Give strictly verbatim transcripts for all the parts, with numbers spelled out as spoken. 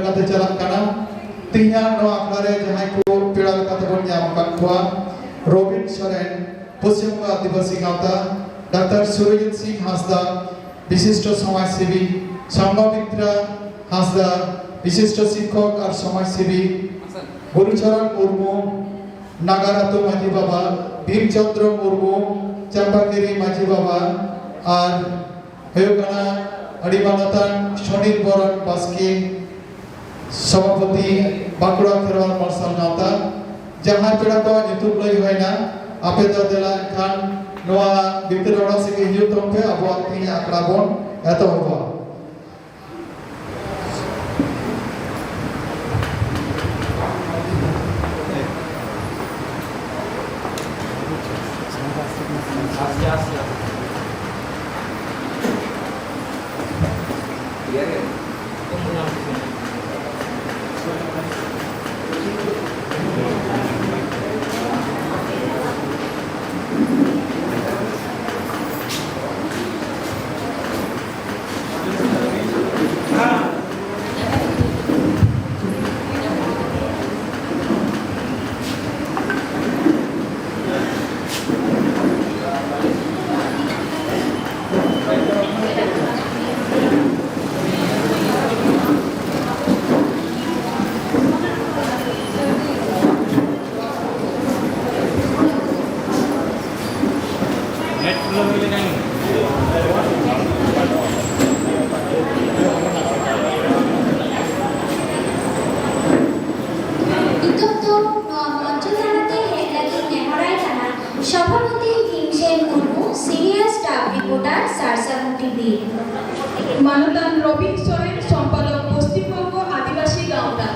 ᱠᱟᱛᱮ ᱪᱟᱞᱟᱜ ᱠᱟᱱᱟ᱾ ᱛᱮᱦᱮᱧᱟᱜ ᱱᱚᱣᱟ ᱟᱠᱷᱲᱟ ᱨᱮ ᱡᱟᱦᱟᱸᱭ ᱠᱚ ᱯᱮᱲᱟ ᱞᱮᱠᱟᱛᱮ ᱵᱚᱱ ᱧᱟᱢ ᱟᱠᱟᱫ ᱠᱚᱣᱟ, ᱨᱚᱵᱤᱱ ᱥᱚᱨᱮᱱ, ᱯᱚᱥᱪᱤᱢ ᱵᱚᱝᱜᱚ ᱟᱹᱫᱤᱵᱟᱹᱥᱤ ᱜᱟᱶᱛᱟ, ᱰᱟᱠᱛᱟᱨ ᱥᱩᱨᱚᱡᱤᱛ ᱥᱤᱝ ᱦᱟᱸᱥᱫᱟ, ᱵᱤᱥᱤᱥᱴᱚ ᱥᱚᱢᱟᱡᱽᱥᱮᱵᱤ, ᱥᱚᱝᱜᱷᱚᱢᱤᱛᱨᱟ ᱦᱟᱸᱥᱫᱟ, ᱵᱤᱥᱤᱥᱴᱚ ᱥᱤᱠᱠᱷᱚᱠ ᱟᱨ ᱥᱚᱢᱟᱡᱽᱥᱮᱵᱤ, ᱜᱩᱨᱩᱪᱚᱨᱚᱱ ᱢᱩᱨᱢᱩ, ᱱᱟᱜᱟᱨ ᱟᱹᱛᱩ ᱢᱟᱹᱡᱷᱤ ᱵᱟᱵᱟ, ᱵᱷᱤᱢ ᱪᱚᱸᱫᱽᱨᱚ ᱢᱩᱨᱢᱩ, ᱪᱟᱢᱯᱟᱠᱤᱨᱤ ᱢᱟᱹᱡᱷᱤ ᱵᱟᱵᱟ, ᱟᱨ ᱦᱩᱭᱩᱜ ᱠᱟᱱᱟ ᱟᱹᱰᱤ ᱢᱟᱱᱚᱛᱟᱱ ᱥᱚᱱᱤᱨ ᱵᱚᱨᱚᱱ ᱵᱟᱥᱠᱮ, ᱥᱚᱵᱷᱟᱯᱚᱛᱤ, ᱵᱟᱸᱠᱩᱲᱟ ᱠᱷᱮᱨᱣᱟᱞ ᱢᱟᱨᱥᱟᱞ ᱜᱟᱶᱛᱟ᱾ ᱡᱟᱦᱟᱸᱭ ᱯᱮᱲᱟ ᱠᱚᱣᱟᱜ ᱧᱩᱛᱩᱢ ᱞᱟᱹᱭ ᱦᱩᱭᱱᱟ, ᱟᱯᱮ ᱫᱚ ᱫᱮᱞᱟ ᱮᱱᱠᱷᱟᱱ ᱱᱚᱣᱟ ᱵᱷᱤᱛᱨᱤ ᱚᱲᱟᱜ ᱥᱮᱫ ᱜᱮ ᱦᱤᱡᱩᱜ ᱛᱟᱵᱚᱱ ᱯᱮ, ᱟᱵᱚᱣᱟᱜ ᱛᱮᱦᱮᱧᱟᱜ ᱟᱠᱷᱲᱟ ᱵᱚᱱ ᱮᱛᱚᱦᱚᱵᱟ᱾ ᱱᱤᱛᱚᱜ ᱫᱚ ᱱᱚᱣᱟ ᱢᱚᱧᱪᱚ ᱛᱟᱞᱟᱛᱮ ᱦᱮᱡ ᱞᱟᱹᱜᱤᱫ ᱱᱮᱦᱚᱨᱟᱭ ᱠᱟᱱᱟ Sobhapati Bhimsen Murmu, senior staff reporter, Sarsagun TV. ᱢᱟᱱᱚᱛᱟᱱ ᱨᱚᱵᱤᱱ ᱥᱚᱨᱮᱱ, ᱥᱚᱢᱯᱟᱫᱚᱠ, ᱯᱚᱥᱪᱤᱢ ᱵᱚᱝᱜᱚ ᱟᱹᱫᱤᱵᱟᱹᱥᱤ ᱜᱟᱶᱛᱟ᱾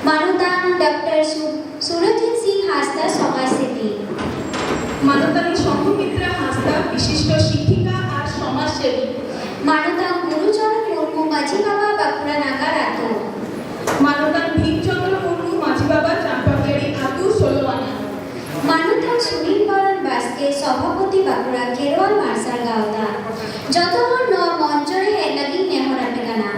ᱢᱟᱱᱚᱛᱟᱱ ᱰᱟᱠᱛᱟᱨ ᱥᱩ-, ᱥᱩᱨᱚᱡᱤᱛ ᱥᱤᱝ ᱦᱟᱸᱥᱫᱟ, ᱥᱚᱢᱟᱡᱽ ᱥᱮᱵᱤ᱾ ᱢᱟᱱᱚᱛᱟᱱᱤ ᱥᱚᱝᱜᱷᱚᱢᱤᱛᱨᱟ ᱦᱟᱸᱥᱫᱟ, ᱵᱤᱥᱤᱥᱴᱚ ᱥᱤᱠᱠᱷᱤᱠᱟ ᱟᱨ ᱥᱚᱢᱟᱡᱽ ᱥᱮᱵᱤ᱾ ᱢᱟᱱᱚᱛᱟᱱ ᱜᱩᱨᱩᱪᱚᱨᱚᱱ ᱢᱩᱨᱢᱩ, ᱢᱟᱹᱡᱷᱤ ᱵᱟᱵᱟ, ᱵᱟᱸᱠᱩᱲᱟ ᱱᱟᱜᱟᱨ ᱟᱛᱳ᱾ ᱢᱟᱱᱚᱛᱟᱱ ᱵᱷᱤᱢᱪᱚᱸᱫᱽᱨᱚ ᱢᱩᱨᱢᱩ, ᱢᱟᱹᱡᱷᱤ ᱵᱟᱵᱟ, ᱪᱟᱢᱯᱟᱠᱤᱭᱟᱹᱲᱤ ᱟᱹᱛᱩ, ᱥᱳᱞᱳ ᱟᱱᱟ᱾ ᱢᱟᱱᱚᱛᱟᱱ ᱥᱩᱱᱤᱞ ᱵᱚᱨᱚᱱ ᱵᱟᱥᱠᱮ, ᱥᱚᱵᱷᱟᱯᱚᱛᱤ, ᱵᱟᱸᱠᱩᱲᱟ ᱠᱷᱮᱨᱣᱟᱞ ᱢᱟᱨᱥᱟᱞ ᱜᱟᱶᱛᱟ᱾ ᱡᱚᱛᱚ ᱦᱚᱲ ᱱᱚᱣᱟ ᱢᱚᱧᱪᱚ ᱨᱮ ᱦᱮᱡ ᱞᱟᱹᱜᱤᱫ ᱱᱮᱦᱚᱨ ᱟᱯᱮ ᱠᱟᱱᱟ᱾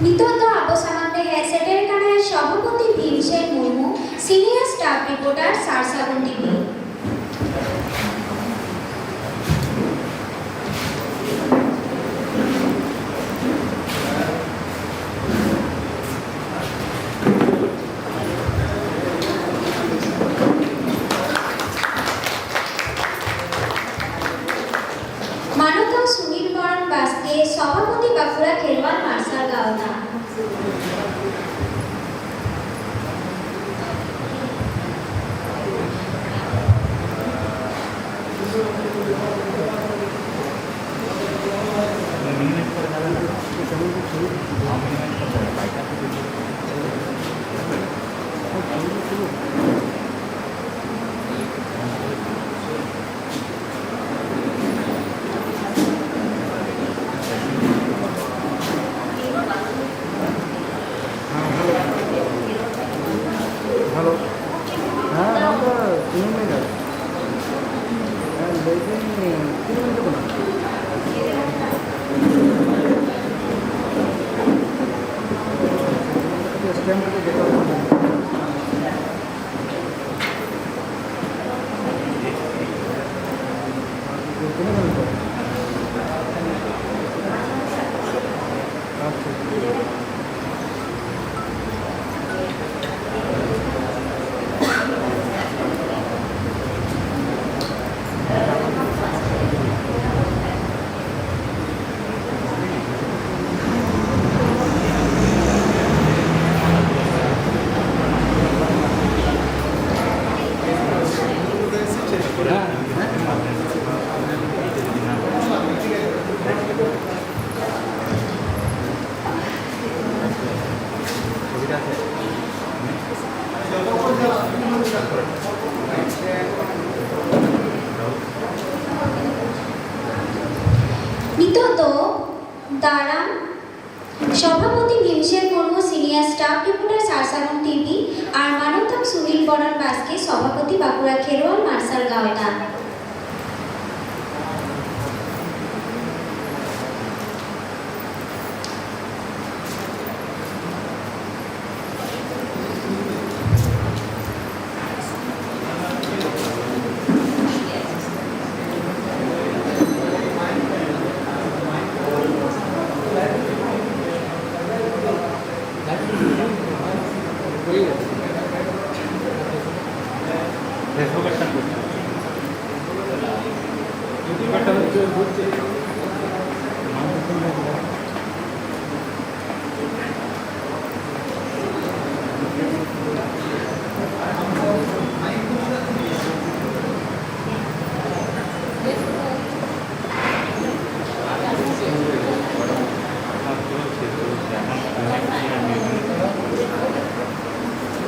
ᱱᱤᱛᱚᱜ ᱫᱚ ᱟᱵᱚ ᱥᱟᱢᱟᱝ ᱨᱮ ᱦᱮᱡ ᱥᱮᱴᱮᱨ ᱠᱟᱱᱟᱭ ᱥᱚᱵᱷᱟᱯᱚᱛᱤ Bhimsen Murmu, senior staff reporter, ᱥᱟᱨ ᱥᱟᱹᱜᱩᱱ ᱴᱤᱵᱷᱤ᱾ ᱢᱟᱱᱚᱛᱟᱱ ᱥᱩᱱᱤᱞ ᱢᱚᱦᱚᱱ ᱵᱟᱥᱠᱮ, ᱥᱚᱵᱷᱟᱯᱚᱛᱤ ᱵᱟᱸᱠᱩᱲᱟ ᱠᱷᱮᱨᱣᱟᱞ ᱢᱟᱨᱥᱟᱞ ᱜᱟᱶᱛᱟ᱾ ᱦᱮᱸ, ᱦᱮᱞᱳ᱾ ᱦᱮᱞᱳ᱾ ᱦᱮᱸ, ᱱᱚᱣᱟ ᱫᱚ ᱥᱩᱱᱤᱞ ᱢᱮᱱᱫᱟ᱾ ᱦᱮᱸ, ᱞᱟᱹᱭᱫᱟᱹᱧ, ᱛᱤᱱ ᱢᱤᱱᱤᱴ ᱠᱟᱱᱟ? ᱠᱟᱹᱴᱤᱡ ᱥᱴᱮᱢ ᱠᱟᱹᱴᱤᱡ ᱵᱮᱠᱟᱨ ᱠᱟᱱᱟ᱾ ᱛᱤᱱᱟᱹᱜ ᱜᱟᱱ ᱠᱚ? ᱟᱪᱪᱷᱟ᱾ ᱫᱟᱨᱟᱢ Sobhapati Bhimsen Murmu, senior staff reporter, Sarsagun TV, ᱟᱨ ᱢᱟᱱᱚᱛᱟᱱ ᱥᱩᱱᱤᱞ ᱵᱚᱨᱚᱱ ᱵᱟᱥᱠᱮ, ᱥᱚᱵᱷᱟᱯᱚᱛᱤ, ᱵᱟᱸᱠᱩᱲᱟ ᱠᱷᱮᱨᱣᱟᱞ ᱢᱟᱨᱥᱟᱞ ᱜᱟᱶᱛᱟ᱾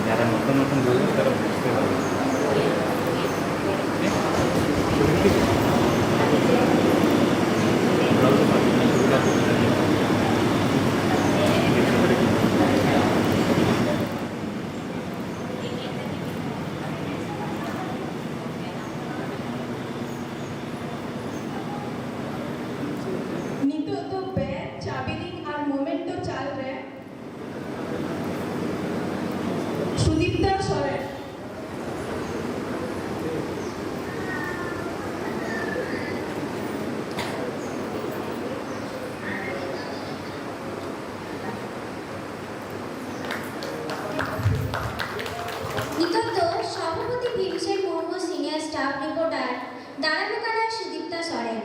যারা নতুন নতুন বই, তারা বুঝতে পারবে। ᱱᱤᱛᱚᱜ ᱫᱚ ᱵᱮᱪ, ᱪᱟᱵᱤᱨᱤᱝ ᱟᱨ ᱢᱳᱢᱮᱱᱴᱳ ᱪᱟᱞ ᱨᱮ ᱥᱩᱫᱤᱯᱛᱟ ᱥᱚᱨᱮᱱ᱾ ᱱᱤᱛᱚᱜ ᱫᱚ ᱥᱚᱵᱷᱟᱯᱚᱛᱤ Bhimsen Murmu, senior staff reporter, ᱫᱟᱨᱟᱢᱮ ᱠᱟᱱᱟᱭ ᱥᱩᱫᱤᱯᱛᱟ ᱥᱚᱨᱮᱱ᱾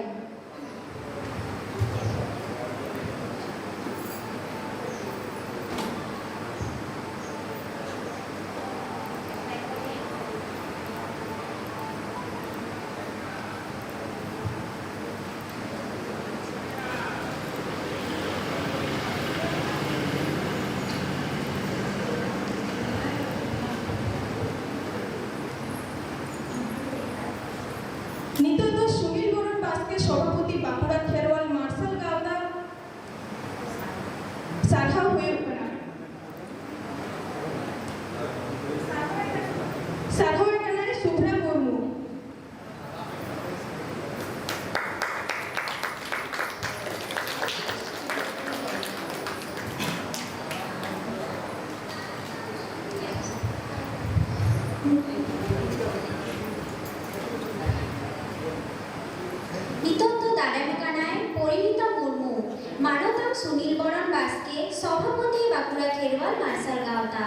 ᱱᱤᱛᱚᱜ ᱫᱚ ᱥᱩᱱᱤᱞ ᱵᱚᱨᱚᱱ ᱵᱟᱥᱠᱮ, ᱥᱚᱵᱷᱟᱯᱚᱛᱤ, ᱵᱟᱸᱠᱩᱲᱟ ᱠᱷᱮᱨᱣᱟᱞ ᱢᱟᱨᱥᱟᱞ ᱜᱟᱶᱛᱟ, ᱦᱩᱭᱩᱜ ᱠᱟᱱᱟ᱾ ᱥᱟᱨᱦᱟᱣ ᱮ ᱠᱟᱱᱟᱭ ᱥᱩᱵᱷᱨᱟ ᱢᱩᱨᱢᱩ᱾ ᱱᱤᱛᱚᱜ ᱫᱚ ᱫᱟᱨᱟᱢ ᱠᱟᱱᱟᱭ ᱯᱚᱨᱤᱢᱤᱛᱟ ᱢᱩᱨᱢᱩ, ᱢᱟᱱᱚᱛᱟᱱ ᱥᱩᱱᱤᱞ ᱵᱚᱨᱚᱱ ᱵᱟᱥᱠᱮ, ᱥᱚᱵᱷᱟᱯᱚᱛᱤ ᱵᱟᱸᱠᱩᱲᱟ ᱠᱷᱮᱨᱣᱟᱞ ᱢᱟᱨᱥᱟᱞ ᱜᱟᱶᱛᱟ᱾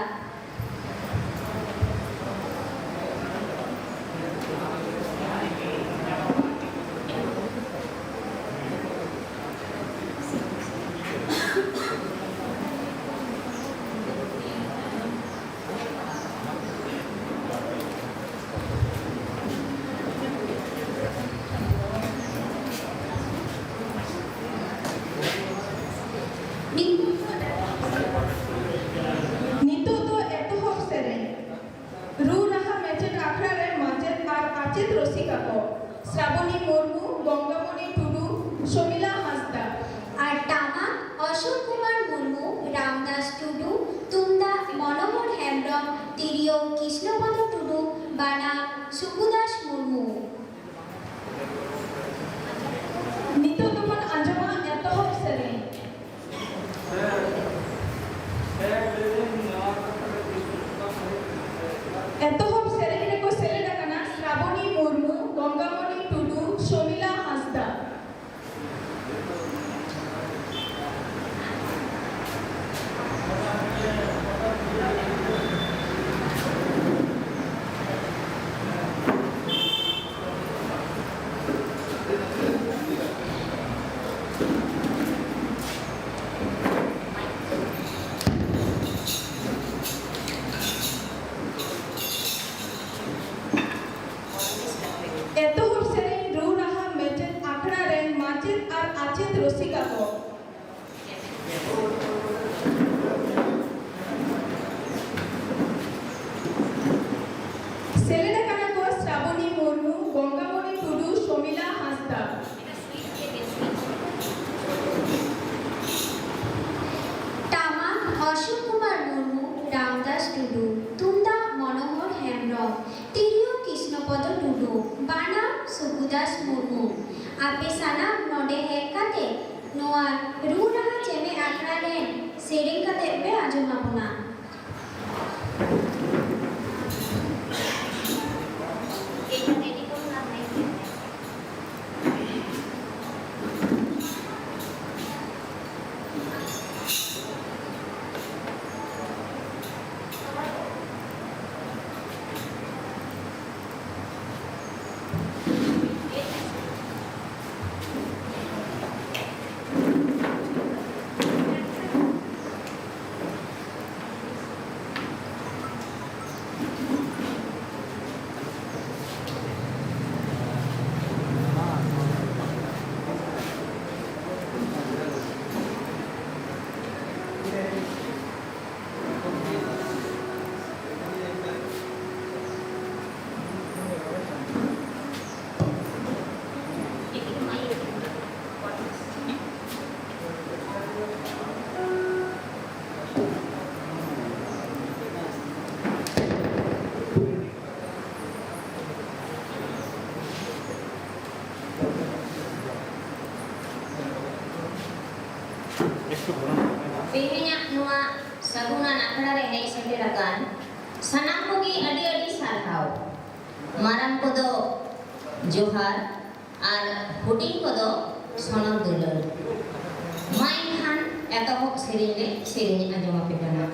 ᱱᱤᱛᱚᱜ ᱫᱚ ᱮᱛᱚᱦᱚᱵ ᱥᱮᱨᱮᱧ᱾ ᱨᱩ ᱨᱟᱦᱟ ᱢᱮᱪᱮᱫ ᱟᱠᱷᱲᱟ ᱨᱮ ᱢᱟᱪᱮᱫ ᱟᱨ ᱟᱪᱮᱫ ᱨᱩᱥᱤᱠᱟ ᱠᱚ, ᱥᱨᱟᱵᱚᱱᱤ ᱢᱩᱨᱢᱩ, ᱜᱚᱝᱜᱟᱢᱚᱱᱤ ᱴᱩᱰᱩ, ᱥᱚᱢᱤᱞᱟ ᱦᱟᱸᱥᱫᱟ᱾ ᱟᱨ ᱴᱟᱢᱟᱠ ᱚᱥᱳᱠ ᱠᱩᱢᱟᱨ ᱢᱩᱨᱢᱩ, ᱨᱟᱢᱫᱟᱥ ᱴᱩᱰᱩ, ᱛᱩᱢᱫᱟᱜ ᱢᱚᱱᱳᱦᱚᱨ ᱦᱮᱢᱵᱽᱨᱚᱢ, ᱛᱤᱨᱭᱳ ᱠᱨᱤᱥᱱᱚᱯᱚᱫᱚ ᱴᱩᱰᱩ, ᱵᱟᱱᱟᱢ ᱥᱩᱠᱩᱫᱟᱥ ᱢᱩᱨᱢᱩ᱾ ᱱᱤᱛᱚᱜ ᱫᱚᱵᱚᱱ ᱟᱸᱡᱚᱢᱟ ᱮᱛᱚᱦᱚᱵ ᱥᱮᱨᱮᱧ᱾ ᱮᱛᱚᱦᱚᱵ ᱥᱮᱨᱮᱧ ᱨᱮᱠᱚ ᱥᱮᱞᱮᱫ ᱟᱠᱟᱱᱟ ᱥᱨᱟᱵᱚᱱᱤ ᱢᱩᱨᱢᱩ, ᱜᱚᱝᱜᱟᱢᱚᱱᱤ ᱴᱩᱰᱩ, ᱥᱚᱢᱤᱞᱟ ᱦᱟᱸᱥᱫᱟ᱾ ᱫᱟᱥ ᱢᱩᱨᱢᱩ᱾ ᱟᱯᱮ ᱥᱟᱱᱟᱢ ᱱᱚᱰᱮ ᱦᱮᱡ ᱠᱟᱛᱮ ᱱᱚᱣᱟ ᱨᱩ ᱨᱟᱦᱟ ᱪᱮᱢᱮᱫ ᱟᱠᱷᱲᱟ ᱨᱮᱱ ᱥᱮᱨᱮᱧ ᱠᱟᱛᱮ ᱯᱮ ᱟᱸᱡᱚᱢ ᱟᱵᱚᱱᱟ᱾ ᱛᱮᱦᱮᱧᱟᱜ ᱱᱚᱣᱟ ᱥᱟᱹᱜᱩᱱᱟᱱ ᱟᱠᱷᱲᱟ ᱨᱮ ᱦᱮᱡ ᱥᱮᱴᱮᱨ ᱟᱠᱟᱱ ᱥᱟᱱᱟᱢ ᱠᱚᱜᱮ ᱟᱹᱰᱤ ᱟᱹᱰᱤ ᱥᱟᱨᱦᱟᱣ᱾ ᱢᱟᱨᱟᱝ ᱠᱚᱫᱚ ᱡᱚᱦᱟᱨ ᱟᱨ ᱦᱩᱰᱤᱧ ᱠᱚᱫᱚ ᱥᱚᱱᱚᱛ ᱫᱩᱞᱟᱹᱲ᱾ ᱢᱟ ᱮᱱᱠᱷᱟᱱ ᱮᱛᱚᱦᱚᱵ ᱥᱮᱨᱮᱧ ᱨᱮ ᱥᱮᱨᱮᱧ ᱟᱸᱡᱚᱢ ᱟᱯᱮ ᱠᱟᱱᱟ᱾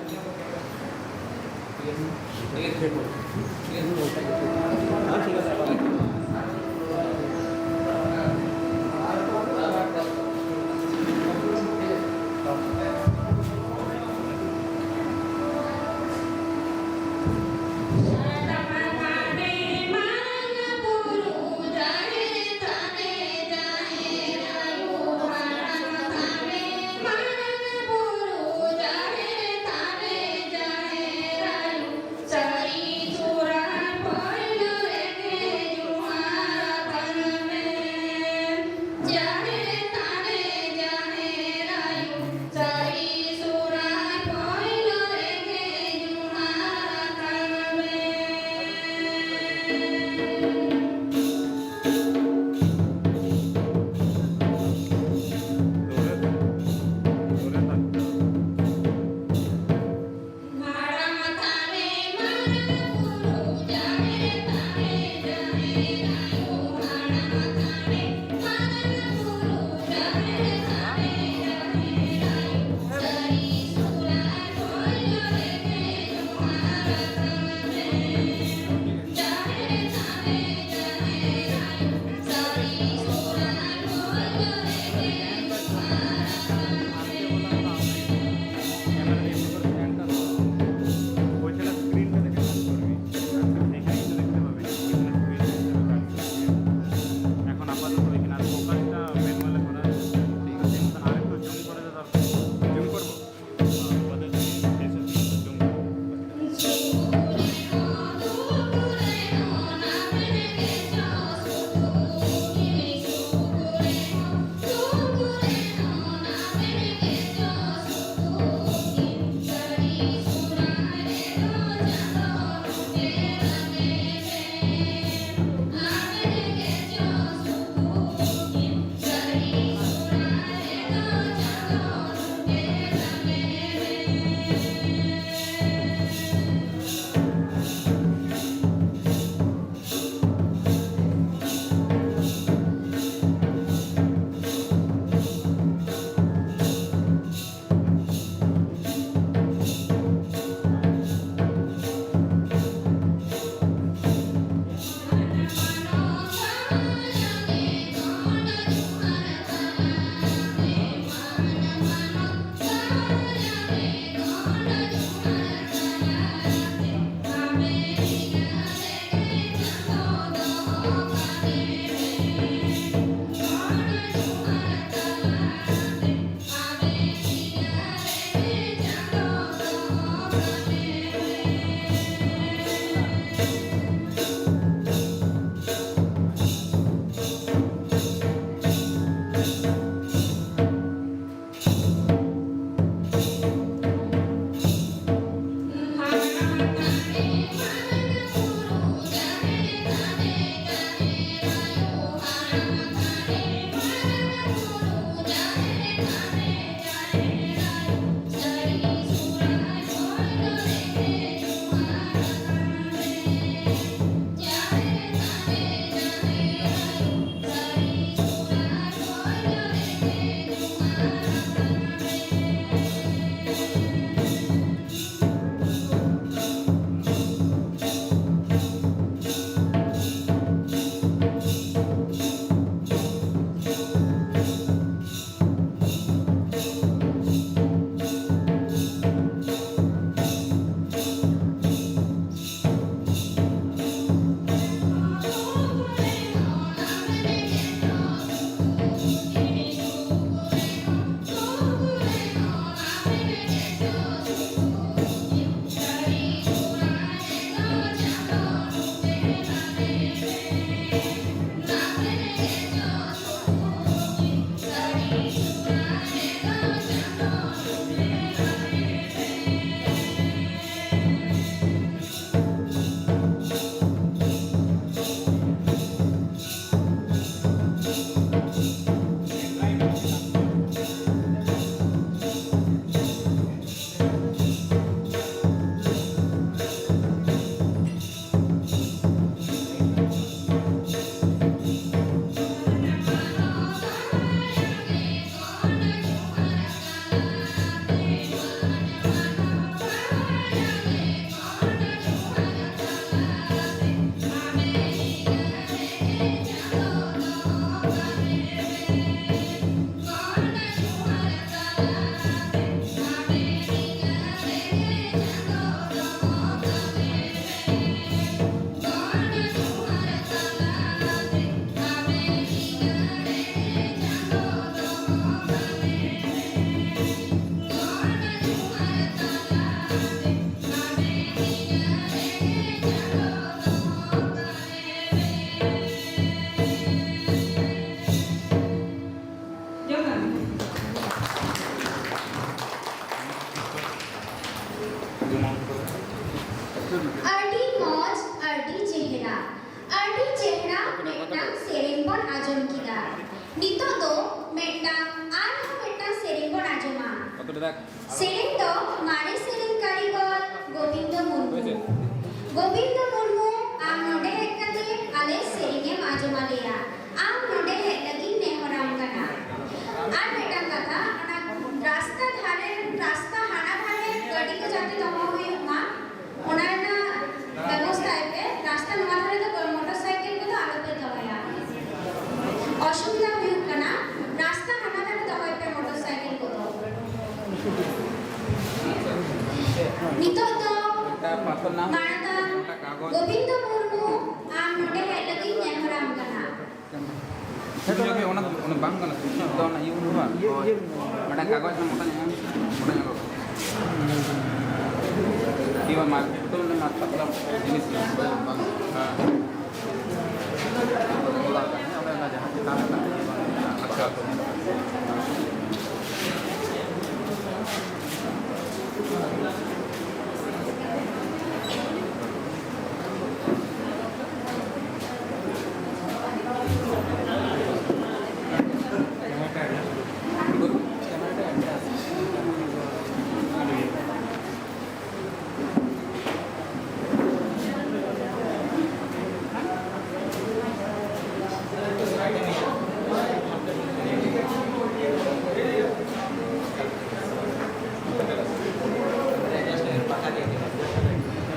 ᱟᱸᱡᱚᱢ ᱠᱮᱫᱟ᱾ ᱱᱤᱛᱚᱜ ᱫᱚ ᱢᱤᱫᱴᱟᱝ, ᱟᱨᱦᱚᱸ ᱢᱤᱫᱴᱟᱝ ᱥᱮᱨᱮᱧ ᱵᱚᱱ ᱟᱸᱡᱚᱢᱟ᱾ ᱥᱮᱨᱮᱧ ᱫᱚ ᱢᱟᱨᱮ ᱥᱮᱨᱮᱧ ᱠᱟᱹᱨᱤᱜᱚᱞ ᱜᱳᱵᱤᱱᱫᱚ ᱢᱩᱨᱢᱩ᱾ ᱜᱳᱵᱤᱱᱫᱚ ᱢᱩᱨᱢᱩ, ᱟᱢ ᱱᱚᱰᱮ ᱦᱮᱡ ᱠᱟᱛᱮ ᱟᱞᱮ ᱥᱮᱨᱮᱧ ᱮᱢ ᱟᱸᱡᱚᱢ ᱟᱞᱮᱭᱟ᱾ ᱟᱢ ᱱᱚᱰᱮ ᱦᱮᱡ ᱞᱟᱹᱜᱤᱫ ᱱᱮᱦᱚᱨᱟᱢ ᱠᱟᱱᱟ᱾ ᱟᱨ ᱢᱤᱫᱴᱟᱝ ᱠᱟᱛᱷᱟ, ᱚᱱᱟ ᱨᱟᱥᱛᱟ ᱫᱷᱟᱨᱮ, ᱨᱟᱥᱛᱟ ᱦᱟᱱᱟ ᱫᱷᱟᱨᱮ ᱜᱟᱹᱰᱤ ᱠᱚ ᱡᱟᱛᱮ ᱫᱚᱦᱚ ᱦᱩᱭᱩᱜ ᱢᱟ, ᱚᱱᱟ ᱨᱮᱱᱟᱜ ᱵᱮᱵᱚᱥᱛᱷᱟᱭ ᱯᱮ᱾ ᱨᱟᱥᱛᱟ ᱱᱚᱣᱟ ᱫᱷᱟᱨᱮ ᱫᱚ ᱢᱚᱴᱚᱨ ᱥᱟᱭᱠᱮᱞ ᱠᱚᱫᱚ ᱟᱞᱚᱯᱮ ᱫᱚᱦᱚᱭᱟ᱾ ᱚᱥᱩᱵᱤᱫᱷᱟ ᱦᱩᱭᱩᱜ ᱠᱟᱱᱟ, ᱨᱟᱥᱛᱟ ᱦᱟᱱᱟ ᱫᱷᱟᱨᱮ ᱫᱚᱦᱚᱭ ᱯᱮ ᱢᱚᱴᱚᱨ ᱥᱟᱭᱠᱮᱞ ᱠᱚᱫᱚ᱾ ᱱᱤᱛᱚᱜ ᱫᱚ ᱢᱟᱱᱚᱛᱟᱱ ᱜᱳᱵᱤᱱᱫᱚ ᱢᱩᱨᱢᱩ, ᱟᱢ ᱱᱚᱰᱮ ᱦᱮᱡ ᱞᱟᱹᱜᱤᱫ ᱱᱮᱦᱚᱨᱟᱢ ᱠᱟᱱᱟ᱾ ᱦᱮᱸ, ᱛᱚᱵᱮ ᱚᱱᱟ, ᱚᱱᱟ ᱵᱟᱝ ᱠᱟᱱᱟ, ᱥᱤᱥᱴᱮᱢ ᱫᱚ ᱚᱱᱟ ᱤᱭᱟᱹ ᱵᱟᱹᱱᱩᱜᱼᱟ᱾ ᱤᱭᱟᱹ, ᱤᱭᱟᱹ ᱵᱟᱹᱱᱩᱜᱼᱟ᱾ ᱢᱤᱫᱴᱟᱝ ᱠᱟᱜᱚᱡᱽ ᱨᱮ ᱢᱚᱴᱟ ᱧᱚᱜ ᱮᱢ, ᱢᱚᱴᱟ ᱧᱚᱜ ᱠᱟᱜᱚᱡᱽ᱾ ᱤᱭᱟᱹ ᱢᱟ, ᱡᱚᱛᱚ ᱢᱟᱱᱮ ᱢᱟ ᱯᱟᱛᱞᱟ ᱡᱤᱱᱤᱥ ᱠᱟᱱᱟ᱾ ᱦᱮᱸ᱾ ᱚᱱᱟ ᱡᱟᱦᱟᱸ ᱪᱮᱛᱟᱱ ᱨᱮ ᱢᱮᱱᱟᱜᱼᱟ, ᱤᱭᱟᱹ ᱵᱟᱝ ᱟᱪᱪᱷᱟ᱾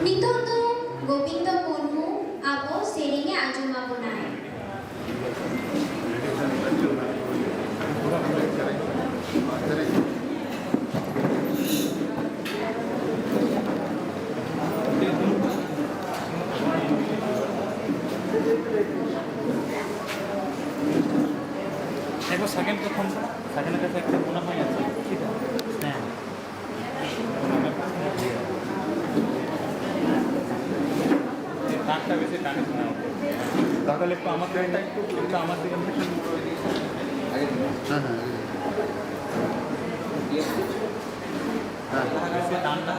ᱱᱤᱛᱚᱜ ᱫᱚ ᱜᱳᱵᱤᱱᱫᱚ ᱢᱩᱨᱢᱩ ᱟᱵᱚ ᱥᱮᱨᱮᱧ ᱮ ᱟᱸᱡᱚᱢ ᱟᱵᱚᱱᱟᱭ᱾ দেখো, সেকেন্ড তো ফোন করো, সেকেন্ডের কাছে একটা মনে হয় আছে, ঠিক আছে? হ্যাঁ। তারটা বেশি টানে শোনা হচ্ছে। তাহলে একটু আমার দিকে, একটু আমার দিকে। হ্যাঁ, হ্যাঁ। হ্যাঁ। বেশি টানটা।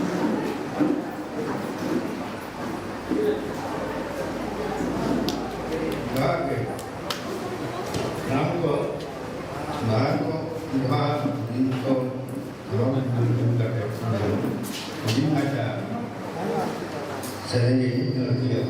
হ্যাঁ। ᱟᱪᱪᱷᱟ, ᱥᱮᱨᱮᱧ ᱤᱧ ᱟᱹᱲᱛᱤᱭᱟ᱾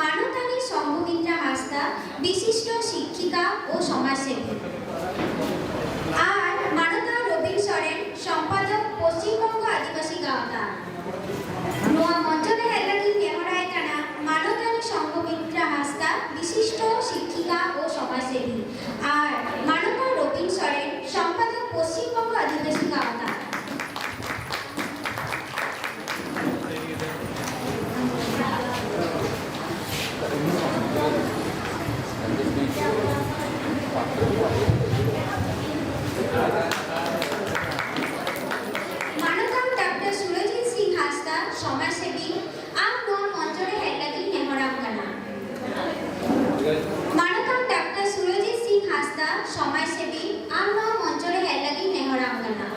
মানতানি সংঘমিত্রা হাঁসদা, বিশিষ্ট শিক্ষিকা ও সমাজসেবী। আর মানতা রবীন সরেন, সম্পাদক, পশ্চিমবঙ্গ ᱟᱹᱫᱤᱵᱟᱹᱥᱤ ᱜᱟᱶᱛᱟ᱾ ᱱᱚᱣᱟ ᱢᱚᱧᱪᱚ ᱨᱮ ᱦᱮᱡ ᱞᱟᱹᱜᱤᱫ ᱱᱮᱦᱚᱨᱟᱭ ᱠᱟᱱᱟ ᱢᱟᱱᱚᱛᱟᱱᱤ ᱥᱚᱝᱜᱷᱚᱢᱤᱛᱨᱟ ᱦᱟᱸᱥᱫᱟ, ᱵᱤᱥᱤᱥᱴᱚ ᱥᱤᱠᱠᱷᱤᱠᱟ ᱳ ᱥᱚᱢᱟᱡᱽᱥᱮᱵᱤ, ᱟᱨ ᱢᱟᱱᱚᱛᱟ ᱨᱚᱵᱤᱱ ᱥᱚᱨᱮᱱ, ᱥᱚᱢᱯᱟᱫᱚᱠ, ᱯᱚᱥᱪᱤᱢ ᱵᱚᱝᱜᱚ ᱟᱹᱫᱤᱵᱟᱹᱥᱤ ᱜᱟᱶᱛᱟ᱾ ᱢᱟᱱᱚᱛᱟᱱ ᱰᱟᱠᱛᱟᱨ ᱥᱩᱨᱚᱡᱤᱛ ᱥᱤᱝ ᱦᱟᱸᱥᱫᱟ, ᱥᱚᱢᱟᱡᱽ ᱥᱮᱵᱤ, ᱟᱢ ᱱᱚᱣᱟ ᱢᱚᱧᱪᱚ ᱨᱮ ᱦᱮᱡ ᱞᱟᱹᱜᱤᱫ ᱱᱮᱦᱚᱨᱟᱢ ᱠᱟᱱᱟ᱾ ᱢᱟᱱᱚᱛᱟᱱ ᱰᱟᱠᱛᱟᱨ ᱥᱩᱨᱚᱡᱤᱛ ᱥᱤᱝ ᱦᱟᱸᱥᱫᱟ, ᱥᱚᱢᱟᱡᱽ ᱥᱮᱵᱤ, ᱟᱢ ᱱᱚᱣᱟ ᱢᱚᱧᱪᱚ ᱨᱮ ᱦᱮᱡ ᱞᱟᱹᱜᱤᱫ ᱱᱮᱦᱚᱨᱟᱢ ᱠᱟᱱᱟ᱾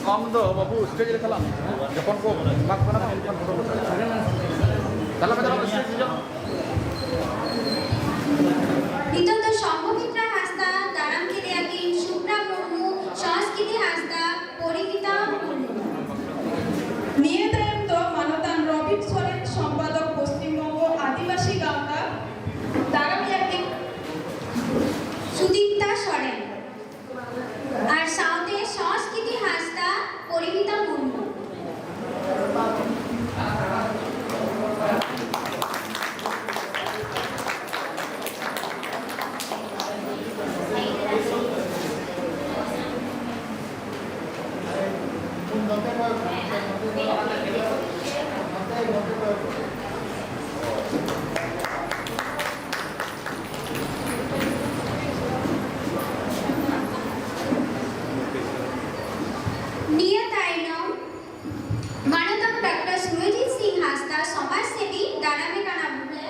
ᱟᱢ ᱫᱚ ᱵᱟᱹᱵᱩ ᱥᱴᱮᱡᱽ ᱨᱮ ᱪᱟᱞᱟᱜ ᱢᱮ᱾ ᱡᱚᱠᱷᱚᱱ ᱠᱚ ᱮᱢᱟ ᱠᱚ ᱠᱟᱱᱟ ᱵᱟᱝ, ᱩᱱ ᱡᱚᱠᱷᱚᱱ ᱯᱷᱳᱴᱳ ᱠᱚ ᱪᱟᱞᱟᱜ ᱢᱮ᱾ ᱪᱟᱞᱟᱜ ᱢᱮ, ᱪᱟᱞᱟᱜ ᱢᱮ, ᱥᱴᱮᱡᱽ ᱨᱮ ᱪᱟᱞᱟᱜ ᱢᱮ᱾ ᱱᱤᱛᱚᱜ ᱫᱚ ᱥᱚᱢᱵᱷᱚᱢᱤᱛᱨᱟ ᱦᱟᱸᱥᱫᱟ ᱫᱟᱨᱟᱢ ᱠᱮᱫᱮᱭᱟᱠᱤᱱ ᱥᱩᱵᱽᱨᱟ ᱢᱩᱨᱢᱩ, ᱥᱚᱸᱥᱠᱨᱤᱛᱤ ᱦᱟᱸᱥᱫᱟ, ᱯᱚᱨᱤᱢᱤᱛᱟ ᱢᱩᱨᱢᱩ᱾ ᱱᱤᱭᱟᱹ ᱛᱟᱭᱚᱢ ᱫᱚ ᱢᱟᱱᱚᱛᱟᱱ ᱨᱚᱵᱤᱱ ᱥᱚᱨᱮᱱ, ᱥᱚᱢᱯᱟᱫᱚᱠ, ᱯᱚᱥᱪᱤᱢ ᱵᱚᱝᱜᱚ ᱟᱹᱫᱤᱵᱟᱹᱥᱤ ᱜᱟᱶᱛᱟ, ᱫᱟᱨᱟᱢ ᱞᱟᱹᱜᱤᱫ ᱥᱩᱫᱤᱯᱛᱟ ᱥᱚᱨᱮᱱ᱾ ᱟᱨ ᱥᱟᱶᱛᱮ ᱥᱚᱸᱥᱠᱨᱤᱛᱤ ᱦᱟᱸᱥᱫᱟ, ᱯᱚᱨᱤᱢᱤᱛᱟ ᱢᱩᱨᱢᱩ᱾ ᱱᱤᱭᱟᱹ ᱛᱟᱭᱱᱚᱢ ᱢᱟᱱᱚᱛᱟᱱ ᱰᱟᱠᱛᱟᱨ ᱥᱩᱨᱚᱡᱤᱛ ᱥᱤᱝ ᱦᱟᱸᱥᱫᱟ, ᱥᱚᱢᱟᱡᱽ ᱥᱮᱵᱤ, ᱫᱟᱨᱟᱢᱮ ᱠᱟᱱᱟ ᱵᱚᱞᱮ᱾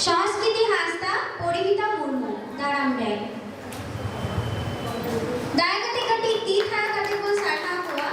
ᱥᱚᱸᱥᱠᱨᱤᱛᱤ ᱦᱟᱸᱥᱫᱟ, ᱯᱚᱨᱤᱢᱤᱛᱟ ᱢᱩᱨᱢᱩ, ᱫᱟᱨᱟᱢ ᱨᱮ᱾ ᱫᱟᱭᱟ ᱠᱟᱛᱮ ᱠᱟᱹᱴᱤᱡ ᱛᱤ ᱛᱷᱟᱭᱚ ᱠᱟᱛᱮ ᱵᱚᱱ ᱥᱟᱨᱦᱟᱣ ᱠᱚᱣᱟ᱾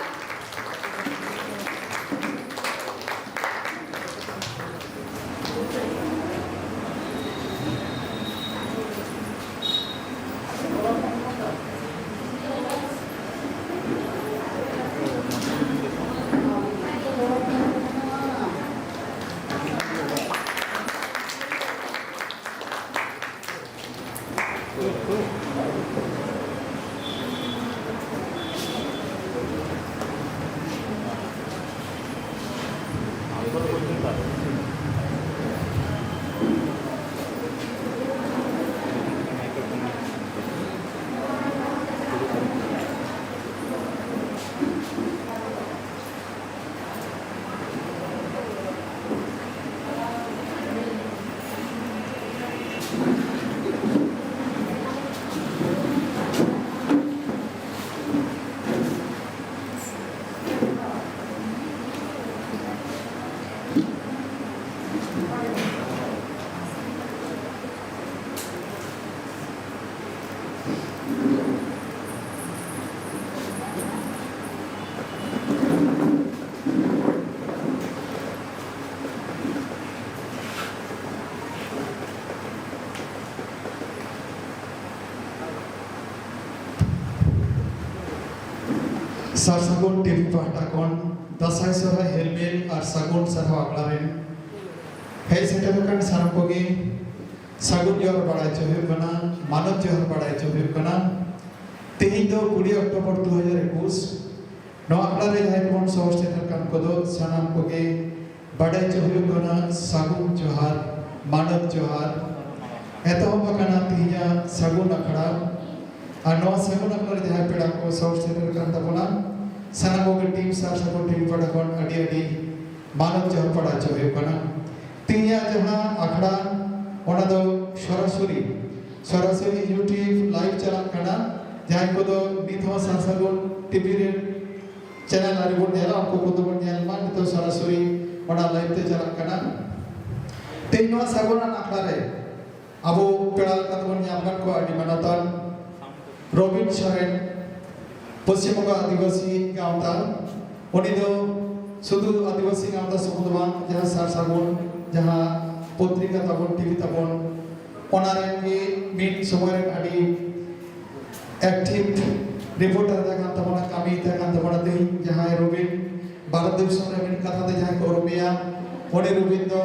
ᱥᱟᱨ ᱥᱟᱹᱜᱩᱱ ᱴᱤᱵᱷᱤ ᱯᱟᱦᱴᱟ ᱠᱷᱚᱱ ᱫᱟᱸᱥᱟᱭ ᱥᱚᱨᱦᱟᱭ ᱦᱮᱞᱢᱮᱞ ᱟᱨ ᱥᱟᱹᱜᱩᱱ ᱥᱟᱨᱦᱟᱣ ᱟᱠᱷᱲᱟ ᱨᱮᱱ ᱦᱮᱡ ᱥᱮᱴᱮᱨ ᱟᱠᱟᱱ ᱥᱟᱱᱟᱢ ᱠᱚᱜᱮ ᱥᱟᱹᱜᱩᱱ ᱡᱚᱦᱟᱨ ᱵᱟᱲᱟᱭ ᱦᱚᱪᱚ ᱦᱩᱭᱩᱜ ᱠᱟᱱᱟ, ᱢᱟᱱᱚᱛ ᱡᱚᱦᱟᱨ ᱵᱟᱲᱟᱭ ᱦᱚᱪᱚ ᱦᱩᱭᱩᱜ ᱠᱟᱱᱟ᱾ ᱛᱮᱦᱮᱧ ᱫᱚ ᱠᱩᱲᱤ ᱚᱠᱴᱳᱵᱚᱨ ᱫᱩ ᱦᱟᱡᱟᱨ ᱮᱠᱩᱥ᱾ ᱱᱚᱣᱟ ᱟᱠᱷᱲᱟ ᱨᱮ ᱡᱟᱦᱟᱸᱭ ᱠᱚᱵᱚᱱ ᱥᱚᱦᱚᱨ ᱥᱮᱴᱮᱨ ᱠᱟᱱ ᱠᱚᱫᱚ ᱥᱟᱱᱟᱢ ᱠᱚᱜᱮ ᱵᱟᱰᱟᱭ ᱦᱚᱪᱚ ᱦᱩᱭᱩᱜ ᱠᱟᱱᱟ ᱥᱟᱹᱜᱩᱱ ᱡᱚᱦᱟᱨ, ᱢᱟᱱᱚᱛ ᱡᱚᱦᱟᱨ᱾ ᱮᱛᱚᱦᱚᱵ ᱟᱠᱟᱱᱟ ᱛᱮᱦᱮᱧᱟᱜ ᱥᱟᱹᱜᱩᱱ ᱟᱠᱷᱲᱟ᱾ ᱟᱨ ᱱᱚᱣᱟ ᱥᱟᱹᱜᱩᱱ ᱟᱠᱷᱲᱟ ᱨᱮ ᱡᱟᱦᱟᱸᱭ ᱯᱮᱲᱟ ᱠᱚ ᱥᱚᱦᱚᱨ ᱥᱮᱴᱮᱨ ᱠᱟᱱ ᱛᱟᱵᱚᱱᱟ, ᱥᱟᱱᱟᱢ ᱠᱚᱜᱮ ᱴᱤᱢ ᱥᱟᱨ ᱥᱟᱹᱜᱩᱱ ᱴᱤᱵᱷᱤ ᱯᱟᱦᱴᱟ ᱠᱷᱚᱱ ᱟᱹᱰᱤ ᱟᱹᱰᱤ ᱢᱟᱱᱚᱛ ᱡᱚᱦᱟᱨ ᱵᱟᱲᱟᱭ ᱦᱚᱪᱚ ᱦᱩᱭᱩᱜ ᱠᱟᱱᱟ᱾ ᱛᱮᱦᱮᱧᱟᱜ ᱡᱟᱦᱟᱸ ᱟᱠᱷᱲᱟ, ᱚᱱᱟ ᱫᱚ ᱥᱚᱨᱟᱥᱚᱨᱤ, ᱥᱚᱨᱟᱥᱚᱨᱤ YouTube live ᱪᱟᱞᱟᱜ ᱠᱟᱱᱟ᱾ ᱡᱟᱦᱟᱸᱭ ᱠᱚᱫᱚ ᱱᱤᱛ ᱦᱚᱸ ᱥᱟᱨ ᱥᱟᱹᱜᱩᱱ ᱴᱤᱵᱷᱤ ᱨᱮ ᱪᱮᱱᱮᱞ ᱟᱹᱣᱨᱤ ᱵᱚᱱ ᱧᱮᱞᱟ, ᱩᱱᱠᱩ ᱠᱚᱫᱚ ᱵᱚᱱ ᱧᱮᱞ ᱢᱟ᱾ ᱱᱤᱛᱚᱜ ᱥᱚᱨᱟᱥᱚᱨᱤ ᱚᱱᱟ ᱞᱟᱭᱤᱵᱷ ᱛᱮ ᱪᱟᱞᱟᱜ ᱠᱟᱱᱟ᱾ ᱛᱮᱦᱮᱧ ᱱᱚᱣᱟ ᱥᱟᱹᱜᱩᱱ ᱟᱱ ᱟᱠᱷᱲᱟ ᱨᱮ ᱟᱵᱚ ᱯᱮᱲᱟ ᱞᱮᱠᱟ ᱛᱮᱵᱚᱱ ᱧᱟᱢ ᱟᱠᱟᱫ ᱠᱚᱣᱟ ᱟᱹᱰᱤ ᱢᱟᱱᱚᱛᱟᱱ ᱨᱚᱵᱤᱱ ᱥᱚᱨᱮᱱ, ᱯᱚᱥᱪᱤᱢ ᱵᱚᱝᱜᱚ ᱟᱹᱫᱤᱵᱟᱹᱥᱤ ᱜᱟᱶᱛᱟ᱾ ᱩᱱᱤ ᱫᱚ ᱥᱩᱫᱷᱩ ᱟᱹᱫᱤᱵᱟᱹᱥᱤ ᱜᱟᱶᱛᱟ ᱥᱩᱢᱩᱝ ᱫᱚ ᱵᱟᱝ, ᱡᱟᱦᱟᱸ ᱥᱟᱨ ᱥᱟᱹᱜᱩᱱ, ᱡᱟᱦᱟᱸ ᱯᱚᱛᱨᱤᱠᱟ ᱛᱟᱵᱚᱱ, ᱴᱤᱵᱷᱤ ᱛᱟᱵᱚᱱ, ᱚᱱᱟ ᱨᱮᱱ ᱜᱮ ᱢᱤᱫ ᱥᱚᱢᱚᱭ ᱨᱮᱱ ᱟᱹᱰᱤ ᱮᱠᱴᱤᱵᱷ ᱨᱤᱯᱳᱨᱴᱟᱨ ᱛᱟᱦᱮᱸ ᱠᱟᱱ ᱛᱟᱵᱚᱱᱟ, ᱠᱟᱹᱢᱤ ᱛᱟᱦᱮᱸ ᱠᱟᱱ ᱛᱟᱵᱚᱱᱟ᱾ ᱛᱮᱦᱮᱧ ᱡᱟᱦᱟᱸᱭ ᱨᱚᱵᱤᱱ, ᱵᱷᱟᱨᱚᱛ ᱫᱤᱥᱚᱢ ᱨᱮ ᱢᱤᱫ ᱠᱟᱛᱷᱟ ᱛᱮ ᱡᱟᱦᱟᱸᱭ ᱠᱚ ᱩᱨᱩᱢᱮᱭᱟ, ᱩᱱᱤ ᱨᱚᱵᱤᱱ ᱫᱚ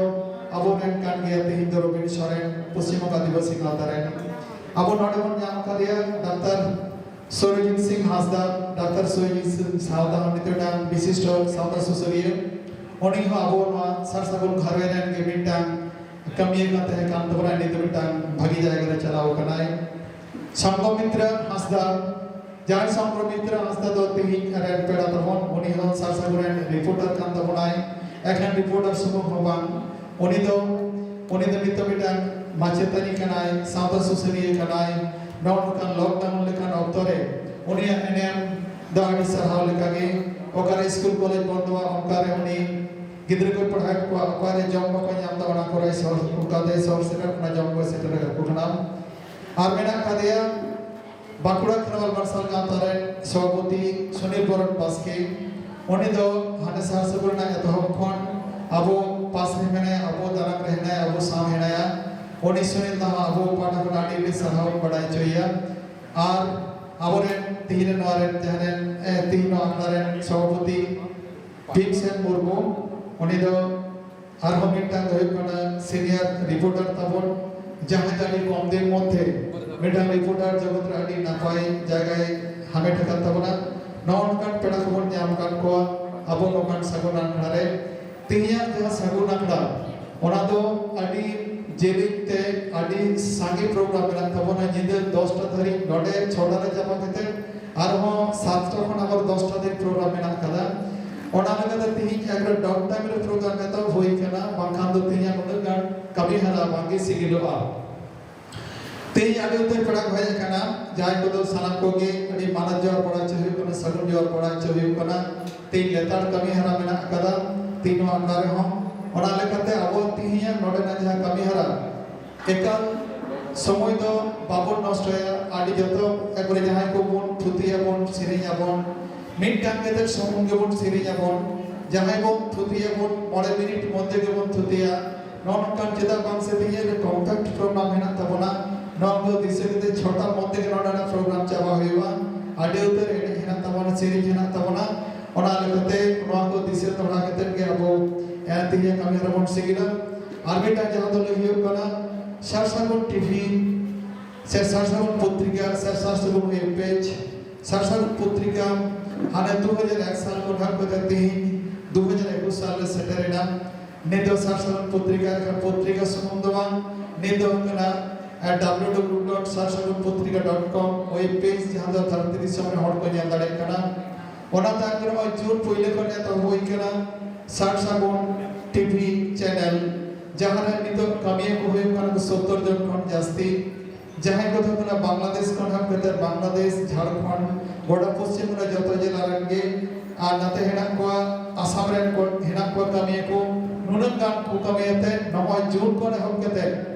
ᱟᱵᱚ ᱨᱮᱱ ᱠᱟᱱ ᱜᱮᱭᱟ᱾ ᱛᱮᱦᱮᱧ ᱫᱚ ᱨᱚᱵᱤᱱ ᱥᱚᱨᱮᱱ, ᱯᱚᱥᱪᱤᱢ ᱵᱚᱝᱜᱚ ᱟᱹᱫᱤᱵᱟᱹᱥᱤ ᱜᱟᱶᱛᱟ ᱨᱮᱱ᱾ ᱟᱵᱚ ᱱᱚᱰᱮ ᱵᱚᱱ ᱧᱟᱢ ᱟᱠᱟᱫᱮᱭᱟ ᱰᱟᱠᱛᱟᱨ ᱥᱩᱨᱚᱡᱤᱛ ᱥᱤᱝ ᱦᱟᱸᱥᱫᱟ᱾ ᱰᱟᱠᱛᱟᱨ ᱥᱩᱨᱚᱡᱤᱛ ᱥᱤᱝ ᱦᱟᱸᱥᱫᱟ ᱦᱚᱸ ᱱᱤᱛᱚᱜ ᱢᱤᱫᱴᱟᱝ ᱵᱤᱥᱤᱥᱴᱚ ᱥᱟᱶᱛᱟ ᱥᱩᱥᱟᱹᱨᱤᱭᱟᱹ᱾ ᱩᱱᱤ ᱦᱚᱸ ᱟᱵᱚ ᱱᱚᱣᱟ ᱥᱟᱨ ᱥᱟᱹᱜᱩᱱ ᱜᱷᱟᱨᱚᱸᱡᱽ ᱨᱮᱱ ᱜᱮ ᱢᱤᱫᱴᱟᱝ ᱠᱟᱹᱢᱤᱭᱟᱹ ᱠᱟᱱ ᱛᱟᱦᱮᱸ ᱠᱟᱱ ᱛᱟᱵᱚᱱᱟ᱾ ᱱᱤᱛᱚᱜ ᱢᱤᱫᱴᱟᱝ ᱵᱷᱟᱹᱜᱤ ᱡᱟᱭᱜᱟ ᱨᱮ ᱪᱟᱞᱟᱣ ᱟᱠᱟᱱᱟᱭ᱾ ᱥᱚᱝᱜᱷᱚᱢᱤᱛᱨᱟ ᱦᱟᱸᱥᱫᱟ, ᱡᱟᱦᱟᱸᱭ ᱥᱚᱝᱜᱷᱚᱢᱤᱛᱨᱟ ᱦᱟᱸᱥᱫᱟ ᱫᱚ ᱛᱮᱦᱮᱧ ᱨᱮᱱ ᱯᱮᱲᱟ ᱛᱟᱵᱚᱱ, ᱩᱱᱤ ᱦᱚᱸ ᱥᱟᱨ ᱥᱟᱹᱜᱩᱱ ᱨᱮᱱ ᱨᱤᱯᱳᱨᱴᱟᱨ ᱠᱟᱱ ᱛᱟᱵᱚᱱᱟᱭ᱾ ᱮᱠᱷᱮᱱ ᱨᱤᱯᱳᱨᱴᱟᱨ ᱥᱩᱢᱩᱝ ᱦᱚᱸ ᱵᱟᱝ, ᱩᱱᱤ ᱫᱚ, ᱩᱱᱤ ᱫᱚ ᱱᱤᱛᱚᱜ ᱢᱤᱫᱴᱟᱝ ᱢᱟᱪᱮᱛᱟᱹᱱᱤ ᱠᱟᱱᱟᱭ, ᱥᱟᱶᱛᱟ ᱥᱩᱥᱟᱹᱨᱤᱭᱟᱹ ᱠᱟᱱᱟᱭ᱾ ᱱᱚᱜᱼᱚ ᱱᱚᱝᱠᱟᱱ ᱞᱚᱠᱰᱟᱣᱩᱱ ᱞᱮᱠᱟᱱ ᱚᱠᱛᱚ ᱨᱮ ᱩᱱᱤᱭᱟᱜ ᱮᱱᱮᱢ ᱫᱚ ᱟᱹᱰᱤ ᱥᱟᱨᱦᱟᱣ ᱞᱮᱠᱟᱜᱮ᱾ ᱚᱠᱟᱨᱮ ᱥᱠᱩᱞ ᱠᱚᱞᱮᱡᱽ ᱵᱚᱱᱫᱚᱜᱼᱟ, ᱚᱱᱠᱟᱨᱮ ᱩᱱᱤ ᱜᱤᱫᱽᱨᱟᱹ ᱠᱚᱭ ᱯᱟᱲᱦᱟᱣᱮᱫ ᱠᱚᱣᱟ, ᱚᱠᱟᱨᱮ ᱡᱚᱢ ᱵᱟᱠᱚ ᱧᱟᱢ ᱮᱫᱟ, ᱚᱱᱟ ᱠᱚᱨᱮ ᱥᱚᱦᱚᱨ, ᱚᱱᱠᱟᱛᱮ ᱥᱚᱦᱚᱨ ᱥᱮᱴᱮᱨ ᱠᱟᱱᱟ, ᱡᱚᱢ ᱠᱚᱭ ᱥᱮᱴᱮᱨ ᱟᱠᱟᱫ ᱠᱚ ᱠᱟᱱᱟ᱾ ᱟᱨ ᱢᱮᱱᱟᱜ ᱟᱠᱟᱫᱮᱭᱟ ᱵᱟᱸᱠᱩᱲᱟ ᱠᱷᱮᱨᱣᱟᱞ ᱢᱟᱨᱥᱟᱞ ᱜᱟᱶᱛᱟ ᱨᱮᱱ ᱥᱚᱵᱷᱟᱯᱚᱛᱤ ᱥᱩᱱᱤᱞ ᱵᱚᱨᱚᱱ ᱵᱟᱥᱠᱮ᱾ ᱩᱱᱤ ᱫᱚ ᱦᱟᱱᱮ ᱥᱟᱨ ᱥᱟᱹᱜᱩᱱ ᱨᱮᱱᱟᱜ ᱮᱛᱚᱦᱚᱵ ᱠᱷᱚᱱ ᱟᱵᱚ ᱯᱟᱥ ᱨᱮ ᱢᱮᱱᱟᱭᱟ, ᱟᱵᱚ ᱫᱟᱨᱟᱢ ᱨᱮ ᱦᱮᱱᱟᱭᱟ, ᱟᱵᱚ ᱥᱟᱶ ᱦᱮᱱᱟᱭᱟ᱾ ᱩᱱᱤ ᱥᱩᱱᱤᱞ ᱫᱚ ᱟᱵᱚ ᱯᱟᱦᱴᱟ ᱠᱷᱚᱱ ᱟᱹᱰᱤ ᱟᱹᱰᱤ ᱥᱟᱨᱦᱟᱣ ᱵᱟᱲᱟᱭ ᱦᱚᱪᱚᱭᱮᱭᱟ᱾ ᱟᱨ ᱟᱵᱚᱨᱮᱱ ᱛᱤᱦᱤᱧ ᱨᱮᱱ ᱱᱚᱣᱟ ᱨᱮᱱ ᱡᱟᱦᱟᱸ ᱨᱮᱱ, ᱮ, ᱛᱤᱦᱤᱧ ᱱᱚᱣᱟ ᱟᱠᱷᱲᱟ ᱨᱮᱱ ᱥᱚᱵᱷᱟᱯᱚᱛᱤ ᱵᱷᱤᱢᱥᱮᱱ ᱢᱩᱨᱢᱩ, ᱩᱱᱤ ᱫᱚ ᱟᱨᱦᱚᱸ ᱢᱤᱫᱴᱟᱝ ᱫᱚ ᱦᱩᱭᱩᱜ ᱠᱟᱱᱟ ᱥᱤᱱᱤᱭᱟᱨ ᱨᱤᱯᱳᱨᱴᱟᱨ ᱛᱟᱵᱚᱱ, ᱡᱟᱦᱟᱸᱭ ᱫᱚ ᱟᱹᱰᱤ ᱠᱚᱢ ᱫᱤᱱ ᱢᱚᱫᱽᱫᱷᱮ ᱢᱤᱫᱴᱟᱝ ᱨᱤᱯᱳᱨᱴᱟᱨ ᱡᱚᱜᱚᱛ ᱨᱮ ᱟᱹᱰᱤ ᱱᱟᱯᱟᱭ ᱡᱟᱭᱜᱟᱭ ᱦᱟᱢᱮᱴ ᱟᱠᱟᱫ ᱛᱟᱵᱚᱱᱟ᱾ ᱱᱚᱜᱼᱚ ᱱᱚᱝᱠᱟᱱ ᱯᱮᱲᱟ ᱠᱚᱵᱚᱱ ᱧᱟᱢ ᱟᱠᱟᱫ ᱠᱚᱣᱟ ᱟᱵᱚ ᱱᱚᱝᱠᱟᱱ ᱥᱟᱹᱜᱩᱱ ᱟᱠᱷᱲᱟ ᱨᱮ᱾ ᱛᱮᱦᱮᱧᱟᱜ ᱡᱟᱦᱟᱸ ᱥᱟᱹᱜᱩᱱ ᱟᱠᱷᱲᱟ, ᱚᱱᱟ ᱫᱚ ᱟᱹᱰᱤ ᱡᱮᱞᱮᱧ ᱛᱮ ᱟᱹᱰᱤ ᱥᱟᱸᱜᱮ ᱯᱨᱳᱜᱨᱟᱢ ᱢᱮᱱᱟᱜ ᱛᱟᱵᱚᱱᱟ᱾ ᱧᱤᱫᱟᱹ ᱫᱚᱥᱴᱟ ᱫᱷᱟᱹᱨᱤᱡ ᱱᱚᱰᱮ ᱪᱷᱚᱴᱟ ᱨᱮ ᱪᱟᱵᱟ ᱠᱟᱛᱮ ᱟᱨᱦᱚᱸ ᱥᱟᱛᱴᱟ ᱠᱷᱚᱱ ᱟᱵᱟᱨ ᱫᱚᱥᱴᱟ ᱫᱷᱟᱹᱨᱤᱡ ᱯᱨᱳᱜᱨᱟᱢ ᱢᱮᱱᱟᱜ ᱟᱠᱟᱫᱟ᱾ ᱚᱱᱟ ᱞᱮᱠᱟᱛᱮ ᱛᱮᱦᱮᱧ ᱮᱠᱵᱟᱨᱮ ᱰᱚᱜ ᱴᱟᱭᱤᱢ ᱨᱮ ᱯᱨᱳᱜᱨᱟᱢ ᱮᱛᱚᱦᱚᱵ ᱦᱩᱭ ᱟᱠᱟᱱᱟ, ᱵᱟᱝᱠᱷᱟᱱ ᱫᱚ ᱛᱮᱦᱮᱧᱟᱜ ᱩᱱᱟᱹᱜ ᱜᱟᱱ ᱠᱟᱹᱢᱤ ᱦᱚᱨᱟ ᱵᱟᱝᱜᱮ ᱥᱤᱜᱤᱞᱚᱜᱼᱟ᱾ ᱛᱮᱦᱮᱧ ᱟᱹᱰᱤ ᱩᱛᱟᱹᱨ ᱯᱮᱲᱟ ᱠᱚ ᱦᱮᱡ ᱟᱠᱟᱱᱟ, ᱡᱟᱦᱟᱸᱭ ᱠᱚᱫᱚ ᱥᱟᱱᱟᱢ ᱠᱚᱜᱮ ᱟᱹᱰᱤ ᱢᱟᱱᱚᱛ ᱡᱚᱦᱟᱨ ᱵᱟᱲᱟ ᱦᱚᱪᱚ ᱦᱩᱭᱩᱜ ᱠᱟᱱᱟ, ᱥᱟᱹᱜᱩᱱ ᱡᱚᱦᱟᱨ ᱵᱟᱲᱟ ᱦᱚᱪᱚ ᱦᱩᱭᱩᱜ ᱠᱟᱱᱟ᱾ ᱛᱮᱦᱮᱧ ᱞᱮᱛᱟᱲ ᱠᱟᱹᱢᱤ ᱦᱚᱨᱟ ᱢᱮᱱᱟᱜ ᱟᱠᱟᱫᱟ ᱛᱮᱦᱮᱧ ᱱᱚᱣᱟ ᱟᱠᱷᱲᱟ ᱨᱮᱦᱚᱸ᱾ ᱚᱱᱟ ᱞᱮᱠᱟᱛᱮ ᱟᱵᱚ ᱛᱮᱦᱮᱧᱟᱜ ᱱᱚᱰᱮᱱᱟᱜ ᱡᱟᱦᱟᱸ ᱠᱟᱹᱢᱤ ᱦᱚᱨᱟ, ᱮᱠᱟᱞ ᱥᱚᱢᱚᱭ ᱫᱚ ᱵᱟᱵᱚᱱ ᱱᱚᱥᱴᱚᱭᱟ᱾ ᱟᱹᱰᱤ ᱡᱚᱛᱚ ᱮᱠᱵᱟᱨᱮ ᱡᱟᱦᱟᱸᱭ ᱠᱚᱵᱚᱱ ᱛᱷᱩᱛᱤᱭᱟᱵᱚᱱ, ᱥᱮᱨᱮᱧ ᱟᱵᱚᱱ, ᱢᱤᱫᱴᱟᱝ ᱠᱟᱛᱮ ᱥᱩᱢᱩᱝ ᱜᱮᱵᱚᱱ ᱥᱮᱨᱮᱧ ᱟᱵᱚᱱ᱾ ᱡᱟᱦᱟᱸᱭ ᱵᱚᱱ ᱛᱷᱩᱛᱤᱭᱟᱵᱚᱱ, ᱢᱚᱬᱮ ᱢᱤᱱᱤᱴ ᱢᱚᱫᱽᱫᱷᱮ ᱜᱮᱵᱚᱱ ᱛᱷᱩᱛᱤᱭᱟ᱾ ᱱᱚᱜᱼᱚ ᱱᱚᱝᱠᱟᱱ ᱪᱮᱫᱟᱜ ᱵᱟᱝ ᱥᱮ ᱛᱮᱦᱮᱧ ᱨᱮ ᱠᱚᱢᱯᱮᱠᱴ ᱯᱨᱳᱜᱨᱟᱢ ᱦᱮᱱᱟᱜ ᱛᱟᱵᱚᱱᱟ? ᱱᱚᱣᱟ ᱠᱚ ᱫᱤᱥᱟᱹ ᱠᱟᱛᱮ ᱪᱷᱚᱴᱟ ᱢᱚᱫᱽᱫᱷᱮ ᱜᱮ ᱱᱚᱰᱮᱱᱟᱜ ᱯᱨᱳᱜᱨᱟᱢ ᱪᱟᱵᱟ ᱦᱩᱭᱩᱜᱼᱟ᱾ ᱟᱹᱰᱤ ᱩᱛᱟᱹᱨ ᱮᱱᱮᱡ ᱦᱮᱱᱟᱜ ᱛᱟᱵᱚᱱᱟ, ᱥᱮᱨᱮᱧ ᱦᱮᱱᱟᱜ ᱛᱟᱵᱚᱱᱟ᱾ ᱚᱱᱟ ᱞᱮᱠᱟᱛᱮ ᱱᱚᱣᱟ ᱠᱚ ᱫᱤᱥᱟᱹ ᱫᱚᱦᱲᱟ ᱠᱟᱛᱮ ᱜᱮ ᱟᱵᱚ, ᱮ, ᱛᱮᱦᱮᱧᱟᱜ ᱠᱟᱹᱢᱤ ᱦᱚᱨᱟ ᱵᱚᱱ ᱥᱤᱜᱤᱞᱟ᱾ ᱟᱨ ᱢᱤᱫᱴᱟᱝ ᱡᱟᱦᱟᱸ ᱫᱚ ᱞᱟᱹᱭ ᱦᱩᱭᱩᱜ ᱠᱟᱱᱟ ᱥᱟᱨ ᱥᱟᱹᱜᱩᱱ ᱴᱤᱵᱷᱤ ᱥᱮ ᱥᱟᱨ ᱥᱟᱹᱜᱩᱱ ᱯᱚᱛᱨᱤᱠᱟ ᱥᱮ ᱥᱟᱨ ᱥᱟᱹᱜᱩᱱ ᱣᱮᱵ ᱯᱮᱡᱽ, ᱥᱟᱨ ᱥᱟᱹᱜᱩᱱ ᱯᱚᱛᱨᱤᱠᱟ ᱦᱟᱱᱮ ᱫᱩ ᱦᱟᱡᱟᱨ ᱮᱠ ᱥᱟᱞ ᱠᱷᱚᱱ ᱮᱦᱚᱵ ᱠᱟᱛᱮ ᱛᱮᱦᱮᱧ ᱫᱩ ᱦᱟᱡᱟᱨ ᱮᱠᱩᱥ ᱥᱟᱞ ᱨᱮ ᱥᱮᱴᱮᱨ ᱮᱱᱟ᱾ ᱱᱤᱛ ᱫᱚ ᱥᱟᱨ ᱥᱟᱹᱜᱩᱱ ᱯᱚᱛᱨᱤᱠᱟ ᱞᱮᱠᱟᱱ ᱯᱚᱛᱨᱤᱠᱟ ᱥᱩᱢᱩᱝ ᱫᱚ ᱵᱟᱝ, ᱱᱤᱛ ᱫᱚ ᱦᱩᱭᱩᱜ ᱠᱟᱱᱟ, ᱮ, ᱰᱟᱵᱞᱤᱭᱩ ᱰᱟᱵᱞᱤᱭᱩ ᱰᱚᱴ ᱥᱟᱨ ᱥᱟᱹᱜᱩᱱ ᱯᱚᱛᱨᱤᱠᱟ ᱰᱚᱴ ᱠᱚᱢ ᱣᱮᱵ ᱯᱮᱡᱽ, ᱡᱟᱦᱟᱸ ᱫᱚ ᱫᱷᱟᱹᱨᱛᱤ ᱫᱤᱥᱚᱢ ᱨᱮ ᱦᱚᱲ ᱠᱚ ᱧᱮᱞ ᱫᱟᱲᱮᱭᱟᱜ ᱠᱟᱱᱟ᱾ ᱚᱱᱟ ᱛᱟᱭᱚᱢ ᱨᱮ ᱱᱚᱜᱼᱚᱭ ᱡᱩᱱ ᱯᱳᱭᱞᱳ ᱠᱷᱚᱱ ᱮᱛᱚᱦᱚᱵ ᱦᱩᱭ ᱠᱟᱱᱟ ᱥᱟᱨ ᱥᱟᱹᱜᱩᱱ ᱴᱤᱵᱷᱤ ᱪᱮᱱᱮᱞ, ᱡᱟᱦᱟᱸ ᱨᱮ ᱱᱤᱛᱚᱜ ᱠᱟᱹᱢᱤᱭᱟᱹ ᱠᱚ ᱦᱩᱭᱩᱜ ᱠᱟᱱᱟ ᱠᱚ ᱥᱚᱛᱛᱚᱨ ᱡᱚᱱ ᱠᱷᱚᱱ ᱡᱟᱹᱥᱛᱤ, ᱡᱟᱦᱟᱸᱭ ᱠᱚᱫᱚ ᱦᱩᱭᱩᱜ ᱠᱟᱱᱟ ᱵᱟᱝᱞᱟᱫᱮᱥ ᱠᱷᱚᱱ ᱮᱦᱚᱵ ᱠᱟᱛᱮ ᱵᱟᱝᱞᱟᱫᱮᱥ, ᱡᱷᱟᱲᱠᱷᱚᱸᱰ, ᱜᱚᱴᱟ ᱯᱚᱥᱪᱤᱢ ᱵᱟᱝᱞᱟ ᱡᱚᱛᱚ ᱡᱮᱞᱟ ᱨᱮᱱ ᱜᱮ, ᱟᱨ ᱱᱟᱛᱮ ᱦᱮᱱᱟᱜ ᱠᱚᱣᱟ ᱟᱥᱟᱢ ᱨᱮᱱ ᱠᱚ, ᱦᱮᱱᱟᱜ ᱠᱚᱣᱟ ᱠᱟᱹᱢᱤᱭᱟᱹ ᱠᱚ᱾ ᱱᱩᱱᱟᱹᱜ ᱜᱟᱱ ᱠᱚ ᱠᱟᱹᱢᱤᱭᱟᱛᱮ ᱱᱚᱜᱼᱚᱭ ᱡᱩᱱ ᱠᱷᱚᱱ ᱮᱦᱚᱵ ᱠᱟᱛᱮ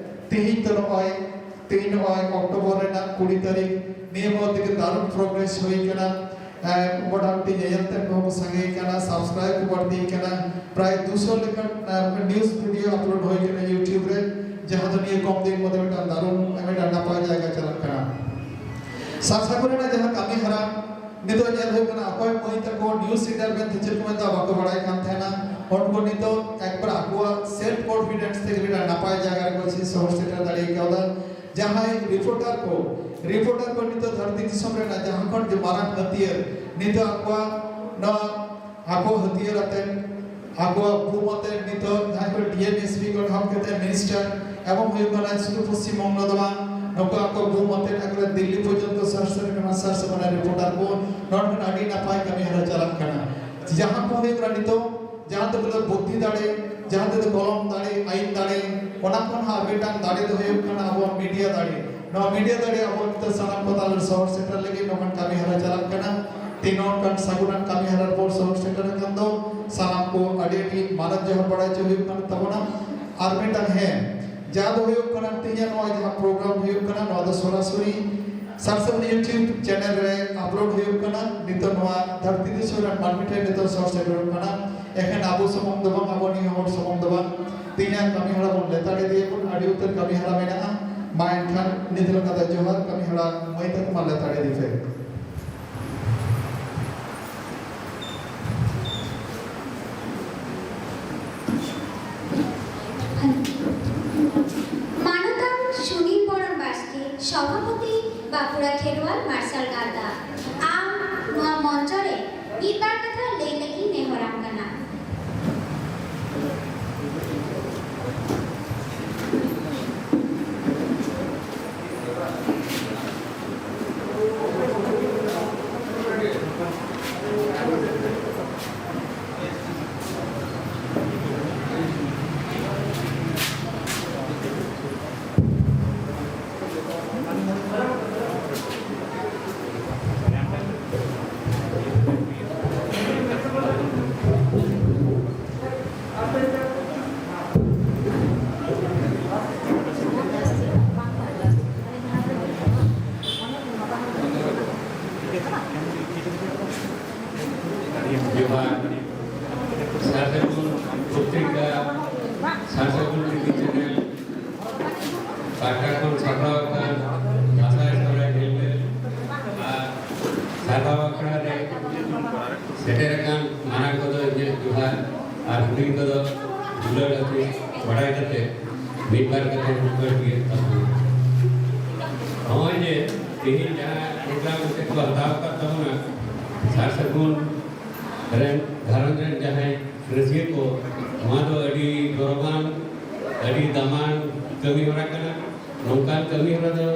ᱛᱮᱦᱮᱧ ᱫᱚ ᱱᱚᱜᱼᱚᱭ, ᱛᱮᱦᱮᱧ ᱱᱚᱜᱼᱚᱭ ᱚᱠᱴᱳᱵᱚᱨ ᱨᱮᱱᱟᱜ ᱠᱩᱲᱤ ᱛᱟᱹᱨᱤᱠᱷ, ᱱᱤᱭᱟᱹ ᱢᱚᱫᱽᱫᱷᱮ ᱜᱮ ᱫᱟᱨᱩᱱ ᱯᱨᱳᱜᱨᱮᱥ ᱦᱩᱭ ᱠᱟᱱᱟ᱾ ᱮ, ᱢᱚᱴᱟᱢᱩᱴᱤ ᱧᱮᱧᱮᱞ ᱛᱮ ᱠᱚᱦᱚᱸ ᱠᱚ ᱥᱟᱸᱜᱮ ᱠᱟᱱᱟ, ᱥᱟᱵᱥᱠᱨᱟᱭᱤᱵ ᱠᱚ ᱵᱟᱹᱲᱛᱤ ᱠᱟᱱᱟ᱾ ᱯᱨᱟᱭ ᱫᱩᱥᱚ ᱞᱮᱠᱟᱱ, ᱮ, ᱱᱤᱭᱩᱡᱽ ᱵᱷᱤᱰᱤᱭᱳ ᱟᱯᱞᱳᱰ ᱦᱩᱭ ᱠᱟᱱᱟ YouTube ᱨᱮ, ᱡᱟᱦᱟᱸ ᱫᱚ ᱱᱤᱭᱟᱹ ᱠᱚᱢ ᱫᱤᱱ ᱢᱚᱫᱽᱫᱷᱮ ᱢᱤᱫᱴᱟᱝ ᱫᱟᱨᱩᱱ, ᱢᱤᱫᱴᱟᱝ ᱱᱟᱯᱟᱭ ᱡᱟᱭᱜᱟ ᱪᱟᱞᱟᱜ ᱠᱟᱱᱟ᱾ ᱥᱟᱨ ᱥᱟᱹᱜᱩᱱ ᱨᱮᱱᱟᱜ ᱡᱟᱦᱟᱸ ᱠᱟᱹᱢᱤ ᱦᱚᱨᱟ ᱱᱤᱛᱚᱜ ᱧᱮᱞ ᱦᱩᱭᱩᱜ ᱠᱟᱱᱟ, ᱚᱠᱚᱭ ᱢᱟᱹᱭ ᱛᱟᱠᱚ ᱱᱤᱭᱩᱡ ᱨᱤᱰᱟᱨ ᱢᱮᱱᱛᱮ ᱪᱮᱫ ᱠᱚ ᱢᱮᱛᱟᱜᱼᱟ ᱵᱟᱠᱚ ᱵᱟᱲᱟᱭ ᱠᱟᱱ ᱛᱟᱦᱮᱱᱟ, ᱩᱱᱠᱩ ᱱᱤᱛᱚᱜ ᱮᱠᱵᱟᱨ ᱟᱠᱚᱣᱟᱜ ᱥᱮᱞᱯ ᱠᱚᱱᱯᱷᱤᱰᱮᱱᱥ ᱛᱮᱜᱮ ᱢᱤᱫᱴᱟᱝ ᱱᱟᱯᱟᱭ ᱡᱟᱭᱜᱟ ᱨᱮᱠᱚ ᱥᱮ ᱥᱚᱦᱚᱨ ᱥᱮᱴᱮᱨ ᱫᱟᱲᱮ ᱠᱟᱣᱫᱟ᱾ ᱡᱟᱦᱟᱸᱭ ᱨᱤᱯᱳᱨᱴᱟᱨ ᱠᱚ, ᱨᱤᱯᱳᱨᱴᱟᱨ ᱠᱚ ᱱᱤᱛᱚᱜ ᱫᱷᱟᱹᱨᱛᱤ ᱫᱤᱥᱚᱢ ᱨᱮᱱᱟᱜ ᱡᱟᱦᱟᱸ ᱠᱷᱚᱱ ᱡᱮ ᱢᱟᱨᱟᱝ ᱦᱟᱹᱛᱭᱟᱹᱨ ᱱᱤᱛᱚᱜ ᱟᱠᱚᱣᱟᱜ ᱱᱚᱣᱟ ᱟᱠᱚ ᱦᱟᱹᱛᱭᱟᱹᱨ ᱟᱛᱮ ᱟᱠᱚᱣᱟᱜ ᱵᱩᱢ ᱟᱛᱮ ᱱᱤᱛᱚᱜ ᱡᱟᱦᱟᱸᱭ ᱠᱚ ᱰᱤ ᱮᱢ ᱮᱥ ᱯᱤ ᱠᱚ ᱮᱦᱚᱵ ᱠᱟᱛᱮ ᱢᱤᱱᱤᱥᱴᱟᱨ ᱮᱵᱚᱝ ᱦᱩᱭᱩᱜ ᱠᱟᱱᱟ ᱥᱩᱫᱷᱩ ᱯᱚᱥᱪᱤᱢ ᱵᱚᱝᱜᱚ ᱫᱚ ᱵᱟᱝ, ᱱᱩᱠᱩ ᱟᱠᱚ ᱵᱩᱢ ᱟᱛᱮ ᱮᱠᱵᱟᱨᱮ ᱫᱤᱞᱞᱤ ᱯᱚᱨᱡᱚᱱᱛᱚ ᱥᱟᱨ ᱥᱟᱹᱜᱩᱱ ᱨᱮᱱᱟᱜ ᱥᱟᱨ ᱥᱟᱹᱜᱩᱱ ᱨᱤᱯᱳᱨᱴᱟᱨ ᱠᱚ ᱱᱚᱰᱮ ᱠᱷᱚᱱ ᱟᱹᱰᱤ ᱱᱟᱯᱟᱭ ᱠᱟᱹᱢᱤ ᱦᱚᱨᱟ ᱪᱟᱞᱟᱜ ᱠᱟᱱᱟ᱾ ᱡᱟᱦᱟᱸ ᱠᱚ ᱦᱩᱭᱩᱜ ᱠᱟᱱᱟ ᱱᱤᱛᱚᱜ ᱡᱟᱦᱟᱸ ᱛᱮᱫᱚ ᱵᱩᱫᱽᱫᱷᱤ ᱫᱟᱲᱮ, ᱡᱟᱦᱟᱸ ᱛᱮᱫᱚ ᱠᱚᱞᱚᱢ ᱫᱟᱲᱮ, ᱟᱭᱤᱱ ᱫᱟᱲᱮ, ᱚᱱᱟ ᱠᱷᱚᱱ ᱦᱚᱸ ᱟᱨ ᱢᱤᱫᱴᱟᱝ ᱫᱟᱲᱮ ᱫᱚ ᱦᱩᱭᱩᱜ ᱠᱟᱱᱟ ᱟᱵᱚᱣᱟᱜ ᱢᱤᱰᱤᱭᱟ ᱫᱟᱲᱮ᱾ ᱱᱚᱣᱟ ᱢᱤᱰᱤᱭᱟ ᱫᱟᱲᱮ ᱟᱵᱚ ᱱᱤᱛᱚᱜ ᱥᱟᱱᱟᱢ ᱠᱚ ᱛᱟᱞᱟᱨᱮ ᱥᱚᱦᱚᱨ ᱥᱮᱴᱮᱨ ᱞᱟᱹᱜᱤᱫ ᱱᱚᱝᱠᱟᱱ ᱠᱟᱹᱢᱤ ᱦᱚᱨᱟ ᱪᱟᱞᱟᱜ ᱠᱟᱱᱟ᱾ ᱛᱤᱱ ᱱᱚᱝᱠᱟᱱ ᱥᱟᱹᱜᱩᱱᱟᱱ ᱠᱟᱹᱢᱤ ᱦᱚᱨᱟ ᱨᱮᱵᱚᱱ ᱥᱚᱦᱚᱨ ᱥᱮᱴᱮᱨ ᱟᱠᱟᱱ ᱫᱚ ᱥᱟᱱᱟᱢ ᱠᱚ ᱟᱹᱰᱤ ᱟᱹᱰᱤ ᱢᱟᱱᱚᱛ ᱡᱚᱦᱟᱨ ᱵᱟᱲᱟᱭ ᱦᱚᱪᱚ ᱦᱩᱭᱩᱜ ᱠᱟᱱ ᱛᱟᱵᱚᱱᱟ᱾ ᱟᱨ ᱢᱤᱫᱴᱟᱝ ᱦᱮᱸ, ᱡᱟᱦᱟᱸ ᱫᱚ ᱦᱩᱭᱩᱜ ᱠᱟᱱᱟ ᱛᱮᱦᱮᱧᱟᱜ ᱱᱚᱣᱟ ᱡᱟᱦᱟᱸ ᱯᱨᱳᱜᱨᱟᱢ ᱦᱩᱭᱩᱜ ᱠᱟᱱᱟ, ᱱᱚᱣᱟ ᱫᱚ ᱥᱚᱨᱟᱥᱚᱨᱤ ᱥᱟᱨ ᱥᱟᱹᱜᱩᱱ YouTube ᱪᱮᱱᱮᱞ ᱨᱮ ᱟᱯᱞᱳᱰ ᱦᱩᱭᱩᱜ ᱠᱟᱱᱟ᱾ ᱱᱤᱛᱚᱜ ᱱᱚᱣᱟ ᱫᱷᱟᱹᱨᱛᱤ ᱫᱤᱥᱚᱢ ᱨᱮᱱ ᱢᱟᱹᱱᱢᱤ ᱴᱷᱮᱱ ᱱᱤᱛᱚᱜ ᱥᱚᱦᱚᱨ ᱥᱮᱴᱮᱨᱚᱜ ᱠᱟᱱᱟ᱾ ᱮᱠᱷᱮᱱ ᱟᱵᱚ ᱥᱩᱢᱩᱝ ᱫᱚ ᱵᱟᱝ, ᱟᱵᱚ ᱱᱤᱭᱟᱹ ᱦᱚᱲ ᱥᱩᱢᱩᱝ ᱫᱚ ᱵᱟᱝ, ᱛᱮᱦᱮᱧᱟᱜ ᱠᱟᱹᱢᱤ ᱦᱚᱨᱟ ᱵᱚᱱ ᱞᱮᱛᱟᱲ ᱤᱫᱤᱭᱟᱵᱚᱱ, ᱟᱹᱰᱤ ᱩᱛᱟᱹᱨ ᱠᱟᱹᱢᱤ ᱦᱚᱨᱟ ᱢᱮᱱᱟᱜᱼᱟ᱾ ᱢᱟ ᱮᱱᱠᱷᱟᱱ ᱱᱤᱛ ᱞᱮᱠᱟ ᱫᱚ ᱡᱚᱦᱟᱨ, ᱠᱟᱹᱢᱤ ᱦᱚᱨᱟ ᱢᱟᱹᱭ ᱛᱟᱠᱚ ᱢᱟ ᱞᱮᱛᱟᱲ ᱤᱫᱤ ᱯᱮ᱾ ᱢᱟᱱᱚᱛᱟᱱ ᱥᱩᱱᱤᱞ ᱵᱚᱨᱚᱱ ᱵᱟᱥᱠᱮ, ᱥᱚᱵᱷᱟᱯᱚᱛᱤ ᱵᱟᱸᱠᱩᱲᱟ ᱠᱷᱮᱨᱣᱟᱞ ᱢᱟᱨᱥᱟᱞ ᱜᱟᱶᱛᱟ, ᱟᱢ ᱱᱚᱣᱟ ᱢᱚᱧᱪᱚ ᱨᱮ ᱢᱤᱫ ᱵᱟᱨ ᱠᱟᱛᱷᱟ ᱞᱟᱹᱭ ᱞᱟᱹᱜᱤᱫ ᱱᱮᱦᱚᱨᱟᱢ ᱠᱟᱱᱟ᱾ ᱡᱚᱦᱟᱨ, ᱥᱟᱨ ᱥᱟᱹᱜᱩᱱ ᱯᱚᱛᱨᱤᱠᱟ, ᱥᱟᱨ ᱥᱟᱹᱜᱩᱱ ᱴᱤᱵᱷᱤ ᱪᱮᱱᱮᱞ ᱯᱟᱦᱴᱟ ᱠᱷᱚᱱ ᱥᱟᱯᱲᱟᱣ ᱟᱠᱟᱱ ᱫᱟᱸᱥᱟᱭ ᱥᱚᱦᱨᱟᱭ ᱦᱤᱞᱳᱜ ᱥᱟᱨᱦᱟᱣ ᱟᱠᱷᱲᱟ ᱨᱮ ᱥᱮᱴᱮᱨ ᱟᱠᱟᱱ ᱢᱟᱨᱟᱝ ᱠᱚᱫᱚ ᱤᱧᱟᱹᱜ ᱡᱚᱦᱟᱨ ᱟᱨ ᱦᱩᱰᱤᱧ ᱠᱚᱫᱚ ᱫᱩᱞᱟᱹᱲ ᱟᱹᱛᱤᱧ ᱵᱟᱲᱟᱭ ᱠᱟᱛᱮ ᱢᱤᱫ ᱵᱟᱨ ᱠᱟᱛᱷᱟ ᱨᱚᱲ ᱛᱟᱵᱚᱱᱟ᱾ ᱱᱚᱜᱼᱚᱭ ᱡᱮ ᱛᱮᱦᱮᱧ ᱡᱟᱦᱟᱸ ᱯᱨᱳᱜᱨᱟᱢ ᱠᱟᱛᱮ ᱠᱚ ᱦᱟᱛᱟᱣ ᱟᱠᱟᱫ ᱛᱟᱵᱚᱱᱟ, ᱥᱟᱨ ᱥᱟᱹᱜᱩᱱ ᱨᱮᱱ ᱜᱷᱟᱨᱚᱸᱡᱽ ᱨᱮᱱ ᱡᱟᱦᱟᱸᱭ ᱨᱟᱹᱥᱤᱭᱟᱹ ᱠᱚ, ᱱᱚᱣᱟ ᱫᱚ ᱟᱹᱰᱤ ᱜᱚᱨᱚᱵᱟᱱ, ᱟᱹᱰᱤ ᱫᱟᱢᱟᱱ ᱠᱟᱹᱢᱤ ᱦᱚᱨᱟ ᱠᱟᱱᱟ᱾ ᱱᱚᱝᱠᱟᱱ ᱠᱟᱹᱢᱤ ᱦᱚᱨᱟ ᱫᱚ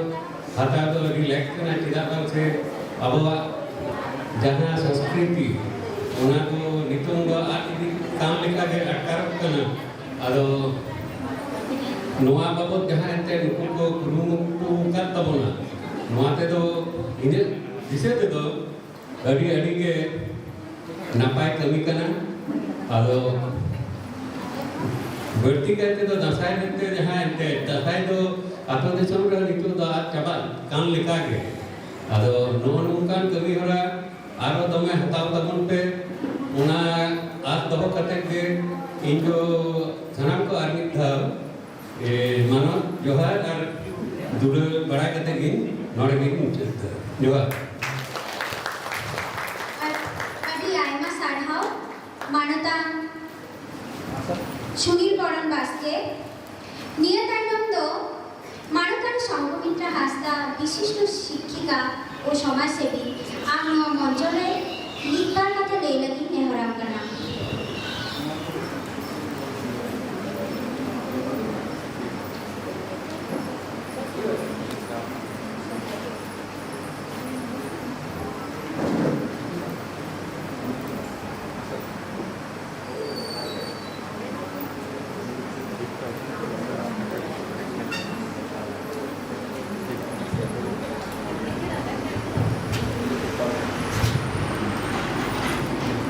ᱦᱟᱛᱟᱣ ᱫᱚ ᱟᱹᱰᱤ ᱞᱮᱠ ᱠᱟᱱᱟ, ᱪᱮᱫᱟᱜ ᱵᱟᱝ ᱥᱮ ᱟᱵᱚᱣᱟᱜ ᱡᱟᱦᱟᱸ ᱥᱚᱝᱥᱠᱨᱤᱛᱤ, ᱚᱱᱟ ᱫᱚ ᱱᱤᱛᱚᱝ ᱫᱚ ᱟᱫ ᱤᱫᱤᱜ ᱠᱟᱱ ᱞᱮᱠᱟ ᱜᱮ ᱟᱴᱠᱟᱨᱚᱜ ᱠᱟᱱᱟ᱾ ᱟᱫᱚ ᱱᱚᱣᱟ ᱵᱟᱵᱚᱛ ᱡᱟᱦᱟᱸ ᱮᱱᱛᱮ ᱱᱩᱠᱩ ᱠᱚ ᱠᱩᱨᱩᱢᱩᱴᱩ ᱟᱠᱟᱫ ᱛᱟᱵᱚᱱᱟ, ᱱᱚᱣᱟ ᱛᱮᱫᱚ ᱤᱧᱟᱹᱜ ᱫᱤᱥᱟᱹ ᱛᱮᱫᱚ ᱟᱹᱰᱤ ᱟᱹᱰᱤ ᱜᱮ ᱱᱟᱯᱟᱭ ᱠᱟᱹᱢᱤ ᱠᱟᱱᱟ᱾ ᱟᱫᱚ ᱵᱟᱹᱲᱛᱤ ᱠᱟᱭ ᱛᱮᱫᱚ ᱫᱟᱸᱥᱟᱭ ᱢᱮᱱᱛᱮ ᱡᱟᱦᱟᱸ ᱮᱱᱛᱮ ᱫᱟᱸᱥᱟᱭ ᱫᱚ ᱟᱹᱛᱩ ᱫᱤᱥᱚᱢ ᱨᱮ ᱱᱤᱛᱚᱜ ᱫᱚ ᱟᱫ ᱪᱟᱵᱟᱜ ᱠᱟᱱ ᱞᱮᱠᱟ ᱜᱮ᱾ ᱟᱫᱚ ᱱᱚᱜᱼᱚ ᱱᱚᱝᱠᱟᱱ ᱠᱟᱹᱢᱤ ᱦᱚᱨᱟ ᱟᱨᱚ ᱫᱚᱢᱮ ᱦᱟᱛᱟᱣ ᱛᱟᱵᱚᱱ ᱯᱮ, ᱚᱱᱟ ᱟᱥ ᱫᱚᱦᱚ ᱠᱟᱛᱮ ᱜᱮ ᱤᱧ ᱫᱚ ᱥᱟᱱᱟᱢ ᱠᱚ ᱟᱨ ᱢᱤᱫ ᱫᱷᱟᱣ ᱮ, ᱢᱟᱱᱚᱛ ᱡᱚᱦᱟᱨ ᱟᱨ ᱫᱩᱞᱟᱹᱲ ᱵᱟᱲᱟ ᱠᱟᱛᱮ ᱜᱤᱧ ᱱᱚᱰᱮ ᱜᱤᱧ ᱢᱩᱪᱟᱹᱫ ᱮᱫᱟ᱾ ᱡᱚᱦᱟᱨ᱾ ᱟᱨ ᱟᱹᱰᱤ ᱟᱭᱢᱟ ᱥᱟᱨᱦᱟᱣ ᱢᱟᱱᱚᱛᱟᱱ ᱥᱩᱱᱤᱞ ᱵᱚᱨᱚᱱ ᱵᱟᱥᱠᱮ᱾ ᱱᱤᱭᱟᱹ ᱛᱟᱭᱱᱚᱢ ᱫᱚ ᱢᱟᱱᱚᱛᱟᱱ ᱥᱚᱝᱜᱷᱚᱢᱤᱛᱨᱟ ᱦᱟᱸᱥᱫᱟ, ᱵᱤᱥᱤᱥᱴᱚ ᱥᱤᱠᱠᱷᱤᱠᱟ ᱳ ᱥᱚᱢᱟᱡᱽ ᱥᱮᱵᱤ, ᱟᱢ ᱱᱚᱣᱟ ᱢᱚᱧᱪᱚ ᱨᱮ ᱢᱤᱫ ᱵᱟᱨ ᱠᱟᱛᱷᱟ ᱞᱟᱹᱭ ᱞᱟᱹᱜᱤᱫ ᱱᱮᱦᱚᱨᱟᱢ ᱠᱟᱱᱟ᱾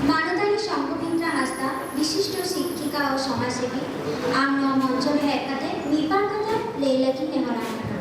ᱢᱟᱱᱚᱛᱟᱱᱤ ᱥᱚᱝᱜᱷᱚᱢᱤᱛᱨᱟ ᱦᱟᱸᱥᱫᱟ, ᱵᱤᱥᱤᱥᱴᱚ ᱥᱤᱠᱠᱷᱤᱠᱟ ᱳ ᱥᱚᱢᱟᱡᱽ ᱥᱮᱵᱤ, ᱟᱢ ᱱᱚᱣᱟ ᱢᱚᱧᱪᱚ ᱨᱮ ᱦᱮᱡ ᱠᱟᱛᱮ ᱢᱤᱫ ᱵᱟᱨ ᱠᱟᱛᱷᱟ ᱞᱟᱹᱭ ᱞᱟᱹᱜᱤᱫ ᱱᱮᱦᱚᱨ ᱟᱢ ᱠᱟᱱᱟ᱾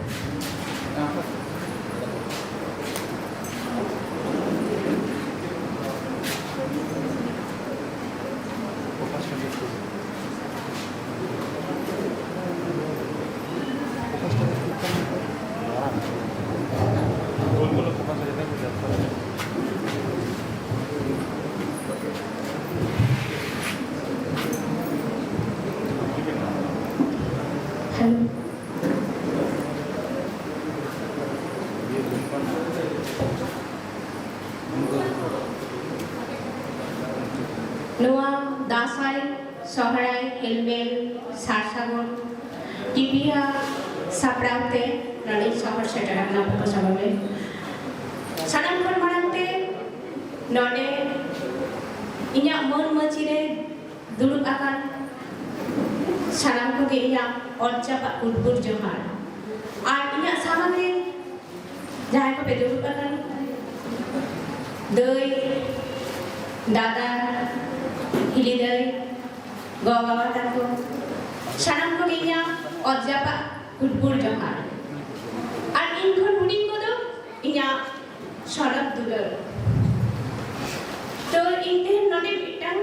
ᱥᱚᱦᱨᱟᱭ ᱦᱮᱞᱢᱮᱞ ᱥᱟᱨ ᱥᱟᱹᱜᱩᱱ ᱴᱤᱵᱷᱤ ᱟᱜ ᱥᱟᱯᱲᱟᱣ ᱛᱮ ᱱᱚᱰᱮᱧ ᱥᱚᱦᱚᱨ ᱥᱮᱴᱮᱨ ᱟᱠᱟᱱᱟ ᱵᱚᱠᱚ ᱥᱟᱜᱚᱨ ᱨᱮ᱾ ᱥᱟᱱᱟᱢ ᱠᱷᱚᱱ ᱢᱟᱲᱟᱝ ᱛᱮ ᱱᱚᱰᱮ ᱤᱧᱟᱹᱜ ᱢᱟᱹᱱ ᱢᱟᱹᱪᱤ ᱨᱮ ᱫᱩᱲᱩᱵ ᱟᱠᱟᱱ ᱥᱟᱱᱟᱢ ᱠᱚᱜᱮ ᱤᱧᱟᱹᱜ ᱚᱛ ᱡᱟᱯᱟᱜ ᱠᱩᱴᱵᱩᱨ ᱡᱚᱦᱟᱨ᱾ ᱟᱨ ᱤᱧᱟᱹᱜ ᱥᱟᱢᱟᱝ ᱨᱮ ᱡᱟᱦᱟᱸᱭ ᱠᱚᱯᱮ ᱫᱩᱲᱩᱵ ᱟᱠᱟᱱ, ᱫᱟᱹᱭ, ᱫᱟᱫᱟ, ᱦᱤᱞᱤ ᱫᱟᱹᱭ, ᱜᱚ ᱵᱟᱵᱟ ᱛᱟᱠᱚ, ᱥᱟᱱᱟᱢ ᱠᱚᱜᱮ ᱤᱧᱟᱹᱜ ᱚᱛ ᱡᱟᱯᱟᱜ ᱠᱩᱴᱵᱩᱨ ᱡᱚᱦᱟᱨ᱾ ᱟᱨ ᱤᱧ ᱠᱷᱚᱱ ᱦᱩᱰᱤᱧ ᱠᱚᱫᱚ ᱤᱧᱟᱹᱜ ᱥᱚᱱᱚᱛ ᱫᱩᱞᱟᱹᱲ᱾ ᱛᱚ, ᱤᱧ ᱛᱮᱦᱮᱧ ᱱᱚᱰᱮ ᱢᱤᱫᱴᱟᱝ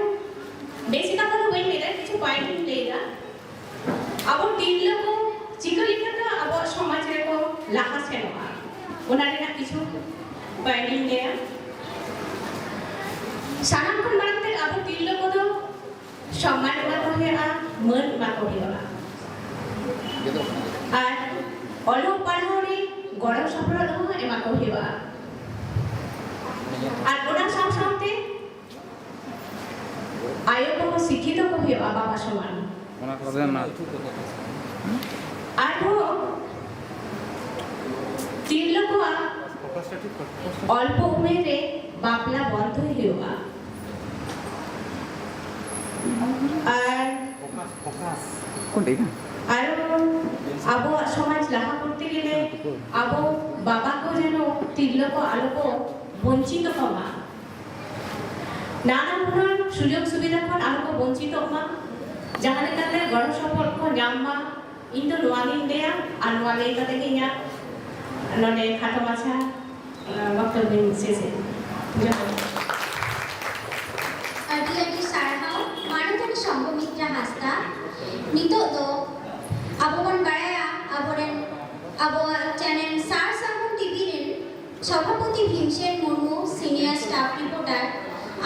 ᱵᱮᱥᱤ ᱠᱟᱛᱷᱟ ᱫᱚ ᱵᱟᱹᱧ ᱞᱟᱹᱭᱫᱟ, ᱠᱤᱪᱷᱩ point ᱤᱧ ᱞᱟᱹᱭᱫᱟ᱾ ᱟᱵᱚ ᱛᱤᱨᱞᱟᱹ ᱠᱚ ᱪᱤᱠᱟᱹ ᱞᱮᱠᱟᱛᱮ ᱟᱵᱚᱣᱟᱜ ᱥᱚᱢᱟᱡᱽ ᱨᱮᱠᱚ ᱞᱟᱦᱟ ᱥᱮᱱᱚᱜᱼᱟ, ᱚᱱᱟ ᱨᱮᱱᱟᱜ ᱠᱤᱪᱷᱩ point ᱤᱧ ᱞᱟᱹᱭᱟ᱾ ᱥᱟᱱᱟᱢ ᱠᱷᱚᱱ ᱢᱟᱲᱟᱝ ᱛᱮ ᱟᱵᱚ ᱛᱤᱨᱞᱟᱹ ᱠᱚᱫᱚ ᱥᱚᱢᱢᱟᱱ ᱮᱢᱟ ᱠᱚ ᱦᱩᱭᱩᱜᱼᱟ, ᱢᱟᱹᱱ ᱮᱢᱟ ᱠᱚ ᱦᱩᱭᱩᱜᱼᱟ, ᱟᱨ ᱚᱞᱚᱜ ᱯᱟᱲᱦᱟᱣ ᱨᱮ ᱜᱚᱲᱚ ᱥᱚᱯᱚᱦᱚᱫ ᱦᱚᱸ ᱮᱢᱟ ᱠᱚ ᱦᱩᱭᱩᱜᱼᱟ᱾ ᱟᱨ ᱚᱱᱟ ᱥᱟᱶ ᱥᱟᱶᱛᱮ ᱟᱭᱳ ᱠᱚᱦᱚᱸ ᱥᱤᱠᱠᱷᱤᱛᱚ ᱠᱚ ᱦᱩᱭᱩᱜᱼᱟ ᱵᱟᱵᱟ ᱥᱚᱢᱟᱱ᱾ ᱚᱱᱟ ᱠᱚᱫᱚ ᱱᱟ- ᱟᱨᱦᱚᱸ ᱛᱤᱨᱞᱟᱹ ᱠᱚᱣᱟᱜ ᱚᱞᱯᱚ ᱩᱢᱮᱨ ᱨᱮ ᱵᱟᱯᱞᱟ ᱵᱚᱱᱫᱷᱚᱭ ᱦᱩᱭᱩᱜᱼᱟ᱾ ᱟᱨ ᱚᱠᱟᱴᱟᱜ ᱠᱟᱱᱟ? ᱟᱨᱚ ᱟᱵᱚᱣᱟᱜ ᱥᱚᱢᱟᱡᱽ ᱞᱟᱦᱟ ᱠᱚᱨᱛᱮ ᱜᱮᱞᱮ ᱟᱵᱚ ᱵᱟᱵᱟ ᱠᱚ ᱡᱮᱱᱚ ᱛᱤᱨᱞᱟᱹ ᱠᱚ ᱟᱞᱚ ᱠᱚ ᱵᱚᱧᱪᱤᱛᱚ ᱠᱚᱢᱟ, ᱱᱟᱱᱟ ᱦᱩᱱᱟᱹᱨ ᱥᱩᱡᱳᱜᱽ ᱥᱩᱵᱤᱫᱷᱟ ᱠᱷᱚᱱ ᱟᱞᱚ ᱠᱚ ᱵᱚᱧᱪᱤᱛᱚᱜ ᱢᱟ, ᱡᱟᱦᱟᱸ ᱞᱮᱠᱟᱛᱮ ᱜᱚᱲᱚ ᱥᱚᱯᱚᱦᱚᱫ ᱠᱚ ᱧᱟᱢ ᱢᱟ᱾ ᱤᱧ ᱫᱚ ᱱᱚᱣᱟ ᱜᱤᱧ ᱞᱟᱹᱭᱟ ᱟᱨ ᱱᱚᱣᱟ ᱞᱟᱹᱭ ᱠᱟᱛᱮ ᱜᱮ ᱤᱧᱟᱹᱜ ᱱᱚᱰᱮ ᱠᱷᱟᱴᱚ ᱢᱟᱪᱷᱟ, ᱟᱸ, ᱵᱚᱠᱛᱚᱵᱵᱚᱧ ᱥᱮᱥᱮᱫ᱾ ᱡᱚᱦᱟᱨ᱾ ᱟᱹᱰᱤ ᱟᱹᱰᱤ ᱥᱟᱨᱦᱟᱣ ᱢᱟᱱᱚᱛᱟᱱᱤ ᱥᱚᱝᱜᱷᱚᱢᱤᱛᱨᱟ ᱦᱟᱸᱥᱫᱟ᱾ ᱱᱤᱛᱚᱜ ᱫᱚ ᱟᱵᱚ ᱵᱚᱱ ᱵᱟᱲᱟᱭᱟ ᱟᱵᱚᱨᱮᱱ, ᱟᱵᱚᱣᱟᱜ channel ᱥᱟᱨ ᱥᱟᱹᱜᱩᱱ ᱴᱤᱵᱷᱤ ᱨᱮᱱ ᱥᱚᱵᱷᱟᱯᱚᱛᱤ Bhimsen Murmu, senior staff reporter,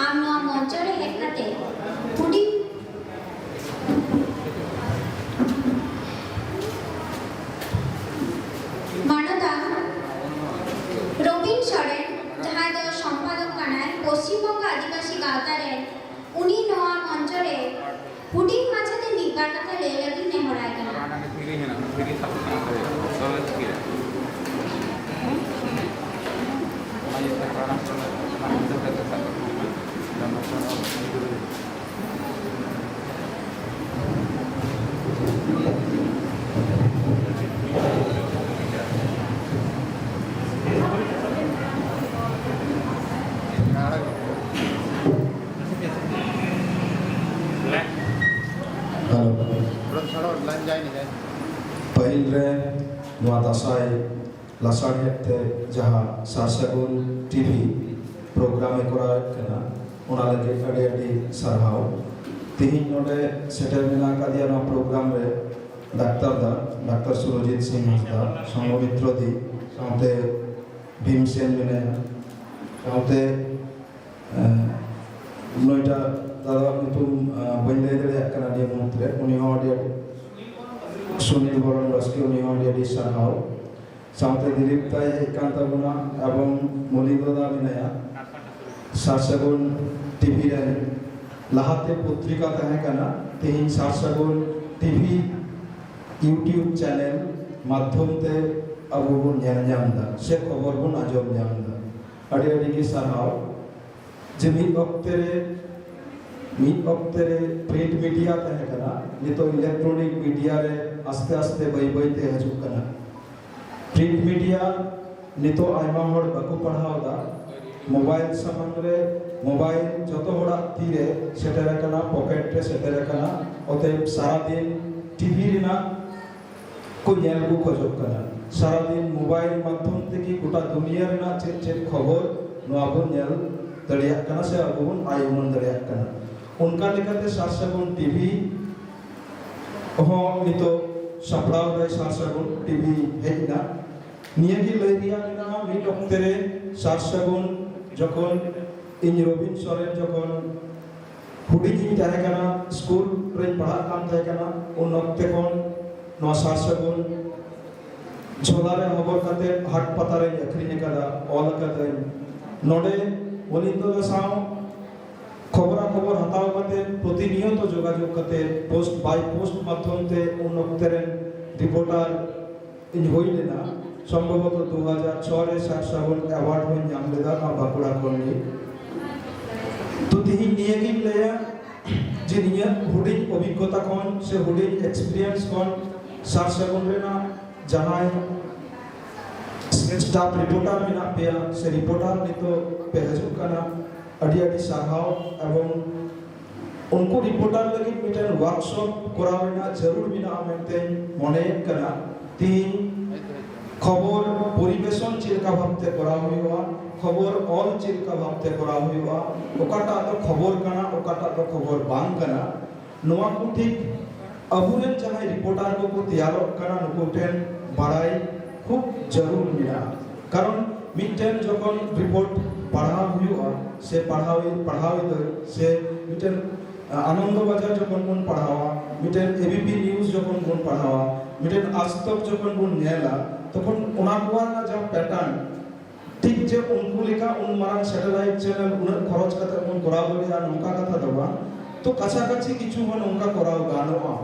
ᱟᱢ ᱱᱚᱣᱟ ᱢᱚᱧᱪᱚ ᱨᱮ ᱦᱮᱡ ᱠᱟᱛᱮ ᱦᱩᱰᱤᱧ ᱢᱟᱱᱚᱛᱟᱱ ᱨᱚᱵᱤᱱ ᱥᱚᱨᱮᱱ, ᱡᱟᱦᱟᱸᱭ ᱫᱚ ᱥᱚᱢᱯᱟᱫᱚᱠ ᱠᱟᱱᱟᱭ ᱯᱚᱥᱪᱤᱢ ᱵᱚᱝᱜᱚ ᱟᱹᱫᱤᱵᱟᱹᱥᱤ ᱜᱟᱶᱛᱟ ᱨᱮᱱ, ᱩᱱᱤ ᱱᱚᱣᱟ ᱢᱚᱧᱪᱚ ᱨᱮ ᱞᱟᱹᱜᱤᱫ ᱱᱮᱦᱚᱨᱟᱭ ᱠᱟᱱᱟ᱾ ᱚᱱᱟ ᱫᱚ ᱯᱷᱤᱨᱤ ᱦᱮᱱᱟᱜᱼᱟ, ᱯᱷᱤᱨᱤ ᱥᱟᱵ ᱠᱟᱱᱟ ᱛᱚ, ᱛᱚᱵᱮ ᱪᱤᱠᱟᱹᱭᱟ? ᱚᱱᱟ ᱤᱭᱟᱹᱛᱮ ᱯᱨᱟᱨᱟᱢ ᱠᱟᱱᱟ, ᱚᱱᱟ ᱢᱚᱫᱽᱫᱷᱮ ᱨᱮ ᱥᱟᱵ ᱠᱟᱜ ᱠᱟᱱᱟ᱾ ᱦᱮᱞᱳ᱾ ᱯᱟᱹᱦᱤᱞ ᱨᱮ ᱱᱚᱣᱟ ᱫᱟᱸᱥᱟᱭ ᱞᱟᱥᱟᱲᱦᱮᱫ ᱛᱮ ᱡᱟᱦᱟᱸ ᱥᱟᱨ ᱥᱟᱹᱜᱩᱱ ᱴᱤᱵᱷᱤ ᱯᱨᱳᱜᱨᱟᱢ ᱮ ᱠᱚᱨᱟᱣᱮᱫ ᱠᱟᱱᱟ, ᱚᱱᱟ ᱞᱟᱹᱜᱤᱫ ᱟᱹᱰᱤ ᱟᱹᱰᱤ ᱥᱟᱨᱦᱟᱣ᱾ ᱛᱮᱦᱮᱧ ᱱᱚᱰᱮ ᱥᱮᱴᱮᱨ ᱢᱮᱱᱟᱜ ᱟᱠᱟᱫᱮᱭᱟ ᱱᱚᱣᱟ ᱯᱨᱳᱜᱨᱟᱢ ᱨᱮ ᱰᱟᱠᱛᱟᱨ ᱫᱟ, ᱰᱟᱠᱛᱟᱨ ᱥᱩᱨᱚᱡᱤᱛ ᱥᱤᱝ ᱦᱟᱸᱥᱫᱟ, ᱥᱚᱝᱜᱷᱚᱢᱤᱛᱨᱚ ᱫᱤ, ᱥᱟᱶᱛᱮ ᱵᱷᱤᱢᱥᱮᱱ ᱢᱮᱱᱟᱭᱟ, ᱥᱟᱶᱛᱮ, ᱮᱸ, ᱱᱩᱭᱴᱟᱜ ᱫᱟᱫᱟᱣᱟᱜ ᱧᱩᱛᱩᱢ, ᱮᱸ, ᱵᱟᱹᱧ ᱞᱟᱹᱭ ᱫᱟᱲᱮᱭᱟᱜ ᱠᱟᱱᱟ ᱱᱤᱭᱟᱹ ᱢᱩᱦᱩᱨᱛ ᱨᱮ, ᱩᱱᱤ ᱦᱚᱸ ᱟᱹᱰᱤ ᱟᱹᱰᱤ, ᱥᱩᱱᱤᱞ ᱵᱚᱨᱚᱱ ᱵᱟᱥᱠᱮ, ᱩᱱᱤ ᱦᱚᱸ ᱟᱹᱰᱤ ᱟᱹᱰᱤ ᱥᱟᱨᱦᱟᱣ᱾ ᱥᱟᱶᱛᱮ ᱫᱤᱞᱤᱯ ᱫᱟᱭ ᱦᱮᱡ ᱠᱟᱱ ᱛᱟᱵᱚᱱᱟ, ᱮᱵᱚᱝ ᱢᱚᱞᱤᱱ ᱫᱟᱫᱟ ᱢᱮᱱᱟᱭᱟ᱾ ᱥᱟᱨ ᱥᱟᱹᱜᱩᱱ ᱴᱤᱵᱷᱤ ᱨᱮᱱ ᱞᱟᱦᱟᱛᱮ ᱯᱚᱛᱨᱤᱠᱟ ᱛᱟᱦᱮᱸ ᱠᱟᱱᱟ, ᱛᱮᱦᱮᱧ ᱥᱟᱨ ᱥᱟᱹᱜᱩᱱ ᱴᱤᱵᱷᱤ YouTube ᱪᱮᱱᱮᱞ ᱢᱟᱫᱽᱫᱷᱚᱢ ᱛᱮ ᱟᱵᱚ ᱵᱚᱱ ᱧᱮᱞ ᱧᱟᱢ ᱮᱫᱟ ᱥᱮ ᱠᱷᱚᱵᱚᱨ ᱵᱚᱱ ᱟᱸᱡᱚᱢ ᱧᱟᱢ ᱮᱫᱟ᱾ ᱟᱹᱰᱤ ᱟᱹᱰᱤ ᱜᱮ ᱥᱟᱨᱦᱟᱣ᱾ ᱡᱮ ᱢᱤᱫ ᱚᱠᱛᱮ ᱨᱮ, ᱢᱤᱫ ᱚᱠᱛᱮ ᱨᱮ ᱯᱨᱤᱱᱴ ᱢᱤᱰᱤᱭᱟ ᱛᱟᱦᱮᱸ ᱠᱟᱱᱟ, ᱱᱤᱛᱚᱜ ᱤᱞᱮᱠᱴᱨᱚᱱᱤᱠ ᱢᱤᱰᱤᱭᱟ ᱨᱮ ᱟᱥᱛᱮ ᱟᱥᱛᱮ ᱵᱟᱹᱭ ᱵᱟᱹᱭ ᱛᱮ ᱦᱤᱡᱩᱜ ᱠᱟᱱᱟ᱾ ᱯᱨᱤᱱᱴ ᱢᱤᱰᱤᱭᱟ ᱱᱤᱛᱚᱜ ᱟᱭᱢᱟ ᱦᱚᱲ ᱵᱟᱠᱚ ᱯᱟᱲᱦᱟᱣ ᱮᱫᱟ᱾ ᱢᱳᱵᱟᱭᱤᱞ ᱥᱟᱢᱟᱝ ᱨᱮ, ᱢᱳᱵᱟᱭᱤᱞ ᱡᱚᱛᱚ ᱦᱚᱲᱟᱜ ᱛᱤ ᱨᱮ ᱥᱮᱴᱮᱨ ᱟᱠᱟᱱᱟ, ᱯᱚᱠᱮᱴ ᱨᱮ ᱥᱮᱴᱮᱨ ᱟᱠᱟᱱᱟ᱾ ᱚᱛᱚᱮᱵ ᱥᱟᱨᱟᱫᱤᱱ ᱴᱤᱵᱷᱤ ᱨᱮᱱᱟᱜ ᱠᱚ ᱧᱮᱞ ᱠᱚ ᱠᱷᱚᱡᱚᱜ ᱠᱟᱱᱟ᱾ ᱥᱟᱨᱟᱫᱤᱱ ᱢᱳᱵᱟᱭᱤᱞ ᱢᱟᱫᱽᱫᱷᱚᱢ ᱛᱮᱜᱮ ᱜᱚᱴᱟ ᱫᱩᱱᱤᱭᱟᱹ ᱨᱮᱱᱟᱜ ᱪᱮᱫ ᱪᱮᱫ ᱠᱷᱚᱵᱚᱨ, ᱱᱚᱣᱟ ᱵᱚᱱ ᱧᱮᱞ ᱫᱟᱲᱮᱭᱟᱜ ᱠᱟᱱᱟ ᱥᱮ ᱟᱵᱚ ᱵᱚᱱ ᱟᱭ ᱩᱢᱟᱹᱱ ᱫᱟᱲᱮᱭᱟᱜ ᱠᱟᱱᱟ᱾ ᱚᱱᱠᱟ ᱞᱮᱠᱟᱛᱮ ᱥᱟᱨ ᱥᱟᱹᱜᱩᱱ ᱴᱤᱵᱷᱤ ᱦᱚᱸ ᱱᱤᱛᱚᱜ ᱥᱟᱯᱲᱟᱣ ᱫᱟᱭ, ᱥᱟᱨ ᱥᱟᱹᱜᱩᱱ ᱴᱤᱵᱷᱤ ᱦᱮᱡ ᱮᱱᱟ᱾ ᱱᱤᱭᱟᱹ ᱜᱮ ᱞᱟᱹᱭ ᱨᱮᱭᱟᱜ ᱢᱮᱱᱟᱜᱼᱟ, ᱢᱤᱫ ᱚᱠᱛᱮ ᱨᱮ ᱥᱟᱨ ᱥᱟᱹᱜᱩᱱ ᱡᱚᱠᱷᱚᱱ ᱤᱧ ᱨᱚᱵᱤᱱ ᱥᱚᱨᱮᱱ ᱡᱚᱠᱷᱚᱱ ᱦᱩᱰᱤᱧ ᱤᱧ ᱛᱟᱦᱮᱸ ᱠᱟᱱᱟ, ᱥᱠᱩᱞ ᱨᱮᱧ ᱯᱟᱲᱦᱟᱜ ᱠᱟᱱ ᱛᱟᱦᱮᱸ ᱠᱟᱱᱟ, ᱩᱱ ᱚᱠᱛᱮ ᱠᱷᱚᱱ ᱱᱚᱣᱟ ᱥᱟᱨ ᱥᱟᱹᱜᱩᱱ ᱡᱷᱚᱞᱟ ᱨᱮ ᱦᱚᱵᱚᱨ ᱠᱟᱛᱮ ᱦᱟᱴ ᱯᱟᱛᱟ ᱨᱮᱧ ᱟᱹᱠᱷᱨᱤᱧ ᱟᱠᱟᱫᱟ, ᱚᱞ ᱟᱠᱟᱫᱟᱹᱧ᱾ ᱱᱚᱰᱮ ᱚᱞᱤᱱᱫᱚ ᱫᱟ ᱥᱟᱶ ᱠᱷᱚᱵᱚᱨᱟ ᱠᱷᱚᱵᱚᱨ ᱦᱟᱛᱟᱣ ᱠᱟᱛᱮ, ᱯᱨᱚᱛᱤᱱᱤᱭᱚᱛᱚ ᱡᱳᱜᱟᱡᱳᱜᱽ ᱠᱟᱛᱮ, ᱯᱳᱥᱴ ᱵᱟᱭ ᱯᱳᱥᱴ ᱢᱟᱫᱽᱫᱷᱚᱢ ᱛᱮ ᱩᱱ ᱚᱠᱛᱮ ᱨᱮᱱ ᱨᱤᱯᱳᱨᱴᱟᱨ ᱤᱧ ᱦᱩᱭ ᱞᱮᱱᱟ, ᱥᱚᱢᱵᱷᱚᱵᱚᱛᱚ ᱫᱩ ᱦᱟᱡᱟᱨ ᱪᱷᱚ ᱨᱮ ᱥᱟᱨ ᱥᱟᱹᱜᱩᱱ ᱮᱣᱟᱨᱰ ᱦᱚᱸᱧ ᱧᱟᱢ ᱞᱮᱫᱟ ᱱᱚᱣᱟ ᱵᱟᱸᱠᱩᱲᱟ ᱠᱷᱚᱱ ᱜᱮ᱾ ᱛᱚ ᱛᱮᱦᱮᱧ ᱱᱤᱭᱟᱹ ᱜᱤᱧ ᱞᱟᱹᱭᱟ ᱡᱮ ᱱᱤᱭᱟᱹ ᱦᱩᱰᱤᱧ ᱚᱵᱷᱤᱜᱽᱜᱚᱛᱟ ᱠᱷᱚᱱ ᱥᱮ ᱦᱩᱰᱤᱧ ᱮᱠᱥᱯᱤᱨᱤᱭᱮᱱᱥ ᱠᱷᱚᱱ ᱥᱟᱨ ᱥᱟᱹᱜᱩᱱ ᱨᱮᱱᱟᱜ ᱡᱟᱦᱟᱸᱭ ᱥᱴᱟᱯ ᱨᱤᱯᱳᱨᱴᱟᱨ ᱢᱮᱱᱟᱜ ᱯᱮᱭᱟ ᱥᱮ ᱨᱤᱯᱳᱨᱴᱟᱨ ᱱᱤᱛᱚᱜ ᱯᱮ ᱦᱤᱡᱩᱜ ᱠᱟᱱᱟ, ᱟᱹᱰᱤ ᱟᱹᱰᱤ ᱥᱟᱨᱦᱟᱣ᱾ ᱮᱵᱚᱝ ᱩᱱᱠᱩ ᱨᱤᱯᱳᱨᱴᱟᱨ ᱞᱟᱹᱜᱤᱫ ᱢᱤᱫᱴᱮᱱ ᱣᱟᱨᱠᱥᱚᱯ ᱠᱚᱨᱟᱣ ᱨᱮᱱᱟᱜ ᱡᱟᱹᱨᱩᱲ ᱢᱮᱱᱟᱜᱼᱟ ᱢᱮᱱᱛᱮᱧ ᱢᱚᱱᱮᱭᱮᱫ ᱠᱟᱱᱟ᱾ ᱛᱤᱦᱤᱧ ᱠᱷᱚᱵᱚᱨ ᱯᱚᱨᱤᱵᱮᱥᱚᱱ ᱪᱮᱫ ᱞᱮᱠᱟ ᱵᱷᱟᱵᱛᱮ ᱠᱚᱨᱟᱣ ᱦᱩᱭᱩᱜᱼᱟ, ᱠᱷᱚᱵᱚᱨ ᱚᱞ ᱪᱮᱫ ᱞᱮᱠᱟ ᱵᱷᱟᱵᱛᱮ ᱠᱚᱨᱟᱣ ᱦᱩᱭᱩᱜᱼᱟ, ᱚᱠᱟᱴᱟᱜ ᱫᱚ ᱠᱷᱚᱵᱚᱨ ᱠᱟᱱᱟ, ᱚᱠᱟᱴᱟᱜ ᱫᱚ ᱠᱷᱚᱵᱚᱨ ᱵᱟᱝ ᱠᱟᱱᱟ, ᱱᱚᱣᱟ ᱠᱚ ᱴᱷᱤᱠ ᱟᱵᱚᱨᱮᱱ ᱡᱟᱦᱟᱸᱭ ᱨᱤᱯᱳᱨᱴᱟᱨ ᱠᱚᱠᱚ ᱛᱮᱭᱟᱨᱚᱜ ᱠᱟᱱᱟ, ᱱᱩᱠᱩ ᱴᱷᱮᱱ ᱵᱟᱲᱟᱭ ᱠᱷᱩᱵ ᱡᱟᱹᱨᱩᱲ ᱢᱮᱱᱟᱜᱼᱟ᱾ ᱠᱟᱨᱚᱱ ᱢᱤᱫᱴᱮᱱ ᱡᱚᱠᱷᱚᱱ ᱨᱤᱯᱳᱨᱴ ᱯᱟᱲᱦᱟᱣ ᱦᱩᱭᱩᱜᱼᱟ ᱥᱮ ᱯᱟᱲᱦᱟᱣ, ᱯᱟᱲᱦᱟᱣ ᱮᱫᱟᱹᱧ ᱥᱮ ᱢᱤᱫᱴᱮᱱ ᱟᱱᱚᱱᱫᱚ ᱵᱟᱡᱟᱨ ᱡᱚᱠᱷᱚᱱ ᱵᱚᱱ ᱯᱟᱲᱦᱟᱣᱟ, ᱢᱤᱫᱴᱮᱱ ᱮ ᱵᱤ ᱯᱤ ᱱᱤᱭᱩᱡᱽ ᱡᱚᱠᱷᱚᱱ ᱵᱚᱱ ᱯᱟᱲᱦᱟᱣᱟ, ᱢᱤᱫᱴᱮᱱ ᱟᱡᱽ ᱛᱚᱠ ᱡᱚᱠᱷᱚᱱ ᱵᱚᱱ ᱧᱮᱞᱟ, ᱛᱚᱠᱷᱚᱱ ᱚᱱᱟ ᱠᱚᱣᱟᱜ ᱨᱮᱱᱟᱜ ᱡᱟᱦᱟᱸ ᱯᱮᱴᱟᱨᱱ, ᱴᱷᱤᱠ ᱡᱮ ᱩᱱᱠᱩ ᱞᱮᱠᱟ ᱩᱱ ᱢᱟᱨᱟᱝ ᱥᱮᱴᱮᱞᱟᱭᱤᱴ ᱪᱮᱱᱮᱞ ᱩᱱᱟᱹᱜ ᱠᱷᱚᱨᱚᱪ ᱠᱟᱛᱮ ᱵᱚᱱ ᱠᱚᱨᱟᱣ ᱫᱟᱲᱮᱭᱟᱜᱼᱟ, ᱱᱚᱝᱠᱟ ᱠᱟᱛᱷᱟ ᱫᱚ ᱵᱟᱝ᱾ ᱛᱚ ᱠᱟᱪᱷᱟ ᱠᱟᱪᱷᱤ ᱠᱤᱪᱷᱩ ᱦᱚᱸ ᱱᱚᱝᱠᱟ ᱠᱚᱨᱟᱣ ᱜᱟᱱᱚᱜᱼᱟ,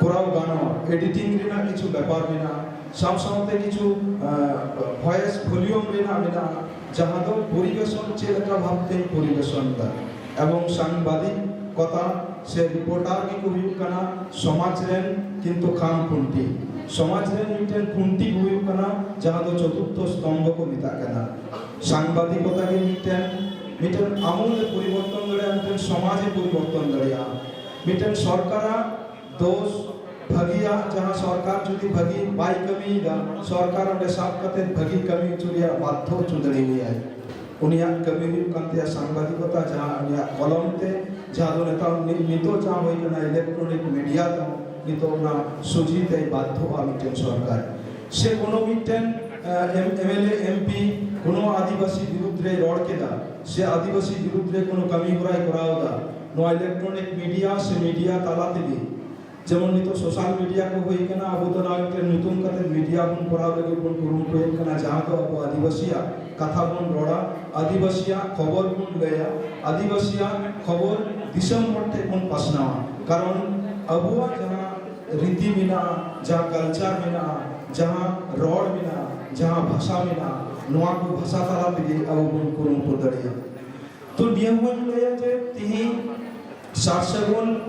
ᱠᱚᱨᱟᱣ ᱜᱟᱱᱚᱜᱼᱟ᱾ ᱮᱰᱤᱴᱤᱝ ᱨᱮᱱᱟᱜ ᱠᱤᱪᱷᱩ ᱵᱮᱯᱟᱨ ᱢᱮᱱᱟᱜᱼᱟ, ᱥᱟᱶ ᱥᱟᱶᱛᱮ ᱠᱤᱪᱷᱩ ᱟᱸ, ᱵᱷᱚᱭᱮᱥ ᱵᱷᱚᱞᱤᱭᱩᱢ ᱨᱮᱱᱟᱜ ᱢᱮᱱᱟᱜᱼᱟ, ᱡᱟᱦᱟᱸ ᱫᱚ ᱯᱚᱨᱤᱵᱮᱥᱚᱱ ᱪᱮᱫ ᱞᱮᱠᱟ ᱵᱷᱟᱵᱛᱮᱧ ᱯᱚᱨᱤᱵᱮᱥᱚᱱ ᱮᱫᱟ᱾ ᱮᱵᱚᱝ ᱥᱟᱝᱵᱟᱫᱤᱠᱚᱛᱟ ᱥᱮ ᱨᱤᱯᱳᱨᱴᱟᱨ ᱜᱮᱠᱚ ᱦᱩᱭᱩᱜ ᱠᱟᱱᱟ ᱥᱚᱢᱟᱡᱽ ᱨᱮᱱ ᱠᱤᱱᱛᱩ ᱠᱷᱟᱢ ᱠᱷᱩᱱᱴᱤ, ᱥᱚᱢᱟᱡᱽ ᱨᱮᱱ ᱢᱤᱫᱴᱮᱱ ᱠᱷᱩᱱᱴᱤ ᱠᱚ ᱦᱩᱭᱩᱜ ᱠᱟᱱᱟ, ᱡᱟᱦᱟᱸ ᱫᱚ ᱪᱚᱛᱩᱨᱛᱷᱚ ᱥᱛᱚᱢᱵᱷᱚ ᱠᱚ ᱢᱮᱛᱟᱜ ᱠᱟᱱᱟ᱾ ᱥᱟᱝᱵᱟᱫᱤᱠᱚᱛᱟ ᱜᱮ ᱢᱤᱫᱴᱮᱱ, ᱢᱤᱫᱴᱮᱱ ᱟᱢᱩᱞ ᱮ ᱯᱚᱨᱤᱵᱚᱨᱛᱚᱱ ᱫᱟᱲᱮᱭᱟᱜᱼᱟ, ᱢᱤᱫᱴᱮᱱ ᱥᱚᱢᱟᱡᱽ ᱮ ᱯᱚᱨᱤᱵᱚᱨᱛᱚᱱ ᱫᱟᱲᱮᱭᱟᱜᱼᱟ᱾ ᱢᱤᱫᱴᱮᱱ ᱥᱚᱨᱠᱟᱨᱟᱜ ᱫᱳᱥ ᱵᱷᱟᱹᱜᱤᱭᱟᱜ, ᱡᱟᱦᱟᱸ ᱥᱚᱨᱠᱟᱨ ᱡᱩᱫᱤ ᱵᱷᱟᱹᱜᱤ ᱵᱟᱭ ᱠᱟᱹᱢᱤᱭᱮᱫᱟ, ᱥᱚᱨᱠᱟᱨ ᱚᱸᱰᱮ ᱥᱟᱵ ᱠᱟᱛᱮ ᱵᱷᱟᱹᱜᱤ ᱠᱟᱹᱢᱤ ᱦᱚᱪᱚ ᱨᱮᱭᱟᱜ ᱵᱟᱫᱽᱫᱷᱚ ᱦᱚᱪᱚ ᱫᱟᱲᱮᱭᱟᱭᱟᱭ᱾ ᱩᱱᱤᱭᱟᱜ ᱠᱟᱹᱢᱤ ᱦᱩᱭᱩᱜ ᱠᱟᱱ ᱛᱟᱭᱟ ᱥᱟᱝᱵᱟᱫᱤᱠᱚᱛᱟ, ᱡᱟᱦᱟᱸ ᱩᱱᱤᱭᱟᱜ ᱠᱚᱞᱚᱢ ᱛᱮ, ᱡᱟᱦᱟᱸ ᱫᱚ ᱱᱮᱛᱟᱨ ᱱᱤ-, ᱱᱤᱛᱚᱜ ᱡᱟᱦᱟᱸ ᱦᱩᱭ ᱠᱟᱱᱟ ᱤᱞᱮᱠᱴᱨᱚᱱᱤᱠ ᱢᱤᱰᱤᱭᱟ ᱛᱮᱦᱚᱸ, ᱱᱤᱛᱚᱜ ᱚᱱᱟ ᱥᱚᱡᱷᱮ ᱛᱮᱭ ᱵᱟᱫᱽᱫᱷᱚᱜᱼᱟ ᱢᱤᱫᱴᱮᱱ ᱥᱚᱨᱠᱟᱨ᱾ ᱥᱮ ᱠᱳᱱᱳ ᱢᱤᱫᱴᱮᱱ, ᱮ, ᱮᱢ-, M L A, M P ᱠᱳᱱᱳ ᱟᱹᱫᱤᱵᱟᱹᱥᱤ ᱵᱤᱨᱩᱫᱽ ᱨᱮᱭ ᱨᱚᱲ ᱠᱮᱫᱟ, ᱥᱮ ᱟᱹᱫᱤᱵᱟᱹᱥᱤ ᱵᱤᱨᱩᱫᱽ ᱨᱮ ᱠᱳᱱᱳ ᱠᱟᱹᱢᱤ ᱦᱚᱨᱟᱭ ᱠᱚᱨᱟᱣ ᱮᱫᱟ, ᱱᱚᱣᱟ ᱤᱞᱮᱠᱴᱨᱚᱱᱤᱠ ᱢᱤᱰᱤᱭᱟ ᱥᱮ ᱢᱤᱰᱤᱭᱟ ᱛᱟᱞᱟ ᱛᱮᱜᱮ ᱡᱮᱢᱚᱱ ᱱᱤᱛᱚᱜ ᱥᱳᱥᱟᱞ ᱢᱤᱰᱤᱭᱟ ᱠᱚ ᱦᱩᱭ ᱠᱟᱱᱟ, ᱟᱵᱚ ᱫᱚ ᱱᱚᱣᱟ ᱢᱤᱫᱴᱮᱱ ᱧᱩᱛᱩᱢ ᱠᱟᱛᱮ ᱢᱤᱰᱤᱭᱟ ᱵᱚᱱ ᱠᱚᱨᱟᱣ ᱞᱟᱹᱜᱤᱫ ᱵᱚᱱ ᱠᱩᱨᱩᱢᱩᱴᱩᱭᱮᱫ ᱠᱟᱱᱟ, ᱡᱟᱦᱟᱸ ᱫᱚ ᱟᱵᱚ ᱟᱹᱫᱤᱵᱟᱹᱥᱤᱭᱟᱜ ᱠᱟᱛᱷᱟ ᱵᱚᱱ ᱨᱚᱲᱟ, ᱟᱹᱫᱤᱵᱟᱹᱥᱤᱭᱟᱜ ᱠᱷᱚᱵᱚᱨ ᱵᱚᱱ ᱞᱟᱹᱭᱟ, ᱟᱹᱫᱤᱵᱟᱹᱥᱤᱭᱟᱜ ᱠᱷᱚᱵᱚᱨ ᱫᱤᱥᱚᱢ ᱦᱚᱲ ᱴᱷᱮᱱ ᱵᱚᱱ ᱯᱟᱥᱱᱟᱣᱟ᱾ ᱠᱟᱨᱚᱱ ᱟᱵᱚᱣᱟᱜ ᱡᱟᱦᱟᱸ ᱨᱤᱛᱤ ᱢᱮᱱᱟᱜᱼᱟ, ᱡᱟᱦᱟᱸ ᱠᱟᱞᱪᱟᱨ ᱢᱮᱱᱟᱜᱼᱟ, ᱡᱟᱦᱟᱸ ᱨᱚᱲ ᱢᱮᱱᱟᱜᱼᱟ, ᱡᱟᱦᱟᱸ ᱵᱷᱟᱥᱟ ᱢᱮᱱᱟᱜᱼᱟ, ᱱᱚᱣᱟ ᱠᱚ ᱵᱷᱟᱥᱟ ᱛᱟᱞᱟ ᱛᱮᱜᱮ ᱟᱵᱚ ᱵᱚᱱ ᱠᱩᱨᱩᱢᱩᱴᱩ ᱫᱟᱲᱮᱭᱟᱜᱼᱟ᱾ ᱛᱚ ᱱᱤᱭᱟᱹ ᱦᱚᱸᱧ ᱞᱟᱹᱭᱟ ᱡᱮ ᱛᱤᱦᱤᱧ ᱥᱟᱨ ᱥᱟᱹᱜᱩᱱ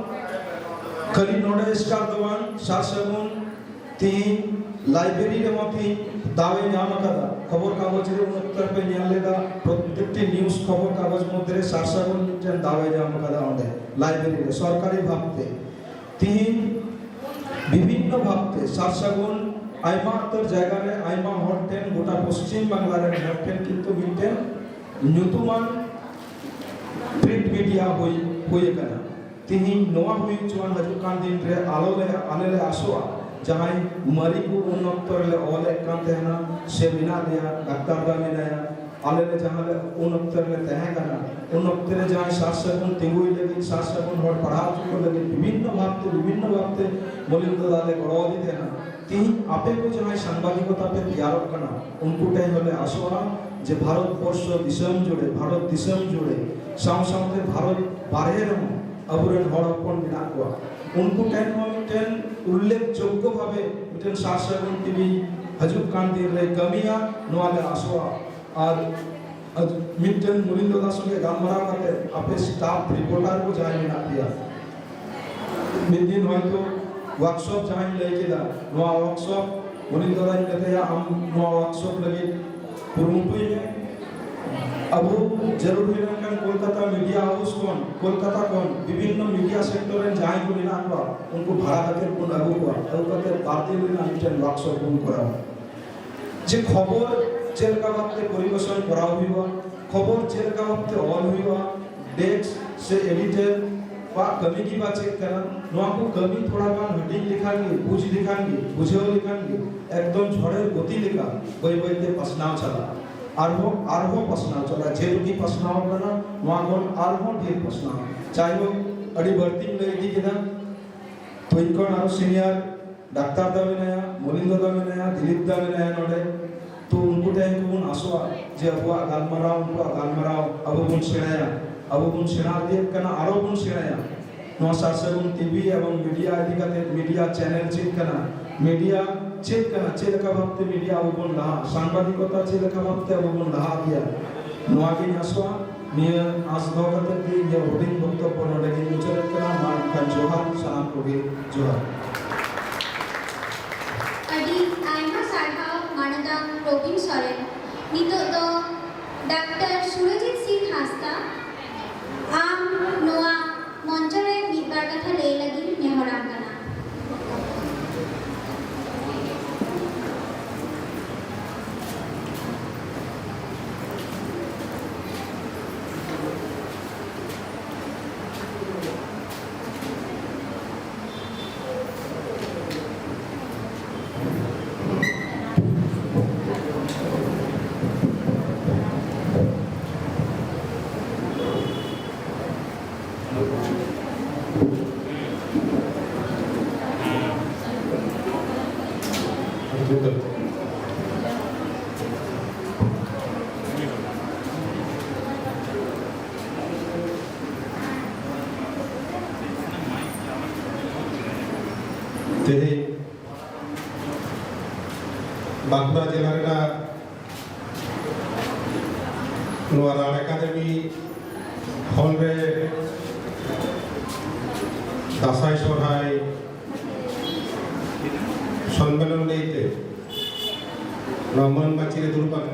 ᱠᱷᱟᱹᱞᱤ ᱱᱚᱰᱮ ᱮᱥᱠᱟᱨ ᱫᱚ ᱵᱟᱝ, ᱥᱟᱨ ᱥᱟᱹᱜᱩᱱ ᱛᱤᱦᱤᱧ ᱞᱟᱭᱵᱨᱮᱨᱤ ᱨᱮᱦᱚᱸ ᱛᱤᱦᱤᱧ ᱫᱟᱣ ᱮ ᱧᱟᱢ ᱟᱠᱟᱫᱟ᱾ ᱠᱷᱚᱵᱚᱨ ᱠᱟᱜᱚᱡᱽ ᱨᱮ ᱩᱱ ᱚᱠᱛᱚ ᱨᱮᱯᱮ ᱧᱮᱞ ᱞᱮᱫᱟ, ᱯᱨᱚᱛᱮᱠᱴᱤ ᱱᱤᱭᱩᱡᱽ ᱠᱷᱚᱵᱚᱨ ᱠᱟᱜᱚᱡᱽ ᱢᱚᱫᱽᱫᱷᱮ ᱨᱮ ᱥᱟᱨ ᱥᱟᱹᱜᱩᱱ ᱢᱤᱫᱴᱮᱱ ᱫᱟᱣ ᱮ ᱧᱟᱢ ᱟᱠᱟᱫᱟ ᱚᱸᱰᱮ ᱞᱟᱭᱵᱨᱮᱨᱤ ᱨᱮ ᱥᱚᱨᱠᱟᱨᱤ ᱵᱷᱟᱵᱽᱛᱮ᱾ ᱛᱤᱦᱤᱧ ᱵᱤᱵᱷᱤᱱᱱᱚ ᱵᱷᱟᱵᱽᱛᱮ ᱥᱟᱨ ᱥᱟᱹᱜᱩᱱ ᱟᱭᱢᱟ ᱩᱛᱟᱹᱨ ᱡᱟᱭᱜᱟ ᱨᱮ ᱟᱭᱢᱟ ᱦᱚᱲ ᱴᱷᱮᱱ, ᱜᱚᱴᱟ ᱯᱚᱥᱪᱤᱢ ᱵᱟᱝᱞᱟ ᱨᱮᱱ ᱦᱚᱲ ᱴᱷᱮᱱ ᱠᱤᱱᱛᱩ ᱢᱤᱫᱴᱮᱱ ᱧᱩᱛᱩᱢᱟᱱ ᱯᱨᱤᱱᱴ ᱢᱤᱰᱤᱭᱟ ᱦᱩᱭ, ᱦᱩᱭ ᱟᱠᱟᱱᱟ᱾ ᱛᱤᱦᱤᱧ ᱱᱚᱣᱟ ᱦᱩᱭ ᱦᱚᱪᱚᱣᱟᱱ ᱦᱤᱡᱩᱜ ᱠᱟᱱ ᱫᱤᱱ ᱨᱮ ᱟᱞᱚ ᱞᱮ, ᱟᱞᱮ ᱞᱮ ᱟᱥᱚᱜᱼᱟ, ᱡᱟᱦᱟᱸᱭ ᱢᱟᱹᱨᱤ ᱠᱚ ᱩᱱ ᱚᱠᱛᱚ ᱨᱮᱞᱮ ᱚᱞᱮᱫ ᱠᱟᱱ ᱛᱟᱦᱮᱱᱟ ᱥᱮ ᱢᱮᱱᱟᱜ ᱞᱮᱭᱟ, ᱰᱟᱠᱛᱟᱨ ᱫᱟ ᱢᱮᱱᱟᱭᱟ, ᱟᱞᱮ ᱞᱮ ᱡᱟᱦᱟᱸ ᱞᱮ ᱩᱱ ᱚᱠᱛᱚ ᱨᱮᱞᱮ ᱛᱟᱦᱮᱸ ᱠᱟᱱᱟ, ᱩᱱ ᱚᱠᱛᱚ ᱨᱮ ᱡᱟᱦᱟᱸᱭ ᱥᱟᱨ ᱥᱟᱹᱜᱩᱱ ᱛᱤᱸᱜᱩᱭ ᱞᱟᱹᱜᱤᱫ, ᱥᱟᱨ ᱥᱟᱹᱜᱩᱱ ᱦᱚᱲ ᱯᱟᱲᱦᱟᱣ ᱦᱚᱪᱚ ᱠᱚ ᱞᱟᱹᱜᱤᱫ ᱵᱤᱵᱷᱤᱱᱱᱚ ᱵᱷᱟᱵᱽᱛᱮ, ᱵᱤᱵᱷᱤᱱᱱᱚ ᱵᱷᱟᱵᱽᱛᱮ ᱢᱚᱞᱤᱱ ᱫᱟᱫᱟ ᱞᱮ ᱜᱚᱲᱚ ᱟᱫᱮ ᱛᱟᱦᱮᱱᱟ᱾ ᱛᱤᱦᱤᱧ ᱟᱯᱮ ᱠᱚ ᱡᱟᱦᱟᱸᱭ ᱥᱟᱝᱵᱟᱫᱤᱠᱚᱛᱟ ᱯᱮ ᱛᱮᱭᱟᱨᱚᱜ ᱠᱟᱱᱟ, ᱩᱱᱠᱩ ᱴᱷᱮᱱ ᱦᱚᱸᱞᱮ ᱟᱥᱚᱜᱼᱟ ᱡᱮ ᱵᱷᱟᱨᱚᱛ ᱵᱚᱨᱥᱚ ᱫᱤᱥᱚᱢ ᱡᱩᱲᱮ, ᱵᱷᱟᱨᱚᱛ ᱫᱤᱥᱚᱢ ᱡᱩᱲᱮ, ᱥᱟᱶ ᱥᱟᱶᱛᱮ ᱵᱷᱟᱨᱚᱛ ᱵᱟᱨᱦᱮ ᱨᱮᱦᱚᱸ ᱟᱵᱚᱨᱮᱱ ᱦᱚᱲ ᱦᱚᱯᱚᱱ ᱢᱮᱱᱟᱜ ᱠᱚᱣᱟ, ᱩᱱᱠᱩ ᱴᱷᱮᱱ ᱦᱚᱸ ᱢᱤᱫᱴᱮᱱ ᱩᱞᱞᱮᱠᱷᱡᱳᱜᱽᱜᱚ ᱵᱷᱟᱵᱮ ᱢᱤᱫᱴᱮᱱ ᱥᱟᱨ ᱥᱟᱹᱜᱩᱱ ᱴᱤᱵᱷᱤ ᱦᱤᱡᱩᱜ ᱠᱟᱱ ᱫᱤᱱ ᱨᱮ ᱠᱟᱹᱢᱤᱭᱟ, ᱱᱚᱣᱟ ᱞᱮ ᱟᱥᱚᱜᱼᱟ᱾ ᱟᱨ, ᱟᱨ ᱢᱤᱫᱴᱮᱱ ᱢᱚᱞᱤᱱ ᱫᱟᱫᱟ ᱥᱚᱸᱜᱮ ᱜᱟᱞᱢᱟᱨᱟᱣ ᱠᱟᱛᱮ ᱟᱯᱮ ᱥᱴᱟᱯ ᱨᱤᱯᱳᱨᱴᱟᱨ ᱠᱚ ᱡᱟᱦᱟᱸᱭ ᱢᱮᱱᱟᱜ ᱯᱮᱭᱟ, ᱢᱤᱫ ᱫᱤᱱ ᱦᱚᱭᱛᱳ ᱣᱟᱨᱠᱥᱚᱯ ᱡᱟᱦᱟᱸᱧ ᱞᱟᱹᱭ ᱠᱮᱫᱟ, ᱱᱚᱣᱟ ᱣᱟᱨᱠᱥᱚᱯ ᱢᱚᱞᱤᱱ ᱫᱟᱫᱟᱧ ᱢᱮᱛᱟᱭᱟ, ᱟᱢ ᱱᱚᱣᱟ ᱣᱟᱨᱠᱥᱚᱯ ᱞᱟᱹᱜᱤᱫ ᱠᱩᱨᱩᱢᱩᱴᱩᱭ ᱢᱮ᱾ ᱟᱵᱚ ᱡᱟᱹᱨᱩᱲ ᱦᱩᱭ ᱞᱮᱱᱠᱷᱟᱱ ᱠᱳᱞᱠᱟᱛᱟ ᱢᱤᱰᱤᱭᱟ ᱦᱟᱣᱩᱥ ᱠᱷᱚᱱ, ᱠᱳᱞᱠᱟᱛᱟ ᱠᱷᱚᱱ ᱵᱤᱵᱷᱤᱱᱱᱚ ᱢᱤᱰᱤᱭᱟ ᱥᱮᱠᱴᱚᱨ ᱨᱮᱱ ᱡᱟᱦᱟᱸᱭ ᱠᱚ ᱢᱮᱱᱟᱜ ᱠᱚᱣᱟ, ᱩᱱᱠᱩ ᱵᱷᱟᱲᱟ ᱠᱟᱛᱮ ᱵᱚᱱ ᱟᱹᱜᱩ ᱠᱚᱣᱟ, ᱟᱹᱜᱩ ᱠᱟᱛᱮ ᱵᱟᱨ ᱫᱤᱱ ᱨᱮᱱᱟᱜ ᱢᱤᱫᱴᱮᱱ ᱣᱟᱨᱠᱥᱚᱯ ᱵᱚᱱ ᱠᱚᱨᱟᱣᱟ᱾ ᱡᱮ ᱠᱷᱚᱵᱚᱨ ᱪᱮᱫ ᱞᱮᱠᱟ ᱵᱷᱟᱵᱛᱮ ᱯᱚᱨᱤᱵᱮᱥᱚᱱ ᱠᱚᱨᱟᱣ ᱦᱩᱭᱩᱜᱼᱟ, ᱠᱷᱚᱵᱚᱨ ᱪᱮᱫ ᱞᱮᱠᱟ ᱵᱷᱟᱵᱛᱮ ᱚᱞ ᱦᱩᱭᱩᱜᱼᱟ, ᱰᱮᱥᱠ ᱥᱮ ᱮᱰᱤᱴᱚᱨ ᱠᱚᱣᱟᱜ ᱠᱟᱹᱢᱤ ᱜᱮ ᱵᱟ ᱪᱮᱫ ᱠᱟᱱᱟ, ᱱᱚᱣᱟ ᱠᱚ ᱠᱟᱹᱢᱤ ᱛᱷᱚᱲᱟ ᱜᱟᱱ ᱦᱟᱹᱴᱤᱧ ᱞᱮᱠᱷᱟᱱ ᱜᱮ, ᱵᱩᱡᱽ ᱞᱮᱠᱷᱟᱱ ᱜᱮ, ᱵᱩᱡᱷᱟᱹᱣ ᱞᱮᱠᱷᱟᱱ ᱜᱮ ᱮᱠᱫᱚᱢ ᱡᱷᱚᱲᱮᱨ ᱜᱚᱛᱤ ᱞᱮᱠᱟ ᱵᱟᱹᱭ ᱵᱟᱹᱭ ᱛᱮ ᱯᱟᱥᱱᱟᱣ ᱪᱟᱞᱟᱜᱼᱟ᱾ ᱟᱨᱦᱚᱸ, ᱟᱨᱦᱚᱸ ᱯᱟᱥᱱᱟᱣ ᱪᱟᱞᱟᱜᱼᱟ, ᱡᱮᱴᱩᱠᱩ ᱯᱟᱥᱱᱟᱣ ᱠᱟᱱᱟ ᱱᱚᱣᱟ ᱠᱷᱚᱱ ᱟᱨᱦᱚᱸ ᱰᱷᱮᱨ ᱯᱟᱥᱱᱟᱣ᱾ ᱡᱟᱭᱦᱳᱠ, ᱟᱹᱰᱤ ᱵᱟᱹᱲᱛᱤᱧ ᱞᱟᱹᱭ ᱤᱫᱤ ᱠᱮᱫᱟ᱾ ᱤᱧ ᱠᱷᱚᱱ ᱟᱨᱚ ᱥᱤᱱᱤᱭᱟᱨ ᱰᱟᱠᱛᱟᱨ ᱫᱟ ᱢᱮᱱᱟᱭᱟ, ᱢᱚᱱᱤᱱᱫᱨᱚ ᱫᱟ ᱢᱮᱱᱟᱭᱟ, ᱫᱤᱞᱤᱯ ᱫᱟ ᱢᱮᱱᱟᱭᱟ ᱱᱚᱰᱮ᱾ ᱛᱚ ᱩᱱᱠᱩ ᱴᱷᱮᱱ ᱜᱮᱵᱚᱱ ᱟᱥᱚᱜᱼᱟ ᱡᱮ ᱟᱵᱚᱣᱟᱜ ᱜᱟᱞᱢᱟᱨᱟᱣ, ᱩᱱᱠᱩᱣᱟᱜ ᱜᱟᱞᱢᱟᱨᱟᱣ ᱟᱵᱚ ᱵᱚᱱ ᱥᱮᱬᱟᱭᱟ, ᱟᱵᱚ ᱵᱚᱱ ᱥᱮᱬᱟ ᱤᱫᱤᱭᱮᱫ ᱠᱟᱱᱟ, ᱟᱨᱚ ᱵᱚᱱ ᱥᱮᱬᱟᱭᱟ᱾ ᱱᱚᱣᱟ ᱥᱟᱨ ᱥᱟᱹᱜᱩᱱ ᱴᱤᱵᱷᱤ ᱮᱵᱚᱝ ᱢᱤᱰᱤᱭᱟ ᱤᱫᱤ ᱠᱟᱛᱮ, ᱢᱤᱰᱤᱭᱟ ᱪᱮᱱᱮᱞ ᱪᱮᱫ ᱠᱟᱱᱟ, ᱢᱤᱰᱤᱭᱟ ᱪᱮᱫ ᱠᱟᱱᱟ, ᱪᱮᱫ ᱞᱮᱠᱟ ᱵᱷᱟᱵᱛᱮ ᱢᱤᱰᱤᱭᱟ ᱟᱵᱚ ᱵᱚᱱ ᱞᱟᱦᱟ, ᱥᱟᱝᱵᱟᱫᱤᱠᱚᱛᱟ ᱪᱮᱫ ᱞᱮᱠᱟ ᱵᱷᱟᱵᱛᱮ ᱟᱵᱚ ᱵᱚᱱ ᱞᱟᱦᱟ ᱤᱫᱤᱭᱟ, ᱱᱚᱣᱟ ᱜᱤᱧ ᱟᱥᱚᱜᱼᱟ᱾ ᱱᱤᱭᱟᱹ ᱟᱸᱥ ᱫᱚᱦᱚ ᱠᱟᱛᱮ ᱜᱮ ᱤᱧᱟᱹᱜ ᱦᱩᱰᱤᱧ ᱵᱚᱠᱛᱚᱵᱵᱚ ᱱᱚᱰᱮ ᱜᱤᱧ ᱢᱩᱪᱟᱹᱫᱮᱫ ᱠᱟᱱᱟ᱾ ᱢᱟ ᱮᱱᱠᱷᱟᱱ ᱡᱚᱦᱟᱨ, ᱥᱟᱱᱟᱢ ᱠᱚᱜᱮ ᱡᱚᱦᱟᱨ᱾ ᱟᱹᱰᱤ ᱟᱭᱢᱟ ᱥᱟᱨᱦᱟᱣ ᱢᱟᱱᱚᱛᱟᱱ ᱨᱚᱵᱤᱱ ᱥᱚᱨᱮᱱ᱾ ᱱᱤᱛᱚᱜ ᱫᱚ ᱰᱟᱠᱛᱟᱨ ᱥᱩᱨᱚᱡᱤᱛ ᱥᱤᱝ ᱦᱟᱸᱥᱫᱟ, ᱟᱢ ᱱᱚᱣᱟ ᱢᱚᱧᱪᱚ ᱨᱮ ᱢᱤᱫ ᱵᱟᱨ ᱠᱟᱛᱷᱟ ᱞᱟᱹᱭ ᱞᱟᱹᱜᱤᱫ ᱱᱮᱦᱚᱨᱟᱢ ᱠᱟᱱᱟ᱾ ᱛᱮᱦᱮᱧ ᱵᱟᱸᱠᱩᱲᱟ ᱡᱮᱞᱟ ᱨᱮᱱᱟᱜ ᱱᱚᱣᱟ ᱨᱟᱲ ᱮᱠᱟᱰᱮᱢᱤ ᱦᱚᱞ ᱨᱮ ᱫᱟᱸᱥᱟᱭ ᱥᱚᱨᱦᱟᱭ ᱥᱚᱱᱢᱮᱞᱚᱱ ᱞᱟᱹᱭᱛᱮ ᱱᱚᱣᱟ ᱢᱟᱹᱱ ᱢᱟᱹᱪᱤ ᱨᱮ ᱫᱩᱲᱩᱵ ᱟ-,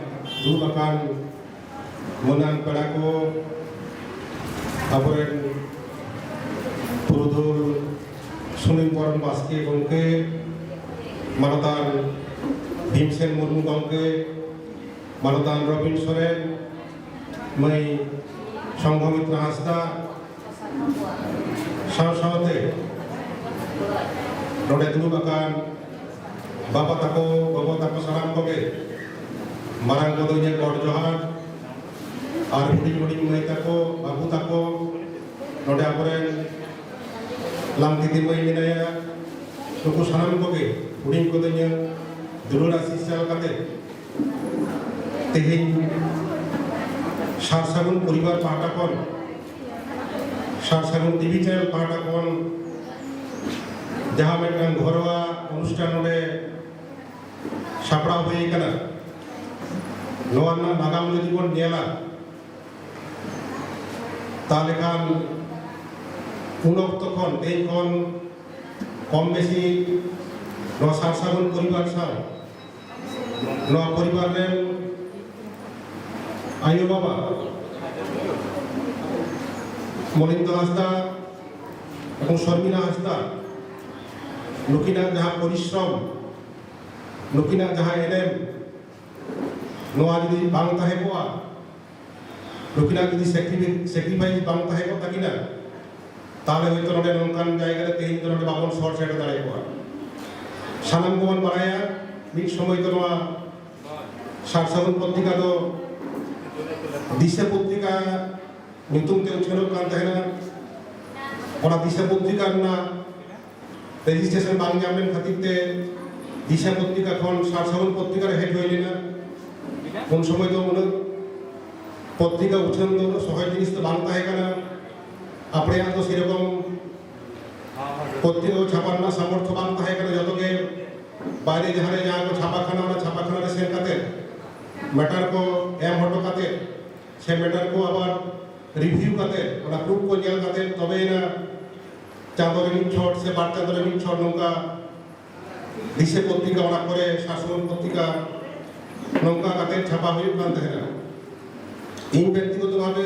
ᱫᱩᱲᱩᱵ ᱟᱠᱟᱱ ᱢᱟᱹᱱᱟᱱ ᱯᱮᱲᱟ ᱠᱚ, ᱟᱵᱚᱨᱮᱱ ᱯᱩᱨᱩᱫᱷᱩᱞ ᱥᱩᱱᱤᱞ ᱵᱚᱨᱚᱱ ᱵᱟᱥᱠᱮ ᱜᱚᱢᱠᱮ, ᱢᱟᱱᱚᱛᱟᱱ ᱵᱷᱤᱢᱥᱮᱱ ᱢᱩᱨᱢᱩ ᱜᱚᱢᱠᱮ, ᱢᱟᱱᱚᱛᱟᱱ ᱨᱚᱵᱤᱱ ᱥᱚᱨᱮᱱ, ᱢᱟᱹᱭ ᱥᱚᱝᱜᱷᱚᱢᱤᱛᱨᱟ ᱦᱟᱸᱥᱫᱟ, ᱥᱟᱶ ᱥᱟᱶᱛᱮ ᱱᱚᱰᱮ ᱫᱩᱲᱩᱵ ᱟᱠᱟᱱ ᱵᱟᱵᱟ ᱛᱟᱠᱚ, ᱜᱚᱜᱚ ᱛᱟᱠᱚ, ᱥᱟᱱᱟᱢ ᱠᱚᱜᱮ, ᱢᱟᱨᱟᱝ ᱠᱚᱫᱚ ᱤᱧᱟᱹᱜ ᱜᱚᱰ ᱡᱚᱦᱟᱨ, ᱟᱨ ᱦᱩᱰᱤᱧ ᱦᱩᱰᱤᱧ ᱢᱟᱹᱭ ᱛᱟᱠᱚ, ᱵᱟᱹᱵᱩ ᱛᱟᱠᱚ, ᱱᱚᱰᱮ ᱟᱵᱚᱨᱮᱱ ᱞᱟᱝᱛᱤᱛᱤ ᱢᱟᱹᱭ ᱢᱮᱱᱟᱭᱟ, ᱱᱩᱠᱩ ᱥᱟᱱᱟᱢ ᱠᱚᱜᱮ ᱦᱩᱰᱤᱧ ᱠᱚᱫᱚ ᱤᱧᱟᱹᱜ ᱫᱩᱞᱟᱹᱲ ᱟᱥᱤᱥ ᱪᱟᱞ ᱠᱟᱛᱮ ᱛᱮᱦᱮᱧ ᱥᱟᱨ ᱥᱟᱹᱜᱩᱱ ᱯᱚᱨᱤᱵᱟᱨ ᱯᱟᱦᱴᱟ ᱠᱷᱚᱱ, ᱥᱟᱨ ᱥᱟᱹᱜᱩᱱ ᱴᱤᱵᱷᱤ ᱪᱮᱱᱮᱞ ᱯᱟᱦᱴᱟ ᱠᱷᱚᱱ ᱡᱟᱦᱟᱸ ᱢᱤᱫᱴᱟᱝ ᱜᱷᱚᱨᱚᱣᱟ ᱚᱱᱩᱥᱴᱷᱟᱱ ᱱᱚᱰᱮ ᱥᱟᱯᱲᱟᱣ ᱦᱩᱭ ᱟᱠᱟᱱᱟ, ᱱᱚᱣᱟ ᱨᱮᱱᱟᱜ ᱱᱟᱜᱟᱢ ᱡᱩᱫᱤ ᱵᱚᱱ ᱧᱮᱞᱟ, ᱛᱟᱦᱚᱞᱮ ᱠᱷᱟᱱ ᱩᱱ ᱚᱠᱛᱚ ᱠᱷᱚᱱ, ᱛᱮᱦᱮᱧ ᱠᱷᱚᱱ ᱠᱚᱢ ᱵᱮᱥᱤ ᱱᱚᱣᱟ ᱥᱟᱨ ᱥᱟᱹᱜᱩᱱ ᱯᱚᱨᱤᱵᱟᱨ ᱥᱟᱶ, ᱱᱚᱣᱟ ᱯᱚᱨᱤᱵᱟᱨ ᱨᱮᱱ ᱟᱭᱳ ᱵᱟᱵᱟ ᱢᱚᱱᱤᱱᱫᱨᱚ ᱦᱟᱸᱥᱫᱟ ᱮᱵᱚᱝ ᱥᱚᱨᱢᱤᱞᱟ ᱦᱟᱸᱥᱫᱟ, ᱱᱩᱠᱤᱱᱟᱜ ᱡᱟᱦᱟᱸ ᱯᱚᱨᱤᱥᱨᱚᱢ, ᱱᱩᱠᱤᱱᱟᱜ ᱡᱟᱦᱟᱸ ᱮᱱᱮᱢ, ᱱᱚᱣᱟ ᱡᱩᱫᱤ ᱵᱟᱝ ᱛᱟᱦᱮᱸ ᱠᱚᱜᱼᱟ, ᱱᱩᱠᱤᱱᱟᱜ ᱡᱩᱫᱤ ᱥᱮᱠᱨᱤ-, ᱥᱮᱠᱨᱤᱯᱷᱟᱭᱤᱥ ᱵᱟᱝ ᱛᱟᱦᱮᱸ ᱠᱚᱜ ᱛᱟᱹᱠᱤᱱᱟ, ᱛᱟᱦᱚᱞᱮ ᱦᱚᱭᱛᱚ ᱱᱚᱰᱮ ᱱᱚᱝᱠᱟᱱ ᱡᱟᱭᱜᱟ ᱨᱮ ᱛᱮᱦᱮᱧ ᱫᱚ ᱱᱚᱰᱮ ᱵᱟᱵᱚᱱ ᱥᱚᱦᱚᱨ ᱥᱮᱴᱮᱨ ᱫᱟᱲᱮ ᱠᱚᱜᱼᱟ᱾ ᱥᱟᱱᱟᱢ ᱠᱚᱵᱚᱱ ᱵᱟᱲᱟᱭᱟ, ᱢᱤᱫ ᱥᱚᱢᱚᱭ ᱫᱚ ᱱᱚᱣᱟ ᱥᱟᱨ ᱥᱟᱹᱜᱩᱱ ᱯᱚᱛᱨᱤᱠᱟ ᱫᱚ ᱫᱤᱥᱟᱹ ᱯᱚᱛᱨᱤᱠᱟ ᱧᱩᱛᱩᱢ ᱛᱮ ᱩᱪᱷᱟᱹᱱᱚᱜ ᱠᱟᱱ ᱛᱟᱦᱮᱱᱟ᱾ ᱚᱱᱟ ᱫᱤᱥᱟᱹ ᱯᱚᱛᱨᱤᱠᱟ ᱨᱮᱱᱟᱜ ᱨᱮᱡᱤᱥᱴᱨᱮᱥᱚᱱ ᱵᱟᱝ ᱧᱟᱢ ᱞᱮᱱ ᱠᱷᱟᱹᱛᱤᱨ ᱛᱮ ᱫᱤᱥᱟᱹ ᱯᱚᱛᱨᱤᱠᱟ ᱠᱷᱚᱱ ᱥᱟᱨ ᱥᱟᱹᱜᱩᱱ ᱯᱚᱛᱨᱤᱠᱟ ᱨᱮ ᱦᱮᱡ ᱦᱩᱭ ᱞᱮᱱᱟ᱾ ᱩᱱ ᱥᱚᱢᱚᱭ ᱫᱚ ᱩᱱᱟᱹᱜ ᱯᱚᱛᱨᱤᱠᱟ ᱩᱪᱷᱟᱹᱱ ᱫᱚ ᱩᱱᱟᱹᱜ ᱥᱚᱦᱚᱡ ᱡᱤᱱᱤᱥ ᱫᱚ ᱵᱟᱝ ᱛᱟᱦᱮᱸ ᱠᱟᱱᱟ᱾ ᱟᱯᱲᱮᱭᱟᱜ ᱫᱚ ᱥᱮᱨᱚᱠᱚᱢ ᱯᱚᱛᱨᱤᱠᱟ ᱠᱚ ᱪᱷᱟᱯᱟ ᱨᱮᱱᱟᱜ ᱥᱟᱢᱚᱨᱛᱷᱚ ᱵᱟᱝ ᱛᱟᱦᱮᱸ ᱠᱟᱱᱟ᱾ ᱡᱚᱛᱚ ᱜᱮ ᱵᱟᱭᱨᱮ ᱡᱟᱦᱟᱸ ᱨᱮ ᱡᱟᱦᱟᱸ ᱠᱚ ᱪᱷᱟᱯᱟ ᱠᱟᱱᱟ, ᱚᱱᱟ ᱪᱷᱟᱯᱟ ᱠᱟᱱᱟ ᱨᱮ ᱥᱮᱱ ᱠᱟᱛᱮ ᱢᱮᱴᱟᱨ ᱠᱚ ᱮᱢ ᱦᱚᱴᱚ ᱠᱟᱛᱮ ᱥᱮ ᱢᱮᱴᱟᱨ ᱠᱚ ᱟᱵᱟᱨ ᱨᱤᱵᱷᱤᱭᱩ ᱠᱟᱛᱮ, ᱚᱱᱟ ᱯᱨᱩᱯ ᱠᱚ ᱧᱮᱞ ᱠᱟᱛᱮ, ᱛᱚᱵᱮᱭᱮᱱᱟ ᱪᱟᱸᱫᱚ ᱨᱮ ᱢᱤᱫ ᱪᱷᱚᱴ ᱥᱮ ᱵᱟᱨ ᱪᱟᱸᱫᱚ ᱨᱮ ᱢᱤᱫ ᱪᱷᱚᱴ ᱱᱚᱝᱠᱟ ᱫᱤᱥᱟᱹ ᱯᱚᱛᱨᱤᱠᱟ, ᱚᱱᱟ ᱠᱚᱨᱮ ᱥᱟᱨ ᱥᱟᱹᱜᱩᱱ ᱯᱚᱛᱨᱤᱠᱟ ᱱᱚᱝᱠᱟ ᱠᱟᱛᱮ ᱪᱷᱟᱯᱟ ᱦᱩᱭᱩᱜ ᱠᱟᱱ ᱛᱟᱦᱮᱱᱟ᱾ ᱤᱧ ᱵᱮᱠᱛᱤᱜᱚᱛᱚ ᱵᱷᱟᱵᱮ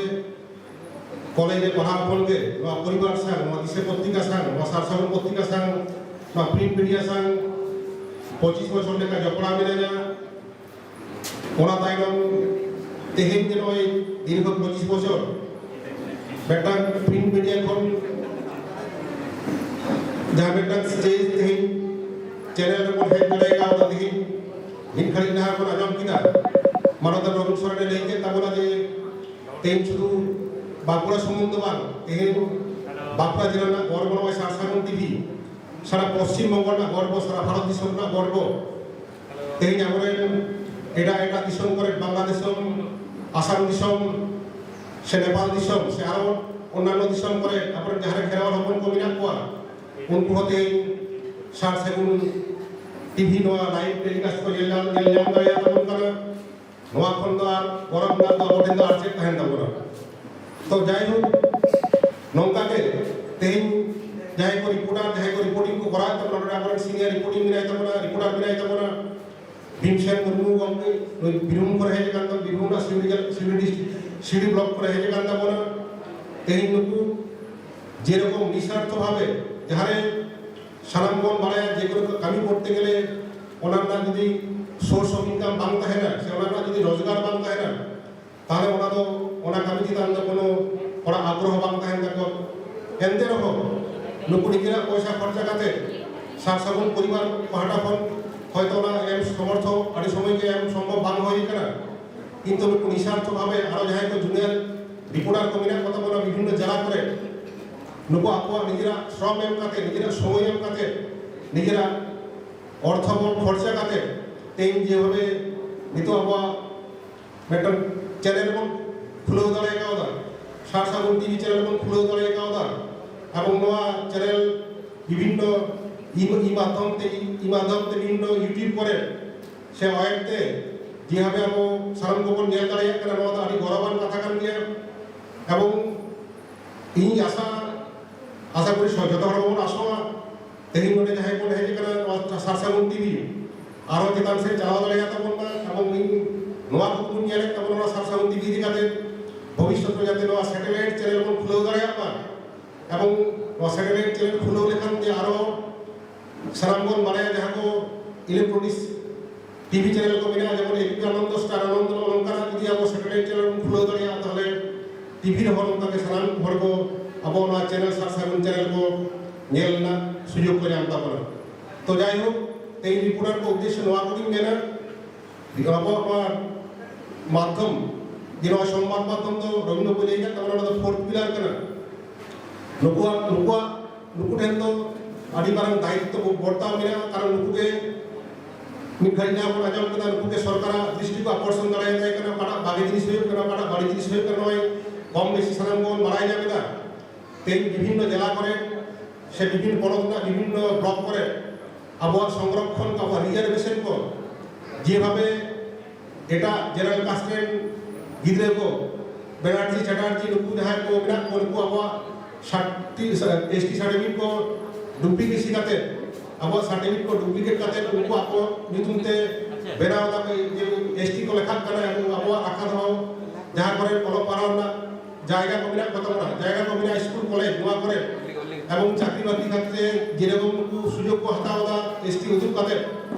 ᱠᱚᱞᱮᱡᱽ ᱨᱮ ᱯᱟᱲᱦᱟᱣ ᱠᱷᱚᱱ ᱜᱮ ᱱᱚᱣᱟ ᱯᱚᱨᱤᱵᱟᱨ ᱥᱟᱶ, ᱱᱚᱣᱟ ᱫᱤᱥᱟᱹ ᱯᱚᱛᱨᱤᱠᱟ ᱥᱟᱶ, ᱱᱚᱣᱟ ᱥᱟᱨ ᱥᱟᱹᱜᱩᱱ ᱯᱚᱛᱨᱤᱠᱟ ᱥᱟᱶ, ᱱᱚᱣᱟ ᱯᱨᱤᱱᱴ ᱢᱤᱰᱤᱭᱟ ᱥᱟᱶ ᱯᱚᱸᱪᱤᱥ ᱵᱚᱪᱷᱚᱨ ᱞᱮᱠᱟ ᱡᱚᱯᱲᱟᱣ ᱢᱤᱱᱟᱹᱧᱟ᱾ ᱚᱱᱟ ᱛᱟᱭᱱᱚᱢ ᱛᱮᱦᱮᱧ ᱡᱮ ᱱᱚᱜᱼᱚᱭ ᱫᱤᱨᱜᱷᱚ ᱯᱚᱸᱪᱤᱥ ᱵᱚᱪᱷᱚᱨ ᱢᱤᱫᱴᱟᱝ ᱯᱨᱤᱱᱴ ᱢᱤᱰᱤᱭᱟ ᱠᱷᱚᱱ ᱡᱟᱦᱟᱸ ᱢᱤᱫᱴᱟᱝ ᱥᱴᱮᱡᱽ ᱛᱮᱦᱮᱧ ᱪᱮᱱᱮᱞ ᱨᱮᱵᱚᱱ ᱦᱮᱡ ᱫᱟᱲᱮ ᱠᱟᱣᱫᱟ, ᱛᱮᱦᱮᱧ ᱢᱤᱫ ᱜᱷᱟᱹᱲᱤᱡ ᱞᱟᱦᱟ ᱵᱚᱱ ᱟᱸᱡᱚᱢ ᱠᱮᱫᱟ, ᱢᱟᱱᱚᱛᱟᱱ ᱨᱚᱵᱤᱱ ᱥᱚᱨᱮᱱᱮ ᱞᱟᱹᱭ ᱠᱮᱫ ᱛᱟᱵᱚᱱᱟ ᱡᱮ ᱛᱮᱦᱮᱧ ᱥᱩᱫᱷᱩ ᱵᱟᱸᱠᱩᱲᱟ ᱥᱩᱢᱩᱝ ᱫᱚ ᱵᱟᱝ, ᱛᱮᱦᱮᱧ ᱵᱟᱸᱠᱩᱲᱟ ᱡᱮᱞᱟ ᱨᱮᱱᱟᱜ ᱜᱚᱨᱵᱚ ᱱᱚᱜᱼᱚᱭ ᱥᱟᱨ ᱥᱟᱹᱜᱩᱱ ᱴᱤᱵᱷᱤ, ᱥᱟᱨᱟ ᱯᱚᱥᱪᱤᱢ ᱵᱚᱝᱜᱚ ᱨᱮᱱᱟᱜ ᱜᱚᱨᱵᱚ, ᱥᱟᱨᱟ ᱵᱷᱟᱨᱚᱛ ᱫᱤᱥᱚᱢ ᱨᱮᱱᱟᱜ ᱜᱚᱨᱵᱚ᱾ ᱛᱮᱦᱮᱧ ᱟᱵᱚᱨᱮᱱ ᱮᱴᱟᱜ ᱮᱴᱟᱜ ᱫᱤᱥᱚᱢ ᱠᱚᱨᱮ, ᱵᱟᱝᱞᱟᱫᱮᱥ, ᱟᱥᱟᱢ ᱫᱤᱥᱚᱢ, ᱥᱮ ᱱᱮᱯᱟᱞ ᱫᱤᱥᱚᱢ, ᱥᱮ ᱟᱨᱚ ᱚᱱᱱᱟᱱᱚ ᱫᱤᱥᱚᱢ ᱠᱚᱨᱮ ᱟᱵᱚᱨᱮᱱ ᱡᱟᱦᱟᱸ ᱨᱮ ᱠᱷᱮᱨᱣᱟᱞ ᱦᱚᱯᱚᱱ ᱠᱚ ᱢᱮᱱᱟᱜ ᱠᱚᱣᱟ, ᱩᱱᱠᱩ ᱦᱚᱸ ᱛᱮᱦᱮᱧ ᱥᱟᱨ ᱥᱟᱹᱜᱩᱱ ᱴᱤᱵᱷᱤ ᱱᱚᱣᱟ ᱞᱟᱭᱤᱵᱷ ᱴᱮᱞᱤᱠᱟᱥᱴ ᱠᱚ ᱧᱮᱞ ᱧᱟᱢ, ᱧᱮᱞ ᱧᱟᱢ ᱫᱟᱲᱮᱭᱟᱛᱟᱵᱚᱱ ᱠᱟᱱᱟ᱾ ᱱᱚᱣᱟ ᱠᱷᱚᱱ ᱫᱚ ᱟᱨ ᱜᱚᱨᱚᱵᱽ ᱨᱮᱱᱟᱜ ᱫᱚ ᱟᱵᱚ ᱴᱷᱮᱱ ᱫᱚ ᱟᱨ ᱪᱮᱫ ᱛᱟᱦᱮᱱ ᱛᱟᱵᱚᱱᱟ? ᱛᱚ ᱡᱟᱭᱦᱳᱠ, ᱱᱚᱝᱠᱟ ᱜᱮ ᱛᱮᱦᱮᱧ ᱡᱟᱦᱟᱸᱭ ᱠᱚ ᱨᱤᱯᱳᱨᱴᱟᱨ, ᱡᱟᱦᱟᱸᱭ ᱠᱚ ᱨᱤᱯᱳᱨᱴᱤᱝ ᱠᱚ ᱠᱚᱨᱟᱣᱮᱫ ᱛᱟᱵᱚᱱᱟ, ᱱᱚᱰᱮ ᱟᱵᱚᱨᱮᱱ ᱥᱤᱱᱤᱭᱟᱨ ᱨᱤᱯᱳᱨᱴᱤᱝ ᱢᱮᱱᱟᱭ ᱛᱟᱵᱚᱱᱟ, ᱨᱤᱯᱳᱨᱴᱟᱨ ᱢᱮᱱᱟᱭ ᱛᱟᱵᱚᱱᱟ ᱵᱷᱤᱢᱥᱮᱱ ᱢᱩᱨᱢᱩ ᱜᱚᱢᱠᱮ, ᱱᱩᱭ ᱵᱤᱨᱵᱷᱩᱢ ᱠᱷᱚᱱ ᱦᱮᱡ ᱟᱠᱟᱱ ᱛᱟᱵᱚᱱᱟ, ᱵᱤᱨᱵᱷᱩᱢ ᱨᱮᱱᱟᱜ ᱥᱤᱣᱲᱤ ᱡᱮᱞᱟ, ᱥᱤᱣᱲᱤ ᱰᱤᱥᱴ-, ᱥᱤᱣᱲᱤ ᱵᱞᱚᱠ ᱠᱷᱚᱱ ᱦᱮᱡ ᱟᱠᱟᱱ ᱛᱟᱵᱚᱱᱟ᱾ ᱛᱮᱦᱮᱧ ᱱᱩᱠᱩ ᱡᱮᱨᱚᱠᱚᱢ ᱱᱤᱥᱟᱨᱛᱷᱚ ᱵᱷᱟᱵᱮ, ᱡᱟᱦᱟᱸᱨᱮ ᱥᱟᱱᱟᱢ ᱵᱚᱱ ᱵᱟᱲᱟᱭᱟ ᱡᱮ ᱠᱳᱱᱳ ᱠᱟᱹᱢᱤ ᱠᱚᱨᱛᱮ ᱜᱮᱞᱮ ᱚᱱᱟ ᱨᱮᱱᱟᱜ ᱡᱩᱫᱤ source of income ᱵᱟᱝ ᱛᱟᱦᱮᱱᱟ, ᱥᱮ ᱚᱱᱟ ᱨᱮᱱᱟᱜ ᱡᱩᱫᱤ ᱨᱳᱡᱽᱜᱟᱨ ᱵᱟᱝ ᱛᱟᱦᱮᱱᱟ, ᱛᱟᱦᱚᱞᱮ ᱚᱱᱟ ᱫᱚ, ᱚᱱᱟ ᱠᱟᱹᱢᱤ ᱪᱮᱛᱟᱱ ᱫᱚ ᱠᱳᱱᱳ ᱦᱚᱲᱟᱜ ᱟᱜᱽᱨᱚᱦᱚ ᱵᱟᱝ ᱛᱟᱦᱮᱱ ᱛᱟᱠᱚᱣᱟ᱾ ᱮᱱᱛᱮ ᱨᱮᱦᱚᱸ ᱱᱩᱠᱩ ᱱᱤᱡᱮᱨᱟᱜ ᱯᱚᱭᱥᱟ ᱠᱷᱚᱨᱪᱟ ᱠᱟᱛᱮ ᱥᱟᱨ ᱥᱟᱹᱜᱩᱱ ᱯᱚᱨᱤᱵᱟᱨ ᱯᱟᱦᱴᱟ ᱠᱷᱚᱱ ᱦᱚᱭᱛᱚ ᱚᱱᱟ ᱮᱢ ᱥᱚᱢᱚᱨᱛᱷᱚ ᱟᱹᱰᱤ ᱥᱚᱢᱚᱭ ᱜᱮ ᱮᱢ ᱥᱚᱢᱵᱷᱚᱵ ᱵᱟᱝ ᱦᱩᱭ ᱟᱠᱟᱱᱟ, ᱠᱤᱱᱛᱩ ᱱᱩᱠᱩ ᱱᱤᱥᱟᱨᱛᱷᱚ ᱵᱷᱟᱵᱮ ᱟᱨᱚ ᱡᱟᱦᱟᱸᱭ ᱠᱚ ᱡᱩᱱᱤᱭᱟᱨ ᱨᱤᱯᱳᱨᱴᱟᱨ ᱠᱚ ᱢᱮᱱᱟᱜ ᱠᱚ ᱛᱟᱵᱚᱱᱟ ᱵᱤᱵᱷᱤᱱᱱᱚ ᱡᱮᱞᱟ ᱠᱚᱨᱮ, ᱱᱩᱠᱩ ᱟᱠᱚᱣᱟᱜ ᱱᱤᱡᱮᱨᱟᱜ ᱥᱨᱚᱢ ᱮᱢ ᱠᱟᱛᱮ, ᱱᱤᱡᱮᱨᱟᱜ ᱥᱚᱢᱚᱭ ᱮᱢ ᱠᱟᱛᱮ, ᱱᱤᱡᱮᱨᱟᱜ ᱚᱨᱛᱷᱚ ᱵᱚᱱ ᱠᱷᱚᱨᱪᱟ ᱠᱟᱛᱮ ᱛᱮᱦᱮᱧ ᱡᱮᱵᱷᱟᱵᱮ ᱱᱤᱛᱚᱜ ᱟᱵᱚᱣᱟᱜ ᱢᱤᱫᱴᱟᱝ ᱪᱮᱱᱮᱞ ᱵᱚᱱ ᱠᱷᱩᱞᱟᱹᱣ ᱫᱟᱲᱮ ᱠᱟᱣᱫᱟ, ᱥᱟᱨ ᱥᱟᱹᱜᱩᱱ ᱴᱤᱵᱷᱤ ᱪᱮᱱᱮᱞ ᱵᱚᱱ ᱠᱷᱩᱞᱟᱹᱣ ᱫᱟᱲᱮ ᱠᱟᱣᱫᱟ, ᱮᱵᱚᱝ ᱱᱚᱣᱟ ᱪᱮᱱᱮᱞ ᱵᱤᱵᱷᱤᱱᱱᱚ ᱤ-, ᱤ ᱢᱟᱫᱽᱫᱷᱚᱢ ᱛᱮ, ᱤ ᱢᱟᱫᱽᱫᱷᱚᱢ ᱛᱮ ᱵᱤᱵᱷᱤᱱᱱᱚ YouTube ᱠᱚᱨᱮ ᱥᱮ ᱣᱮᱵ ᱛᱮ ᱡᱮᱵᱷᱟᱵᱮ ᱟᱵᱚ ᱥᱟᱱᱟᱢ ᱠᱚᱵᱚᱱ ᱧᱮᱞ ᱫᱟᱲᱮᱭᱟᱜ ᱠᱟᱱᱟ, ᱱᱚᱣᱟ ᱫᱚ ᱟᱹᱰᱤ ᱜᱚᱨᱚᱵᱟᱱ ᱠᱟᱛᱷᱟ ᱠᱟᱱ ᱜᱮᱭᱟ᱾ ᱮᱵᱚᱝ ᱤᱧ ᱟᱥᱟ, ᱟᱥᱟ ᱠᱚᱨᱤ ᱥᱚ-, ᱡᱚᱛᱚ ᱦᱚᱲ ᱵᱚᱱ ᱟᱥᱚᱜᱼᱟ, ᱛᱮᱦᱮᱧ ᱱᱚᱰᱮ ᱡᱟᱦᱟᱸᱭ ᱵᱚᱱ ᱦᱮᱡ ᱟᱠᱟᱱᱟ ᱱᱚᱣᱟ ᱥᱟᱨ ᱥᱟᱹᱜᱩᱱ ᱴᱤᱵᱷᱤ ᱟᱨᱚ ᱪᱮᱛᱟᱱ ᱥᱮᱫ ᱪᱟᱞᱟᱣ ᱫᱟᱲᱮᱭᱟᱜ ᱛᱟᱵᱚᱱ ᱢᱟ, ᱮᱵᱚᱝ ᱤᱧ ᱱᱚᱣᱟ ᱠᱩᱠᱢᱩᱧ ᱧᱮᱞᱮᱫ ᱛᱟᱵᱚᱱᱟ ᱱᱚᱣᱟ ᱥᱟᱨ ᱥᱟᱹᱜᱩᱱ ᱴᱤᱵᱷᱤ ᱤᱫᱤ ᱠᱟᱛᱮ ᱵᱷᱚᱵᱤᱥᱥᱚᱛ ᱨᱮ ᱡᱟᱛᱮ ᱱᱚᱣᱟ ᱥᱮᱴᱮᱞᱟᱭᱤᱴ ᱪᱮᱱᱮᱞ ᱵᱚᱱ ᱠᱷᱩᱞᱟᱹᱣ ᱫᱟᱲᱮᱭᱟᱜ ᱢᱟ, ᱮᱵᱚᱝ ᱱᱚᱣᱟ ᱥᱮᱴᱮᱞᱟᱭᱤᱴ ᱪᱮᱱᱮᱞ ᱠᱷᱩᱞᱟᱹᱣ ᱞᱮᱠᱷᱟᱱ ᱡᱮ ᱟᱨᱚ ᱥᱟᱱᱟᱢ ᱵᱚᱱ ᱵᱟᱲᱟᱭᱟ ᱡᱟᱦᱟᱸ ᱠᱚ ᱤᱞᱮᱠᱴᱨᱚᱱᱤᱠᱥ ᱴᱤᱵᱷᱤ ᱪᱮᱱᱮᱞ ᱠᱚ ᱢᱮᱱᱟᱜᱼᱟ, ᱡᱮᱢᱚᱱ ᱮᱵᱤᱯᱤ ᱟᱱᱚᱱᱫᱚ, ᱥᱴᱟᱨ ᱟᱱᱚᱱᱫᱚ, ᱱᱚᱜᱼᱚ ᱱᱚᱝᱠᱟᱱᱟᱜ ᱡᱩᱫᱤ ᱟᱵᱚ ᱥᱮᱴᱮᱞᱟᱭᱤᱴ ᱪᱮᱱᱮᱞ ᱵᱚᱱ ᱠᱷᱩᱞᱟᱹᱣ ᱫᱟᱲᱮᱭᱟᱜᱼᱟ, ᱛᱟᱦᱚᱞᱮ ᱴᱤᱵᱷᱤ ᱨᱮᱦᱚᱸ ᱱᱚᱝᱠᱟ ᱜᱮ ᱥᱟᱱᱟᱢ ᱦᱚᱲ ᱠᱚ ᱟᱵᱚ ᱱᱚᱣᱟ ᱪᱮᱱᱮᱞ ᱥᱟᱨ ᱥᱟᱹᱜᱩᱱ ᱪᱮᱱᱮᱞ ᱠᱚ ᱧᱮᱞ ᱨᱮᱱᱟᱜ ᱥᱩᱡᱳᱜᱽ ᱠᱚ ᱧᱟᱢ ᱛᱟᱵᱚᱱᱟ᱾ ᱛᱚ ᱡᱟᱭᱦᱳᱠ, ᱛᱮᱦᱮᱧ ᱨᱤᱯᱳᱨᱴᱟᱨ ᱠᱚ ᱩᱫᱽᱫᱮᱥᱥᱚ ᱱᱚᱣᱟ ᱠᱚᱜᱮᱧ ᱢᱮᱱᱟ, ᱟᱵᱚᱣᱟᱜ ᱱᱚᱣᱟ ᱢᱟᱫᱽᱫᱷᱚᱢ, ᱡᱮ ᱱᱚᱣᱟ ᱥᱚᱢᱵᱟᱫ ᱢᱟᱫᱽᱫᱷᱚᱢ ᱫᱚ ᱨᱚᱵᱤᱱᱫᱨᱚ ᱵᱟᱹᱭ ᱞᱟᱹᱭ ᱠᱟᱫ ᱛᱟᱵᱚᱱᱟ, ᱚᱱᱟ ᱫᱚ ᱯᱷᱳᱨᱛᱷ ᱯᱤᱞᱟᱨ ᱠᱟᱱᱟ᱾ ᱱᱩᱠᱩᱣᱟᱜ ᱱᱩᱠᱩᱣᱟᱜ ᱱᱩᱠᱩ ᱴᱷᱮᱱ ᱫᱚ ᱟᱹᱰᱤ ᱢᱟᱨᱟᱝ ᱫᱟᱭᱤᱛᱛᱚ ᱵᱚᱨᱛᱟᱣ ᱢᱮᱱᱟᱜᱼᱟ᱾ ᱠᱟᱨᱚᱱ ᱱᱩᱠᱩ ᱜᱮ ᱢᱤᱫ ᱜᱷᱟᱹᱲᱤᱡ ᱞᱟᱦᱟ ᱵᱚᱱ ᱟᱸᱡᱚᱢ ᱠᱮᱫᱟ, ᱱᱩᱠᱩ ᱜᱮ ᱥᱚᱨᱠᱟᱨᱟᱜ ᱫᱨᱤᱥᱴᱤ ᱠᱚ ᱟᱠᱚᱨᱥᱚᱱ ᱫᱟᱲᱮᱭᱟᱛᱟᱭ ᱠᱟᱱᱟ᱾ ᱚᱠᱟᱴᱟᱜ ᱵᱷᱟᱜᱮ ᱡᱤᱱᱤᱥ ᱦᱩᱭᱩᱜ ᱠᱟᱱᱟ, ᱚᱠᱟᱴᱟᱜ ᱵᱟᱹᱲᱤᱡ ᱡᱤᱱᱤᱥ ᱦᱩᱭᱩᱜ ᱠᱟᱱᱟ, ᱱᱚᱜᱼᱚᱭ ᱠᱚᱢ ᱵᱮᱥᱤ ᱥᱟᱱᱟᱢ ᱵᱚᱱ ᱵᱟᱲᱟᱭ ᱧᱟᱢ ᱮᱫᱟ᱾ ᱛᱮᱦᱮᱧ ᱵᱤᱵᱷᱤᱱᱱᱚ ᱡᱮᱞᱟ ᱠᱚᱨᱮ ᱥᱮ ᱵᱤᱵᱷᱤᱱᱱᱚ ᱯᱚᱱᱚᱛ ᱨᱮᱱᱟᱜ ᱵᱤᱵᱷᱤᱱᱱᱚ ᱵᱞᱚᱠ ᱠᱚᱨᱮ ᱟᱵᱚᱣᱟᱜ ᱥᱚᱝᱨᱚᱠᱠᱷᱚᱱ ᱠᱚ, ᱟᱵᱚᱣᱟᱜ ᱨᱤᱡᱟᱨᱵᱷᱮᱥᱚᱱ ᱠᱚ ᱡᱮᱵᱷᱟᱵᱮ ᱮᱴᱟᱜ ᱡᱮᱱᱟᱨᱮᱞ ᱠᱟᱥᱴ ᱨᱮᱱ ᱜᱤᱫᱽᱨᱟᱹ ᱠᱚ, ᱵᱮᱱᱟᱨᱡᱤ ᱪᱮᱴᱟᱨᱡᱤ, ᱱᱩᱠᱩ ᱡᱟᱦᱟᱸᱭ ᱠᱚ ᱢᱮᱱᱟᱜ ᱠᱚ, ᱱᱩᱠᱩ ᱟᱵᱚᱣᱟᱜ ᱮᱥ ᱴᱤ ᱥᱟᱨᱴᱤᱯᱷᱤᱠᱮᱴ ᱠᱚ ᱰᱩᱯᱞᱤᱠᱮᱥᱤ ᱠᱟᱛᱮ, ᱟᱵᱚᱣᱟᱜ ᱥᱟᱨᱴᱤᱯᱷᱤᱠᱮᱴ ᱠᱚ ᱰᱩᱯᱞᱤᱠᱮᱴ ᱠᱟᱛᱮ ᱩᱱᱠᱩ ᱟᱠᱚ ᱧᱩᱛᱩᱢ ᱛᱮ ᱵᱮᱱᱟᱣ ᱫᱟᱠᱚ ᱡᱮ ᱮᱥ ᱴᱤ ᱠᱚ ᱞᱮᱠᱷᱟᱜ ᱠᱟᱱᱟ, ᱮᱵᱚᱝ ᱟᱵᱚᱣᱟᱜ ᱨᱟᱠᱷᱟ ᱫᱚᱦᱚ, ᱡᱟᱦᱟᱸ ᱠᱚᱨᱮ ᱚᱞᱚᱜ ᱯᱟᱲᱦᱟᱣ ᱨᱮᱱᱟᱜ ᱡᱟᱭᱜᱟ ᱠᱚ ᱢᱮᱱᱟᱜ ᱠᱚ ᱛᱟᱵᱚᱱᱟ, ᱡᱟᱭᱜᱟ ᱠᱚ ᱢᱮᱱᱟᱜᱼᱟ ᱥᱠᱩᱞ ᱠᱚᱞᱮᱡᱽ ᱱᱚᱣᱟ ᱠᱚᱨᱮ, ᱮᱵᱚᱝ ᱪᱟᱹᱠᱨᱤ ᱵᱟᱹᱠᱨᱤ ᱠᱷᱟᱹᱛᱤᱨ ᱡᱮᱨᱚᱠᱚᱢ ᱱᱩᱠᱩ ᱥᱩᱡᱳᱜᱽ ᱠᱚ ᱦᱟᱛᱟᱣ ᱮᱫᱟ ᱮᱥ ᱴᱤ ᱩᱫᱩᱜ ᱠᱟᱛᱮ,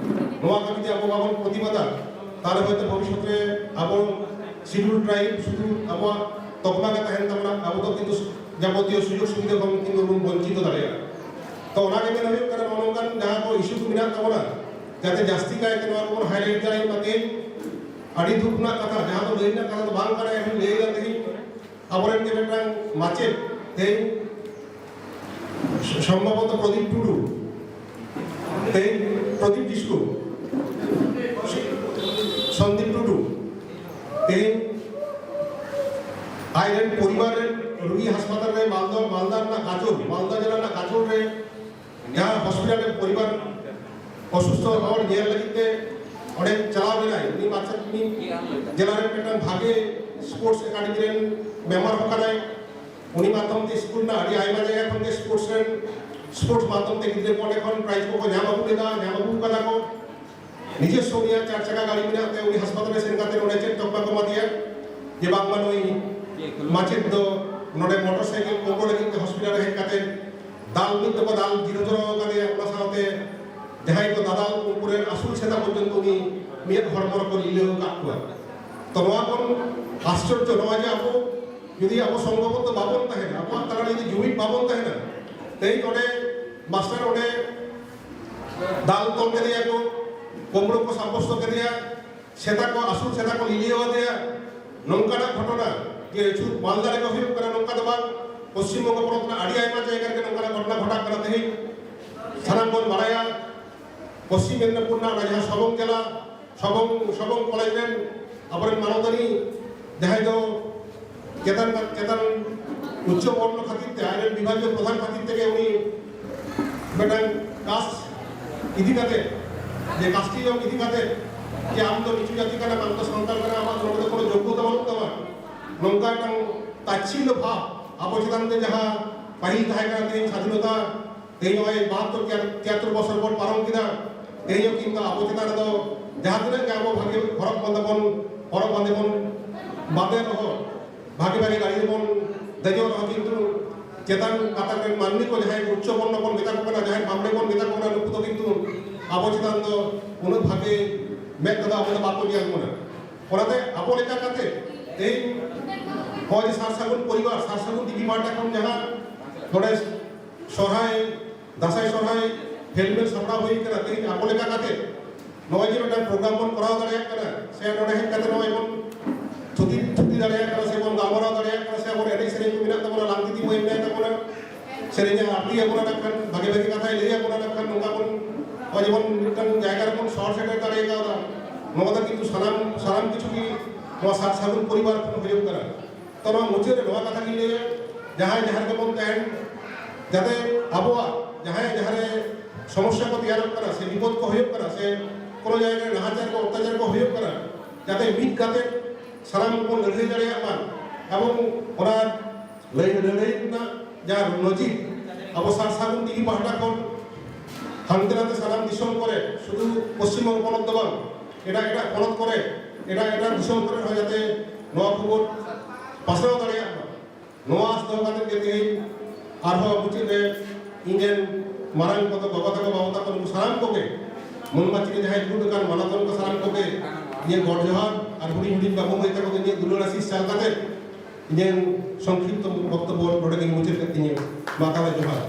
ᱱᱚᱣᱟ ᱠᱚ ᱡᱩᱫᱤ ᱟᱵᱚ ᱵᱟᱵᱚᱱ ᱯᱨᱚᱛᱤᱵᱟᱫᱟ, ᱛᱟᱦᱚᱞᱮ ᱦᱚᱭᱛᱳ ᱵᱷᱚᱵᱤᱥᱥᱚᱛ ᱨᱮ ᱟᱵᱚ ᱥᱤᱰᱩᱞ ᱴᱨᱟᱭᱤᱵ ᱥᱩᱫᱷᱩ ᱟᱵᱚᱣᱟᱜ ᱛᱚᱠᱢᱟ ᱜᱮ ᱛᱟᱦᱮᱱ ᱛᱟᱵᱚᱱᱟ, ᱟᱵᱚ ᱫᱚ ᱠᱤᱱᱛᱩ ᱡᱟᱵᱚᱛᱤᱭᱚ ᱥᱩᱡᱳᱜᱽ ᱥᱩᱵᱤᱫᱷᱟ ᱠᱷᱚᱱ ᱠᱤᱱᱛᱩ ᱵᱚᱱ ᱵᱚᱧᱪᱤᱛ ᱫᱟᱲᱮᱭᱟᱜᱼᱟ᱾ ᱛᱚ ᱚᱱᱟ ᱜᱮ ᱢᱮᱱ ᱦᱩᱭᱩᱜ ᱠᱟᱱᱟ, ᱱᱚᱜᱼᱚ ᱱᱚᱝᱠᱟᱱ ᱡᱟᱦᱟᱸ ᱠᱚ ᱤᱥᱩ ᱠᱚ ᱢᱮᱱᱟᱜ ᱛᱟᱵᱚᱱᱟ, ᱡᱟᱛᱮ ᱡᱟᱹᱥᱛᱤ ᱠᱟᱭᱛᱮ ᱱᱚᱣᱟ ᱠᱚᱵᱚᱱ ᱦᱟᱭᱞᱟᱭᱤᱴ ᱫᱟᱲᱮᱭᱟᱜ ᱢᱟ᱾ ᱛᱮᱦᱮᱧ ᱟᱹᱰᱤ ᱫᱩᱠ ᱨᱮᱱᱟᱜ ᱠᱟᱛᱷᱟ, ᱡᱟᱦᱟᱸ ᱫᱚ ᱞᱟᱹᱭ ᱨᱮᱱᱟᱜ ᱠᱟᱛᱷᱟ ᱫᱚ ᱵᱟᱝ ᱠᱟᱱᱟ, ᱮᱱᱦᱚᱸ ᱞᱟᱹᱭ ᱮᱫᱟ᱾ ᱛᱮᱦᱮᱧ ᱟᱵᱚᱨᱮᱱ ᱜᱮ ᱢᱤᱫᱴᱟᱝ ᱢᱟᱪᱮᱫ, ᱛᱮᱦᱮᱧ ᱥᱚᱢᱵᱷᱚᱵᱚᱛᱚ ᱯᱨᱚᱫᱤᱯ ᱴᱩᱰᱩ, ᱛᱮᱦᱮᱧ ᱯᱨᱚᱫᱤᱯ ᱠᱤᱥᱠᱩ, ᱥᱚᱱᱫᱤᱯ ᱴᱩᱰᱩ, ᱛᱮᱦᱮᱧ ᱟᱡᱨᱮᱱ ᱯᱚᱨᱤᱵᱟᱨ ᱨᱮᱱ ᱨᱩᱜᱤ ᱦᱟᱥᱯᱟᱛᱟᱞ ᱨᱮ, ᱢᱟᱞᱫᱟ, ᱢᱟᱞᱫᱟ ᱨᱮᱱᱟᱜ ᱜᱟᱡᱚᱞ, ᱢᱟᱞᱫᱟ ᱡᱮᱞᱟ ᱨᱮᱱᱟᱜ ᱜᱟᱡᱚᱞ ᱨᱮ ᱡᱟᱦᱟᱸ ᱦᱚᱥᱯᱤᱴᱟᱞ ᱨᱮ ᱯᱚᱨᱤᱵᱟᱨ ᱚᱥᱩᱥᱛᱷᱚ ᱦᱚᱲ ᱧᱮᱞ ᱞᱟᱹᱜᱤᱫ ᱛᱮ ᱚᱸᱰᱮ ᱪᱟᱞᱟᱣ ᱞᱮᱱᱟᱭ᱾ ᱩᱱᱤ ᱢᱟᱪᱮᱫ, ᱩᱱᱤ ᱡᱮᱞᱟ ᱨᱮᱱ ᱢᱤᱫᱴᱟᱝ ᱵᱷᱟᱜᱮ ᱥᱯᱳᱨᱴᱥ ᱮᱠᱟᱰᱮᱢᱤ ᱨᱮᱱ ᱢᱮᱢᱵᱟᱨ ᱦᱚᱸ ᱠᱟᱱᱟᱭ᱾ ᱩᱱᱤ ᱢᱟᱫᱽᱫᱷᱚᱢ ᱛᱮ ᱥᱠᱩᱞ ᱨᱮᱱᱟᱜ ᱟᱹᱰᱤ ᱟᱭᱢᱟ ᱡᱟᱭᱜᱟ ᱠᱷᱚᱱ ᱜᱮ ᱥᱯᱳᱨᱴᱥ ᱨᱮᱱ, ᱥᱯᱳᱨᱴᱥ ᱢᱟᱫᱽᱫᱷᱚᱢ ᱛᱮ ᱜᱤᱫᱽᱨᱟᱹ ᱠᱚ ᱚᱸᱰᱮ ᱠᱷᱚᱱ ᱯᱨᱟᱭᱤᱡᱽ ᱠᱚᱠᱚ ᱧᱟᱢ ᱟᱹᱜᱩ ᱞᱮᱫᱟ, ᱧᱟᱢ ᱟᱹᱜᱩ ᱠᱟᱫᱟ ᱠᱚ᱾ ᱱᱤᱡᱮᱥᱥᱚ ᱩᱱᱤᱭᱟᱜ ᱪᱟᱨ ᱪᱟᱠᱟ ᱜᱟᱹᱰᱤ ᱢᱮᱱᱟᱜ ᱛᱮ ᱩᱱᱤ ᱦᱟᱥᱯᱟᱛᱟᱞ ᱨᱮ ᱥᱮᱱ ᱠᱟᱛᱮ ᱚᱸᱰᱮ ᱪᱮᱫ ᱛᱚᱠᱢᱟ ᱠᱚ ᱮᱢᱟ ᱫᱮᱭᱟ ᱡᱮ ᱵᱟᱝᱢᱟ ᱱᱩᱭ ᱢᱟᱪᱮᱫ ᱫᱚ ᱱᱚᱰᱮ ᱢᱚᱴᱚᱨ ᱥᱟᱭᱠᱮᱞ ᱠᱚᱢᱵᱚ ᱞᱟᱹᱜᱤᱫ ᱛᱮ ᱦᱚᱥᱯᱤᱴᱟᱞ ᱨᱮ ᱦᱮᱡ ᱠᱟᱛᱮ ᱫᱟᱞ ᱢᱤᱫ ᱫᱚᱠᱚ ᱫᱟᱞ ᱡᱤᱨᱟᱹ ᱡᱚᱨᱚ ᱟᱠᱟᱫᱮᱭᱟ᱾ ᱚᱱᱟ ᱥᱟᱶᱛᱮ ᱡᱟᱦᱟᱸᱭ ᱠᱚ ᱫᱟᱫᱟᱞ ᱩᱱᱠᱩ ᱨᱮᱱ ᱟᱹᱥᱩᱞ ᱥᱮᱛᱟ ᱯᱚᱨᱡᱚᱱᱛᱚ ᱩᱱᱤ ᱢᱤᱫ ᱦᱚᱲᱢᱚ ᱨᱮᱠᱚ ᱞᱤᱞᱟᱹᱣ ᱟᱠᱟᱫ ᱠᱚᱣᱟ᱾ ᱛᱚ ᱱᱚᱣᱟ ᱵᱚᱱ ᱟᱥᱪᱚᱨᱡᱚ, ᱱᱚᱣᱟ ᱡᱮ ᱟᱵᱚ ᱡᱩᱫᱤ ᱟᱵᱚ ᱥᱚᱝᱜᱷᱚᱵᱚᱫᱽᱫᱷᱚ ᱵᱟᱵᱚᱱ ᱛᱟᱦᱮᱱᱟ, ᱟᱵᱚᱣᱟᱜ ᱛᱟᱞᱟ ᱨᱮ ᱡᱩᱫᱤ ᱡᱩᱢᱤᱫ ᱵᱟᱵᱚᱱ ᱛᱟᱦᱮᱱᱟ, ᱛᱮᱦᱮᱧ ᱚᱸᱰᱮ ᱢᱟᱥᱴᱟᱨ ᱚᱸᱰᱮ ᱫᱟᱞ ᱛᱚᱞ ᱠᱮᱫᱮᱭᱟ ᱠᱚ, ᱠᱳᱢᱵᱽᱲᱳ ᱠᱚ ᱥᱟᱵᱵᱚᱥᱛᱚ ᱠᱮᱫᱮᱭᱟ, ᱥᱮᱛᱟ ᱠᱚ, ᱟᱹᱥᱩᱞ ᱥᱮᱛᱟ ᱠᱚ ᱞᱤᱞᱤᱭᱟᱹᱣ ᱟᱫᱮᱭᱟ᱾ ᱱᱚᱝᱠᱟᱱᱟᱜ ᱜᱷᱚᱴᱚᱱᱟ ᱡᱮ ᱥᱩᱫᱷᱩ ᱢᱟᱞᱫᱟ ᱨᱮᱜᱮ ᱦᱩᱭᱩᱜ ᱠᱟᱱᱟ ᱱᱚᱝᱠᱟ ᱫᱚ ᱵᱟᱝ, ᱯᱚᱥᱪᱤᱢ ᱵᱚᱝᱜᱚ ᱯᱚᱱᱚᱛ ᱨᱮᱱᱟᱜ ᱟᱹᱰᱤ ᱟᱭᱢᱟ ᱡᱟᱭᱜᱟ ᱨᱮᱜᱮ ᱱᱚᱝᱠᱟᱱᱟᱜ ᱜᱷᱚᱴᱚᱱᱟ ᱜᱷᱚᱴᱟᱜ ᱠᱟᱱᱟ᱾ ᱛᱮᱦᱮᱧ ᱥᱟᱱᱟᱢ ᱵᱚᱱ ᱵᱟᱲᱟᱭᱟ, ᱯᱚᱥᱪᱤᱢ ᱢᱮᱫᱽᱱᱤᱯᱩᱨ ᱨᱮᱱᱟᱜ ᱚᱱᱟ ᱡᱟᱦᱟᱸ ᱥᱚᱵᱚᱝ ᱡᱮᱞᱟ, ᱥᱚᱵᱚᱝ, ᱥᱚᱵᱚᱝ ᱠᱚᱞᱮᱡᱽ ᱨᱮᱱ ᱟᱵᱚᱨᱮᱱ ᱢᱟᱱᱚᱛᱟᱱᱤ ᱡᱟᱦᱟᱸᱭ ᱫᱚ ᱪᱮᱛᱟᱱ, ᱪᱮᱛᱟᱱ ᱩᱪᱪᱚ ᱵᱚᱨᱱᱚ ᱠᱷᱟᱹᱛᱤᱨ ᱛᱮ, ᱟᱡᱨᱮᱱ ᱵᱤᱵᱷᱟᱜᱤᱭᱚ ᱯᱨᱚᱫᱷᱟᱱ ᱠᱷᱟᱹᱛᱤᱨ ᱛᱮᱜᱮ ᱩᱱᱤ ᱢᱤᱫᱴᱟᱝ ᱠᱟᱥᱴ ᱤᱫᱤ ᱠᱟᱛᱮ, ᱡᱮ ᱠᱟᱥᱴᱤᱡᱚᱢ ᱤᱫᱤ ᱠᱟᱛᱮ, ᱡᱮ ᱟᱢ ᱫᱚ ᱱᱤᱪᱩ ᱡᱟᱹᱛᱤ ᱠᱟᱱᱟᱢ, ᱟᱢ ᱫᱚ ᱥᱟᱱᱛᱟᱲ ᱠᱟᱱᱟᱢ, ᱟᱢᱟᱜ ᱱᱚᱰᱮ ᱫᱚ ᱠᱳᱱᱳ ᱡᱳᱜᱽᱜᱚᱛᱟ ᱵᱟᱹᱱᱩᱜ ᱛᱟᱢᱟ, ᱱᱚᱝᱠᱟ ᱢᱤᱫᱴᱟᱝ ᱛᱟᱪᱷᱤᱞᱞᱚ ᱵᱷᱟᱵᱽ ᱟᱵᱚ ᱪᱮᱛᱟᱱ ᱛᱮ ᱡᱟᱦᱟᱸ ᱯᱟᱹᱦᱤᱞ ᱛᱟᱦᱮᱸ ᱠᱟᱱᱟ, ᱛᱮᱦᱮᱧ ᱥᱟᱫᱷᱤᱱᱚᱛᱟ, ᱛᱮᱦᱮᱧ ᱱᱚᱜᱼᱚᱭ ᱵᱟᱦᱟᱛᱛᱳᱨ ᱛᱮᱭᱟᱛᱛᱳᱨ ᱵᱚᱪᱷᱚᱨ ᱵᱚᱱ ᱯᱟᱨᱚᱢ ᱠᱮᱫᱟ, ᱛᱮᱦᱮᱧ ᱦᱚᱸ ᱠᱤᱱᱛᱩ ᱟᱵᱚ ᱪᱮᱛᱟᱱ ᱨᱮᱫᱚ ᱡᱟᱦᱟᱸ ᱛᱤᱱᱟᱹᱜ ᱜᱮ ᱟᱵᱚ ᱵᱷᱟᱜᱮ ᱦᱚᱨᱚᱜ ᱵᱟᱸᱫᱮ ᱵᱚᱱ, ᱦᱚᱨᱚᱜ ᱵᱟᱸᱫᱮ ᱵᱚᱱ ᱵᱟᱸᱫᱮ ᱨᱮᱦᱚᱸ, ᱵᱷᱟᱜᱮ ᱵᱷᱟᱜᱮ ᱜᱟᱹᱰᱤ ᱨᱮᱵᱚᱱ ᱫᱮᱡᱚᱜ ᱨᱮᱦᱚᱸ, ᱠᱤᱱᱛᱩ ᱪᱮᱛᱟᱱ ᱜᱟᱛᱟᱠ ᱨᱮᱱ ᱢᱟᱹᱱᱢᱤ ᱠᱚ, ᱡᱟᱦᱟᱸᱭ ᱩᱪᱪᱚ ᱵᱚᱨᱱᱚ ᱵᱚᱱ ᱢᱮᱛᱟ ᱠᱚ ᱠᱟᱱᱟ, ᱡᱟᱦᱟᱸᱭ ᱵᱟᱢᱲᱮ ᱵᱚᱱ ᱢᱮᱛᱟ ᱠᱚ ᱠᱟᱱᱟ, ᱱᱩᱠᱩ ᱫᱚ ᱠᱤᱱᱛᱩ ᱟᱵᱚ ᱪᱮᱛᱟᱱ ᱫᱚ ᱩᱱᱟᱹᱜ ᱵᱷᱟᱜᱮ ᱢᱮᱫ ᱛᱮᱫᱚ ᱟᱵᱚ ᱫᱚ ᱵᱟᱠᱚ ᱧᱮᱞ ᱵᱚᱱᱟ᱾ ᱚᱱᱟᱛᱮ ᱟᱵᱚ ᱞᱮᱠᱟ ᱠᱟᱛᱮ ᱛᱮᱦᱮᱧ ᱱᱚᱜᱼᱚᱭ ᱡᱮ ᱥᱟᱨ ᱥᱟᱹᱜᱩᱱ ᱯᱚᱨᱤᱵᱟᱨ, ᱥᱟᱨ ᱥᱟᱹᱜᱩᱱ ᱴᱤᱵᱷᱤ ᱯᱟᱦᱴᱟ ᱠᱷᱚᱱ ᱡᱟᱦᱟᱸ ᱱᱚᱰᱮ ᱥᱚᱨᱦᱟᱭ, ᱫᱟᱸᱥᱟᱭ ᱥᱚᱨᱦᱟᱭ ᱦᱮᱞᱢᱮᱴ ᱥᱟᱯᱲᱟᱣ ᱦᱩᱭ ᱠᱟᱱᱟ, ᱛᱮᱦᱮᱧ ᱟᱵᱚ ᱞᱮᱠᱟ ᱠᱟᱛᱮ ᱱᱚᱜᱼᱚᱭ ᱡᱮ ᱢᱤᱫᱴᱟᱝ ᱯᱨᱳᱜᱨᱟᱢ ᱵᱚᱱ ᱠᱚᱨᱟᱣ ᱫᱟᱲᱮᱭᱟᱜ ᱠᱟᱱᱟ, ᱥᱮ ᱱᱚᱰᱮ ᱦᱮᱡ ᱠᱟᱛᱮ ᱱᱚᱜᱼᱚᱭ ᱵᱚᱱ ᱛᱷᱩᱛᱤ, ᱛᱷᱩᱛᱤ ᱫᱟᱲᱮᱭᱟᱜ ᱠᱟᱱᱟ, ᱥᱮ ᱵᱚᱱ ᱜᱟᱞᱢᱟᱨᱟᱣ ᱫᱟᱲᱮᱭᱟᱜ ᱠᱟᱱᱟ, ᱥᱮ ᱟᱵᱚ ᱮᱱᱮᱡ ᱥᱮᱨᱮᱧ ᱠᱚ ᱢᱮᱱᱟᱜ ᱛᱟᱵᱚᱱᱟ, ᱞᱟᱝᱛᱤᱛᱤ ᱢᱟᱹᱭ ᱢᱮᱱᱟᱭ ᱛᱟᱵᱚᱱᱟ, ᱥᱮᱨᱮᱧ ᱮ ᱟᱨᱛᱤ ᱟᱵᱚᱱᱟ ᱱᱟᱜ ᱠᱷᱟᱱ, ᱵᱷᱟᱜᱮ ᱵᱷᱟᱜᱮ ᱠᱟᱛᱷᱟᱭ ᱞᱟᱹᱭ ᱟᱵᱚᱱᱟ ᱱᱟᱜ ᱠᱷᱟᱱ, ᱱᱚᱝᱠᱟ ᱵᱚᱱ ᱱᱚᱜᱼᱚᱭ ᱡᱮᱢᱚᱱ ᱢᱤᱫᱴᱟᱝ ᱡᱟᱭᱜᱟ ᱨᱮᱵᱚᱱ ᱥᱚᱦᱚᱨ ᱥᱮᱴᱮᱨ ᱫᱟᱲᱮ ᱠᱟᱣᱫᱟ᱾ ᱱᱚᱣᱟ ᱫᱚ ᱠᱤᱱᱛᱩ ᱥᱟᱱᱟᱢ, ᱥᱟᱱᱟᱢ ᱠᱤᱪᱷᱩ ᱜᱮ ᱱᱚᱣᱟ ᱥᱟᱨ ᱥᱟᱹᱜᱩᱱ ᱯᱚᱨᱤᱵᱟᱨ ᱠᱷᱚᱱ ᱦᱩᱭᱩᱜ ᱠᱟᱱᱟ᱾ ᱛᱚ, ᱱᱚᱣᱟ ᱢᱩᱪᱟᱹᱫ ᱨᱮ ᱱᱚᱣᱟ ᱠᱟᱛᱷᱟ ᱜᱤᱧ ᱞᱟᱹᱭᱟ, ᱡᱟᱦᱟᱸᱭ ᱡᱟᱦᱟᱸ ᱨᱮᱜᱮ ᱵᱚᱱ ᱛᱟᱦᱮᱱ, ᱡᱟᱛᱮ ᱟᱵᱚᱣᱟᱜ ᱡᱟᱦᱟᱸᱭ ᱡᱟᱦᱟᱸ ᱨᱮ ᱥᱚᱢᱚᱥᱥᱟ ᱠᱚ ᱛᱮᱭᱟᱨᱚᱜ ᱠᱟᱱᱟ, ᱥᱮ ᱵᱤᱯᱚᱫ ᱠᱚ ᱦᱩᱭᱩᱜ ᱠᱟᱱᱟ, ᱥᱮ ᱠᱳᱱᱳ ᱡᱟᱭᱜᱟ ᱨᱮ ᱱᱟᱦᱟᱪᱟᱨ ᱠᱚ, ᱚᱛᱛᱟᱪᱟᱨ ᱠᱚ ᱦᱩᱭᱩᱜ ᱠᱟᱱᱟ, ᱡᱟᱛᱮ ᱢᱤᱫ ᱠᱟᱛᱮ ᱥᱟᱱᱟᱢ ᱵᱚᱱ ᱞᱟᱹᱲᱦᱟᱹᱭ ᱫᱟᱲᱮᱭᱟᱜ ᱢᱟ᱾ ᱮᱵᱚᱝ ᱚᱱᱟ ᱞᱟᱹᱭ, ᱞᱟᱹᱲᱦᱟᱹᱭ ᱨᱮᱱᱟᱜ ᱡᱟᱦᱟᱸ ᱱᱚᱡᱤᱨ, ᱟᱵᱚ ᱥᱟᱨ ᱥᱟᱹᱜᱩᱱ ᱴᱤᱵᱷᱤ ᱯᱟᱦᱴᱟ ᱠᱷᱚᱱ ᱦᱟᱱᱛᱮ ᱱᱟᱛᱮ ᱥᱟᱱᱟᱢ ᱫᱤᱥᱚᱢ ᱠᱚᱨᱮ, ᱥᱩᱫᱷᱩ ᱯᱚᱥᱪᱤᱢ ᱵᱚᱝᱜᱚ ᱯᱚᱱᱚᱛ ᱫᱚ ᱵᱟᱝ, ᱮᱴᱟᱜ ᱮᱴᱟᱜ ᱯᱚᱱᱚᱛ ᱠᱚᱨᱮ, ᱮᱴᱟᱜ ᱮᱴᱟᱜ ᱫᱤᱥᱚᱢ ᱠᱚᱨᱮ ᱦᱚᱸ ᱡᱟᱛᱮ ᱱᱚᱣᱟ ᱠᱷᱚᱵᱚᱨ ᱯᱟᱥᱱᱟᱣ ᱫᱟᱲᱮᱭᱟᱜ ᱢᱟ, ᱱᱚᱣᱟ ᱟᱥ ᱫᱚᱦᱚ ᱠᱟᱛᱮ ᱜᱮ ᱛᱮᱦᱮᱧ ᱟᱨᱦᱚᱸ ᱢᱩᱪᱟᱹᱫ ᱨᱮ ᱤᱧ ᱨᱮᱱ ᱢᱟᱨᱟᱝ ᱠᱚᱫᱚ, ᱵᱟᱵᱟ ᱛᱟᱠᱚ, ᱵᱟᱵᱟ ᱛᱟᱠᱚ, ᱱᱩᱠᱩ ᱥᱟᱱᱟᱢ ᱠᱚᱜᱮ, ᱢᱚᱱ ᱢᱟᱹᱪᱤ ᱨᱮ ᱡᱟᱦᱟᱸᱭ ᱫᱩᱲᱩᱵ ᱟᱠᱟᱱ ᱢᱟᱱᱚᱛᱟᱱ ᱠᱚ ᱥᱟᱱᱟᱢ ᱠᱚᱜᱮ ᱤᱧᱟᱹᱜ ᱜᱚᱰ ᱡᱚᱦᱟᱨ ᱟᱨ ᱦᱩᱰᱤᱧ ᱦᱩᱰᱤᱧ ᱵᱟᱹᱵᱩ ᱢᱟᱹᱭ ᱛᱟᱠᱚ ᱫᱚ ᱤᱧᱟᱹᱜ ᱫᱩᱞᱟᱹᱲ ᱟᱥᱤᱥ ᱪᱟᱞ ᱠᱟᱛᱮ ᱤᱧᱟᱹᱜ ᱥᱚᱝᱠᱷᱤᱯᱛᱚ ᱵᱚᱠᱛᱚᱵᱵᱚ ᱱᱚᱰᱮ ᱜᱮᱧ ᱢᱩᱪᱟᱹᱫ ᱠᱮᱫ ᱛᱤᱧᱟᱹ᱾ ᱢᱟ ᱛᱟᱦᱚᱞᱮ ᱡᱚᱦᱟᱨ᱾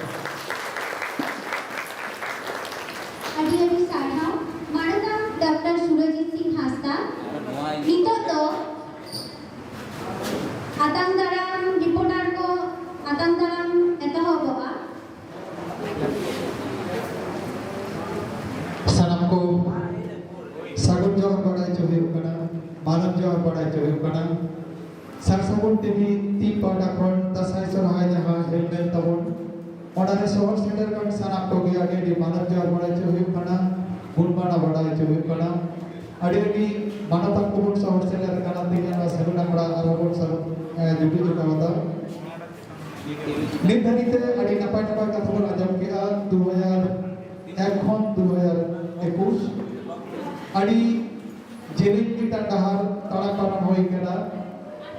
ᱟᱹᱰᱤ ᱟᱹᱰᱤ ᱥᱟᱨᱦᱟᱣ ᱢᱟᱱᱚᱛᱟᱱ ᱰᱚᱠᱴᱚᱨ ᱥᱩᱨᱚᱡᱤᱛ ᱥᱤᱝ ᱦᱟᱸᱥᱫᱟ᱾ ᱱᱤᱛᱚᱜ ᱫᱚ ᱟᱛᱟᱝ ᱫᱟᱨᱟᱢ ᱨᱤᱯᱳᱨᱴᱟᱨ ᱠᱚ ᱡᱚᱦᱟᱨ ᱵᱟᱲᱟᱭ ᱦᱚᱪᱚ ᱦᱩᱭᱩᱜ ᱠᱟᱱᱟ, ᱢᱟᱱᱚᱛ ᱡᱚᱦᱟᱨ ᱵᱟᱲᱟᱭ ᱦᱚᱪᱚ ᱦᱩᱭᱩᱜ ᱠᱟᱱᱟ᱾ ᱥᱟᱨ ᱥᱟᱹᱜᱩᱱ ᱴᱤᱵᱷᱤ ᱴᱤᱢ ᱯᱟᱦᱴᱟ ᱠᱷᱚᱱ ᱫᱟᱸᱥᱟᱭ ᱥᱚᱨᱦᱟᱭ ᱡᱟᱦᱟᱸ ᱦᱮᱞᱢᱮᱞ ᱛᱟᱵᱚᱱ, ᱚᱱᱟ ᱨᱮ ᱥᱚᱦᱚᱨ ᱥᱮᱴᱮᱨ ᱠᱟᱱ ᱥᱟᱱᱟᱢ ᱠᱚᱜᱮ ᱟᱹᱰᱤ ᱟᱹᱰᱤ ᱢᱟᱱᱚᱛ ᱡᱚᱦᱟᱨ ᱵᱟᱲᱟᱭ ᱦᱚᱪᱚ ᱦᱩᱭᱩᱜ ᱠᱟᱱᱟ, ᱜᱩᱱ ᱢᱟᱱᱟᱣ ᱵᱟᱲᱟᱭ ᱦᱚᱪᱚ ᱦᱩᱭᱩᱜ ᱠᱟᱱᱟ᱾ ᱟᱹᱰᱤ ᱟᱹᱰᱤ ᱢᱟᱱᱚᱛᱟᱱ ᱠᱚᱵᱚᱱ ᱥᱚᱦᱚᱨ ᱥᱮᱴᱮᱨ ᱠᱟᱱᱟ, ᱛᱮᱦᱮᱧ ᱱᱚᱣᱟ ᱥᱟᱹᱜᱩᱱ ᱟᱠᱷᱲᱟ ᱟᱨᱦᱚᱸ ᱵᱚᱱ ᱥᱟᱹᱜᱩᱱ, ᱮ, ᱡᱩᱴᱤᱡ ᱟᱠᱟᱫᱟ᱾ ᱱᱤᱛ ᱫᱷᱟᱹᱵᱤᱡ ᱛᱮ ᱟᱹᱰᱤ ᱱᱟᱯᱟᱭ ᱱᱟᱯᱟᱭ ᱠᱟᱛᱷᱟ ᱵᱚᱱ ᱟᱸᱡᱚᱢ ᱠᱮᱫᱼᱟ, ᱫᱩ ᱦᱟᱡᱟᱨ ᱮᱠ ᱠᱷᱚᱱ ᱫᱩ ᱦᱟᱡᱟᱨ ᱮᱠᱩᱥ᱾ ᱟᱹᱰᱤ ᱡᱮᱞᱮᱧ ᱢᱤᱫᱴᱟᱝ ᱰᱟᱦᱟᱨ ᱛᱟᱲᱟᱢ ᱯᱟᱨᱚᱢ ᱦᱩᱭ ᱠᱟᱱᱟ᱾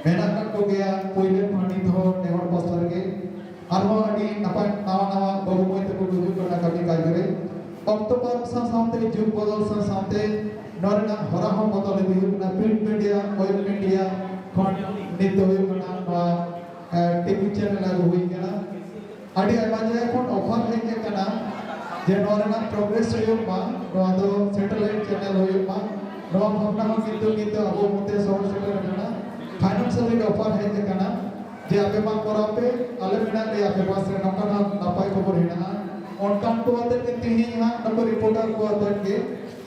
ᱢᱮᱱᱟᱜ ᱟᱠᱟᱫ ᱠᱚᱜᱮᱭᱟ ᱯᱳᱭᱞᱳ ᱠᱷᱚᱱ ᱱᱤᱛ ᱦᱚᱸ ᱱᱮᱦᱚᱨ ᱯᱟᱥᱴᱟ ᱨᱮᱜᱮ᱾ ᱟᱨᱦᱚᱸ ᱟᱹᱰᱤ ᱱᱟᱯᱟᱭ ᱱᱟᱣᱟ ᱱᱟᱣᱟ ᱵᱟᱹᱵᱩ ᱢᱟᱹᱭ ᱛᱟᱠᱚ ᱠᱚ ᱦᱤᱡᱩᱜ ᱠᱟᱱᱟ ᱠᱟᱹᱢᱤ ᱠᱟᱡᱽ ᱨᱮ᱾ ᱚᱠᱛᱚ ᱯᱟᱨᱚᱢ ᱥᱟᱶ ᱥᱟᱶᱛᱮ, ᱡᱩᱜᱽ ᱵᱚᱫᱚᱞ ᱥᱟᱶ ᱥᱟᱶᱛᱮ ᱱᱚᱣᱟ ᱨᱮᱱᱟᱜ ᱦᱚᱨᱟ ᱦᱚᱸ ᱵᱚᱫᱚᱞ ᱤᱫᱤ ᱦᱩᱭᱩᱜ ᱠᱟᱱᱟ᱾ ᱯᱨᱤᱱᱴ ᱢᱤᱰᱤᱭᱟ, ᱳᱭᱮᱵ ᱢᱤᱰᱤᱭᱟ ᱠᱷᱚᱱ ᱱᱤᱛ ᱫᱚ ᱦᱩᱭᱩᱜ ᱠᱟᱱᱟ ᱱᱚᱣᱟ, ᱮ, ᱴᱤᱵᱷᱤ ᱪᱮᱱᱮᱞ ᱟᱹᱜᱩ ᱦᱩᱭ ᱠᱟᱱᱟ᱾ ᱟᱹᱰᱤ ᱟᱭᱢᱟ ᱡᱟᱭᱜᱟ ᱠᱷᱚᱱ ᱚᱯᱷᱟᱨ ᱦᱮᱡ ᱟᱠᱟᱱᱟ ᱡᱮ ᱱᱚᱣᱟ ᱨᱮᱱᱟᱜ ᱯᱨᱚᱜᱨᱮᱥ ᱦᱩᱭᱩᱜ ᱢᱟ, ᱱᱚᱣᱟ ᱫᱚ ᱥᱮᱴᱮᱞᱟᱭᱤᱴ ᱪᱮᱱᱮᱞ ᱦᱩᱭᱩᱜ ᱢᱟ᱾ ᱱᱚᱣᱟ ᱵᱷᱟᱵᱽᱱᱟ ᱦᱚᱸ ᱠᱤᱱᱛᱩ ᱱᱤᱛ ᱫᱚ ᱟᱵᱚ ᱢᱚᱫᱽᱫᱷᱮ ᱥᱚᱦᱚᱨ ᱥᱮᱴᱮᱨ ᱟᱠᱟᱱᱟ᱾ ᱯᱷᱟᱭᱱᱟᱱᱥᱤᱭᱟᱞᱤ ᱚᱯᱷᱟᱨ ᱦᱮᱡ ᱟᱠᱟᱱᱟ ᱡᱮ ᱟᱯᱮ ᱢᱟ ᱠᱚᱨᱟᱣ ᱯᱮ, ᱟᱞᱮ ᱢᱮᱱᱟᱜ ᱞᱮᱭᱟ ᱟᱯᱮ ᱯᱟᱥ ᱨᱮ, ᱱᱚᱝᱠᱟᱱᱟᱜ ᱱᱟᱯᱟᱭ ᱠᱷᱚᱵᱚᱨ ᱦᱮᱱᱟᱜᱼᱟ᱾ ᱚᱱᱠᱟᱱ ᱠᱚ ᱟᱛᱮ ᱜᱮ ᱛᱮᱦᱮᱧ ᱦᱟᱸᱜ ᱱᱩᱠᱩ ᱨᱤᱯᱳᱨᱴᱟᱨ ᱠᱚ ᱟᱛᱮ ᱜᱮ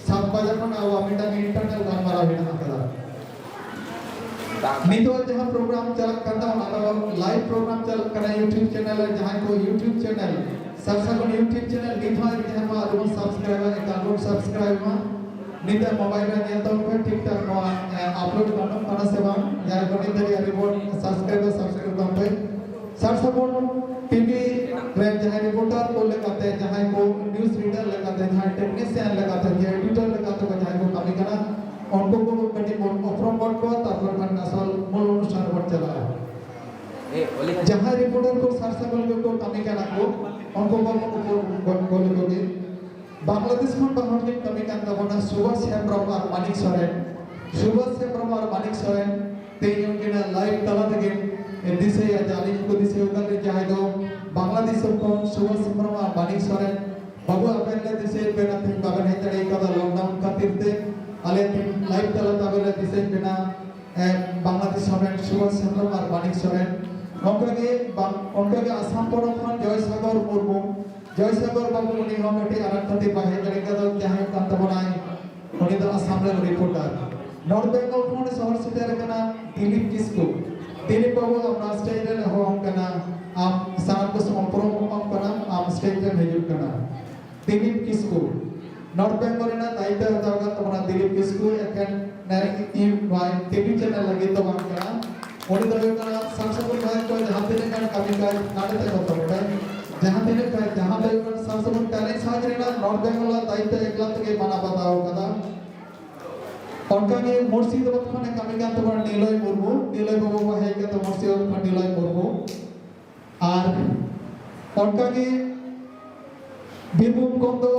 ᱥᱟᱛ ᱵᱟᱡᱮ ᱠᱷᱚᱱ ᱟᱵᱚᱣᱟᱜ ᱢᱤᱫᱴᱟᱝ ᱤᱱᱴᱟᱨᱱᱟᱞ ᱜᱟᱞᱢᱟᱨᱟᱣ ᱦᱮᱱᱟᱜ ᱟᱠᱟᱫᱟ᱾ ᱱᱤᱛᱚᱜ ᱡᱟᱦᱟᱸ ᱯᱨᱳᱜᱨᱟᱢ ᱪᱟᱞᱟᱜ ᱠᱟᱱ ᱛᱟᱵᱚᱱᱟ, ᱚᱱᱟ ᱫᱚ ᱞᱟᱭᱤᱵᱷ ᱯᱨᱳᱜᱨᱟᱢ ᱪᱟᱞᱟᱜ ᱠᱟᱱᱟ YouTube ᱪᱮᱱᱮᱞ ᱨᱮ᱾ ᱡᱟᱦᱟᱸᱭ ᱠᱚ YouTube ᱪᱮᱱᱮᱞ, ᱥᱟᱨ ᱥᱟᱹᱜᱩᱱ YouTube ᱪᱮᱱᱮᱞ ᱱᱤᱛ ᱦᱚᱸ ᱟᱹᱣᱨᱤ ᱛᱟᱦᱮᱸ ᱢᱟ, ᱟᱞᱚ ᱵᱚᱱ ᱥᱟᱵᱥᱠᱨᱟᱭᱵᱟ, ᱮᱠᱟᱞ ᱵᱚᱱ ᱥᱟᱵᱥᱠᱨᱟᱭᱵ ᱢᱟ᱾ ᱱᱤᱛᱚᱜ ᱢᱳᱵᱟᱭᱤᱞ ᱨᱮ ᱧᱮᱞ ᱛᱟᱵᱚᱱ ᱯᱮ, ᱴᱷᱤᱠ ᱴᱷᱟᱠ ᱱᱚᱣᱟ, ᱮ, ᱟᱯᱞᱳᱰ ᱜᱟᱱᱚᱜ ᱠᱟᱱᱟ ᱥᱮ ᱵᱟᱝ᱾ ᱡᱟᱦᱟᱸᱭ ᱠᱚ ᱱᱤᱛ ᱫᱷᱟᱹᱵᱤᱡ ᱟᱹᱣᱨᱤ ᱵᱚᱱ ᱥᱟᱵᱥᱠᱨᱟᱭᱵᱟ, ᱥᱟᱵᱥᱠᱨᱟᱭᱵ ᱛᱟᱵᱚᱱ ᱯᱮ᱾ ᱥᱟᱨ ᱥᱟᱹᱜᱩᱱ ᱴᱤᱵᱷᱤ ᱨᱮᱱ ᱡᱟᱦᱟᱸᱭ ᱨᱤᱯᱳᱨᱴᱟᱨ ᱠᱚ ᱞᱮᱠᱟᱛᱮ, ᱡᱟᱦᱟᱸᱭ ᱠᱚ ᱱᱤᱭᱩᱡ ᱨᱤᱰᱟᱨ ᱞᱮᱠᱟᱛᱮ, ᱡᱟᱦᱟᱸᱭ ᱴᱮᱠᱱᱤᱥᱤᱭᱟᱱ ᱞᱮᱠᱟᱛᱮ, ᱡᱟᱦᱟᱸᱭ ᱮᱰᱤᱴᱚᱨ ᱞᱮᱠᱟᱛᱮ ᱠᱚ ᱡᱟᱦᱟᱸᱭ ᱠᱚ ᱠᱟᱹᱢᱤ ᱠᱟᱱᱟ, ᱩᱱᱠᱩ ᱠᱚ ᱠᱟᱹᱴᱤᱡ ᱵᱚᱱ ᱩᱯᱨᱩᱢ ᱜᱚᱫ ᱠᱚᱣᱟ, ᱛᱟᱨᱯᱚᱨ ᱠᱷᱟᱱ ᱟᱥᱚᱞ ᱢᱩᱞ ᱚᱱᱩᱥᱴᱷᱟᱱ ᱨᱮᱵᱚᱱ ᱪᱟᱞᱟᱜᱼᱟ᱾ ᱡᱟᱦᱟᱸᱭ ᱨᱤᱯᱳᱨᱴᱟᱨ ᱠᱚ ᱥᱟᱨ ᱥᱟᱹᱜᱩᱱ ᱜᱮᱠᱚ ᱠᱟᱹᱢᱤ ᱠᱟᱱᱟ ᱠᱚ, ᱩᱱᱠᱩ ᱵᱟᱵᱚᱱ ᱩᱯᱨᱩᱢ ᱜᱚᱫ ᱠᱚ ᱞᱮᱠᱚ ᱜᱮ᱾ ᱵᱟᱝᱞᱟᱫᱮᱥ ᱠᱷᱚᱱ ᱵᱟᱨ ᱦᱚᱲ ᱠᱤᱱ ᱠᱟᱹᱢᱤ ᱠᱟᱱ ᱛᱟᱵᱚᱱᱟ, ᱥᱩᱵᱷᱟᱥ ᱦᱮᱢᱵᱨᱚᱢ ᱟᱨ ᱢᱟᱱᱤᱠ ᱥᱚᱨᱮᱱ᱾ ᱥᱩᱵᱷᱟᱥ ᱦᱮᱢᱵᱨᱚᱢ ᱟᱨ ᱢᱟᱱᱤᱠ ᱥᱚᱨᱮᱱ ᱛᱮᱦᱮᱧ ᱩᱱᱠᱤᱱᱟᱜ ᱞᱟᱭᱤᱵᱷ ᱛᱟᱞᱟ ᱛᱮᱜᱮ ᱫᱤᱥᱟᱹᱭᱟ, ᱡᱮ ᱟᱹᱞᱤᱧ ᱠᱚ ᱫᱤᱥᱟᱹ ᱟᱠᱟᱫ ᱞᱤᱧ, ᱡᱟᱦᱟᱸᱭ ᱫᱚ ᱵᱟᱝᱞᱟᱫᱮᱥ ᱠᱷᱚᱱ ᱥᱩᱵᱷᱟᱥ ᱦᱮᱢᱵᱨᱚᱢ ᱟᱨ ᱢᱟᱱᱤᱠ ᱥᱚᱨᱮᱱ᱾ ᱵᱟᱹᱵᱩ, ᱟᱵᱮᱱ ᱞᱮ ᱫᱤᱥᱟᱹᱭᱮᱫ ᱵᱮᱱᱟ, ᱛᱮᱦᱮᱧ ᱵᱟᱵᱮᱱ ᱦᱮᱡ ᱫᱟᱲᱮ ᱠᱟᱣᱫᱟ ᱞᱚᱠᱰᱟᱣᱩᱱ ᱠᱷᱟᱹᱛᱤᱨ ᱛᱮ᱾ ᱟᱞᱮ ᱛᱮᱦᱮᱧ ᱞᱟᱭᱤᱵᱷ ᱛᱟᱞᱟ ᱛᱮ ᱟᱵᱮᱱ ᱞᱮ ᱫᱤᱥᱟᱹᱭᱮᱫ ᱵᱮᱱᱟ, ᱮ, ᱵᱟᱝᱞᱟᱫᱮᱥ ᱥᱚᱨᱮᱱ ᱥᱩᱵᱷᱟᱥ ᱦᱮᱢᱵᱨᱚᱢ ᱟᱨ ᱢᱟᱱᱤᱠ ᱥᱚᱨᱮᱱ᱾ ᱚᱱᱠᱟᱜᱮ ᱵᱟᱝ, ᱚᱱᱠᱟᱜᱮ ᱟᱥᱟᱢ ᱯᱚᱱᱚᱛ ᱠᱷᱚᱱ ᱡᱚᱭ ᱥᱟᱜᱚᱨ ᱢᱩᱨᱢᱩ, ᱡᱚᱭ ᱥᱟᱜᱚᱨ ᱵᱟᱹᱵᱩ, ᱩᱱᱤ ᱦᱚᱸ ᱠᱟᱹᱴᱤᱡ ᱟᱱᱟᱴ ᱠᱷᱟᱹᱛᱤᱨ ᱵᱟᱭ ᱦᱮᱡ ᱫᱟᱲᱮ ᱠᱟᱣᱫᱟ, ᱡᱟᱦᱟᱸᱭ ᱠᱟᱱ ᱛᱟᱵᱚᱱᱟᱭ ᱩᱱᱤ ᱫᱚ ᱟᱥᱟᱢ ᱨᱮᱱ ᱨᱤᱯᱳᱨᱴᱟᱨ᱾ ᱱᱚᱨᱛᱷ ᱵᱮᱝᱜᱚᱞ ᱠᱷᱚᱱ ᱥᱚᱦᱚᱨ ᱥᱮᱴᱮᱨ ᱟᱠᱟᱱᱟ ᱫᱤᱞᱤᱯ ᱠᱤᱥᱠᱩ᱾ ᱫᱤᱞᱤᱯ ᱵᱟᱹᱵᱩ, ᱟᱢ ᱥᱴᱮᱡ ᱨᱮ ᱱᱮᱦᱚᱨ ᱟᱢ ᱠᱟᱱᱟ, ᱟᱢ ᱥᱟᱱᱟᱢ ᱠᱚ ᱥᱟᱢᱟᱝ ᱯᱨᱚᱢᱩᱠᱷ ᱟᱢ ᱠᱟᱱᱟ, ᱟᱢ ᱥᱴᱮᱡ ᱨᱮᱢ ᱦᱤᱡᱩᱜ ᱠᱟᱱᱟ᱾ ᱫᱤᱞᱤᱯ ᱠᱤᱥᱠᱩ, ᱱᱚᱨᱛᱷ ᱵᱮᱝᱜᱚᱞ ᱨᱮᱱᱟᱜ ᱫᱟᱭᱤᱛᱛᱚ ᱦᱟᱛᱟᱣ ᱠᱟᱱ ᱛᱟᱵᱚᱱᱟ ᱫᱤᱞᱤᱯ ᱠᱤᱥᱠᱩ, ᱮᱠᱷᱮᱱ ᱱᱚᱣᱟ ᱴᱤᱵᱷᱤ ᱪᱮᱱᱮᱞ ᱞᱟᱹᱜᱤᱫ ᱫᱚ ᱵᱟᱝ ᱠᱟᱱᱟ᱾ ᱩᱱᱤ ᱫᱚ ᱦᱩᱭᱩᱜ ᱠᱟᱱᱟ ᱥᱟᱨ ᱥᱟᱹᱜᱩᱱ ᱵᱷᱟᱭ ᱠᱚ ᱡᱟᱦᱟᱸ ᱛᱤᱱᱟᱹᱜ ᱜᱟᱱ ᱠᱟᱹᱢᱤ ᱠᱟᱡᱽ ᱦᱟᱸᱰᱮ ᱛᱮ ᱠᱚ ᱛᱚᱨᱯᱮ, ᱡᱟᱦᱟᱸ ᱛᱤᱱᱟᱹᱜ ᱠᱟᱡᱽ ᱡᱟᱦᱟᱸ ᱫᱚ ᱦᱩᱭᱩᱜ ᱠᱟᱱᱟ ᱥᱟᱨ ᱥᱟᱹᱜᱩᱱ ᱴᱮᱞᱮᱱᱴ ᱥᱟᱨᱪ ᱨᱮᱱᱟᱜ ᱱᱚᱨᱛᱷ ᱵᱮᱝᱜᱚᱞ ᱨᱮᱱᱟᱜ ᱫᱟᱭᱤᱛᱛᱚ ᱮᱠᱞᱟ ᱛᱮᱜᱮ ᱢᱟᱱᱟᱣ ᱵᱟᱛᱟᱣ ᱠᱟᱫᱟ᱾ ᱚᱱᱠᱟᱜᱮ ᱢᱩᱨᱥᱤᱫᱟᱵᱟᱫ ᱠᱷᱚᱱᱮ ᱠᱟᱹᱢᱤ ᱠᱟᱱ ᱛᱟᱵᱚᱱᱟ ᱱᱤᱞᱚᱭ ᱢᱩᱨᱢᱩ, ᱱᱤᱞᱚᱭ ᱵᱟᱹᱵᱩ ᱵᱚ ᱦᱮᱡ ᱠᱟᱛᱮ ᱢᱩᱨᱥᱤᱫᱟᱵᱟᱫ ᱠᱷᱚᱱ ᱱᱤᱞᱚᱭ ᱢᱩᱨᱢᱩ᱾ ᱟᱨ ᱚᱱᱠᱟᱜᱮ ᱵᱤᱨᱵᱷᱩᱢ ᱠᱷᱚᱱ ᱫᱚ